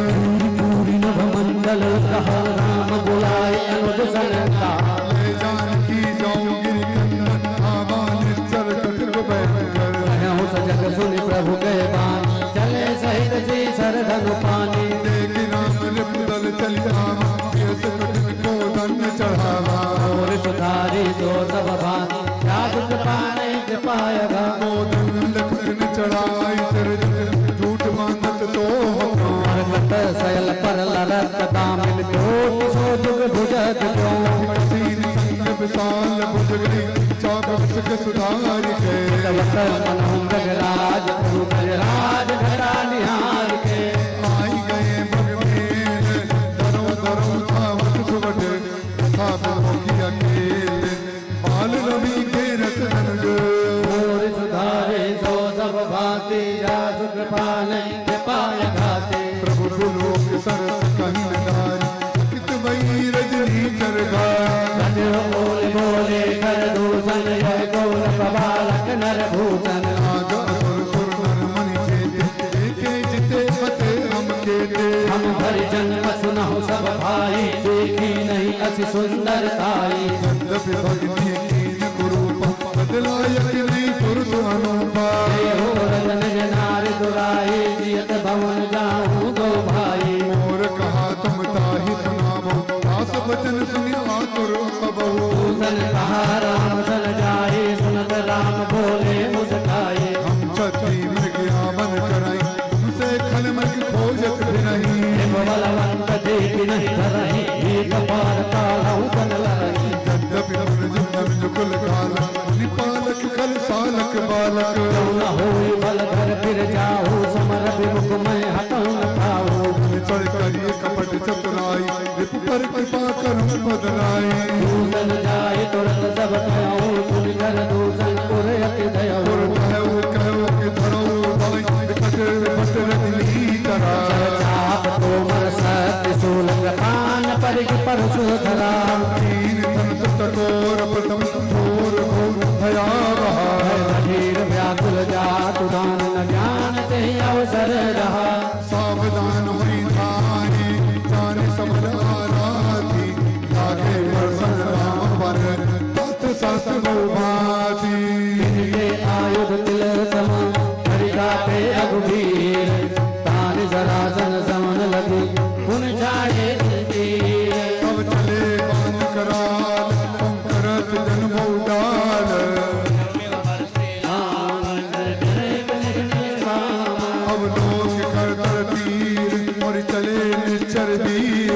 S2: पूरी नभ मंडल कहा, राम बुलाए अनुज सन कहा।
S4: ले जानकी जाऊं गिरि कंदन, आवा निश्चल कटक भयंकर।
S2: रहूं सजग सुनि प्रभु के बाण, चले सहित जी सर धनु पानी।
S4: देख राम रिपुदल चलि आवा, यस कठिन को दंड चढ़ावा।
S2: और सुधारी जो सब भांति, जासु कृपा नहीं कृपा अघाती।
S4: को दंड कठिन चढ़ाई, सिर झूठ बांधत तो
S2: मरकत सयल पर लरत दामिन, कोटि सो जुग भुजग त्यों।
S4: सीन संग विशाल भुज गई, चाप सुख सुधार के।
S2: तवत मनहु मृगराज, प्रभु गजराज घटा निहार के।
S4: शनिचर गाय।
S2: बोल बोले कर दूषण, यह गौरव बालक नर भूषण।
S4: नाग असुर सुर नर मनि चेते, देखे जिते मते हम केते।
S2: हम भरि जन्म सुनहु सब भाई, देखी नहीं अति सुंदरताई।
S4: यद्यपि भक्ति कीन कुरूप, बदलायक नहीं पुरुष अनूपा।
S2: हो रतन नार दुराई, जियत भवन जाऊं दो भाई।
S4: मोर कहा तुम ताहि सुनावो, दास बचन सुनि आतुर अबहु।
S2: दूतन कहा राम सन जाए, सुनत राम बोले मुस्काए।
S4: हम छत्री मृग आवन कराई, तुमसे खल मृग खोजत फिरही।
S2: बलवंत देख नहीं धरही, एक पार कालहु सन लरही।
S4: यद्यपि पुनज कुल काल, मुनि पालक खल सालक बालक।
S2: न होई बल धर फिर जाहु, समर विमुख मैं हतहु न पाहु।
S4: चढ़ करिए कपट चतुराई, रिपु पर कृपा करम बदलाई।
S2: दूतन जाय तुरत सब कहूँ, सुन कर दूतन पुर अति दयहु।
S4: और कहु कहु कि धरो भाई, विकट विपट रजनी करा।
S2: चाप तोमर सत्य शूल कृपान परिघ परशु धरा।
S4: तीन धनुष चकोर प्रथम घोर घोर भयावह।
S2: धीर व्याकुल जातु दान न ज्ञान ते अवसर रहा।
S4: सावधान हुई थानी, जाने समर आराधी। लागे बरसन राम पर, तत सत बहुभांति।
S2: इनके आयुध तिल सम हरिका पे अघबीर। तान जरा सन समन लगी पुन छाड़े तीर।
S4: तब चले बान कराल, करत जन डाल। अब लोक कर तर तीर, और चले निश्चर वीर।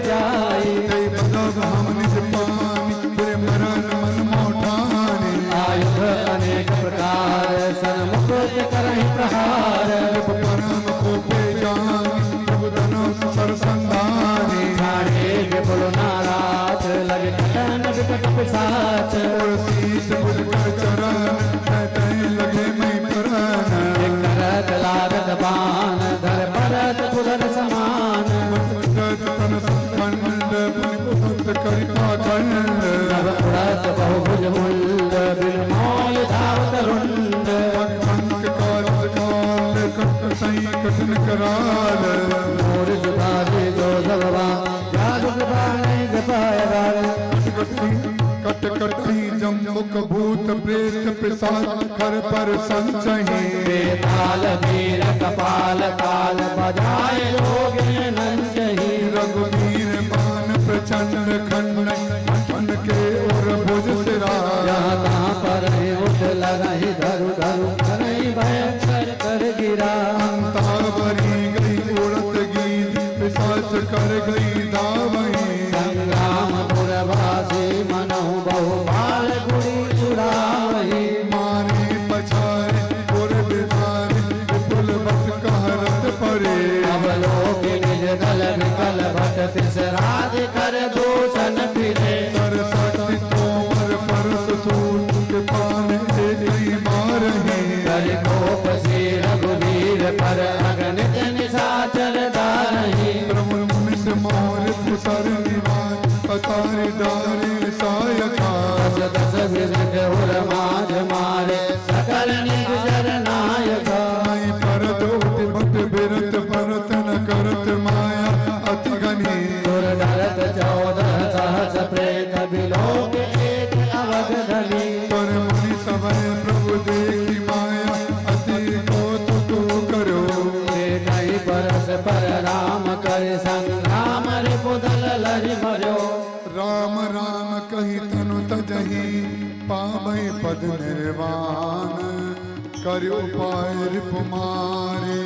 S4: जय बदब हम निज पानी, फिर मरन मन मोठानी।
S2: आयुध अनेक प्रकार सन्मुख करहि प्रहार।
S4: जब परम कोपे जानी, प्रभु धनुष सर संधानी।
S2: छाड़े विपुल नाराज लगे कटन विकट पिशाच।
S4: और शीस भुज कर चरण, तय तय लगे मई प्राण।
S2: करत लागत बान धर परत पुरर समान।
S4: तन खंड पुनि करि पाखंड।
S2: नभ उड़त बहुभुज मुंड बिन मोल धावत रुंड।
S4: अंक काल काल कट सई कठिन कराल।
S2: मोर जुगादे जो जगवा जादु कृपा नहीं कृपाय बाल।
S4: कट कटही जम्बुक भूत प्रेत पिशाच कर पर संचही।
S2: बेताल वीर कपाल ताल बजाए लोग नंचही।
S4: रघुवीर मान प्रचंड खंड मन के और भुज सिरा।
S2: जहाँ तहाँ पर उठ लगही धरु धरु करही भयंकर कर गिरा।
S4: अंतावरी गई उड़त गीत पिशाच कर गई दावही।
S2: संग्राम पुरवासी मनहु बहु बाल गुड़ी उड़ावही।
S4: मारे पछारे पुर बिदारे विपुल बट कहरत परे।
S2: अवलोक निज दल विकल भट तिस राज कर दूषण फिरे।
S4: कर शक्ति तोमर परस सूर के पान एक ही मारही।
S2: कर कोप से रघुवीर पर अगणित निशाचर दारही।
S4: प्रभु मिस मोर पुसर निवार पतारे डारे सायका।
S2: दस दस विविध उर माझ मारे सकल निज जर नायका।
S4: नहीं परत उठ भट बिरत परत न करत माया अति घनी।
S2: सुर डरत 14 सहस प्रेत बिलोक एक अवध धनी।
S4: पर मुनि सबय प्रभु देखी माया अति कौतुक करो।
S2: कई परस पर राम कर संग्राम रिपुदल लरि मरो।
S4: राम राम कही तनु तजही पावै पद निर्वाण। कर उपाय रिपु मारे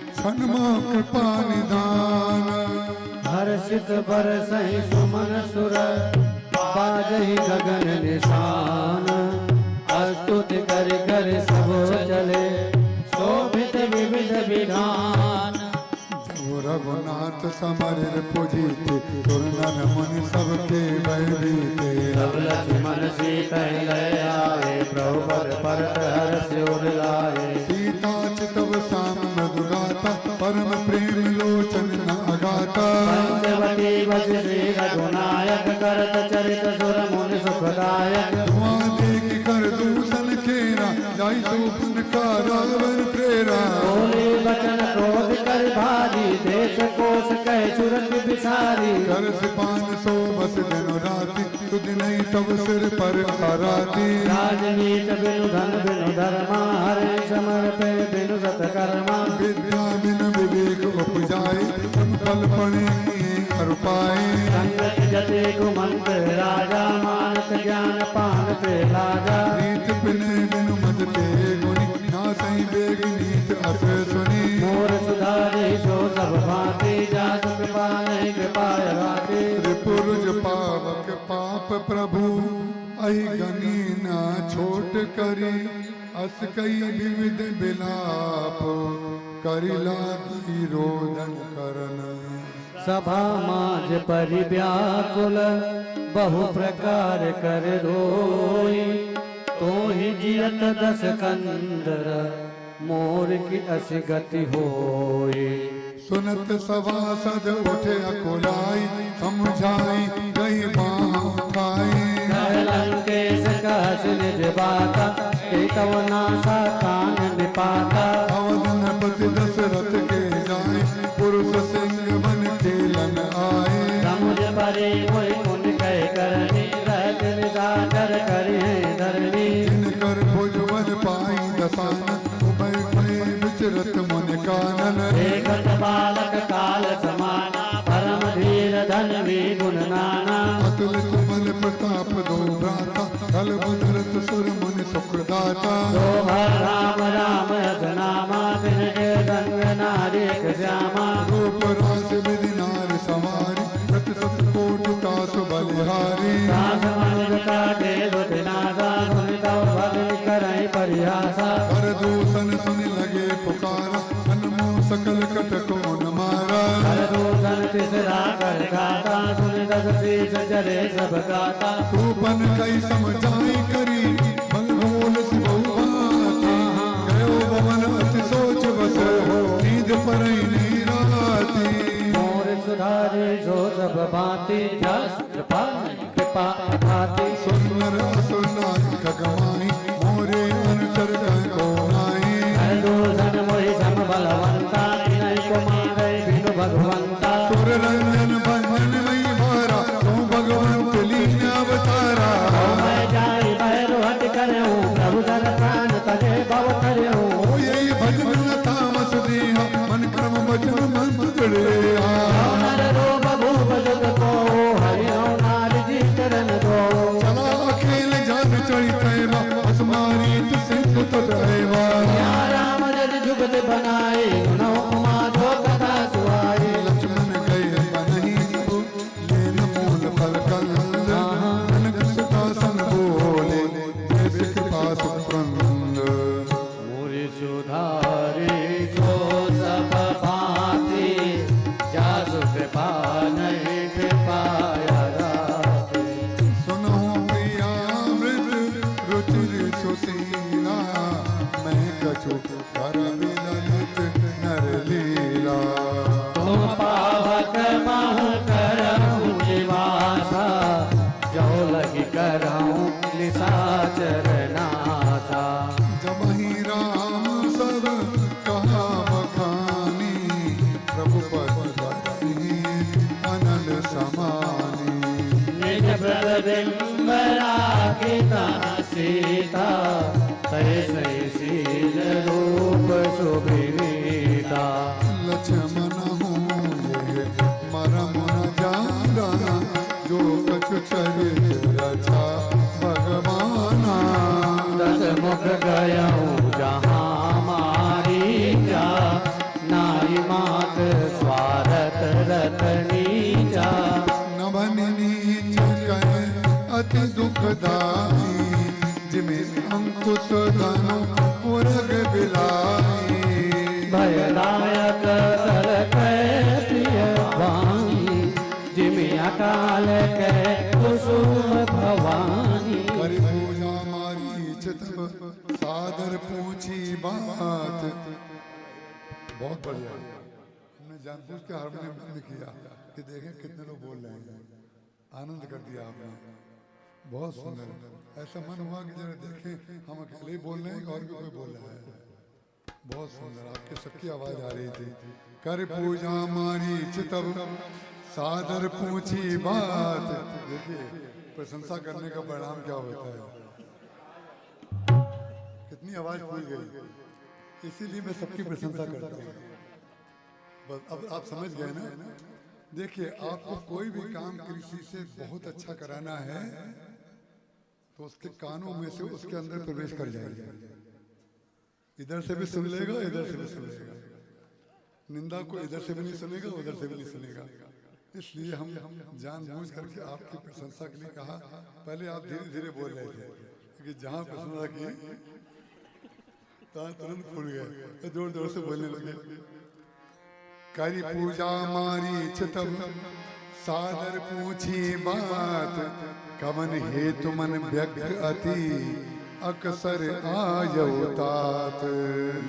S4: क्षण कृपा निधान।
S2: हर्षित बरसहि सुमन सुर बाजहि गगन निशान। स्तुति कर कर सब चले शोभित विविध विधान।
S4: जो रघुनाथ समर रिपु जीते, सुर नर मुनि सबके भय भीते।
S2: सब लक्ष्मण सीता लय आए, प्रभु पद परत हर्ष उर लाए।
S4: सीता चितव साम मृदु गाता, परम प्रेम लोचन।
S2: अस कह सुरत बिसारी।
S4: कर पान सो बस दिन राति, तुझ नहीं तब सिर पर आराती।
S2: राजनीत बिनु धन बिनु धर्मा, हरे समर पे बिनु सतकर्मा।
S4: विद्या बिनु विवेक उपजाए, तुम फल पणे अरु पाए।
S2: संगत जते कुमंत राजा, मानत ज्ञान पानत लाजा।
S4: रीत बिने बिनु मद ते गुनी, नासई बेग नीत अस सुनी।
S2: मोर सुधारी सो सब भांति, जासु कृपा नहीं कृपा भांति।
S4: त्रिपुरुज पावक पाप प्रभु, अहि गनी ना छोट करी। अस कई विविध बिलाप, करी लागी रोदन करन।
S2: सभा माज परिव्याकुल, बहु प्रकार कर रोई। तो ही जियत दस कंदर, मोर की अस गति होई।
S4: सुनत सभासद उठे अकुलाई, समझाई गई बाँह उठाई।
S2: लंकेश कहस निज बाता, तव नासा कान निपाता।
S4: अवध नृपति दशरथ के जाए, पुरुष सिंह बन खेलन आए।
S2: समुझ परे मोहि कुन कह करनी, रहत निशाचर करे धरनी।
S4: जिनकर भुज बल पाई दसानन, उभय भय विचरत मुनि कानन।
S2: एकत बालक काल समाना, परम धीर धन भी गुण नाना।
S4: अतुलित बल प्रताप दो भ्राता, खल भद्रत सुर मुनि सुखदाता।
S2: दो भर राम राम यस नामा, तिनके संग नारी श्यामा।
S4: रूप रास विधि नार सवारी, प्रति सत कोटि तासु बलिहारी।
S2: सास मनुज काटे दुतिनासा, सुनि तव भगनि करहि परिहासा।
S4: कर दूसन सुनि लगे पुकारा, अनमो सकल कटक उन मारा।
S2: कर दूसन तिसरा कर गाता, सुनि दस शीस जरे सब गाता।
S4: सूपन कई समझाई करी, बल भोल सि बहु भांति। गयो भवन अति सोच बस, नींद परई नहीं राती।
S2: मोर सुधारे जो सब भांति, जासु कृपा कृपा अथाति।
S4: सुनर असुर नारी खगमाही, मोरे अनुचर को नाही।
S2: कर दूसन मोहि सम बलवंता, तिनहि को मारै बिनु भगवंता।
S4: सुर रंजन भंजन मई भारा, तू भगवंत लीन अवतारा।
S2: मैं जाई भैरु हट करहूँ, प्रभु सर प्राण तजे भव तरहूँ।
S4: ओ यही भजन न तामस देहा, मन क्रम वचन मंत्र जड़ेहा।
S2: नर रूप भूप जुग को, हरि हौ नारी जी चरण दो।
S4: चला अकेल जान चढ़ी तैवा, असमारी सिंधु तत ऐवा।
S2: या राम जज जुगत बनाए, गुणो उमा जो कथा सुहाई।
S4: लक्ष्मण गए बनहि जब, लेन मूल फल कंद। कनक सुता सन बोले, जैसे कृपा सुप्रंद।
S2: मोर सुधारे जो सब भांति, जासु कृपा नहीं कृपा राती।
S4: सुनहु प्रियामृत रुचिर सुशीला, मैं कछु कर विललित नर लीला।
S2: तुम पावक महु करहु निवासा, जो लगी करहु निसाचर नासा।
S4: जब ही राम सब कहा बखानी, प्रभु पद धरनी अनल समानी।
S2: निज प्रतिबिंब राखिता सीता, तैसे शील रूप सुविनीता।
S4: लक्ष्मण हूँ ये मरम न जाना, जो कछु चरित रचा भगवाना।
S2: दस मुख गयऊ जहाँ मारी जा, नारी मात स्वारथ रत नीचा।
S4: नभन नीच कह अति दुखदाई, जिमे अंकुश धनु उरग बिलाई।
S2: भयदायक सल कै प्रिय वाणी, जिमि अकाल कै कुसुम भवानी।
S4: करि पूजा मारीच तब सादर पूछी बात। बहुत बढ़िया, हमने जानबूझ के हारमोनियम बंद किया कि देखें कितने लोग बोल रहे हैं। आनंद कर दिया आपने, बहुत सुंदर। ऐसा मन हुआ कि जरा देखें हम अकेले ही बोल रहे हैं कि और भी कोई बोल रहा है। बहुत सुंदर, आपके सबकी आवाज़ आ रही थी। कर पूजा मारी तब सादर पूछी बात। देखिए प्रशंसा करने का परिणाम क्या होता है, कितनी आवाज फूल गई। इसीलिए मैं सबकी प्रशंसा करता हूँ। बस अब आप समझ गए ना। देखिए आपको कोई भी काम किसी से बहुत अच्छा कराना है तो उसके कानों में से उसके अंदर प्रवेश कर जाएगा। इधर से भी सुन लेगा, इधर से भी सुन लेगा। निंदा को इधर से भी नहीं सुनेगा, उधर से भी नहीं सुनेगा। इसलिए हम जानबूझ करके आपकी प्रशंसा के लिए कहा। पहले आप धीरे धीरे बोल रहे थे कि जहाँ प्रशंसा की तहाँ तुरंत फूल गए, तो जोर जोर से बोलने लगे। करी पूजा मारी तब सादर पूछी बात, कवन हेतु मन व्यग्र अति अक्सर आयउ तात।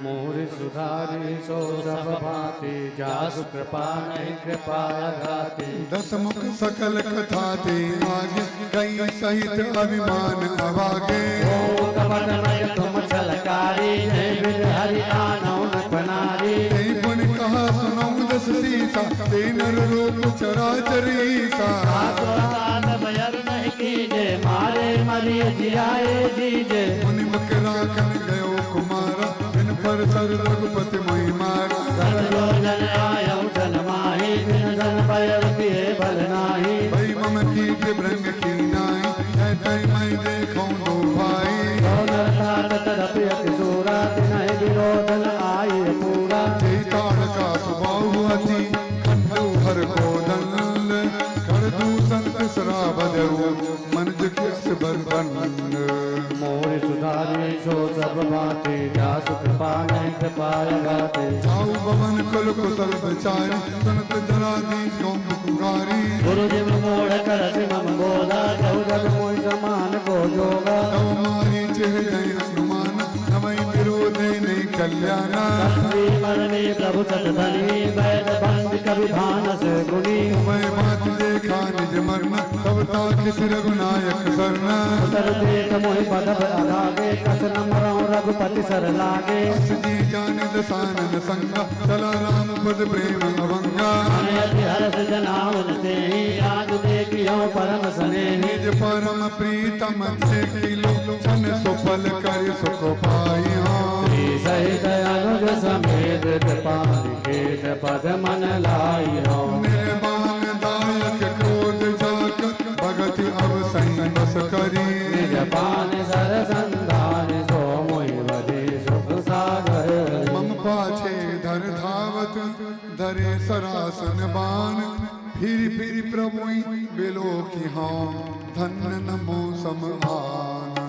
S2: मोर सुधारे सो सब भांति, जासु कृपा नहीं कृपा घाते।
S4: दस मुख सकल कथा ते आगे, कई सहित अभिमान अभागे।
S2: ओ कपट मय तुम छलकारी, जय बिन हरि आनौ न पनारी।
S4: ते पुन कहा सुनौ दस सीता, ते नर रूप चराचरीता।
S2: तात भयर नहीं कीजे, मारे मरिय जियाए जीजे।
S4: मुनि मकराखन गयो कुमारा, बिन पर सर रघुपति मोहि मारा।
S2: सब योजन आयौ जन माही, बिन धन भयर किए भल नाही।
S4: भई मम कीट भृंग की नाई, जय तय मैं देखूं दो भाई।
S2: सो नर तात तरप अति सूरा, तिन्हि विरोधन आई पूरा।
S4: ते ताड़का सुबाहु अति, खंडु हर को दंड। कर दूसन सराबदरु, मन जिस बरबन।
S2: मोर सुधारे सो सब भांति, जासु कृपा नहीं कृपा गाते।
S4: जाऊ भवन कुल कुशल बिचारी, सुनत जरा दी पुकारी।
S2: गुरु जी मोड़ कर मम बोला, जहु जग मोहि समान को जोगा।
S4: तव मारी चेह जय हनुमान, नमई विरोधे नहीं कल्याणा।
S2: मरणी प्रभु सत धनी, वैद बंद कवि भानस गुनी।
S4: मैं बात देखा निज मर्म, तब ताकिस रघुनायक सरना।
S2: उतर देख मोहि बदब अघागे, कस न मरऊं रघुपति सर लागे।
S4: अस जी जान दसानन संगा, चला राम पद प्रेम अभंगा।
S2: अति हरस जनाउन तेहि, आज देखियो परम सनेही।
S4: निज परम प्रीतम देखिलो, छन सुफल कर सुख पाइयो।
S2: सहित अनुज समेत, कृपा निकेत पद मन लाइयो।
S4: निर्बाण दायक क्रोध जाकर, भगत अब संबस करी।
S2: निज पान सर संधान, सो मोहि वधे सुख सागर।
S4: मम पाछे धर धावत, धरे सरासन बाण। फिर फिर प्रभु बिलो की हाँ, धन्य नमो सम आन।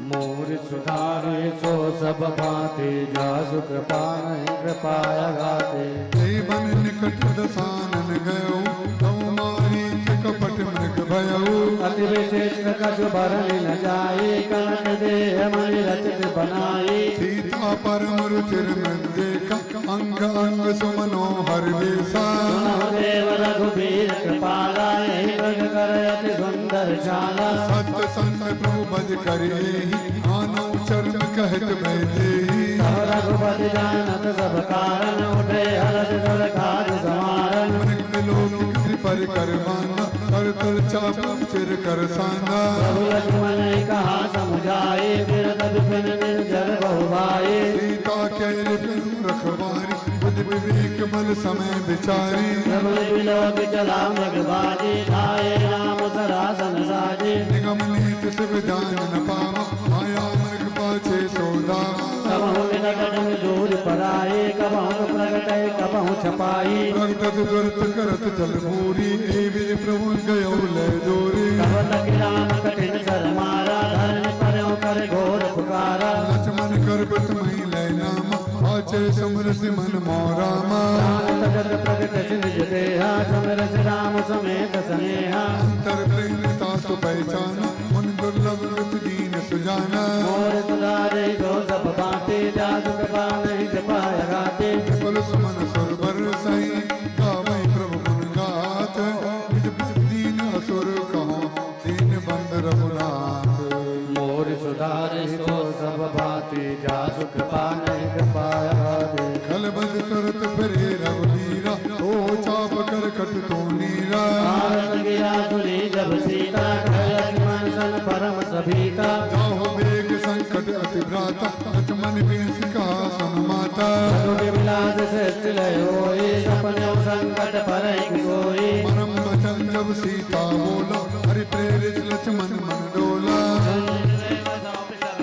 S2: मोर सुधारे सो सब भांति, जासु कृपा नहीं कृपा गाते।
S4: ते बन निकट दसानन गयो, तौ मारी कपट मृग भयो।
S2: अति विचित्र कछु भरनि न जाई, कनक देह मणि रचित बनाई।
S4: सीता परम रुचिर मृग देखा, अंग अंग सुमनोहर वेशा।
S2: सुनहु देव रघुबीर कृपाला, यहि मृग कर अति सुंदर चाला।
S4: सत संत प्रभु भज करे, आनो चरण कहत बैदेही।
S2: तब रघुपति जानत सब कारण, उठे हरष सुर काज समारन।
S4: मृग लोक पर करवाना, कर तर चाप चिर कर साना।
S2: प्रभु लक्ष्मण कहा समुझाए, फिर विपिन निर्जर बहु भाई।
S4: सीता के रखवारी, बुद्धि विवेक बल समय बिचारी।
S2: प्रभु बिलोक चला मृग बाजी, धाये राम सरासन साजे।
S4: निगम नीत शिव जान न पावा, माया मृग पाछे सोदा।
S2: कबहु निकट दूर पराए, कबहु प्रगट कबहु छपाई।
S4: प्रगट दुरत करत जल भूरी, ए वीर प्रभु गयो ले जोरी।
S2: तब तक राम कठिन सर मारा, धरणी परौ कर घोर पुकारा।
S4: लक्ष्मण कर मही ले नाम, आचे समरस मन मोरामा।
S2: राम तजत प्रगट निज देहा, समरस राम समेत सनेहा।
S4: अंतर प्रेम तासु पहचाना, मन दुर्लभ गत दीन सुजाना।
S2: मोर सुधारे जो सब बाटे, जासु कृपा नहीं कृपा गाते।
S4: विपुल सुमन सुरवर सही, गावै प्रभु गुण गात। निज दीन असुर कहो, दीन बंद रघुनाथ।
S2: मोर सुधारे सो सब भांति, जासु कृपा नहीं कृपा गाते।
S4: खल बज तुरत फिरे रघुबीर, तो नीरा।
S2: गिरा सुनी जब सीता, लक्ष्मण सन परम सभीता।
S4: जाहो वेग संकट अति भ्राता, लक्ष्मण बिंस कहा सुन माता।
S2: विलास श्रेष्ठ लय होए, सपने संकट पर कोई।
S4: परम बचन जब सीता बोला, हरि प्रेरित लक्ष्मण मन डोला।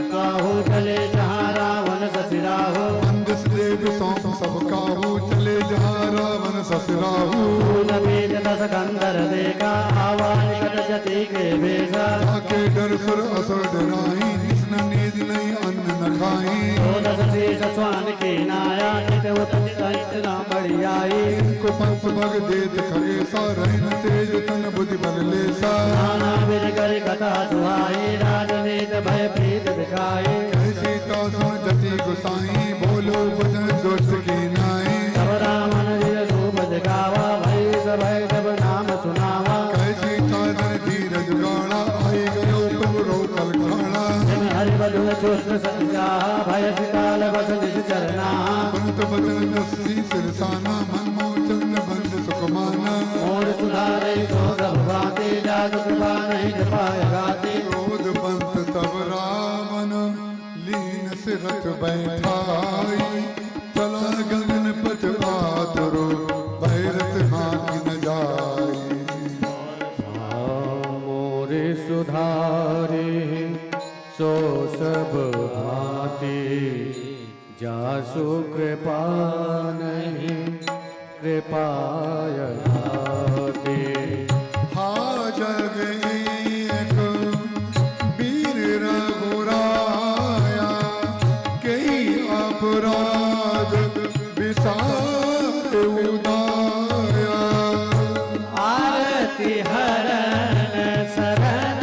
S2: काहू चले जहाँ रावण ससिराहु,
S4: मंदिस देव सौंप सब काहू, चले जहाँ रावण ससुराहू।
S2: दस कंदर देखा, आवा निकट जति के भेजा।
S4: जाके डर सुर असुर डराई, निसन नींद नहीं अन्न न खाई।
S2: दस शीस स्वान की नाया, नित उत नाम बढ़ियाई।
S4: इनको पंथ भग देत खगेसा, रहिन तेज तन बुद्धि बल लेसा।
S2: नाना विध कर कथा सुहाई, राजनीत भय प्रीत दिखाई।
S4: कह सीता सुन जति गुसाई, बोलो बचन दुष्ट की नाई।
S2: तब रावण रूप दिखावा, भय सभय जब नाम सुनावा।
S4: कह सीता धन धीरज गाड़ा, आई गयो प्रभु रो कल खाड़ा।
S2: हरि बधु चुस्त संचाह, भय सिताल बस निज चरना।
S4: सुनत बचन दसी सिरसाना, मन मोचन बंद सुखमाना।
S2: मोर सुधारे सो सब भांति, जाग कृपा नहीं कृपाय गाती।
S4: क्रोध बंत तब रावण लीन सिरथ बैठाई, चला गगन पथ आतुरो भैरत हाथ न जाई।
S2: मोरे सुधारे सो सब भांति, जासु कृपा नहीं कृपाय गाती।
S4: हा जग एक वीर रघुराया, कई अपराध विसार उदाया।
S1: आरती हरण शरण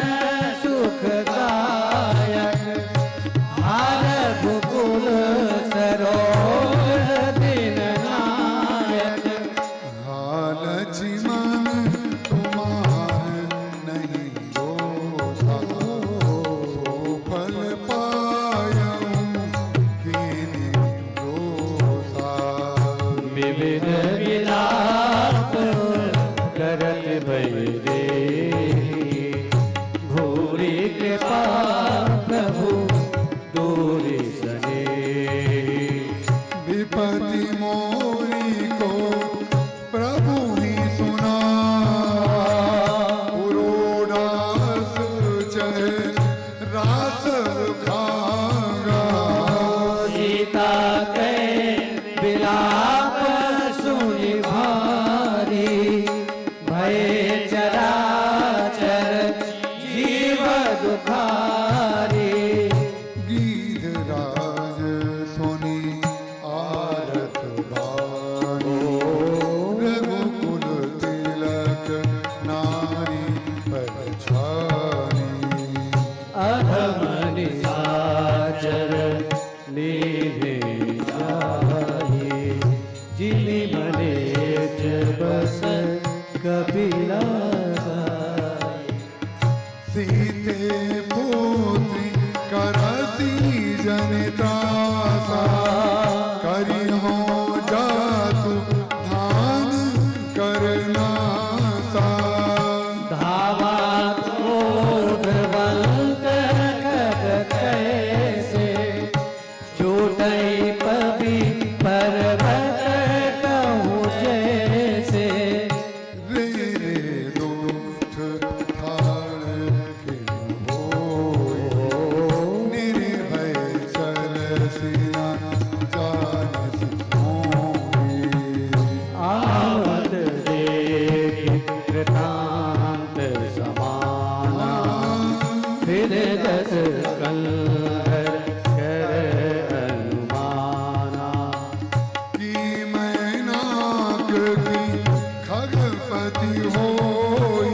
S1: सुखदायक, हर भूकुल सरोज दिन नायक।
S4: हा लक्ष्मण तुम्हार नहीं दोषा, सो फल पायऊं कीन्ही दोषा।
S2: विविध विलाप करत भैरे, भूरी कृपा प्रभु दूरी सने।
S4: विपति मोरी को प्रभु ही सुना, पुरोडास चह रास खागा।
S1: सीता के विलाप सुनि भारी, भय चराचर जीव दुखारी।
S4: गीधराज सोनी आरत बानी, रघुकुल तिलक नारी पहचानी।
S2: अधम निसाचर लीले जाहि, जिमि मलेच बस कपिला।
S4: सीते पुत्री करसी जनितासा, करी हो जातु धान करना सा।
S1: धावा क्रोधवंत खग कैसे, चोटई पबी पर्वत कहूँ जैसे।
S4: रे रे दोठ ठाड़ के होए, निर्भय चल सिना जान मोहि।
S2: आवत देखि कृतांत समाना, फिर दस कंधर कर अनुमाना।
S4: की मैनाक की खगपति होई,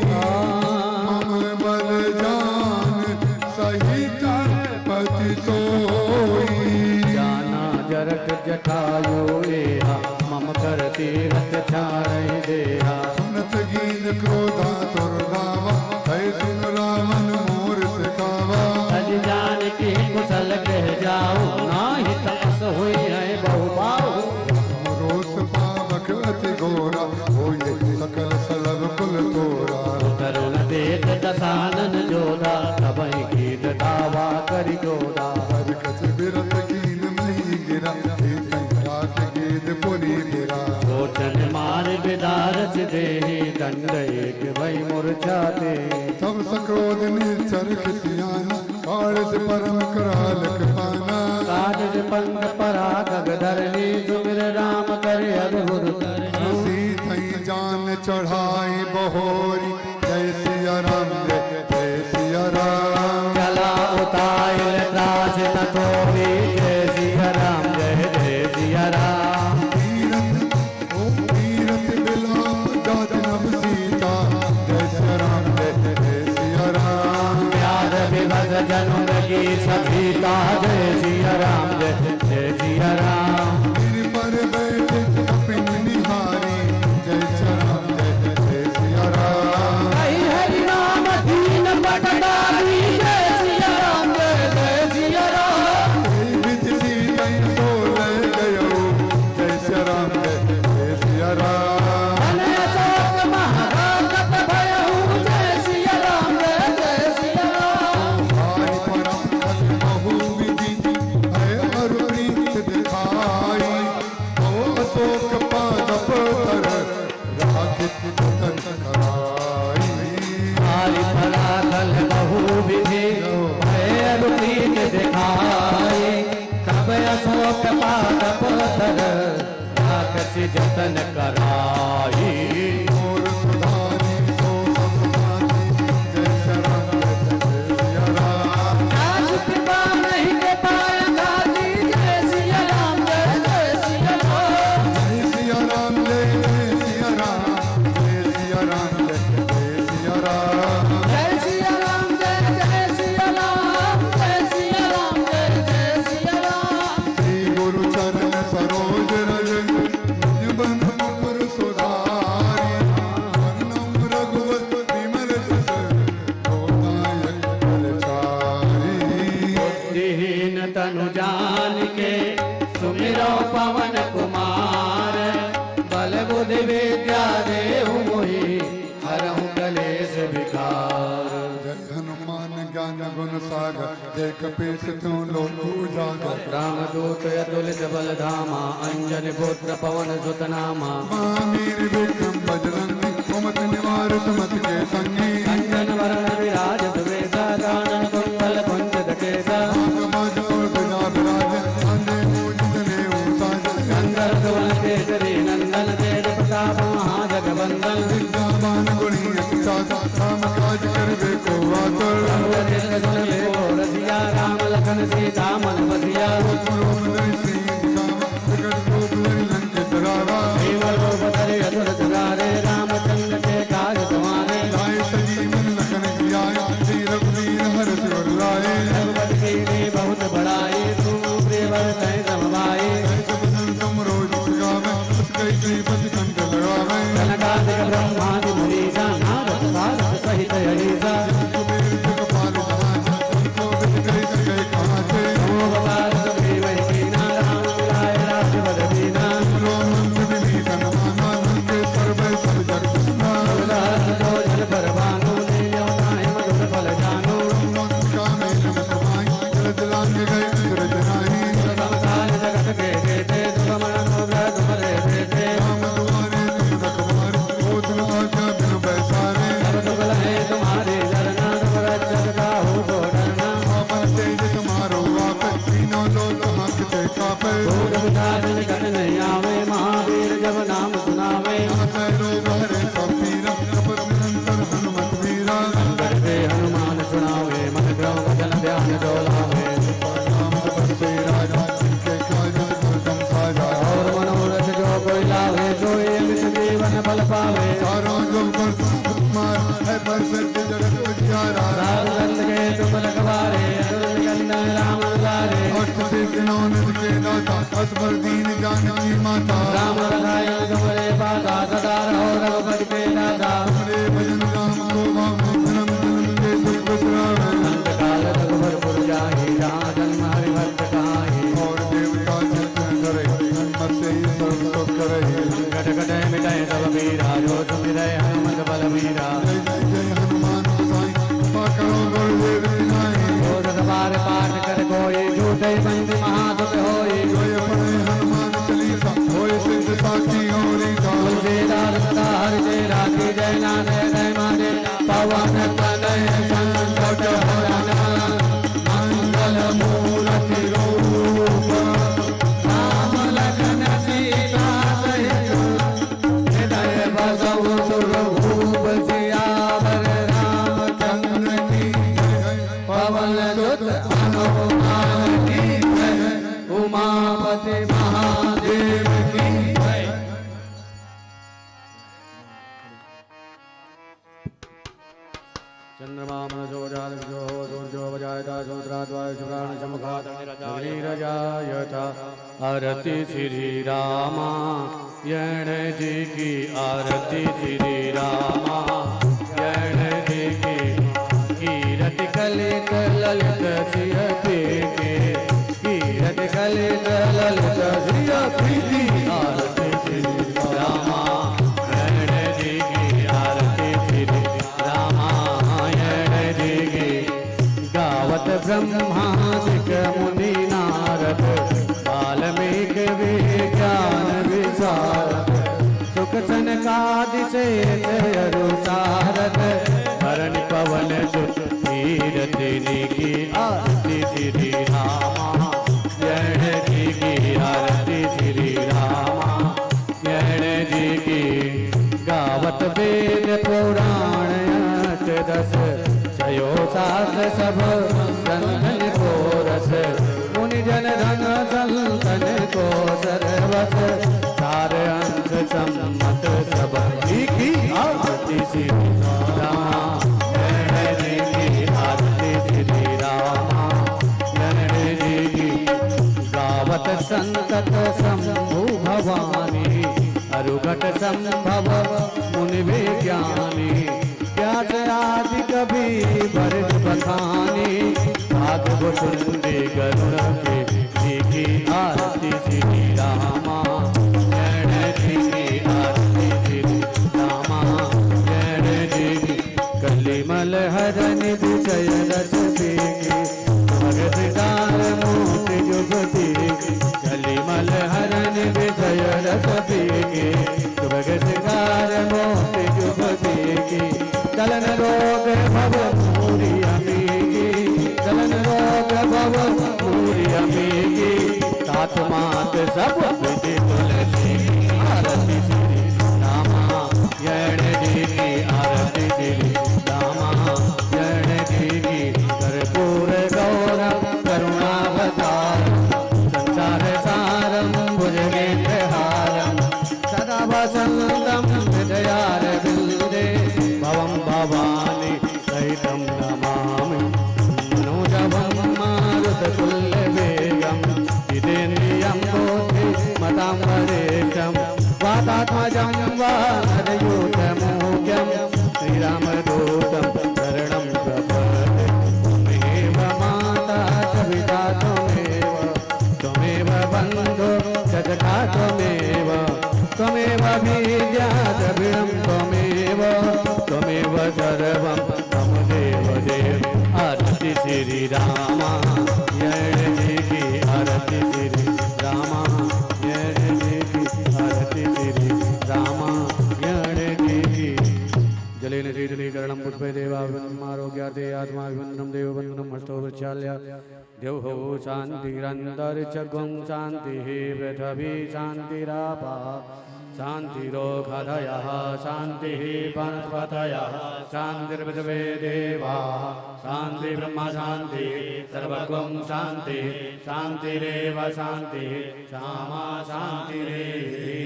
S4: मम बल जान सहित पति सोई।
S2: जाना जरठ जटायु एहा, मम कर तीरथ छारहि देहा।
S4: सुनत गीत क्रोधा तुर धावा, है सुन रावण मोर सिखावा।
S2: तज जानकी कुशल कह जाओ, नाहि तपस हुई है बहु बाहु।
S4: रोस पावक अति घोरा, होये सकल
S2: लोचन मार बिदारस देहि, दंड एक भई मूर्छा ते।
S4: तब सक्रोध निश्चर खिसियाना, कालज परम कराल कृपाना।
S2: काज पंख पराग धरनी, सुमिर राम कर अद्भुत।
S4: सीतई जान चढ़ाई बहोरी, जय सिया राम जय जय सिया राम।
S2: चला उताइल त्रास न तोरी, जय सिया राम जय जय सिया राम।
S4: तीरथ ओ तीरथ बिलाप जात नभ सीता, जय सिया राम जय जय सिया राम।
S2: प्यार विभस जनुम की सभीता, जय सिया राम जय जय सिया राम।
S4: सिर पर बैठे कपिन निहारी, जय सिया राम जय जय सिया राम।
S1: हरि हरि राम दीन बटदारी, जय सिया राम जय जय सिया राम।
S4: विधि सीतई सो लय गयो, जय सिया राम जय जय सिया राम।
S1: धन अशोक महारागत भयहु, जय सिया राम जय जय सिया राम।
S4: हारि पराखत बहु विधि भय अरु प्रीत दिखाई, ओ अशोक पादप तर राखित तन कराई।
S2: हरि पराखल बहु विधि भय प्रीत दिखाई, तब अशोक पादप धर राखस जतन कराई।
S4: मोर सुधारी सो सब भांति, जय सिया राम जय जय सिया राम।
S1: दास कृपा नहीं के पाय घाती, जय सिया राम जय जय सिया राम।
S4: जय सिया राम जय जय सिया राम, जय सिया राम जय जय सिया राम।
S1: जय सिया राम जय जय सिया राम, जय सिया राम जय जय सिया राम।
S4: श्री गुरु चरण सरोज रज, निज बन मुकुर सुधारी। वरनउँ रघुवर विमल जस, जो दायक फलचारी।
S2: बुद्धिहीन तनु जान के सुमिरो पवन कुमार, बल बुद्धि विद्या देहु मोहि, हरहु कलेश विकार।
S4: जय हनुमान ज्ञान गुण सागर, जय कपीस तिहुँ लोक उजागर।
S2: रामदूत अतुलित बल धामा, अंजन पुत्र पवन सुत नामा।
S4: महावीर विक्रम बजरंगी, कुमति निवार सुमति के संगी।
S2: अंजन वरण विराज सुवेशा, कानन कुंडल कुंजित केसा।
S4: नाग बाज और ध्वजा विराज, कांधे मूंज जनेऊ साज।
S2: शंकर सुवन केसरी नंदन, तेज प्रताप महाजगवंदन।
S4: विद्यावान गुणी अति चातुर, राम काज करबे को आतुर।
S2: रघुवर सुन ले रसिया, राम लखन सीता मन बसिया।
S4: रोम धरि श्री दिखावा, विकट रूप धरि लंक डरावा।
S2: भीम रूप धरि असुर संहारे, रामचंद्र के काज सवारे।
S4: लाए सजीवन लखन जियाए, श्री रघुवीर हर सिर लाए।
S2: रघुपति कीन्ही बहुत बड़ाई, तुम प्रियवर तय समभाई।
S4: ऐसे बदन तुम रोज गावे, अस कहि श्रीपति कंठ लगावे।
S2: सनकादिक ब्रह्मादि मुनीसा, नारद सारद सहित अहीसा।
S4: कुबेर जगपाल जहाज, तुमको विधि कहि सकै कहाते।
S2: अवतार सुग्रीव कीन्हा, राम मिलाए राज्य दीन्हा।
S4: रोमंत्र विभीषण माना, लंकेश्वर भय सब जग जाना।
S2: सहस जोजन पर भानु, लील्यो ताहि मधुर फल जानु।
S4: लंका में नमक माई, जलद लांघ गए अचरज नाहीं।
S2: समकाल जगत के जेते, दुर्मन अनुग्रह तुम्हरे देते।
S4: राम दुआरे तुम रखवारे, होत न आज्ञा बिनु पैसारे।
S2: सब सुख लहे तुम्हारे चरना, तुम रक्षक काहू को डरना।
S4: आपन तेज तुम्हारो आपे, तीनों लोक हांकते कापे।
S2: भूत पिशाच निकट नहीं आवे, महावीर जब नाम सुनावे।
S4: नासै रोग हरे सब पीरा, जपत निरंतर हनुमत वीरा।
S2: संकट ते हनुमान सुनावे, मन क्रम वचन ध्यान जो लावे।
S4: राम तपस्वी राजा, जिनके काज सकल तुम साजा।
S2: और मनोरथ जो कोई लावे, सोई अमित जीवन फल पावे।
S4: चारों जुग प्रताप तुम्हारा, है प्रसिद्ध जगत उजियारा।
S2: साधु संत के तुम रखवारे, असुर निकंदन राम दुलारे।
S4: अष्ट सिद्धि नौ निधि के दाता, असबर दीन जानकी माता।
S2: राम रसायन तुम्हारे पासा, सदा रहो रघुपति के दासा।
S4: तुम्हारे भजन राम को भावे, जन्म जन्म के दुख बिसरावे।
S2: अंत काल रघुबर पुर जाहि, जहाँ जन्म हरि भक्त कहाहि।
S4: और देवता चित्त न धरे, हनुमत से ही सर्व सुख करे।
S2: संकट कटै मिटै सब पीरा, जो सुमिरै हनुमत बल बीरा।
S4: जय जय जय हनुमान गोसाई, कृपा करो गुरुदेव की नाई।
S2: जो सत बार पाठ कर कोई, झूठे बंद महासुख होई।
S4: जय पढ़े हनुमान चालीसा, होए सिद्ध साखी गौरी।
S2: सीता हरि जय राधे जय नाथ जय माधे पवन तनय संकट हरण मंगल मूर्ति रूप राम लखन सीता सहित हृदय बसहु सुर भूप सियावर रामचंद्र की जय। पवन सुत हनुमान की जय। उमापति महादेव की जय। चंद्रमा मनसो जातविजो सूर्यो वजायता समुद्राद्वायु शुभ्राण चमुखात् अग्निरजायत। आरती श्री रामा यण जी की आरती श्री रामा यण जी की कीरत कलित ललित सिय के कीरत कलित ललित सिय प्रीति आरती श्री रामा यण जी की आरती श्री रामायण जी की। गावत ब्रह्मादिक मुनि नारद वाल्मीकि विज्ञान विशारद सुख सनकादि सेठ अरु सारद हरण पवन सुत तीरथ की आरती श्री रामा यण जी की आरती श्री रामा यण जी की। गावत वेद पुराण अष्ट दस छयो सात सब रंगन को रस मुनि जन धन संतन को सर्वस सार अंश सम्मत सब की आरती श्री रामा यण जी की आरती श्री रामा यण जी की। गावत संतत शंभु भवानी अरुघट संभव मुनि विज्ञानी व्यास आदि कवि भरत बखानी भाग भुसुंडी गरुड़ के जी की आरती श्री रामा यण जी की आरती श्री रामा यण जी की। कलिमल हरन विजय रस पीकी भगत दान मूर्ति जुगती कलिमल हरन विजय रस पीकी भगत कार मोती जुगती की दलन रोग भव मूरी अमीकी दलन रोग भव मूरी अमीकी तात मात सब विधि तुलसी आरती श्री रामा यण जी की आरती श्री रामा यण जी की। कर्पूर गौरम करुणावतार संसार सारम भुजगेन्द्रहारम सदा वसंतम हृदयारविन्दे भवं भवानी सहितं नमामि। मनोजवं मारुततुल्यवेगं जितेन्द्रियं बुद्धिमतां वरिष्ठं वातात्मजं वानरयूथमुख्यं श्रीरामदूतं शरणं प्रपद्ये। त्वमेव माता च पिता त्वमेव त्वमेव बन्धु च सखा त्वमेव त्वमेव विद्या द्रविणं त्वमेव त्वमेव सर्वं मम देव देव। आरती श्री रामा यण जी की आरती श्री रामा यण जी की आरती श्री रामा यण जी की। जलेन शीतलीकरणं पुष्पे देवाभिवंदनम् आरोग्यार्थे आत्माभिवंदनं देववंदनं हस्तो प्रक्षाल्य द्यौः शान्तिरन्तरिक्षगुं शान्तिः पृथिवी शान्तिरापः शान्तिरोषधयः शान्तिः वनस्पतयः शान्तिर्विश्वे देवाः शान्तिर्ब्रह्म शान्तिः सर्वगुं शान्तिः शान्तिरेव शान्तिः क्षामा शान्तिरेधि।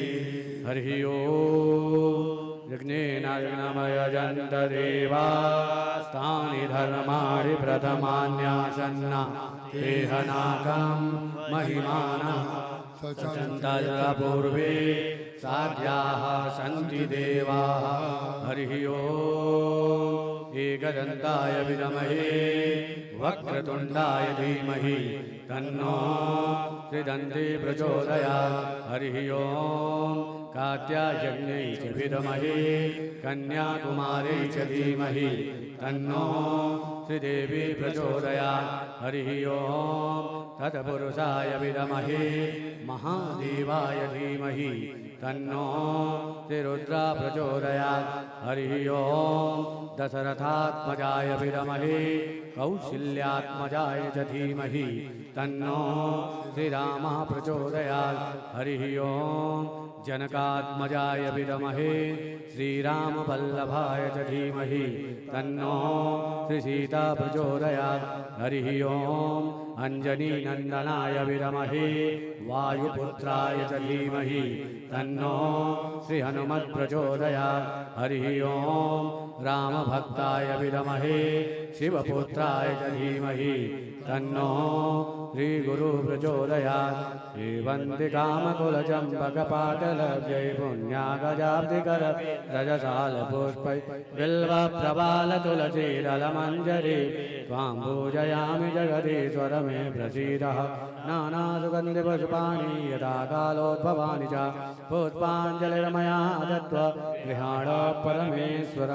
S2: हरिः ओम्। यज्ञेन यज्ञमयजन्त देवास्तानि धर्माणि प्रथमान्यासन्ना तेहनाकं महिमानः सचन्त पूर्वे साध्याः सन्ति देवाः। हरिः ओम्। एकदन्ताय विद्महे वक्रतुण्डाय धीमहि तन्नो त्रिदन्ती प्रचोदयात्। हरिः ओम्। कात्यायन्यै च विद्महे कन्याकुमारी च धीमहि तन्नो श्रीदेवी प्रचोदयात्। हरिः ओम्। तत्पुरुषाय विद्महे महादेवाय धीमहि तन्नो श्रीरुद्र प्रचोदयात्। हरिः ॐ दशरथात्मजाय विद्महे कौसल्यात्मजाय च धीमहि तन्नो श्रीरामः प्रचोदयात्। हरिः ॐ जनकात्मजाय विद्महे श्रीरामवल्लभाय च धीमहि तन्नो श्रीसीता प्रचोदयात्। हरिः ॐ अञ्जनीनन्दनाय विद्महे वायुपुत्राय च धीमहि तन्नो श्रीहनुमत् प्रचोदयात्। हरिः ॐ रामभक्ताय विद्महे शिवपुत्राय च धीमहि तन्नो श्रीगुरु प्रचोदयात्। श्रीवन्ति कामकुलचम्पकपाटलव्यै पुण्यागजाब्धिकर रजसालपुष्पै बिल्वप्रबालतुलसीरलमञ्जरी त्वां पूजयामि जगदीश्वर मे प्रसीदः। नानासुगन्धिपुष्पाणि यदा कालोद्भवानि च पुष्पाञ्जलिर्मया दत्त्वा गृहाण परमेश्वर।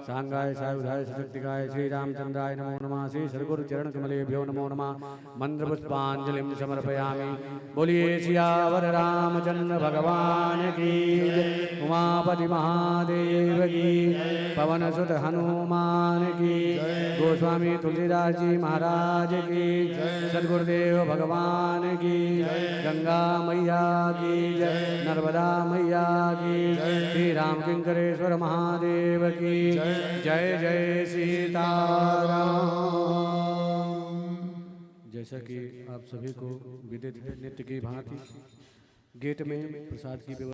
S2: सांगाय सायुधाय सशक्तिकाय श्रीरामचंद्राय नमो नमः। श्री सद्गुरु चरण कमलेभ्यो नमो नमः। मंत्र पुष्पांजलिं समर्पयामि। बोलिए सियावर रामचंद्र भगवान की जय, उमापति महादेव की, पवन सुत हनुमान की, गोस्वामी तुलसीदास जी महाराज की, सद्गुरुदेव भगवान की, गंगा मैया की जय, नर्मदा मैया की, श्री राम किंकरेश्वर महादेव की जय। जय सीताराम। जैसा कि आप सभी को विदित है, नित्य की भांति गेट में प्रसाद की व्यवस्था